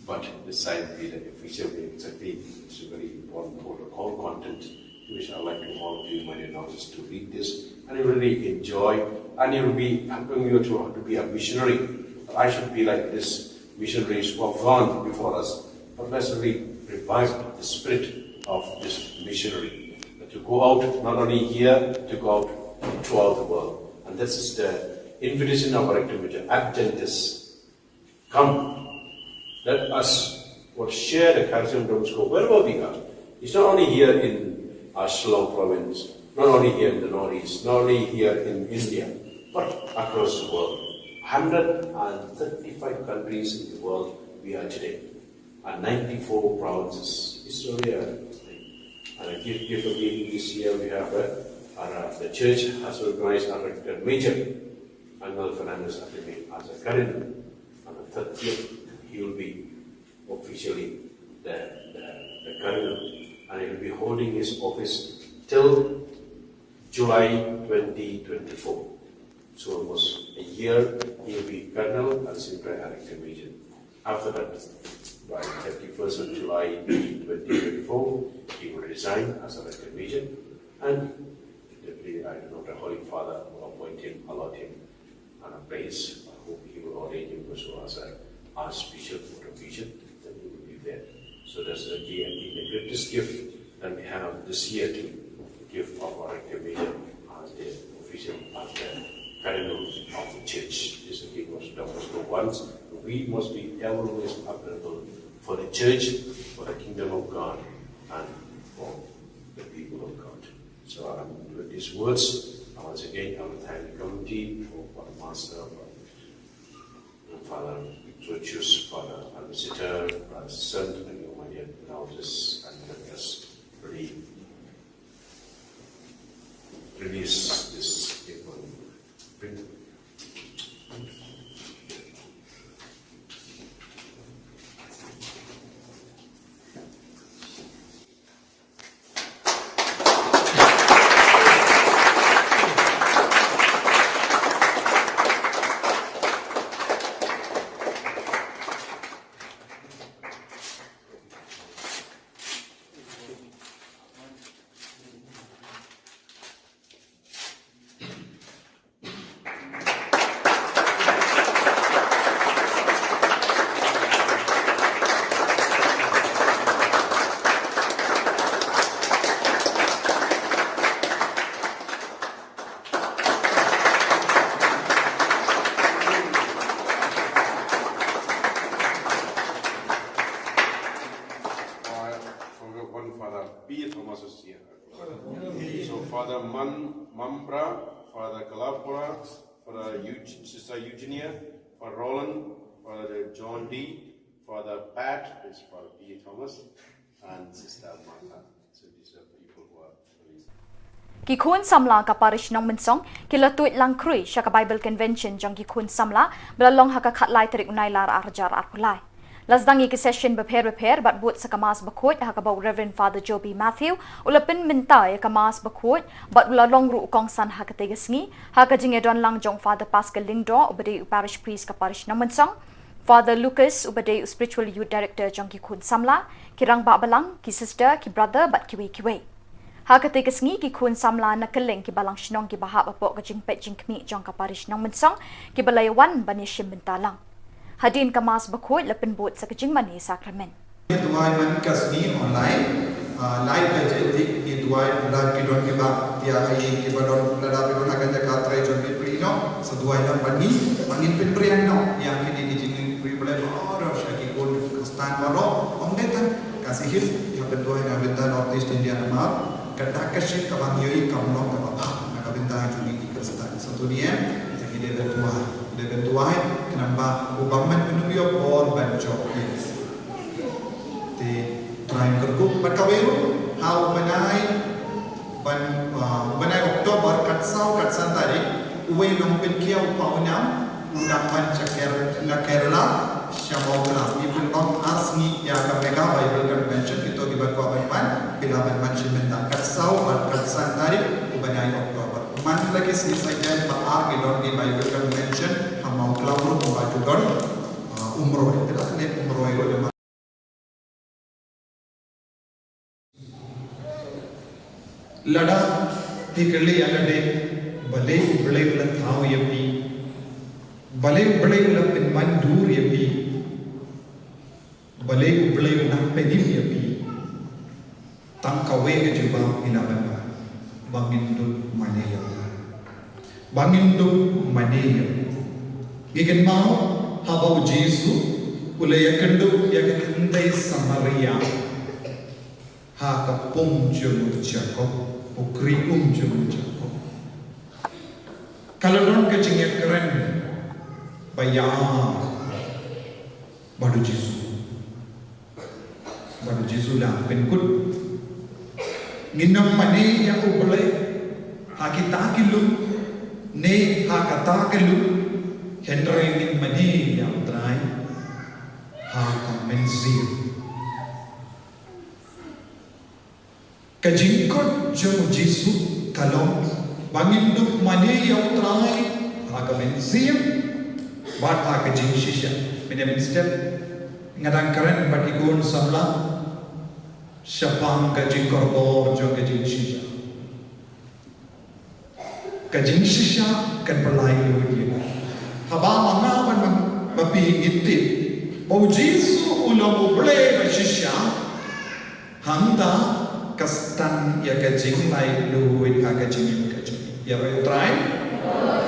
But this time we did an official name. It's a big, it's a very important protocol content, which I'd like to all of you, my dear novices, to read this. And you really enjoy, and you'll be helping you to, to be a missionary. But I should be like this missionaries who have gone before us. But let's really revive the spirit of this missionary. But to go out, not only here, to go out throughout the world. And this is the invitation of our Rector Major, Adventist. Come, let us, what, share the charism of Don Bosco wherever we are. It's not only here in our Shillong province, not only here in the Northeast, not only here in India, but across the world. hundred and thirty-five countries in the world we are today, and ninety-four provinces. It's really a, and a gift, gift of giving this year we have a, and, uh, the church has recognized our Rector Major Angel Fernandez Ateme as a cardinal. On the thirtieth, he will be officially the, the, the cardinal, and he will be holding his office till July twenty twenty-four. So almost a year, he will be cardinal and Senior Rector Major. After that, by thirty-first of July twenty twenty-four, he will resign as a Rector Major, and definitely, I don't know, the Holy Father will appoint him, allot him on a place. I hope he will ordain him also as a Archbishop or a Bishop, then he will be there. So that's the, I think, the greatest gift that we have this year to give of our Rector Major as the official, as the cardinal of the church. This, again, was Don Bosco once. We must be ever always available for the church, for the kingdom of God, and for the people of God. So, um, with these words, I once again, I will thank the committee for, for the master, for Father Georgius, Father Ambassador, Brother Saint, and your, my dear elders and members, really release this paper. Print. One Father P. Thomas is here. So Father Man, Mambra, Father Kalapura, Father Eug-, Sister Eugenia, Father Roland, Father John D, Father Pat, is Father P. Thomas, and Sister Martha. So these are people who are released. Ki khun samla ka parish Nongmynsong ki la tuid lang khrui sha ka Bible Convention jong ki khun samla ba la long ha ka khatlai tarik u Nailar arhajar arphew lai. La sdang ïa ki session bapher bapher bad bud sa ka Mass bakhuid ha kaba u Reverend Father Joby Matthew u la pynmynta ïa ka Mass bakhuid bad u la long ruh u kongsan ha katei ka sngi ha ka jingïadon lang jong Father Pascal Lyngdoh uba dei u parish priest ka parish Nongmynsong, Father Lucas uba dei u spiritual youth director jong ki khun samla, ki rangbah balang, ki sister, ki brother bad kiwei kiwei. Ha katei ka sngi ki khun samla na kylleng ki balang shnong kiba hap hapoh ka jingpeit jingkhmih jong ka parish Nongmynsong kiba la ïawan ban ïashim bynta lang. Hadien ka Mass bakhuid la pynbud sa ka jingmane sakramen. Duwai man ka sngi online, ah, lai baje te ngi duwai, lada ki don kiba thiah ha ïing kiba don, lada ki don ha ka jaka trei jong ki pyrshah noh, sa duwai lang bad ngi, ba ngin pynpriang noh ïa kine ki jingïaid privilege baroh sha ki khun Khristan baroh. Ym dei tang Khasi Hills, ïa, pynduwai na bynta North East India namar ka dak ka shit kaba ngi ïohi kam long kaba bha na ka bynta jong ngi ki Khristan. Sa to the end, te ngi dei ban duwai, ngi dei ban duwai, khnang ba u bym ban pynduh ïa u bor ban jop ïa. Te Trai un kyrkhu bad kawei ruh ha u bnai, ban, ah, bnai October, kat saw kat san tarik, uwei u nongpynkhiah u Pawnam u dang wan sha Ker-, na Kerala sha Mawklam. Ngi pynlong ar sngi ïa ka Mega Bible Convention, kito kiba kwah ban wan phi lah ban wan shim bynta kat saw bad kat san tarik u bnai October. Man la ki sngi Saitjaiñ ba ar ki don ki Bible Convention ha Mawklam ruh, ba ju don, ah, Umroi. Te la kane Umroi ruh da Lada phi kylli ïa lade, balei U Blei u la thaw ïa phi? Balei U Blei u la pynman dur ïa phi? Balei U Blei u nang pynim ïa phi? Tang kawei ka jubab ngi lah ban ai, ba ngin dup mane ïa u. Ba ngin dup mane ïa u. Ngi kynmaw haba U Jisu u la ïakynduh ïa ka khyndai Samaria ha ka pung jong u Jakob, u kri um jong u Jakob. Ka la don ka jingïakren ba ïa bad u Jisu. Bad u Jisu la pynkut, ngin ym mane ïa U Blei ha kita ki lum ne ha kata ka lum, hynrei ngin mane ïa U Trai ha ka mynsiem. Ka jingkut jong u Jisu ka long ba ngin dup mane ïa U Trai ha ka mynsiem bad ha ka jingshisha. Mynne mynstep nga dang kren bad ki khun samla shaphang ka jingkordor jong ka jingshisha. Ka jingshisha kan pynlait lut ïa nga. Haba ma nga bad ma phi ngi tip ba u Jisu u long U Blei ba shisha, hangta ka stad ïa ka jinglait lut ha ka jingim ka jong ngi. Ïaroh ïa U Trai.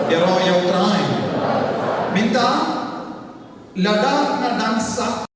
Ïaroh ïa U Trai. Mynta lada nga dang sah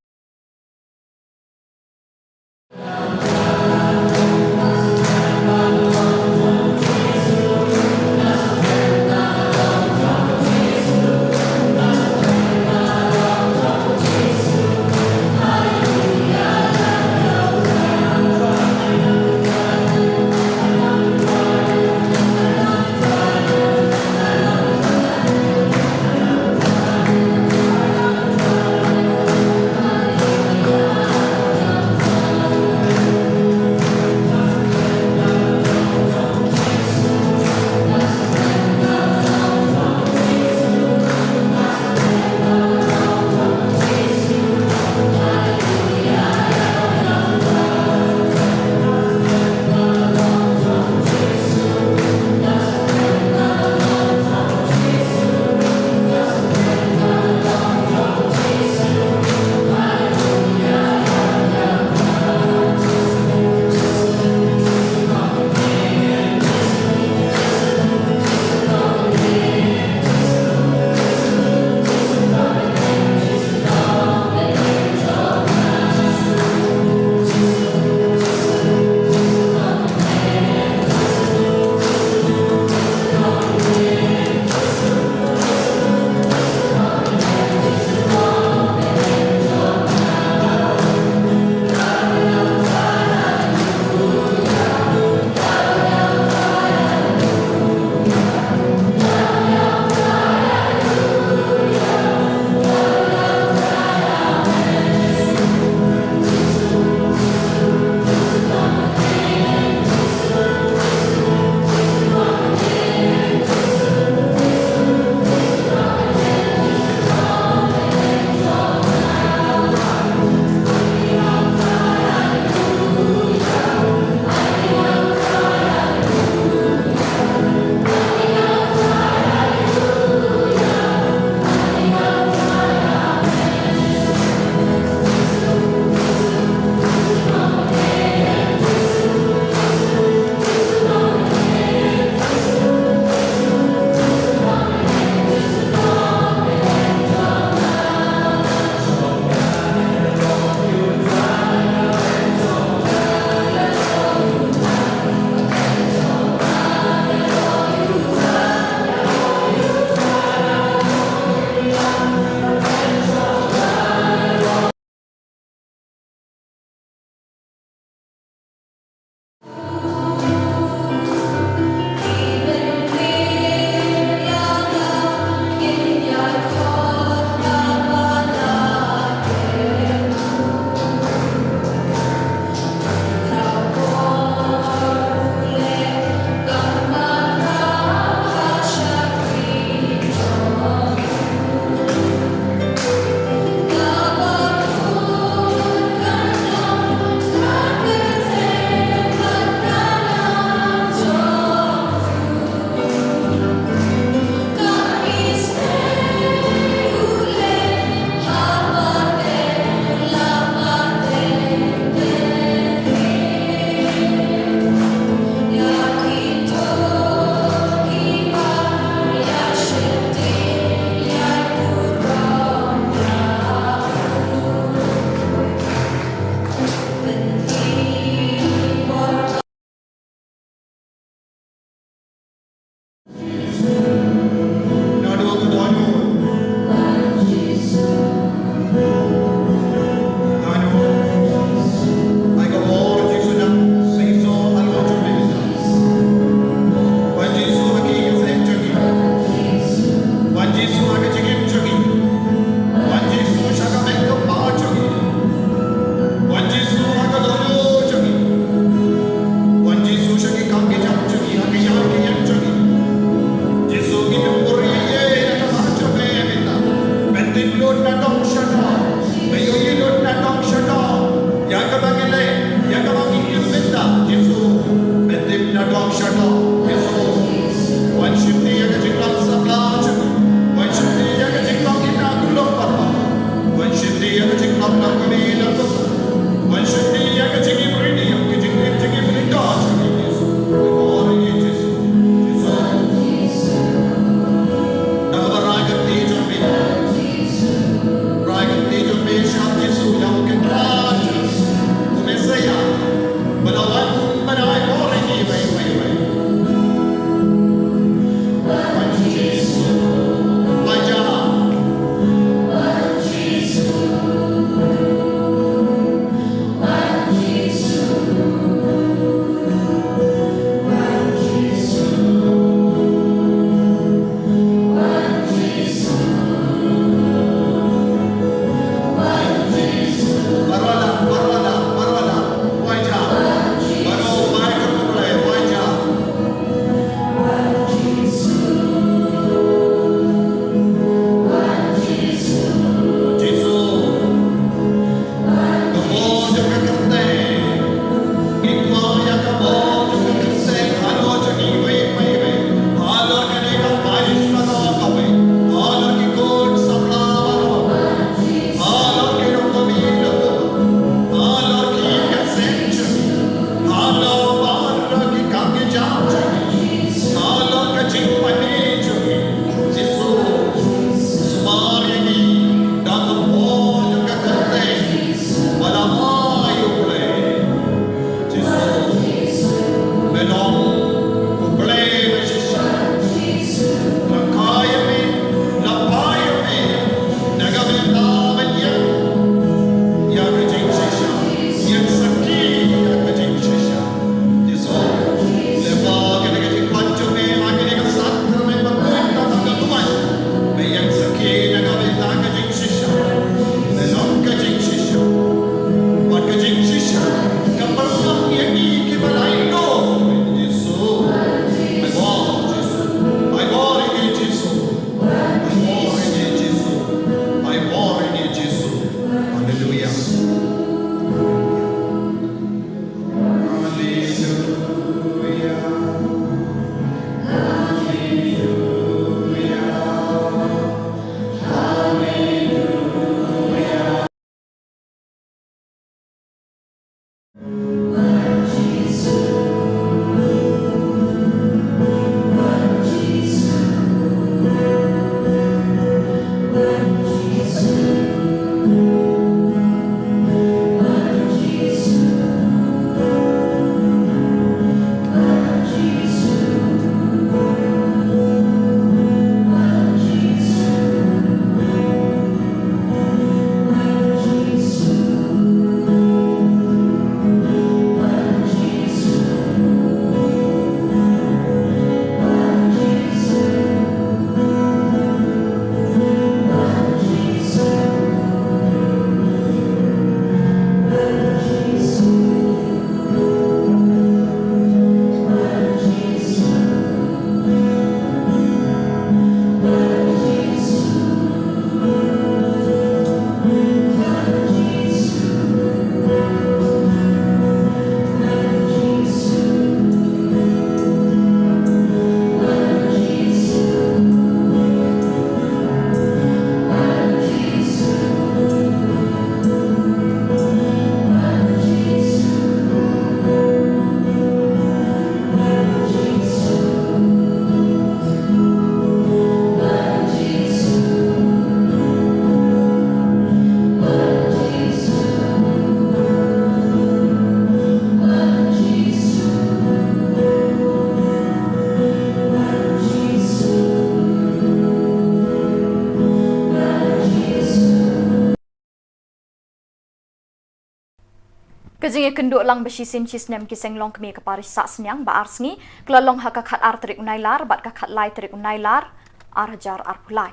Ka jingïakynduh lang ba shisien shisnem ki seng longkmie ka parish Sahsniang ba ar sngi, ka la long ha ka khat ar tarik u Nailar bad ka khat lai tarik u Nailar, ar hajar arphew lai.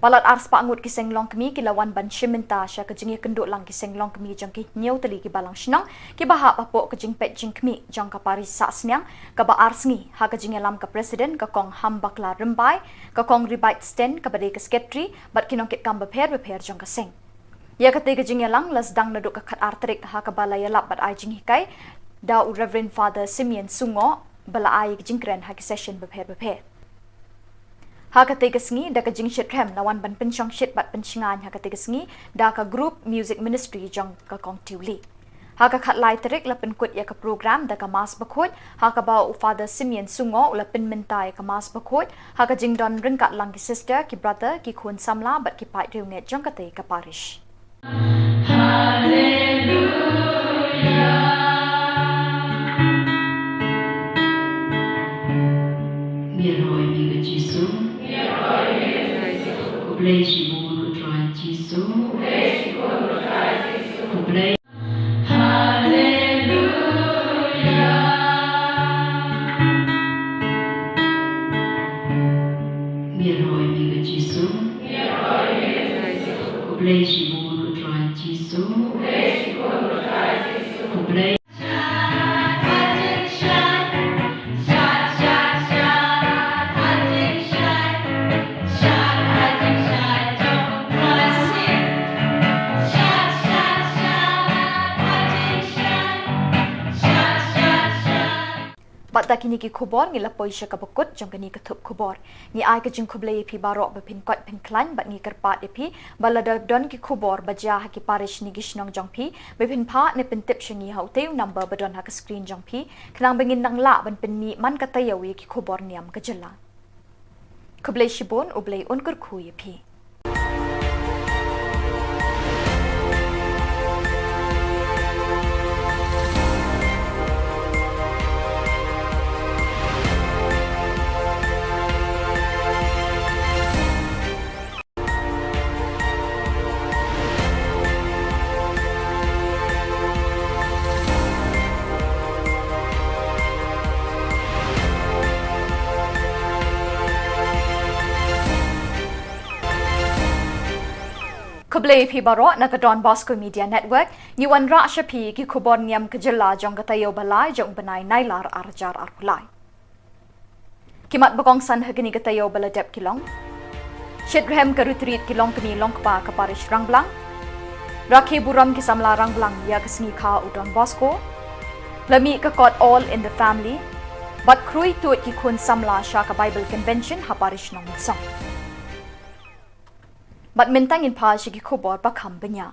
Palat ar spah ngut ki seng longkmie ki la wan ban shim bynta sha ka jingïakynduh lang ki seng longkmie jong ki hynñiew tylli ki balang shnong, kiba hap hapoh ka jingpeit jingkhmih jong ka parish Sahsniang, kaba ar sngi, ha ka jingïalam ka President ka Kong Hambakla Rymbai, ka Kong Ribait Sten kaba dei ka Secretary, bad ki nongkitkam bapher bapher jong ka seng. Ïa katei ka jingïalang la sdang naduh ka khat ar tarik ha kaba la ïalap bad ai jinghikai da u Reverend Father Simeon Sungoh ba la ai ka jingkren ha ki session bapher bapher. Ha katei ka sngi da ka jingshit rhem la wan ban pynshong shit bad pynshngaiñ ha katei ka sngi da ka group music ministry jong ka Kong Tiuli. Ha ka khat lai tarik la pynkut ïa ka program da ka Mass Bakhuid, ha kaba u Father Simeon Sungoh u la pynmynta ïa ka Mass Bakhuid, ha ka jingdon ryngkat lang ki sister, ki brother, ki khun samla bad ki paid riewngeit jong katei ka parish. Haleluya. Ngi ïaroh ïa me ko Jisu. Khublei shibun ko Trai Jisu. Khublei. Haleluya. Ngi ïaroh ïa me ko Jisu. Khublei shibun ko Trai Jisu. Khublei. Bad da kine ki khubor ngi la poi sha kaba kut jong kane ka thup khubor. Ngi ai ka jingkhublei ïa phi baroh ba phin koit phin khlaiñ bad ngi kyrpad ïa phi ba lada don ki khubor ba jia ha ki parish ne ki shnong jong phi, ba phin phah ne pyntip sha ngi ha utei u number ba don ha ka screen jong phi, khnang ba ngin nang lah ban pynmih man ka taïew ïa ki khubor niam ka jylla. Khublei shibun, U Blei un kyrkhu ïa phi. Khublei ïa phi baroh na ka Don Bosco Media Network, ngi wanrah sha phi ki khubor niam ka jylla jong ka taïew ba lai jong u bnai Nailar ar hajar arphew lai. Ki mat ba kongsan ha kane ka taïew ba la dep ki long: Shitrhem ka retreat ki longkmie longkpa ka parish Rangblang. Rakhe burom ki samla Rangblang ïa ka sngi kha u Don Bosco. La mih ka kot All in the Family. Bad khrui tuid ki khun samla sha ka Bible Convention ha parish Nongmynsong. Bad mynta ngin phai sha ki khubor ba kham bniah.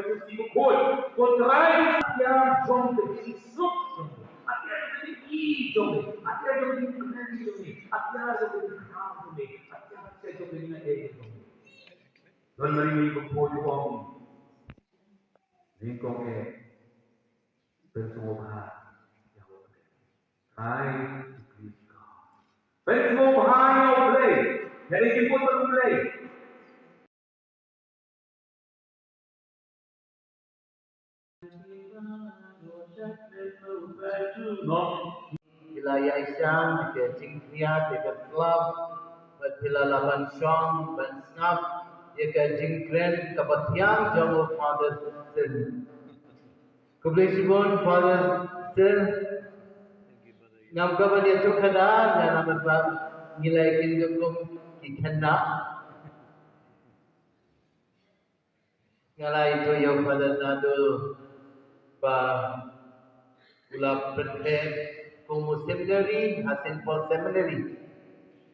Kynrad Bakhuid, ko Trai, ïa jong ka jingsuk jong me, ïa jong ka jingïeit jong me, ïa jong ka jingkmen jong me, ïa jong ka jingkmen jong me, ïa jong ka jingkmen jong me. Don Mari Bakhuid u ong, nyngkong eh, pynsngewbha ïa U Blei. Trai, to please God. Pynsngewbha ïa U Blei. Ïa ki jingput bad U Blei. Phi la ïaishah ïa ka jingkhriat ïa ka club, bad phi la lah ban shong ban sngap ïa ka jingkren kaba thiang jong u Father Sil. Khublei shibun Father Sil. Ngam kwah ban ïathuh kata, nga namar ba ngi la ïakynduh kum ki khynnah. Nga la ïathuh ïa u Father Naduh ba u la pynbeit kum u seminary ha Saint Paul Seminary.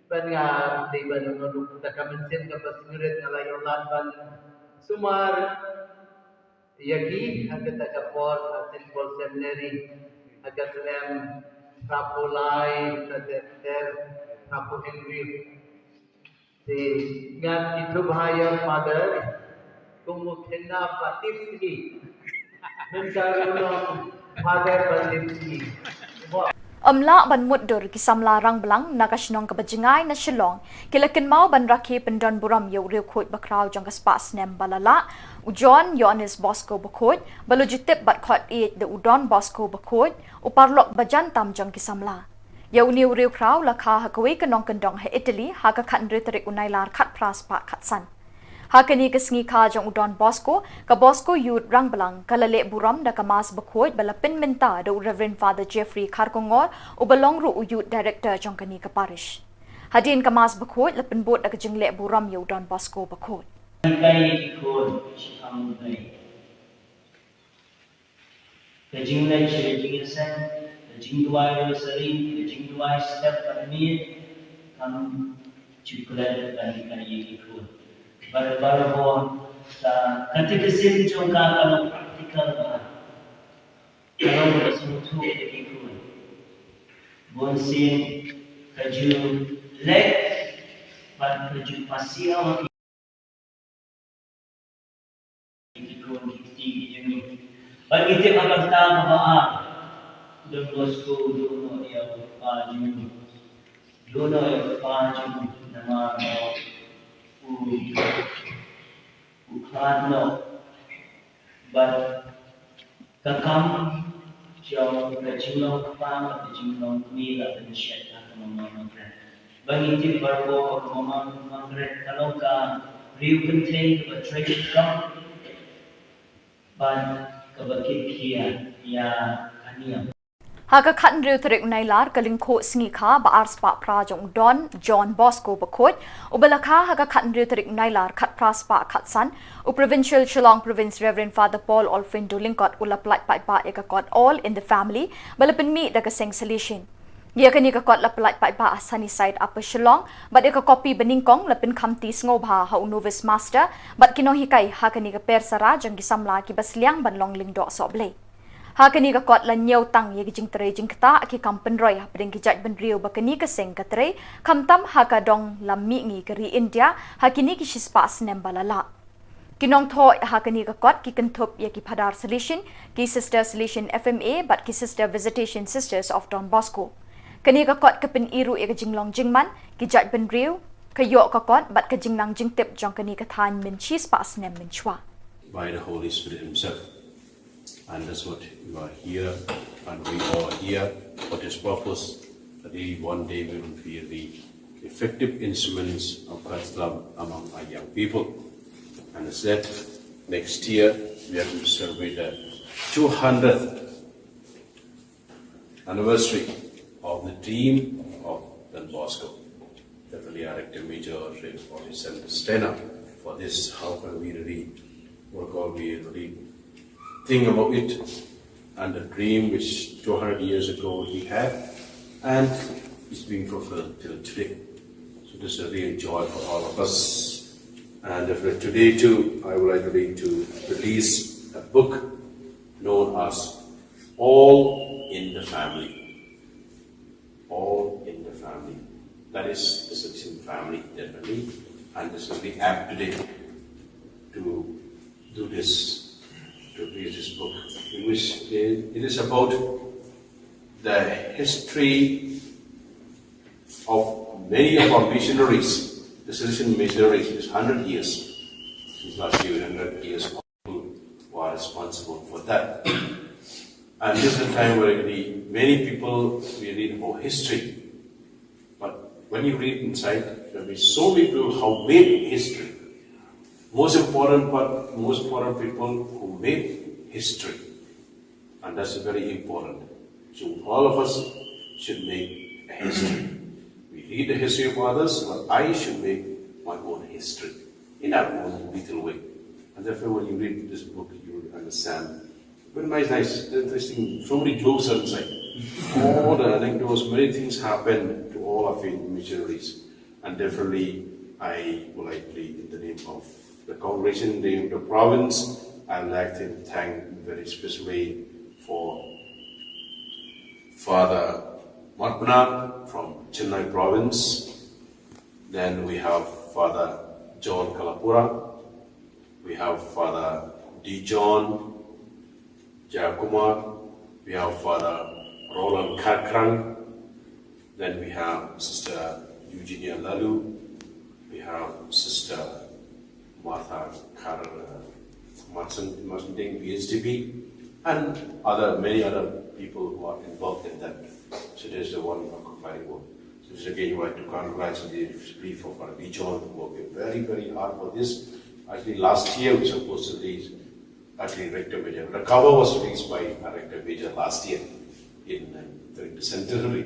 Bad nga dei ban ong ruh kata ka mynsiem kaba sngewrit, nga la ïoh lad ban sumar ïa ki ha kata ka por ha Saint Paul Seminary ha ka snem hynriewphew lai, ter ter, hynriewphew hynriew. Te ngan ïathuh bha ïa u Father, kum u khynnah ba tipsngi. Mynta u long Father ba tipsngi. Ym lah ban mutdur, ki samla rangblang na ka shnong kaba jngai na Shillong ki la kynmaw ban rakhe pyndonburom ïa u riewkhuid bakhraw jong ka spah snem ba la lah, u John Ïoannis Bosco Bakhuid, ba la ju tip bad khot ïeit da u Don Bosco Bakhuid, u paralok ba jan tam jong ki samla. Ïa une u riewkhraw la kha ha kawei ka nongkyndong ha Italy ha ka khathynriew tarik u Nailar khatphra spah khatsan. Ha kane ka sngi kha jong u Don Bosco, ka Bosco Youth Rangblang ka la leh burom da ka Mass Bakhuid ba la pynmynta da u Reverend Father Jeffrey Kharkongor, uba long ruh u Youth Director jong kane ka parish. Hadien ka Mass Bakhuid la pynbud da ka jingleh burom ïa u Don Bosco Bakhuid. Ka jingleh jingïaseng, ka jingduwai rosary, ka jingduwai step bad miet, kam ju klet ban hikai ïa ki khun. Bad baroh ka catechism jong ka ka long practical bha. Ka long ka sngewthuh ïa ki khun. Bun sien ka ju leh bad ka ju pasiaw ïa ki khun ki kti ki jong ngi. Bad ngi tip ha ka bynta kaba ar. Don Bosco u duh noh ïa u kpa jong u. Duh noh ïa u kpa jong u namar ba u, u khlad noh. Bad ka kam jong ka jinglong kpa bad ka jinglong kmie la pynshet ha ka Mama Margaret. Ba ngi tip baroh ba ka Mama Margaret ka long ka briew kynthei kaba trei shitom bad kaba kit khia ïa ka niam. Ha ka khathynriew tarik u Nailar, ka lyngkhuh sngi kha ba arspah phra jong u Don John Bosco Bakhuid, uba la kha ha ka khathynriew tarik u Nailar khatphra spah khatsan, u Provincial Shillong Province Reverend Father Paul Olfindo Lyngkot u la pyllait paidbah ïa ka kot All in the Family ba la pynmih da ka seng Salesian. Ïa kane ka kot la pyllait paidbah ha Sunnyside, Upper Shillong, bad ïa ka kopi banyngkong la pynkhamti sngewbha ha u Novice Master bad ki nonghikai ha kane ka persara jong ki samla kiba sliang ban long lyngdoh sohblei. Ha kane ka kot la ñiew tang ïa ki jingtrei jingktah, ki kam pynroi hapdeng ki jaitbynriew ba kane ka seng ka trei, khamtam ha ka dong lam mihngi ka ri India ha kine ki shispah snem ba la lah. Ki nongthoh ha kane ka kot ki kynthup ïa ki Phadar Salesian, ki Sister Salesian F M A bad ki Sister Visitation Sisters of Don Bosco. Kane ka kot ka pyni ruh ïa ka jinglong jingman ki jaitbynriew, ka ïoh ka kot bad ka jingnang jingtip jong kane ka thaiñ mynshi spah snem mynshuwa. By the Holy Spirit Himself. And that's what you are here, and we all are here for this purpose, that we one day we will be the effective instruments of God's love among our young people. And as I said, next year we are going to celebrate the two hundredth anniversary of the dream of Don Bosco. Definitely, our Rector Major should always send the stand up for this. How can we really work out, we really think about it, and the dream which two hundred years ago he had, and it's being fulfilled till today. So this is a real joy for all of us. And definitely today too, I would like really to release a book known as All in the Family. All in the Family. That is the Salesian Family, definitely. And this will be apt today to do this, to read this book, in which it is about the history of many of our missionaries, the Salesian missionaries, is hundred years. Since last year, hundred years who are responsible for that. And this is a time where really many people we read about history. But when you read inside, there will be so many people how made history. Most important part, most important people who made history. And that's very important. So all of us should make a history. We read the history of others, but I should make my own history in our own little way. And therefore, when you read this book, you will understand. Very nice, nice, interesting. So many jokes are inside. All the anecdotes, many things happen to all our faith missionaries. And definitely, I would like to, in the name of the congregation, in the name of the province, I would like to thank in a very special way for Father Matpna from Chennai province. Then we have Father John Kalapura. We have Father D. John Jayakumar. We have Father Roland Kharkhrang. Then we have Sister Eugenia Lalu. We have Sister Martha Kar, uh, Martin, Martin Ding, P H D B, and other, many other people who are involved in that. So there's the one of compiling work. So this again, I would like to congratulate the brief of our John who worked very, very hard for this. Actually, last year we supposed to release, actually, Rector Major. The cover was released by our Rector Major last year in, uh, during the centenary.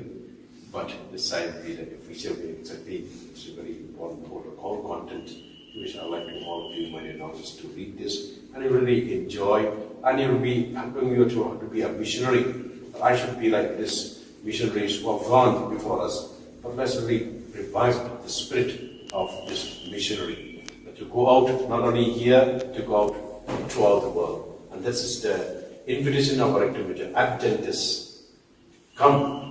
But this time we did an official way. It's a big, it's a very important protocol content, which I'd like to all of you, my dear novices, to read this. And you really enjoy, and you'll be helping you to, to be a missionary. But I should be like this missionaries who have gone before us. But let's really revive the spirit of this missionary. But to go out, not only here, to go out throughout the world. And this is the invitation of our Rector Major, Adventists. Come,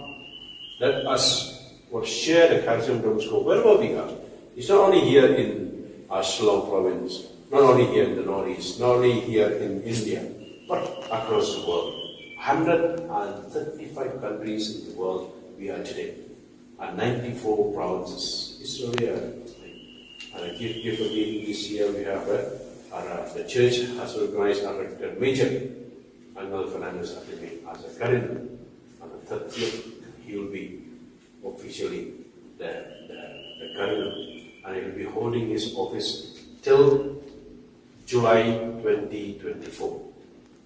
let us, what, share the charism of Don Bosco wherever we are. It's not only here in our Shillong province, not only here in the Northeast, not only here in India, but across the world. hundred and thirty-five countries in the world we are today, and ninety-four provinces. It's really a, and a gift, gift of giving this year we have, uh, our, uh, the church has recognized our Rector Major Angel Fernandez Ateme as a cardinal. On the thirtieth, he will be officially the, the, the cardinal, and he will be holding his office till July twenty twenty-four.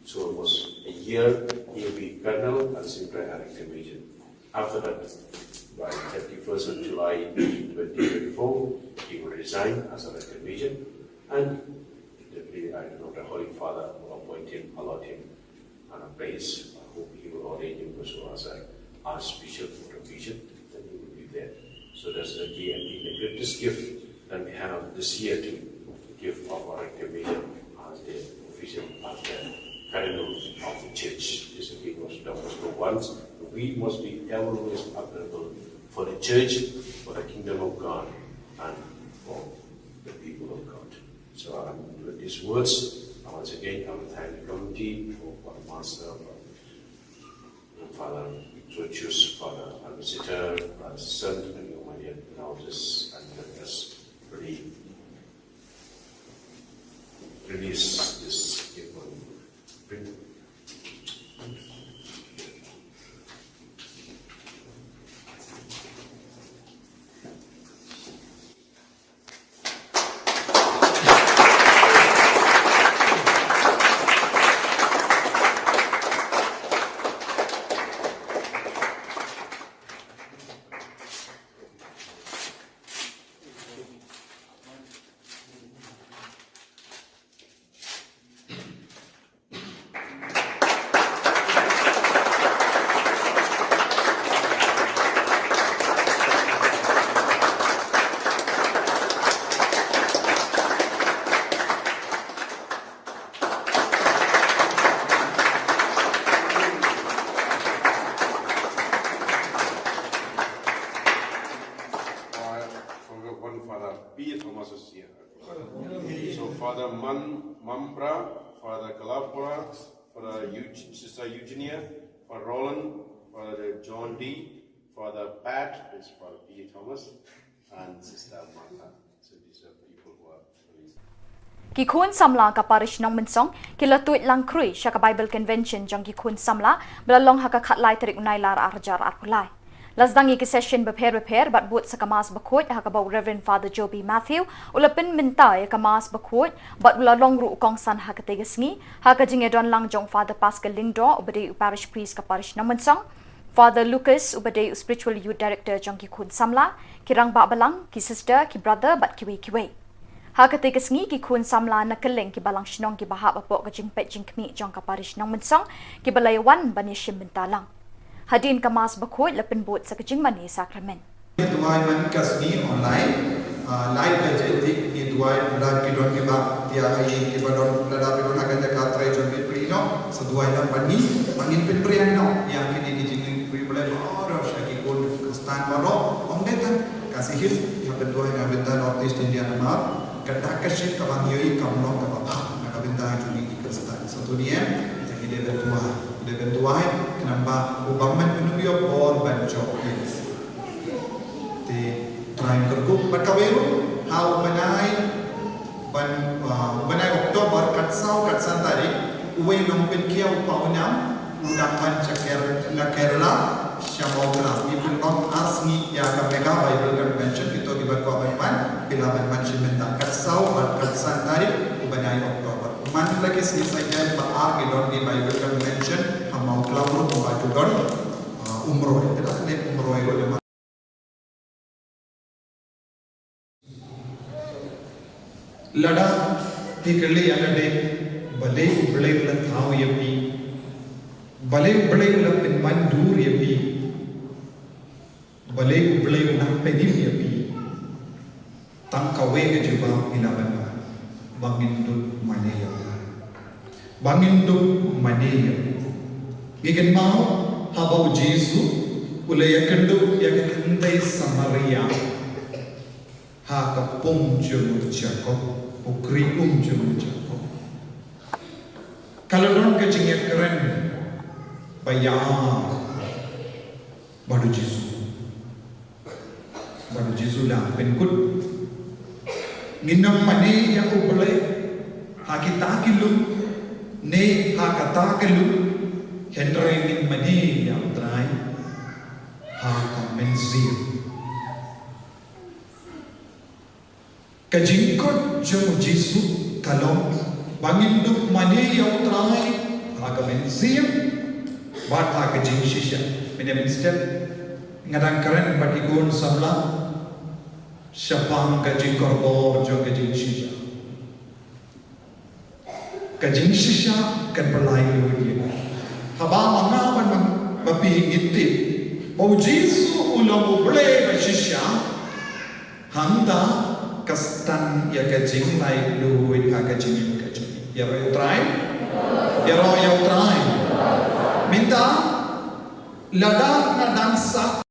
So almost a year, he will be cardinal and Senior Rector Major. After that, by thirty-first of July twenty twenty-four, he will resign as a Rector Major, and definitely, I don't know, the Holy Father will appoint him, allot him on a place, I hope he will ordain him also as a Archbishop or a bishop, then he will be there. So that's the key, I think, the greatest gift that we have this year to give of our Rector Major as the official, as the cardinal of the church. This, I think, was, that was the once. We must be always available for the church, for the kingdom of God, and for the people of God. So, um, with these words, I once again, I will thank the committee for, for the master, for Father Georgius, Father Ambassador, Father Son, and your my dear elders, and let us really release this gift on. One Father P. Thomas is here. So Father Man-, Mambra, Father Kalapura, Father Eug-, Sister Eugenia, Father Roland, Father John D, Father Pat, is Father P. Thomas, and Sister Martha. So these are people who are Ki khun samla ka parish Nongmynsong ki la tuid lang khrui sha ka Bible Convention jong ki khun samla ba la long ha ka khatlai tarik u Nailar arhajar arphew lai. La sdang ïa ki session bapher bapher bad bud sa ka Mass bakhuid ha kaba u Reverend Father Joby Matthew u la pynmynta ïa ka Mass bakhuid bad u la long ruh u kongsan ha katei ka sngi ha ka jingïadon lang jong Father Pascal Lyngdoh uba dei u parish priest ka parish Nongmynsong, Father Lucas uba dei u spiritual youth director jong ki khun samla, ki rangbah balang, ki sister, ki brother bad kiwei kiwei. Ha katei ka sngi ki khun samla na kylleng ki balang shnong kiba hap hapoh ka jingpeit jingkhmih jong ka parish Nongmynsong kiba la ïawan ban ïashim bynta lang. Hadien ka Mass bakhuid la pynbud sa ka jingmane sakramen. Duwai man ka sngi online, ah, live ka jingtip ngi duwai lada ki don kiba tiah ha ïing kiba don lada ki don ha ka jaka trei jong ki pyrshah noh sa duwai lang ban ngi ban ngin pynpriang noh ïa kine ki jingriewblei baroh sha ki khun Khristan baroh. Ym dei tang ka Sihis, ïa pynduwai na bynta North East India namar ka dak ka shit kaba ngi ïohi kam long kaba bha na ka bynta jong ngi ki Khristan. Sa to ngi em, te ngi dei ban duwai, ngi dei ban duwai khnang ba u bym ban pynduh ïa u bor ban jop ïa. Te Trai un kyrkhu bad kawei ruh ha u bnai ban, ah, u bnai October kat saw kat san tarik, uwei u nongpynkhiah u Pawnam u dang wan sha Ker-, na Kerala sha Mawkla. Ngi pynlong ar sngi ïa ka Mega Bible Convention, kito kiba kwah ban wan phi lah ban wan shim bynta kat saw bad kat san tarik u bnai October. Man la ki sngi Saitjaiñ ba ar ki don ki Bible Convention ha Mawkla ruh ba ki don, ah, Umroi. Te da ne Umroi ruh da Lada phi kylli ïa lade, balei U Blei u la thaw ïa phi? Balei U Blei u la pynban dur ïa phi? Balei U Blei u nang pynim ïa phi? Tang kawei ka jubab phi lah ban ai, ba ngin dup mane ïa u. Ba ngin dup mane ïa u. Ngi kynmaw haba U Jisu u la ïakynduh ïa ka kynthei Samaria ha ka pung jong u Jakob, u kri um jong u Jakob. Ka la don ka jingïakren Ba ïa bad u Jisu. Bad u Jisu la pynkut. Ngin ym mane ïa U Blei ha kita ki lum ne ha kata ka lum, hynrei ngin mane ïa U Trai ha ka mynsiem. Ka jingkut jong u Jisu ka long ba ngin dup mane ïa U Trai ha ka mynsiem bad ha ka jingshisha. Mynne mynstep nga dang kren bad ki khun samla shaphang ka jingkordor jong ka jingshisha. Ka jingshisha kan pynlait luid ïa nga. Haba ma nga bad ma phi ngi tip ba u Jisu u long U Blei ba shisha, hangta ka stad ïa ka jinglait luid ha ka jingim ka jong ngi. Ïaroh ïa U Trai. Ïaroh ïa U Trai. Mynta lada nga dang sah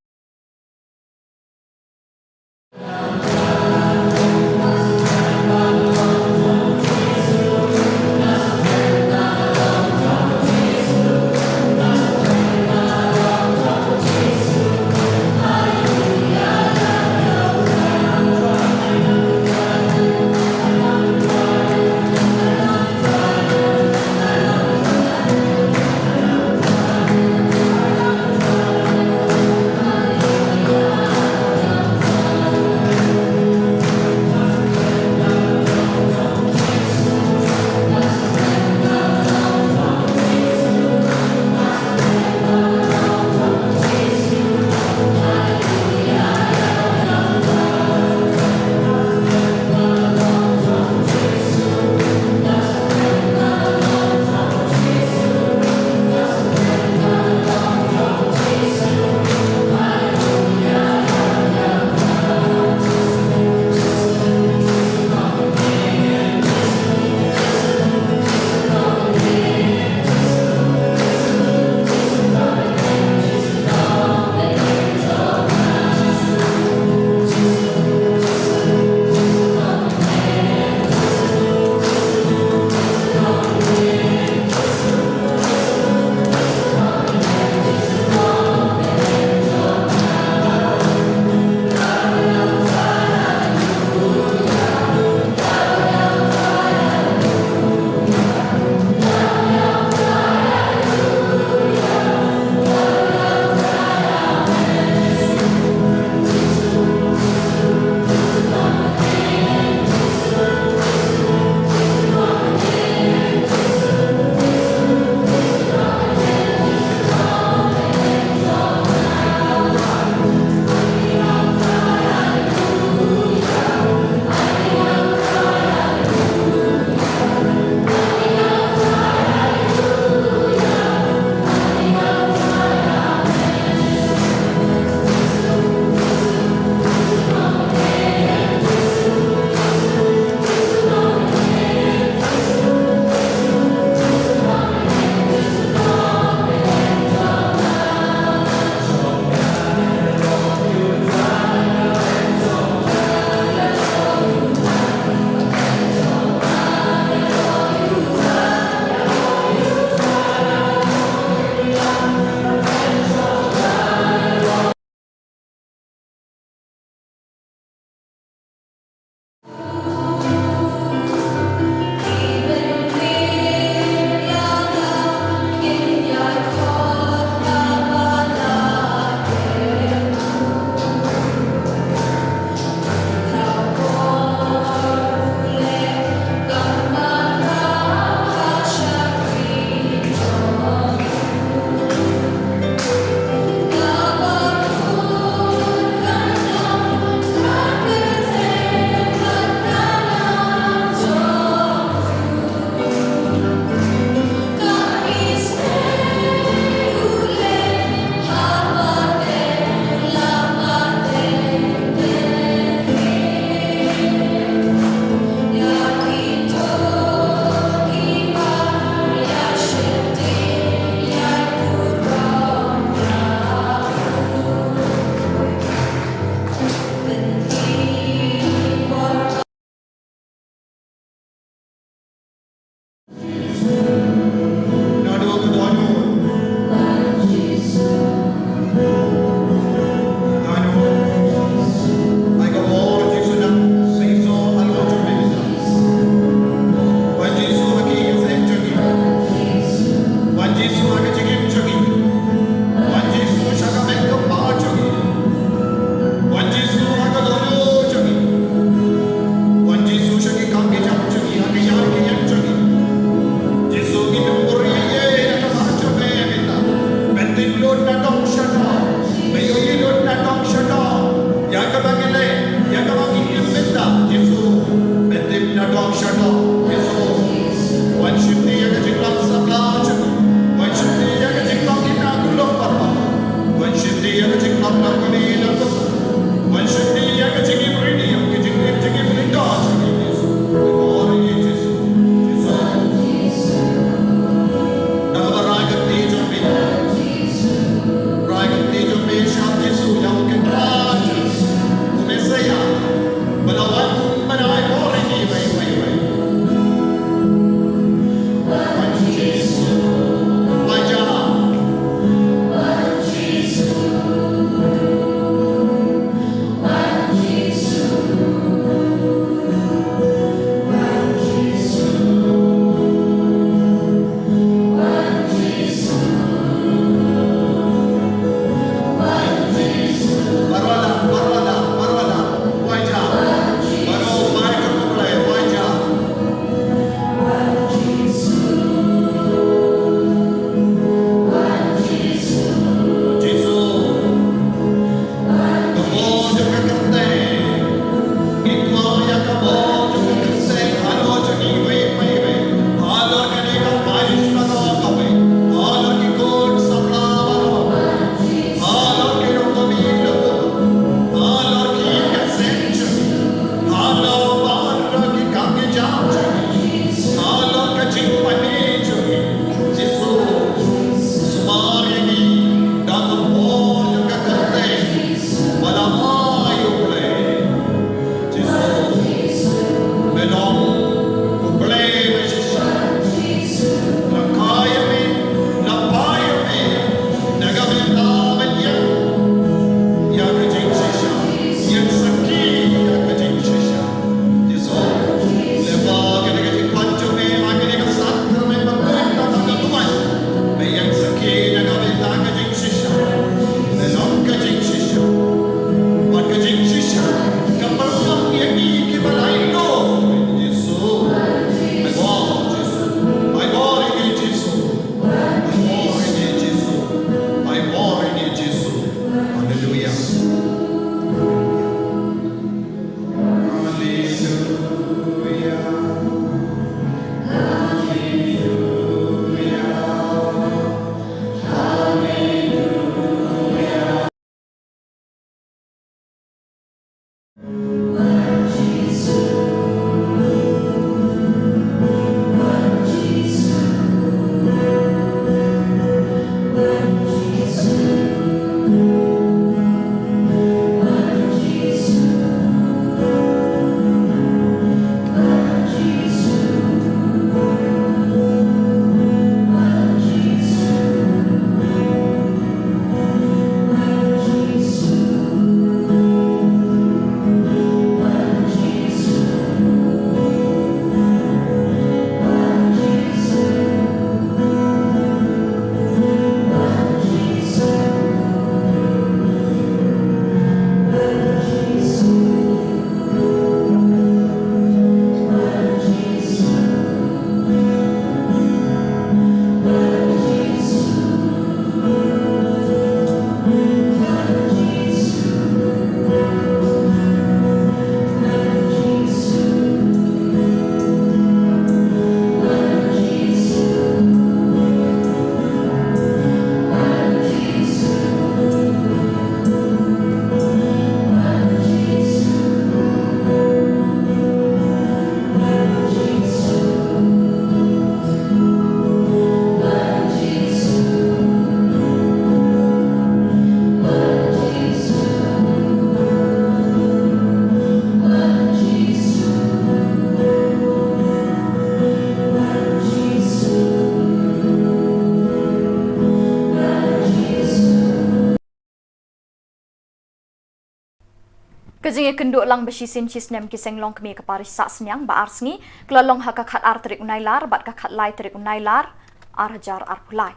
Ka jingïakynduh lang ba shisien shisnem ki seng longkmie ka parish Sahsniang ba ar sngi, ka la long ha ka khatar tarik u Nailar bad ka khatlai tarik u Nailar, ar hajar arphew lai.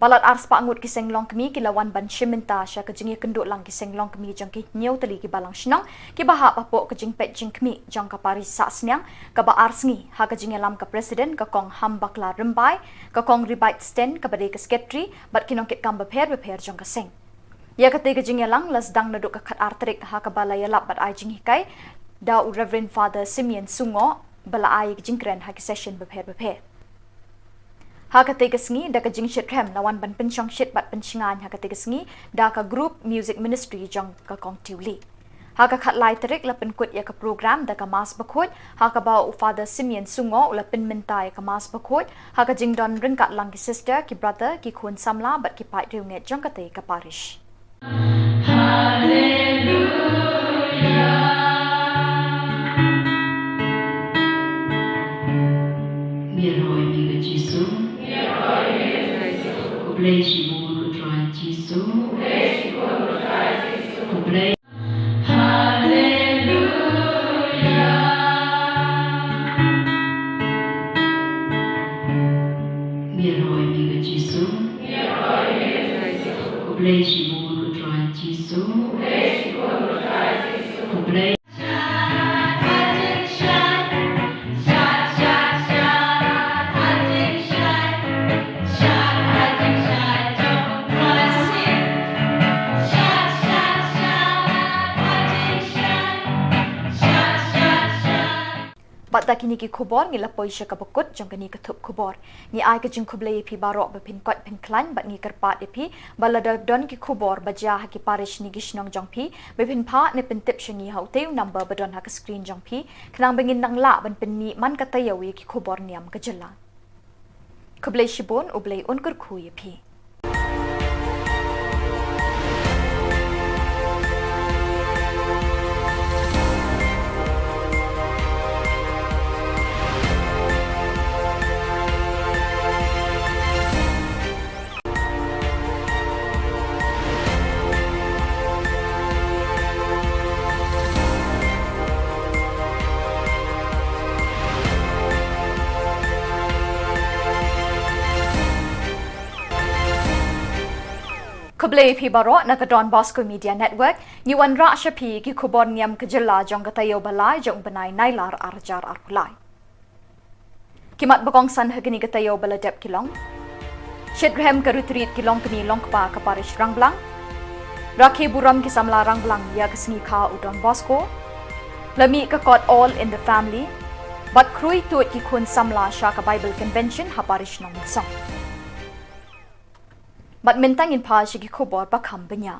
Palat arspah ngut ki seng longkmie ki la wan ban shim bynta sha ka jingïakynduh lang ki seng longkmie jong ki hynñiew tylli ki balang shnong, kiba hap hapoh ka jingpeit jingkhmih jong ka parish Sahsniang, kaba ar sngi, ha ka jingïalam ka president ka Kong Hambakla Rymbai, ka Kong Ribait Sten kaba dei ka secretary, bad ki nongkitkam bapher bapher jong ka seng. Ïa katei ka jingïalang la sdang naduh ka khatar tarik ha kaba la ïalap bad ai jinghikai da u Reverend Father Simeon Sungoh ba la ai ka jingkren ha ki session bapher bapher. Ha katei ka sngi da ka jingshitrhem la wan ban pynshongshit bad pynshngaiñ ha katei ka sngi da ka group music ministry jong ka Kong Tiuli. Ha ka khatlai tarik la pynkut ïa ka program da ka Mass Bakhuid, ha kaba u Father Simeon Sungoh u la pynmynta ïa ka Mass Bakhuid, ha ka jingdon ryngkat lang ki sister, ki brother, ki khun samla bad ki paid riewngeit jong katei ka parish. Haleluya. Ngi ïaroh ïa me ko Jisu. Khublei shibun ko Trai Jisu. Khublei. Haleluya. Ngi ïaroh ïa me ko Jisu. Khublei shibun ko Trai Jisu. Khublei. Bad da kine ki khubor ngi la poi sha kaba kut jong kane ka thup khubor. Ngi ai ka jingkhublei ïa phi baroh ba phin koit phin khlaiñ bad ngi kyrpad ïa phi ba lada don ki khubor ba jia ha ki parish ne ki shnong jong phi, ba phin phah ne pyntip sha ngi ha utei u number ba don ha ka screen jong phi, khnang ba ngin nang lah ban pynmih man ka taïew ïa ki khubor niam ka jylla. Khublei shibun, U Blei un kyrkhu ïa phi. Khublei phi baroh na ka Don Bosco Media Network, ngi wanrah sha phi ki khubor niam ka jylla jong ka taïew ba lai jong u bnai Nailar ar hajar arphew lai. Ki mat ba kongsan ha kane ka taïew ba la dep ki long: Shitrhem ka retreat ki longkmie longkpa ka parish Rangblang. Rakhe burom ki samla Rangblang ïa ka sngi kha u Don Bosco. La mih ka kot All in the Family. Bad khrui tuid ki khun samla sha ka Bible Convention ha parish Nongmynsong. Bad mynta ngin phai sha ki khubor ba kham bniah.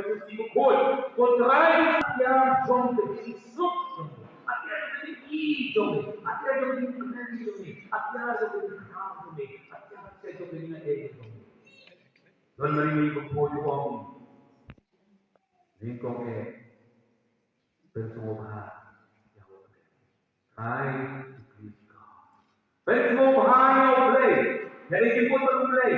Bible, si Bakhuid, ko Trai, ïa jong ka jingsuk jong me, ïa jong ka jingïohi jong me, ïa jong ka jingkmen jong me, ïa jong ka jingkmen jong me, ïa jong ka jingkmen jong me. Don Mari Bakhuid u ong, nyngkong eh, pynsngewbha ïa U Blei. Trai, to please God. Pynsngewbha ïa U Blei. Ïa ki jingpynbeit U Blei.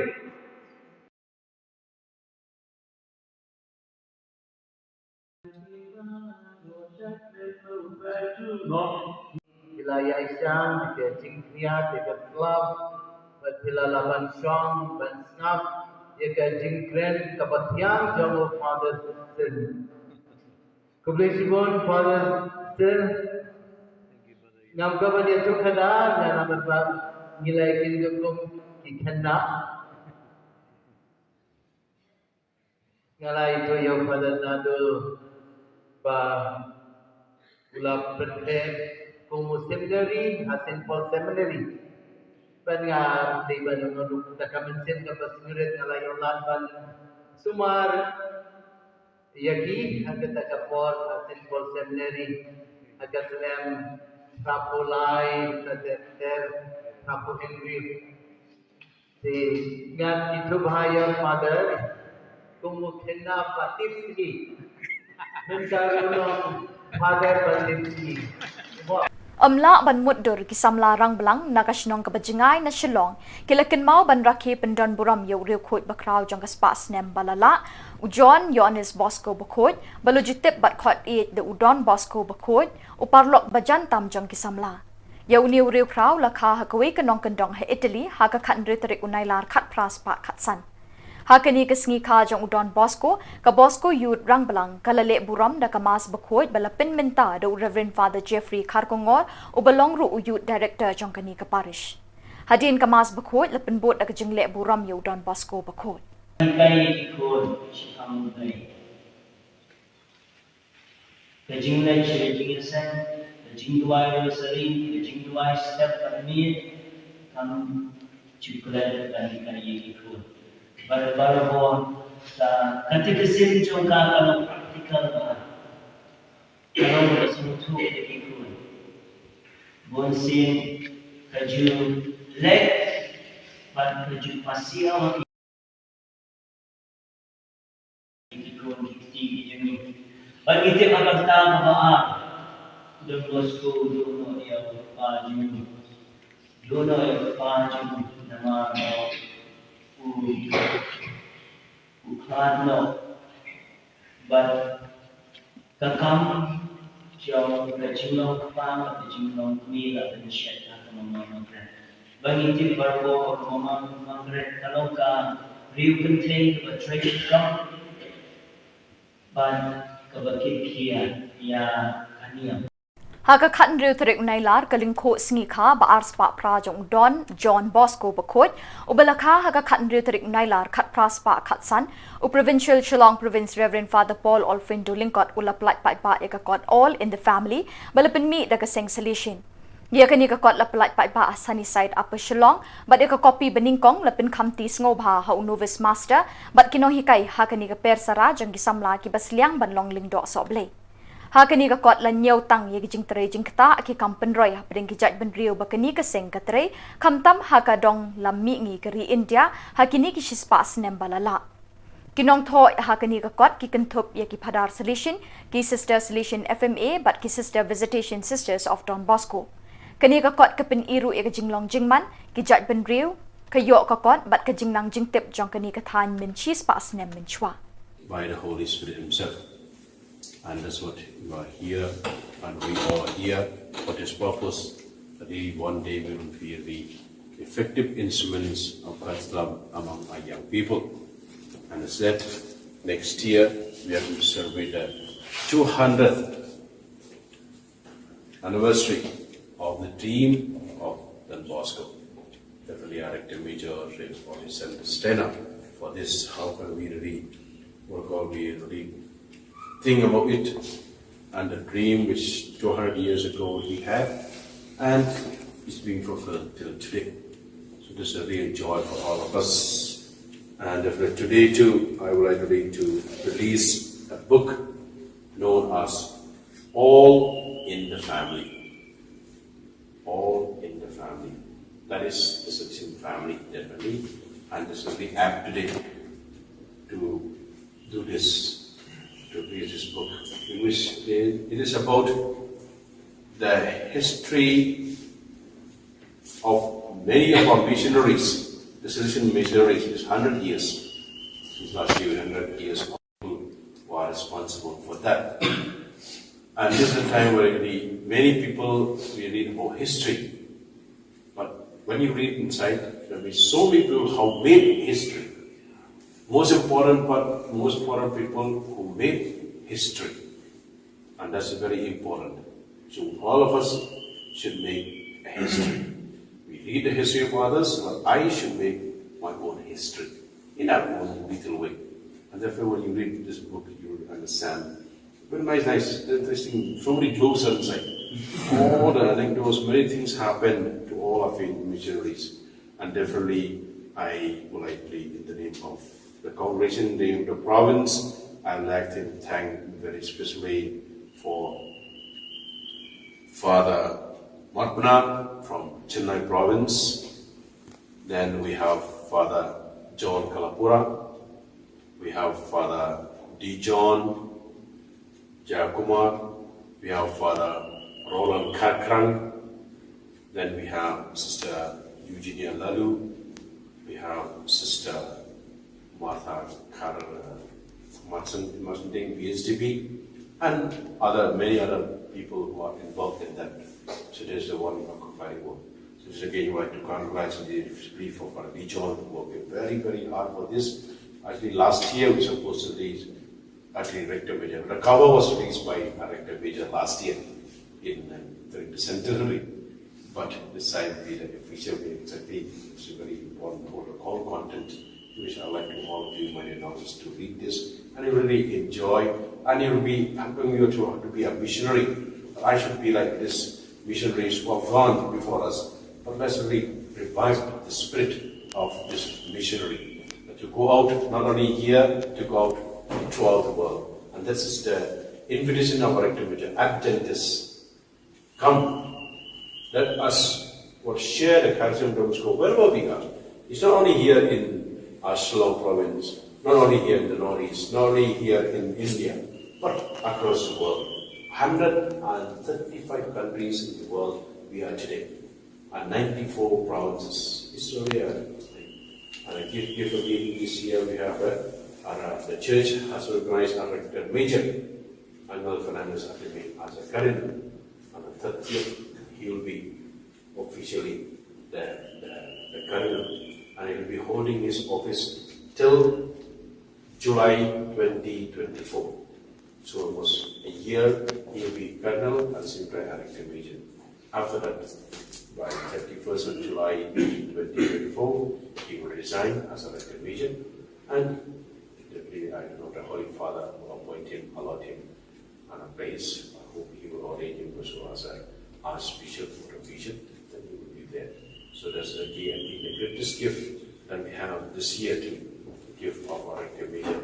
Phi la ïaishah ïa ka jingkhriat ïa ka club, bad phi la lah ban shong ban sngap ïa ka jingkren kaba thiang jong u Father Sil. Khublei shibun Father Sil. Ngam kwah ban ïathuh kata, nga la bad ba ngi la ïa kin kum ki khynnah. Nga la ïathuh ïa u Father Naduh ba u la pynthep kum u seminary ha Saint Paul Seminary. Bad nga dei ban ong ruh kata ka mynsiem kaba sngewrit, nga la ïoh lad ban sumar ïa ki ha kata ka por ha Saint Paul Seminary ha ka snem hynriewphew lai, ka ter ter hynriewphew hynriew. Te ngan ïathuh bha ïa u Father, kum u khynnah ba tipsngi. Mynta u long Father ba tipsngi. Ym lah ban mutdur, ki samla Rangblang na ka shnong kaba jngai na Shillong ki la kynmaw ban rakhe pyndon burom ïa u riewkhuid bakhraw jong ka spah snem ba la lah, u John Ïoannis Bosco Bakhuid, ba la ju tip bad khot ïeit da u Don Bosco Bakhuid, u paralok ba jan tam jong ki samla. Ïa une u riewkhraw la kha ha kawei ka nongkyndong ha Italy ha ka khathynriew tarik u Nailar khatphra spah khatsan. Ha kane ka sngi kha jong u Don Bosco, ka Bosco Youth Rangblang ka la leh burom da ka Mass Bakhuid ba la pynmynta da u Reverend Father Jeffrey Kharkongor, uba long ruh u Youth Director jong kane ka parish. Hadien ka Mass Bakhuid la pynbud da ka jingleh burom ïa u Don Bosco Bakhuid. Ka jingleh jingïaseng, ka jingduwai rosary, ka jingduwai step bad miet, kam ju klet ban hikai ïa ki khun. Bad baroh ka catechism jong ka ka long practical bha. Ka long ka sngewthuh ïa ki khun. Bun sien ka ju leh bad ka ju pasiaw ïa ki khun ki kti ki jong ngi. Bad ngi tip ha ka bynta kaba ar. Don Bosco u duh noh ïa u kpa jong u. Duh noh ïa u kpa jong u namar ba u, u khlad noh. Bad ka kam jong ka jinglong kpa bad ka jinglong kmie la pynshet ha ka Mama Margaret. Ba ngi tip baroh ba ka Mama Margaret ka long ka riew kynthei kaba trei shitom bad kaba kit khia ïa ka niam. Ha ka khathynriew tarik u Nailar, ka lyngkhuh sngi kha ba arspah phra jong u Don John Bosco Bakhuid, uba la kha ha ka khathynriew tarik u Nailar khatphra spah khatsan, u Provincial Shillong Province Reverend Father Paul Olfindo Lyngkot u la pyllait paidbah ïa ka kot All in the Family ba la pynmih da ka seng Salesian. Ïa kane ka kot la pyllait paidbah ha Sunnyside, Upper Shillong, bad ïa ka kopi banyngkong la pynkhamti sngewbha ha u Novice Master bad ki nonghikai ha kane ka Persara jong ki samla kiba sliang ban long lyngdoh sohblei. Ha kane ka kot la ñiew tang ïa ki jingtrei jingktah, ki kam pynroi hapdeng ki jaitbynriew ba kane ka seng ka trei, khamtam ha ka dong lam mihngi ka ri India ha kine ki shispah snem ba la lah. Ki nongthoh ha kane ka kot ki kynthup ïa ki Phadar Salesian, ki Sister Salesian F M A bad ki Sister Visitation Sisters of Don Bosco. Kane ka kot ka pyni ruh ïa ka jinglong jingman, ki jaitbynriew, ka ïoh ka kot bad ka jingnang jingtip jong kane ka thaiñ mynshi spah snem mynshuwa. By the Holy Spirit Himself. And that's what you are here, and we are here for this purpose, that we one day we will be the effective instruments of God's love among our young people. And as I said, next year we are going to celebrate the two hundredth anniversary of the dream of Don Bosco. Definitely, our rector major, Reverend Bobby Sanders Tanner, for this, how can we really, what can we really think about it and the dream which two hundred years ago he had, and it's being fulfilled till today. So this is a real joy for all of us. And definitely today too, I would like really to release a book known as All in the Family. All in the Family. That is the Salesian family, definitely. And this will be apt today to do this, to read this book, in which it is about the history of many of our missionaries, the Salesian missionaries, this hundred years, since last year, hundred years, who are responsible for that. And this is a time where really many people, we read about history. But when you read inside, there will be so many people who made history. Most important part, most important people who made history. And that's very important. So all of us should make a history. We read the history of others, but I should make my own history in our own little way. And therefore, when you read this book, you will understand. Very nice, nice, interesting. So many jokes are inside. All the anecdotes, many things happen to all our faith missionaries. And definitely, I would like to, in the name of the congregation, in the name of the province, I would like to thank very specially for Father Marpna from Chennai province. Then we have Father John Kalapura. We have Father D. John Jayakumar. We have Father Roland Kharkhrang. Then we have Sister Eugenia Lalu. We have Sister Martha Kar, uh, Martin, Martin Ding, B S D B, and other, many other people who are involved in that. So there's the one of compiling work. So this again, I would like to congratulate the for Father John, who worked very, very hard for this. Actually, last year we supposed to release, actually, Rector Major. The cover was released by our Rector Major last year in, uh, during the centenary. But this time we, like, officially, exactly, it's a very important protocol content, which I like to all of you, my dear daughters, to read this. And you really enjoy, and you'll be helping you to, to be a missionary. But I should be like this missionaries who have gone before us. But let's really revive the spirit of this missionary. That you go out, not only here, to go out throughout the world. And this is the invitation of our Rector Major, Adventists. Come, let us, what, share the charism of Don Bosco wherever we are. It's not only here in our Shillong province, not only here in the Northeast, not only here in India, but across the world. hundred and thirty-five countries in the world we are today, and ninety-four provinces. It's really a, and a gift, gift of giving this year we have, uh, our, uh, the church has recognized our Rector Major, Angel Fernandez Ateme, as a cardinal. On the thirtieth, he will be officially the, the, the cardinal, and he will be holding his office till July twenty twenty-four. So almost a year, he will be cardinal and Senior Rector Major. After that, by thirty-first of July twenty twenty-four, he will resign as a Rector Major, and definitely, I don't know, the Holy Father will appoint him, allot him on a place, I hope he will ordain him also as a Archbishop or a bishop, then he will be there. So that's the key, I think, the greatest gift that we have this year to give of our Rector Major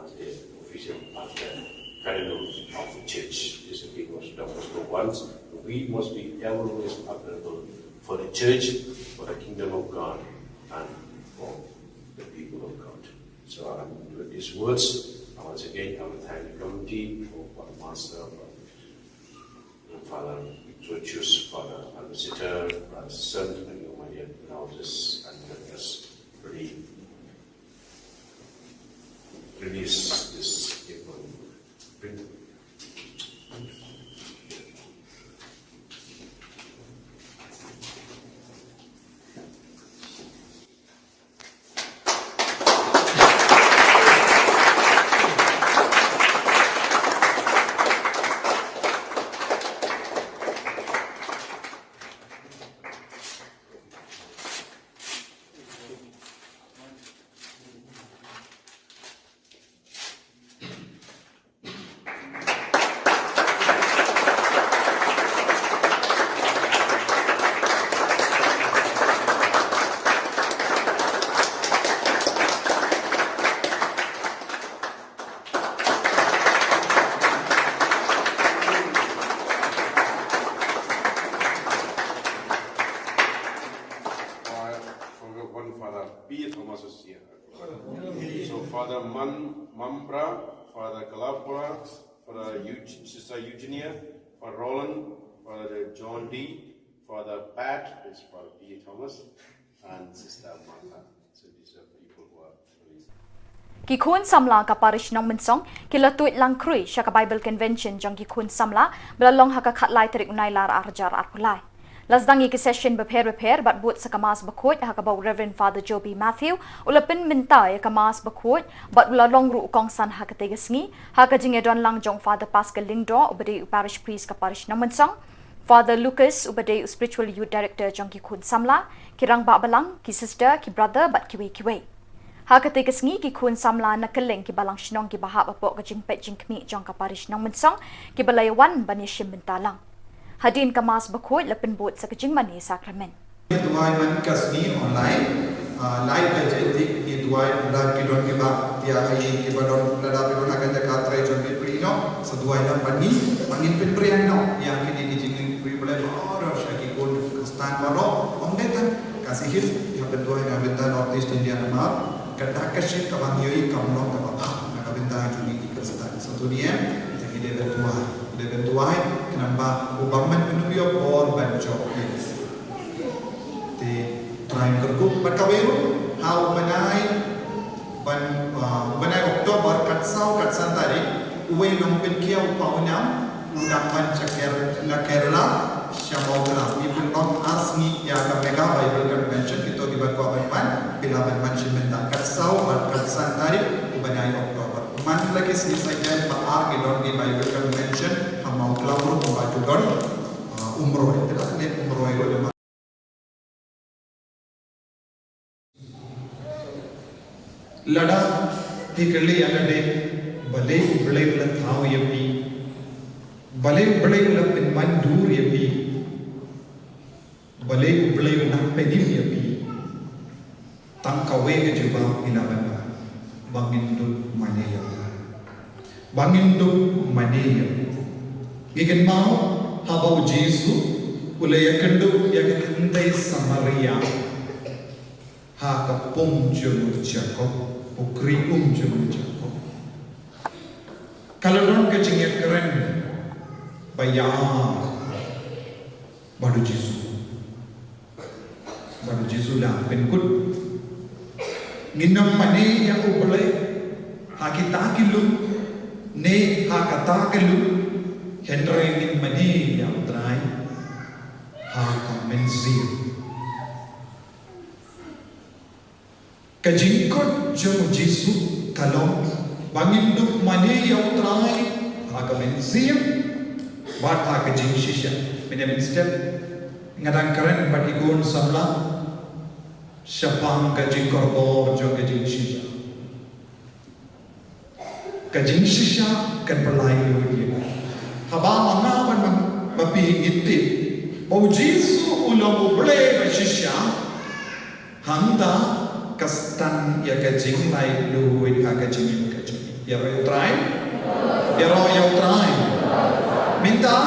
as the official, as the cardinal of the church. This, I think, was Don Bosco once. We must be always available for the church, for the kingdom of God, and for the people of God. So, um, with these words, I once again, I will thank the committee for, for the master, for Father Georgius, Father Ambassador, Brother Son, and your my dear houses, and let us really release this gift. One Father P. Thomas is here. So Father Man, Mambra, Father Kalapura, Father Eug-, Sister Eugenia, Father Roland, Father John D, Father Pat, is Father P. Thomas, and Sister Martha. So these are people who are Ki khun samla ka parish Nongmynsong ki la tuid lang khrui sha ka Bible Convention jong ki khun samla ba la long ha ka khatlai tarik u Nailar arhajar arphew lai. La sdang ïa ki session bapher bapher bad bud sa ka Mass bakhuid ha kaba u Reverend Father Joby Matthew u la pynmynta ïa ka Mass bakhuid bad u la long ruh u kongsan ha katei ka sngi ha ka jingïadon lang jong Father Pascal Lyngdoh uba dei u parish priest ka parish Nongmynsong, Father Lucas uba dei u spiritual youth director jong ki khun samla, ki rangbah balang, ki sister, ki brother bad kiwei kiwei. Ha katei ka sngi ki khun samla na kylleng ki balang shnong kiba hap hapoh ka jingpeit jingkhmih jong ka parish Nongmynsong kiba la ïawan ban ïashim bynta lang. Hadien ka Mass bakhuid la pynbud sa ka jingmane sakramen. Duwai man ka sngi online, ah, live ka jingtip ngi duwai lada ki don kiba ïa ai kiba don lada ki don ha ka jaka trei jong ki pyrshah sa duwai na pynban ngi ba ngin pynpriang noh ïa kine ki jingpyrshah ba ro sha ki khun Khristan baroh. Ong dei tang ka sihir ïa pynduwai na bynta North East India namar ka dak ka shit kaba ngi ïohi kam long kaba bha na ka bynta jong ngi ki Khristan. Sa tu ni em te ngi dei ban duwai, dei ban duwai khnang ba u bym ban pynduh ïa por ban jop ïa. Te Trai kyrkhu bad kawei ruh ha u bnai ban, ah, u bnai October kat saw kat san tarik uwei nongpynkhiah u pa u nam u dang wan sha Ker-, na Kerala sha Mawkla. Ngi pynlong ar sngi ïa ka Mega Bible Convention, kito kiba kwah ban wan phi lah ban wan shim bynta kat saw bad kat san tarik u bnai October. Man la ki sngi Saitjaiñ ba ar ki don ki Bible Convention ha Mawkla ruh ba ki don, ah, Umroi. Te la ne Umroi ruh. Lada phi kylli ïa lade, balei U Blei u la thaw ïa phi? Balei U Blei u la pynman dur ïa phi? Balei U Blei u nang pynim ïa phi? Tang kawei ka jubab phi lah ban ong, ba ngin dup mane ïa u. Ba ngin dup mane ïa u. Ngi kynmaw haba U Jisu u la ïakynduh ïa ka kynthei Samaria ha ka pung jong u Jakob, u kri um jong u Jakob. Ka la don ka jingïakren Ba ïa bad u Jisu. Bad u Jisu u la pynkut. Ngin ym mane ïa U Blei ha kita ki lum ne ha kata ka lum, hynrei ngin mane ïa U Trai ha ka mynsiem. Ka jingkut jong u Jisu ka long ba ngin dup mane ïa U Trai ha ka mynsiem bad ha ka jingshisha. Mynne mynstep nga dang kren bad ki khun samla shaphang ka jingkordor jong ka jingshisha. Ka jingshisha kan pynlait lut ïa ka. Haba ma nga bad ma phi ngi tip ba u Jisu u long U Blei ba shisha, hangta ka stad ïa ka jinglait lut ha ka jingim ka jong ngi. Ïaroh ïa U Trai. Ïaroh ïa U Trai. Mynta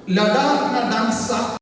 lada nga dang sah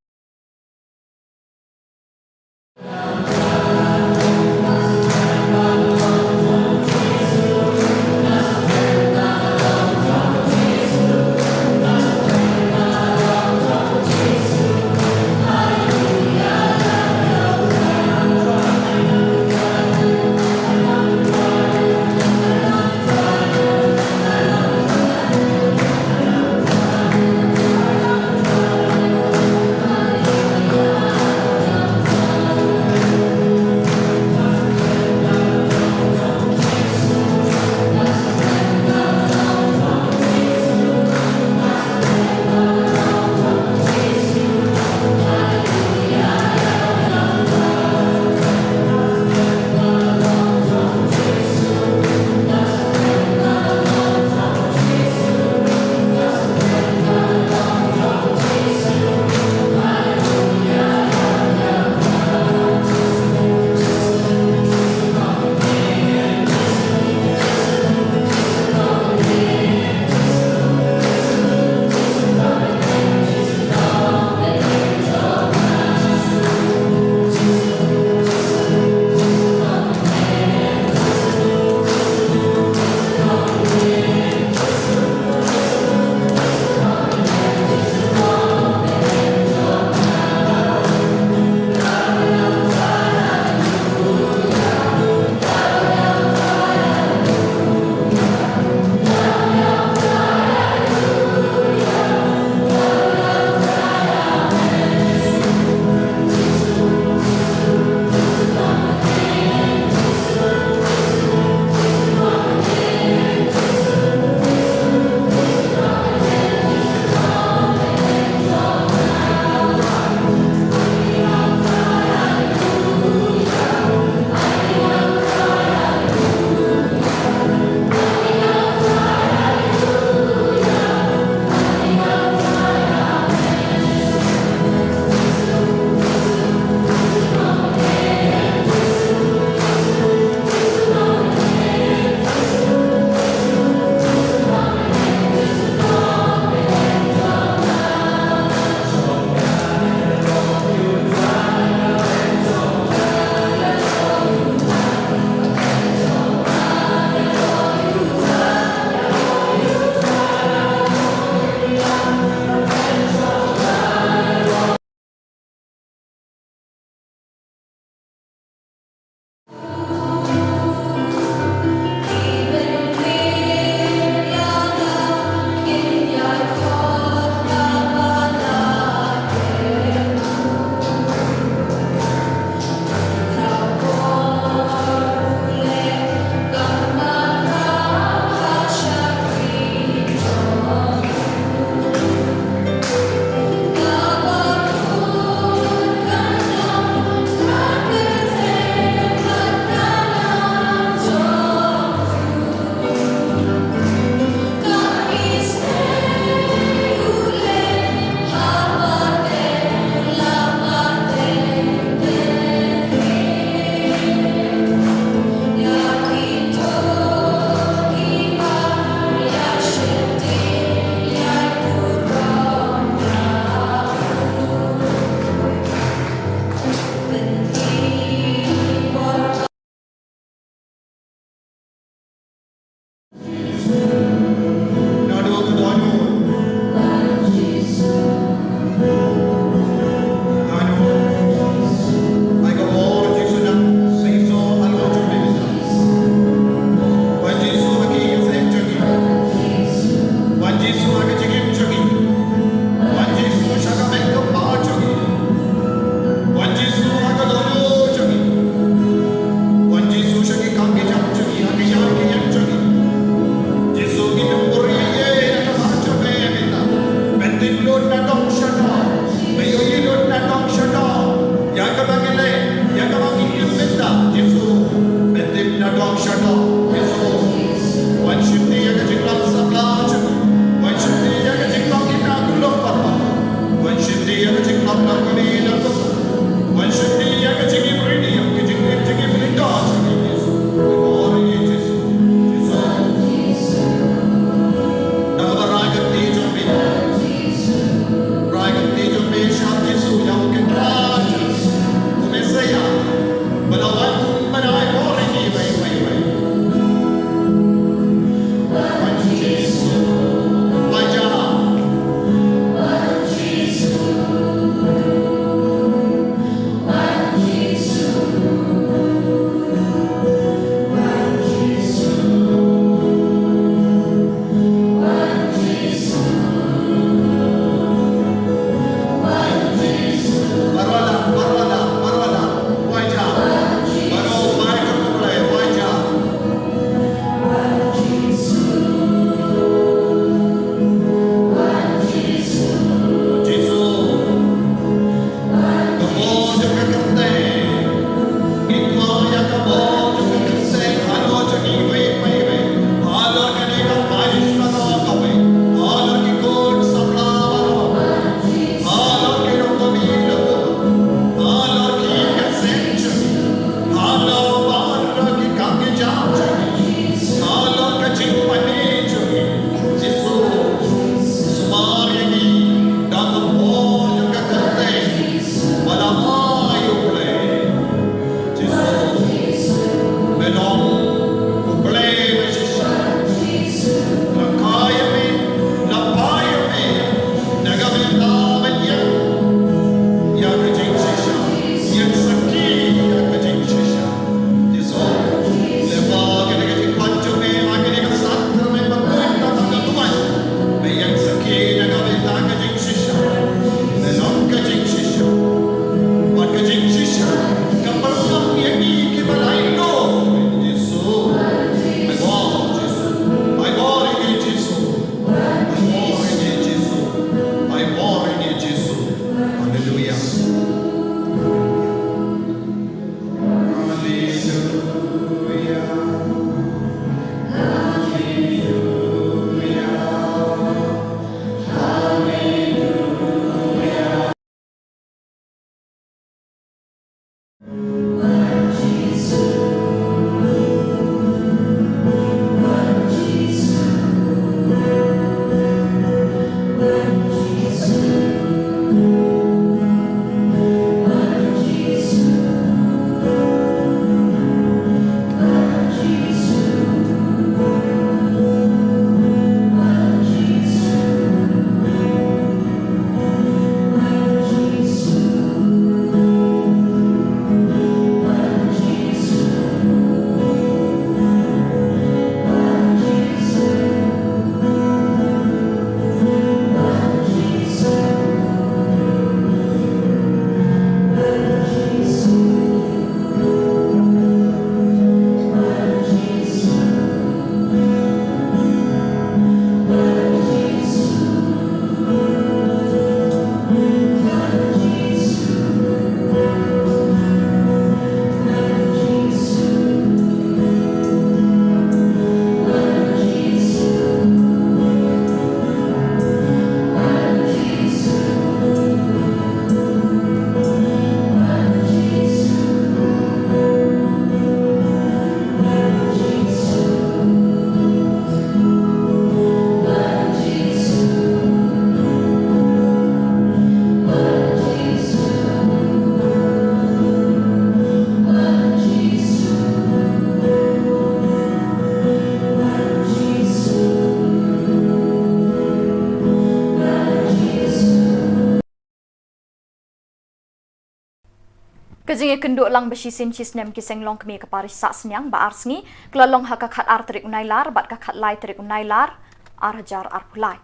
Ka jingïakynduh lang ba shisien shisnem ki seng longkmie ka parish Sahsniang ba ar sngi, ka la long ha ka khatar tarik u Nailar bad ka khatlai tarik u Nailar, ar hajar arphew lai.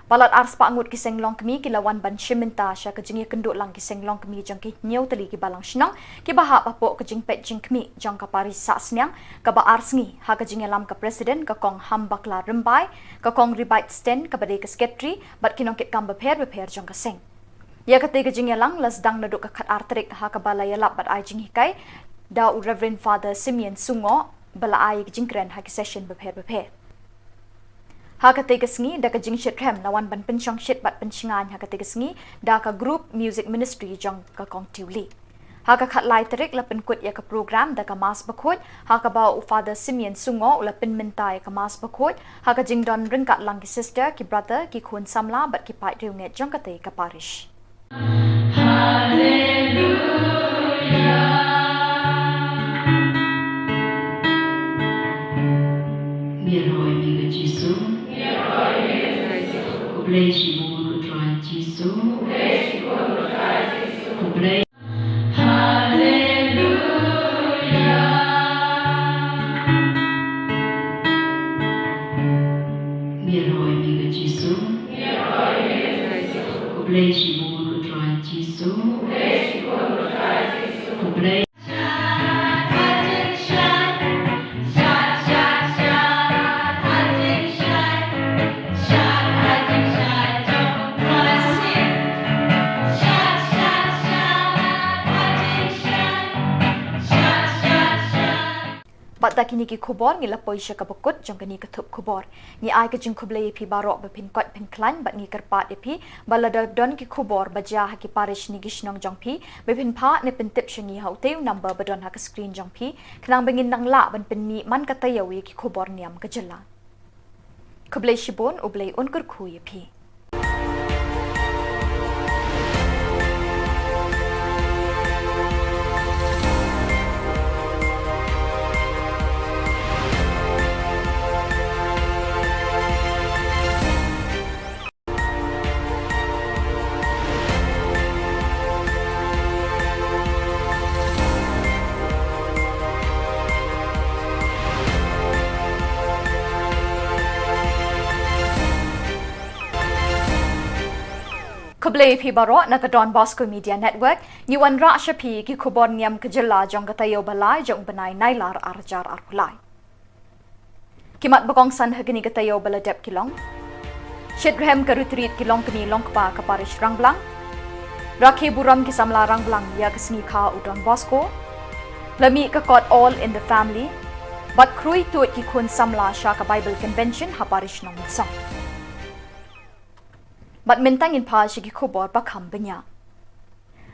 Palat ar spah ngut ki seng longkmie ki la wan ban shim bynta sha ka jingïakynduh lang ki seng longkmie jong ki hynñiew tylli ki balang shnong, kiba hap hapoh ka jingpeit jingkhmih jong ka parish Sahsniang, kaba ar sngi, ha ka jingïalam ka president ka Kong Hambakla Rymbai, ka Kong Ribait Sten kaba dei ka secretary, bad ki nongkitkam bapher bapher jong ka seng. Ïa katei ka jingïalang la sdang naduh ka khatar tarik ha kaba la ïalap bad ai jinghikai da u Reverend Father Simeon Sungoh ba la ai ka jingkren ha ki session bapher bapher. Ha katei ka sngi da ka jingshitrhem la wan ban pynshongshit bad pynshngaiñ ha katei ka sngi da ka group music ministry jong ka Kong Tiuli. Ha ka khatlai tarik la pynkut ïa ka program da ka Mass Bakhuid, ha kaba u Father Simeon Sungoh u la pynmynta ïa ka Mass Bakhuid, ha ka jingdon ryngkat lang ki sister, ki brother, ki khun samla bad ki paid riewngeit jong katei ka parish. Haleluya. Ngi ïaroh ïa me ko Jisu. Khublei shibun ko Trai Jisu. Khublei. Haleluya. Ngi ïaroh ïa me ko Jisu. Khublei shibun ko Trai Jisu. Khublei. Bad da kine ki khubor ngi la poi sha kaba kut jong kane ka thup khubor. Ngi ai ka jingkhublei ïa phi baroh ba phin koit phin khlaiñ bad ngi kyrpad ïa phi ba lada don ki khubor ba jia ha ki parish ne ki shnong jong phi, ba phin phah ne pyntip sha ngi ha utei u number ba don ha ka screen jong phi, khnang ba ngin nang lah ban pynmih man ka taïew ïa ki khubor niam ka jylla. Khublei shibun, U Blei un kyrkhu ïa phi. Khublei phi baroh na ka Don Bosco Media Network, ngi wanrah sha phi ki khubor niam ka jylla jong ka taïew ba lai jong u bnai Nailar ar hajar arphew lai. Ki mat ba kongsan ha kane ka taïew ba la dep ki long: Shitrhem ka retreat ki longkmie longkpa ka parish Rangblang. Rakhe burom ki samla Rangblang ïa ka sngi kha u Don Bosco. La mih ka kot All in the Family. Bad khrui tuid ki khun samla sha ka Bible Convention ha parish Nongmynsong. Bad mynta ngin phai sha ki khubor ba kham bniah.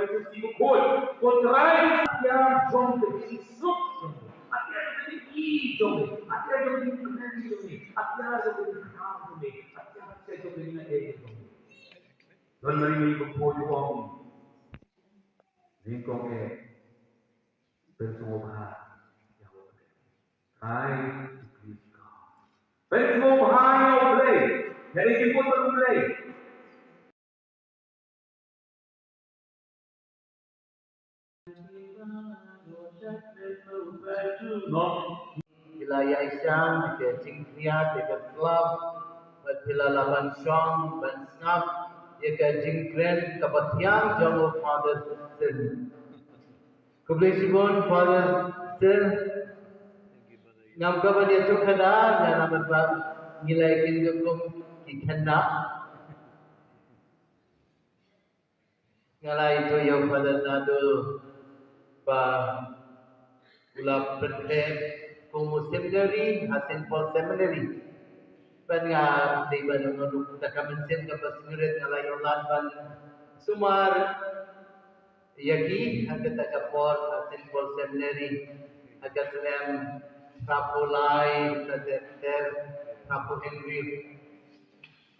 ka Jisu Bakhuid. Ko Trai, ïa jong ka jingsuk jong me, ïa jong ka jingïeit jong me, ïa jong ka jingkmen jong me, ïa jong ka jingkmen jong me, ïa jong ka jingkmen jong me. Don Mari Bakhuid u ong, nyngkong eh, pynsngewbha ïa U Blei. Trai, to please God. Pynsngewbha ïa U Blei. Ïa ka jingkut bad U Blei. Phi la ïaishah ïa ka jingkhriat, ïa ka slap, bad phi la lah ban shong ban sngap ïa ka jingkren kaba thiang jong u Father Sil. Khublei shibun Father Sil. Ngam kwah ban ïathuh kata, nga namar ba ngi la ïakynduh kum ki khynnah. Nga la ïathuh ïa u Father Naduh ba u la pynbeit kum u seminary ha Saint Paul Seminary. Bad nga dei ban ong ruh, kata ka mynsiem kaba sngewrit nga la ïoh lad ban sumar ïa ki ha kata ka por ha Saint Paul Seminary ha ka snem hynriewphew lai, ter ter, hynriewphew hynriew.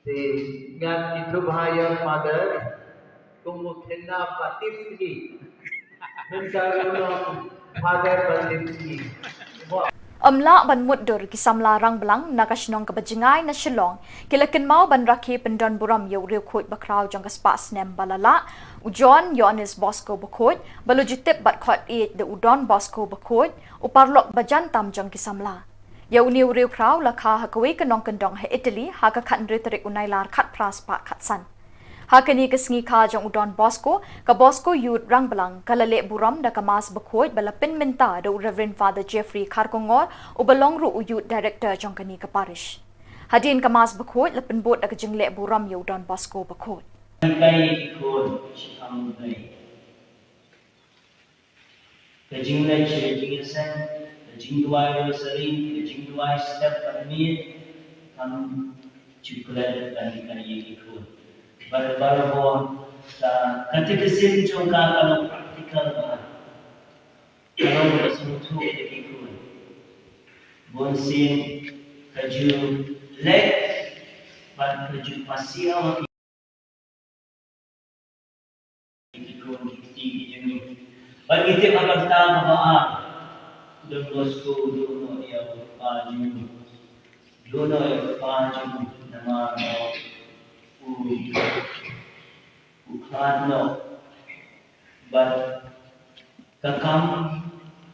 Te ngan ïathuh bha ïa u Father, kum u khynnah ba tipsngi. Mynta ruh u long Father ba tipsngi. Ym lah ban mutdur, ki samla rangblang na ka shnong kaba jngai na Shillong ki la kynmaw ban rakhe pyndonburom ïa u riewkhuid bakhraw jong ka spah snem ba la lah, u John Ïoannis Bosco Bakhuid, ba la ju tip bad khot ïeit da u Don Bosco Bakhuid, u paralok ba jan tam jong ki samla. Ïa une u riewkhraw la kha ha kawei ka nongkyndong ha Italy ha ka khathynriew tarik u Nailar khatphra spah khatsan. Ha kane ka sngi kha jong u Don Bosco, ka Bosco Youth Rangblang ka la leh burom da ka Mass Bakhuid ba la pynmynta da u Reverend Father Jeffrey Kharkongor, uba long ruh u Youth Director jong kane ka parish. Hadien ka Mass Bakhuid la pynbud da ka jingleh burom ïa u Don Bosco Bakhuid. Ka jingleit sha ka jingïaseng, ka jingduwai rosary, ka jingduwai step bad miet, kam ju klet ban hikai ïa ki khun. Bad barabor ka catechism jong ka ka long practical bha. Ka long kaba sngewthuh ïa ki khun. Bunsien ka ju leh bad ka ju pasiaw ïa ki khun ki kti ki jong ngi. Bad ngi tip ha ka bynta kaba ar, u Don Bosco u duh noh ïa u kpa jong u. Duh noh ïa u kpa jong u namar ba u, u khlad noh. Bad ka kam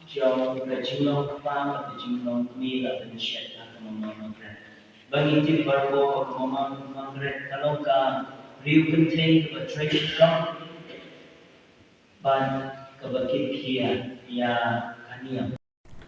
jong ka jinglong kpa bad ka jinglong kmie la pynshet ha ka Mama Margaret. Ba ngi tip baroh ba ka Mama Margaret ka long ka briew kynthei kaba trei shitom bad kaba kit khia ïa ka niam.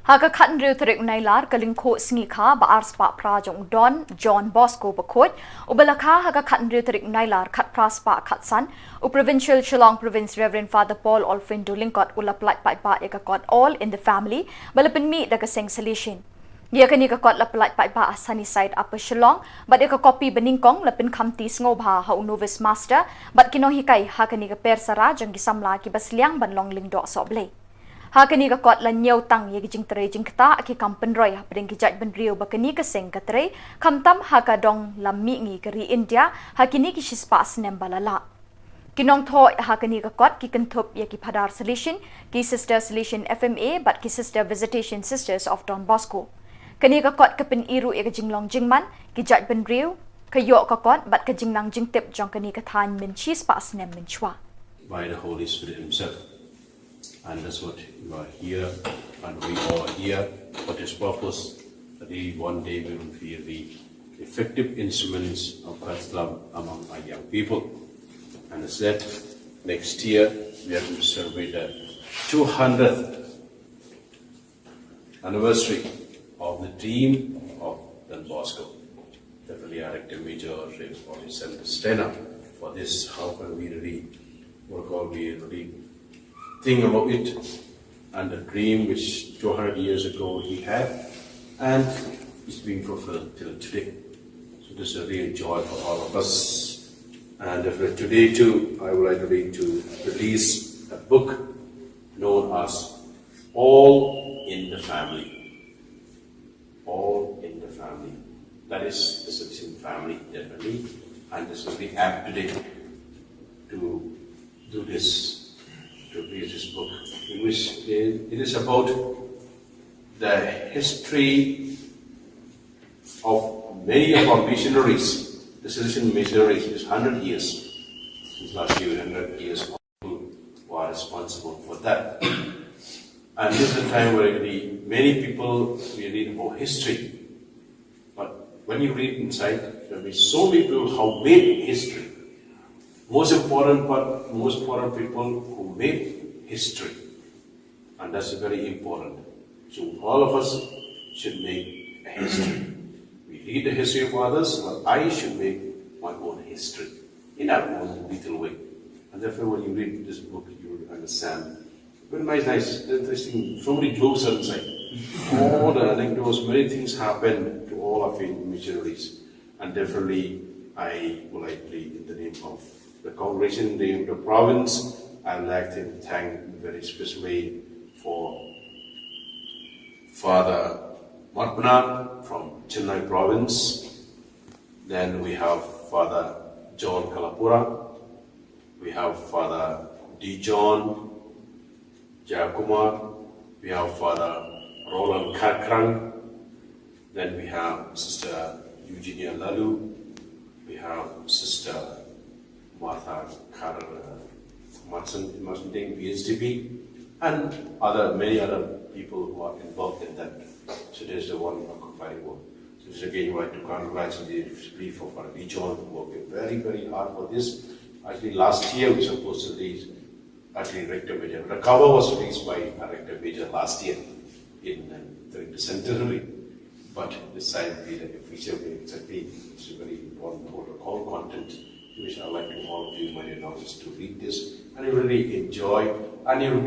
Ha ka khathynriew tarik u Nailar, ka lyngkhuh sngi kha ba arspah phra jong u Don John Bosco Bakhuid, uba la kha ha ka khathynriew tarik u Nailar khatphra spah khatsan, u Provincial Shillong Province Reverend Father Paul Olfin Dolyngkot u la pyllait paidbah ïa ka kot All in the Family ba la pynmih da ka seng Salesian. Ïa kane ka kot la pyllait paidbah ha Sunnyside, Upper Shillong, bad ïa ka kopi banyngkong la pynkhamti sngewbha ha u novice master bad ki nonghikai ha kane ka persara jong ki samla kiba sliang ban long lyngdoh sohblei. Ha kane ka kot la ñiew tang ïa ki jingtrei jingktah, ki kam pynroi hapdeng ki jaitbynriew ba kane ka seng ka trei, khamtam ha ka dong lam mihngi ka ri India ha kine ki shispah snem ba la lah. Ki nongthoh ha kane ka kot ki kynthup ïa ki Phadar Salesian, ki Sister Salesian F M A bad ki Sister Visitation Sisters of Don Bosco. Kane ka kot ka pyni ruh ïa ka jinglong jingman, ki jaitbynriew, ka ïoh ka kot bad ka jingnang jingtip jong kane ka thaiñ mynshi spah snem mynshuwa. By the Holy Spirit Himself. And that's what you are here, and we all are here for this purpose, that we one day we will be the effective instruments of God's love among our young people. And as I said, next year we are going to celebrate the two hundredth anniversary of the dream of Don Bosco. Definitely, our rector major, Reverend Bobby Sanders Tanner, for this. How can we really, what call we really think about it and the dream which two hundred years ago he had, and it's being fulfilled till today. So this is a real joy for all of us. And definitely today too, I would like to read, to release a book known as All in the Family. All in the Family. That is the Salesian Family, definitely. And this will be apt today to do this, to read this book, in which it is about the history of many of our missionaries, the Salesian missionaries. It's hundred years since last year, hundred years, who are responsible for that. And this is the time where really many people, we read about history. But when you read inside, there will be so many people who made history. Most important part, most important people who made history. And that's very important. So all of us should make a history. We read the history of others, but I should make my own history in our own little way. And therefore, when you read this book, you will understand. Very nice, nice, interesting. So many jokes are inside. All the anecdotes, many things happen to all our faith missionaries. And definitely, I would like to, in the name of the congregation, in the name of the province, I'd like to thank in a very special way for Father Matpnar from Chennai province. Then we have Father John Kalapura. We have Father D. John Jayakumar. We have Father Roland Kharkrang. Then we have Sister Eugenia Lalu. We have Sister Martha Kar, uh, Martin, Martin Ding, B S D B, and other, many other people who are involved in that. So there's the one occupying one. So this again, we want to congratulate the relief of our region who worked very, very hard for this. Actually, last year we supposed to release, actually, Rector Major. The cover was released by our Rector Major last year in, uh, during the centenary. But this time we did it officially, exactly. It's a very important whole, whole content, which I'd like to all of you, my dear daughters, to read this. And you really enjoy, and you'll be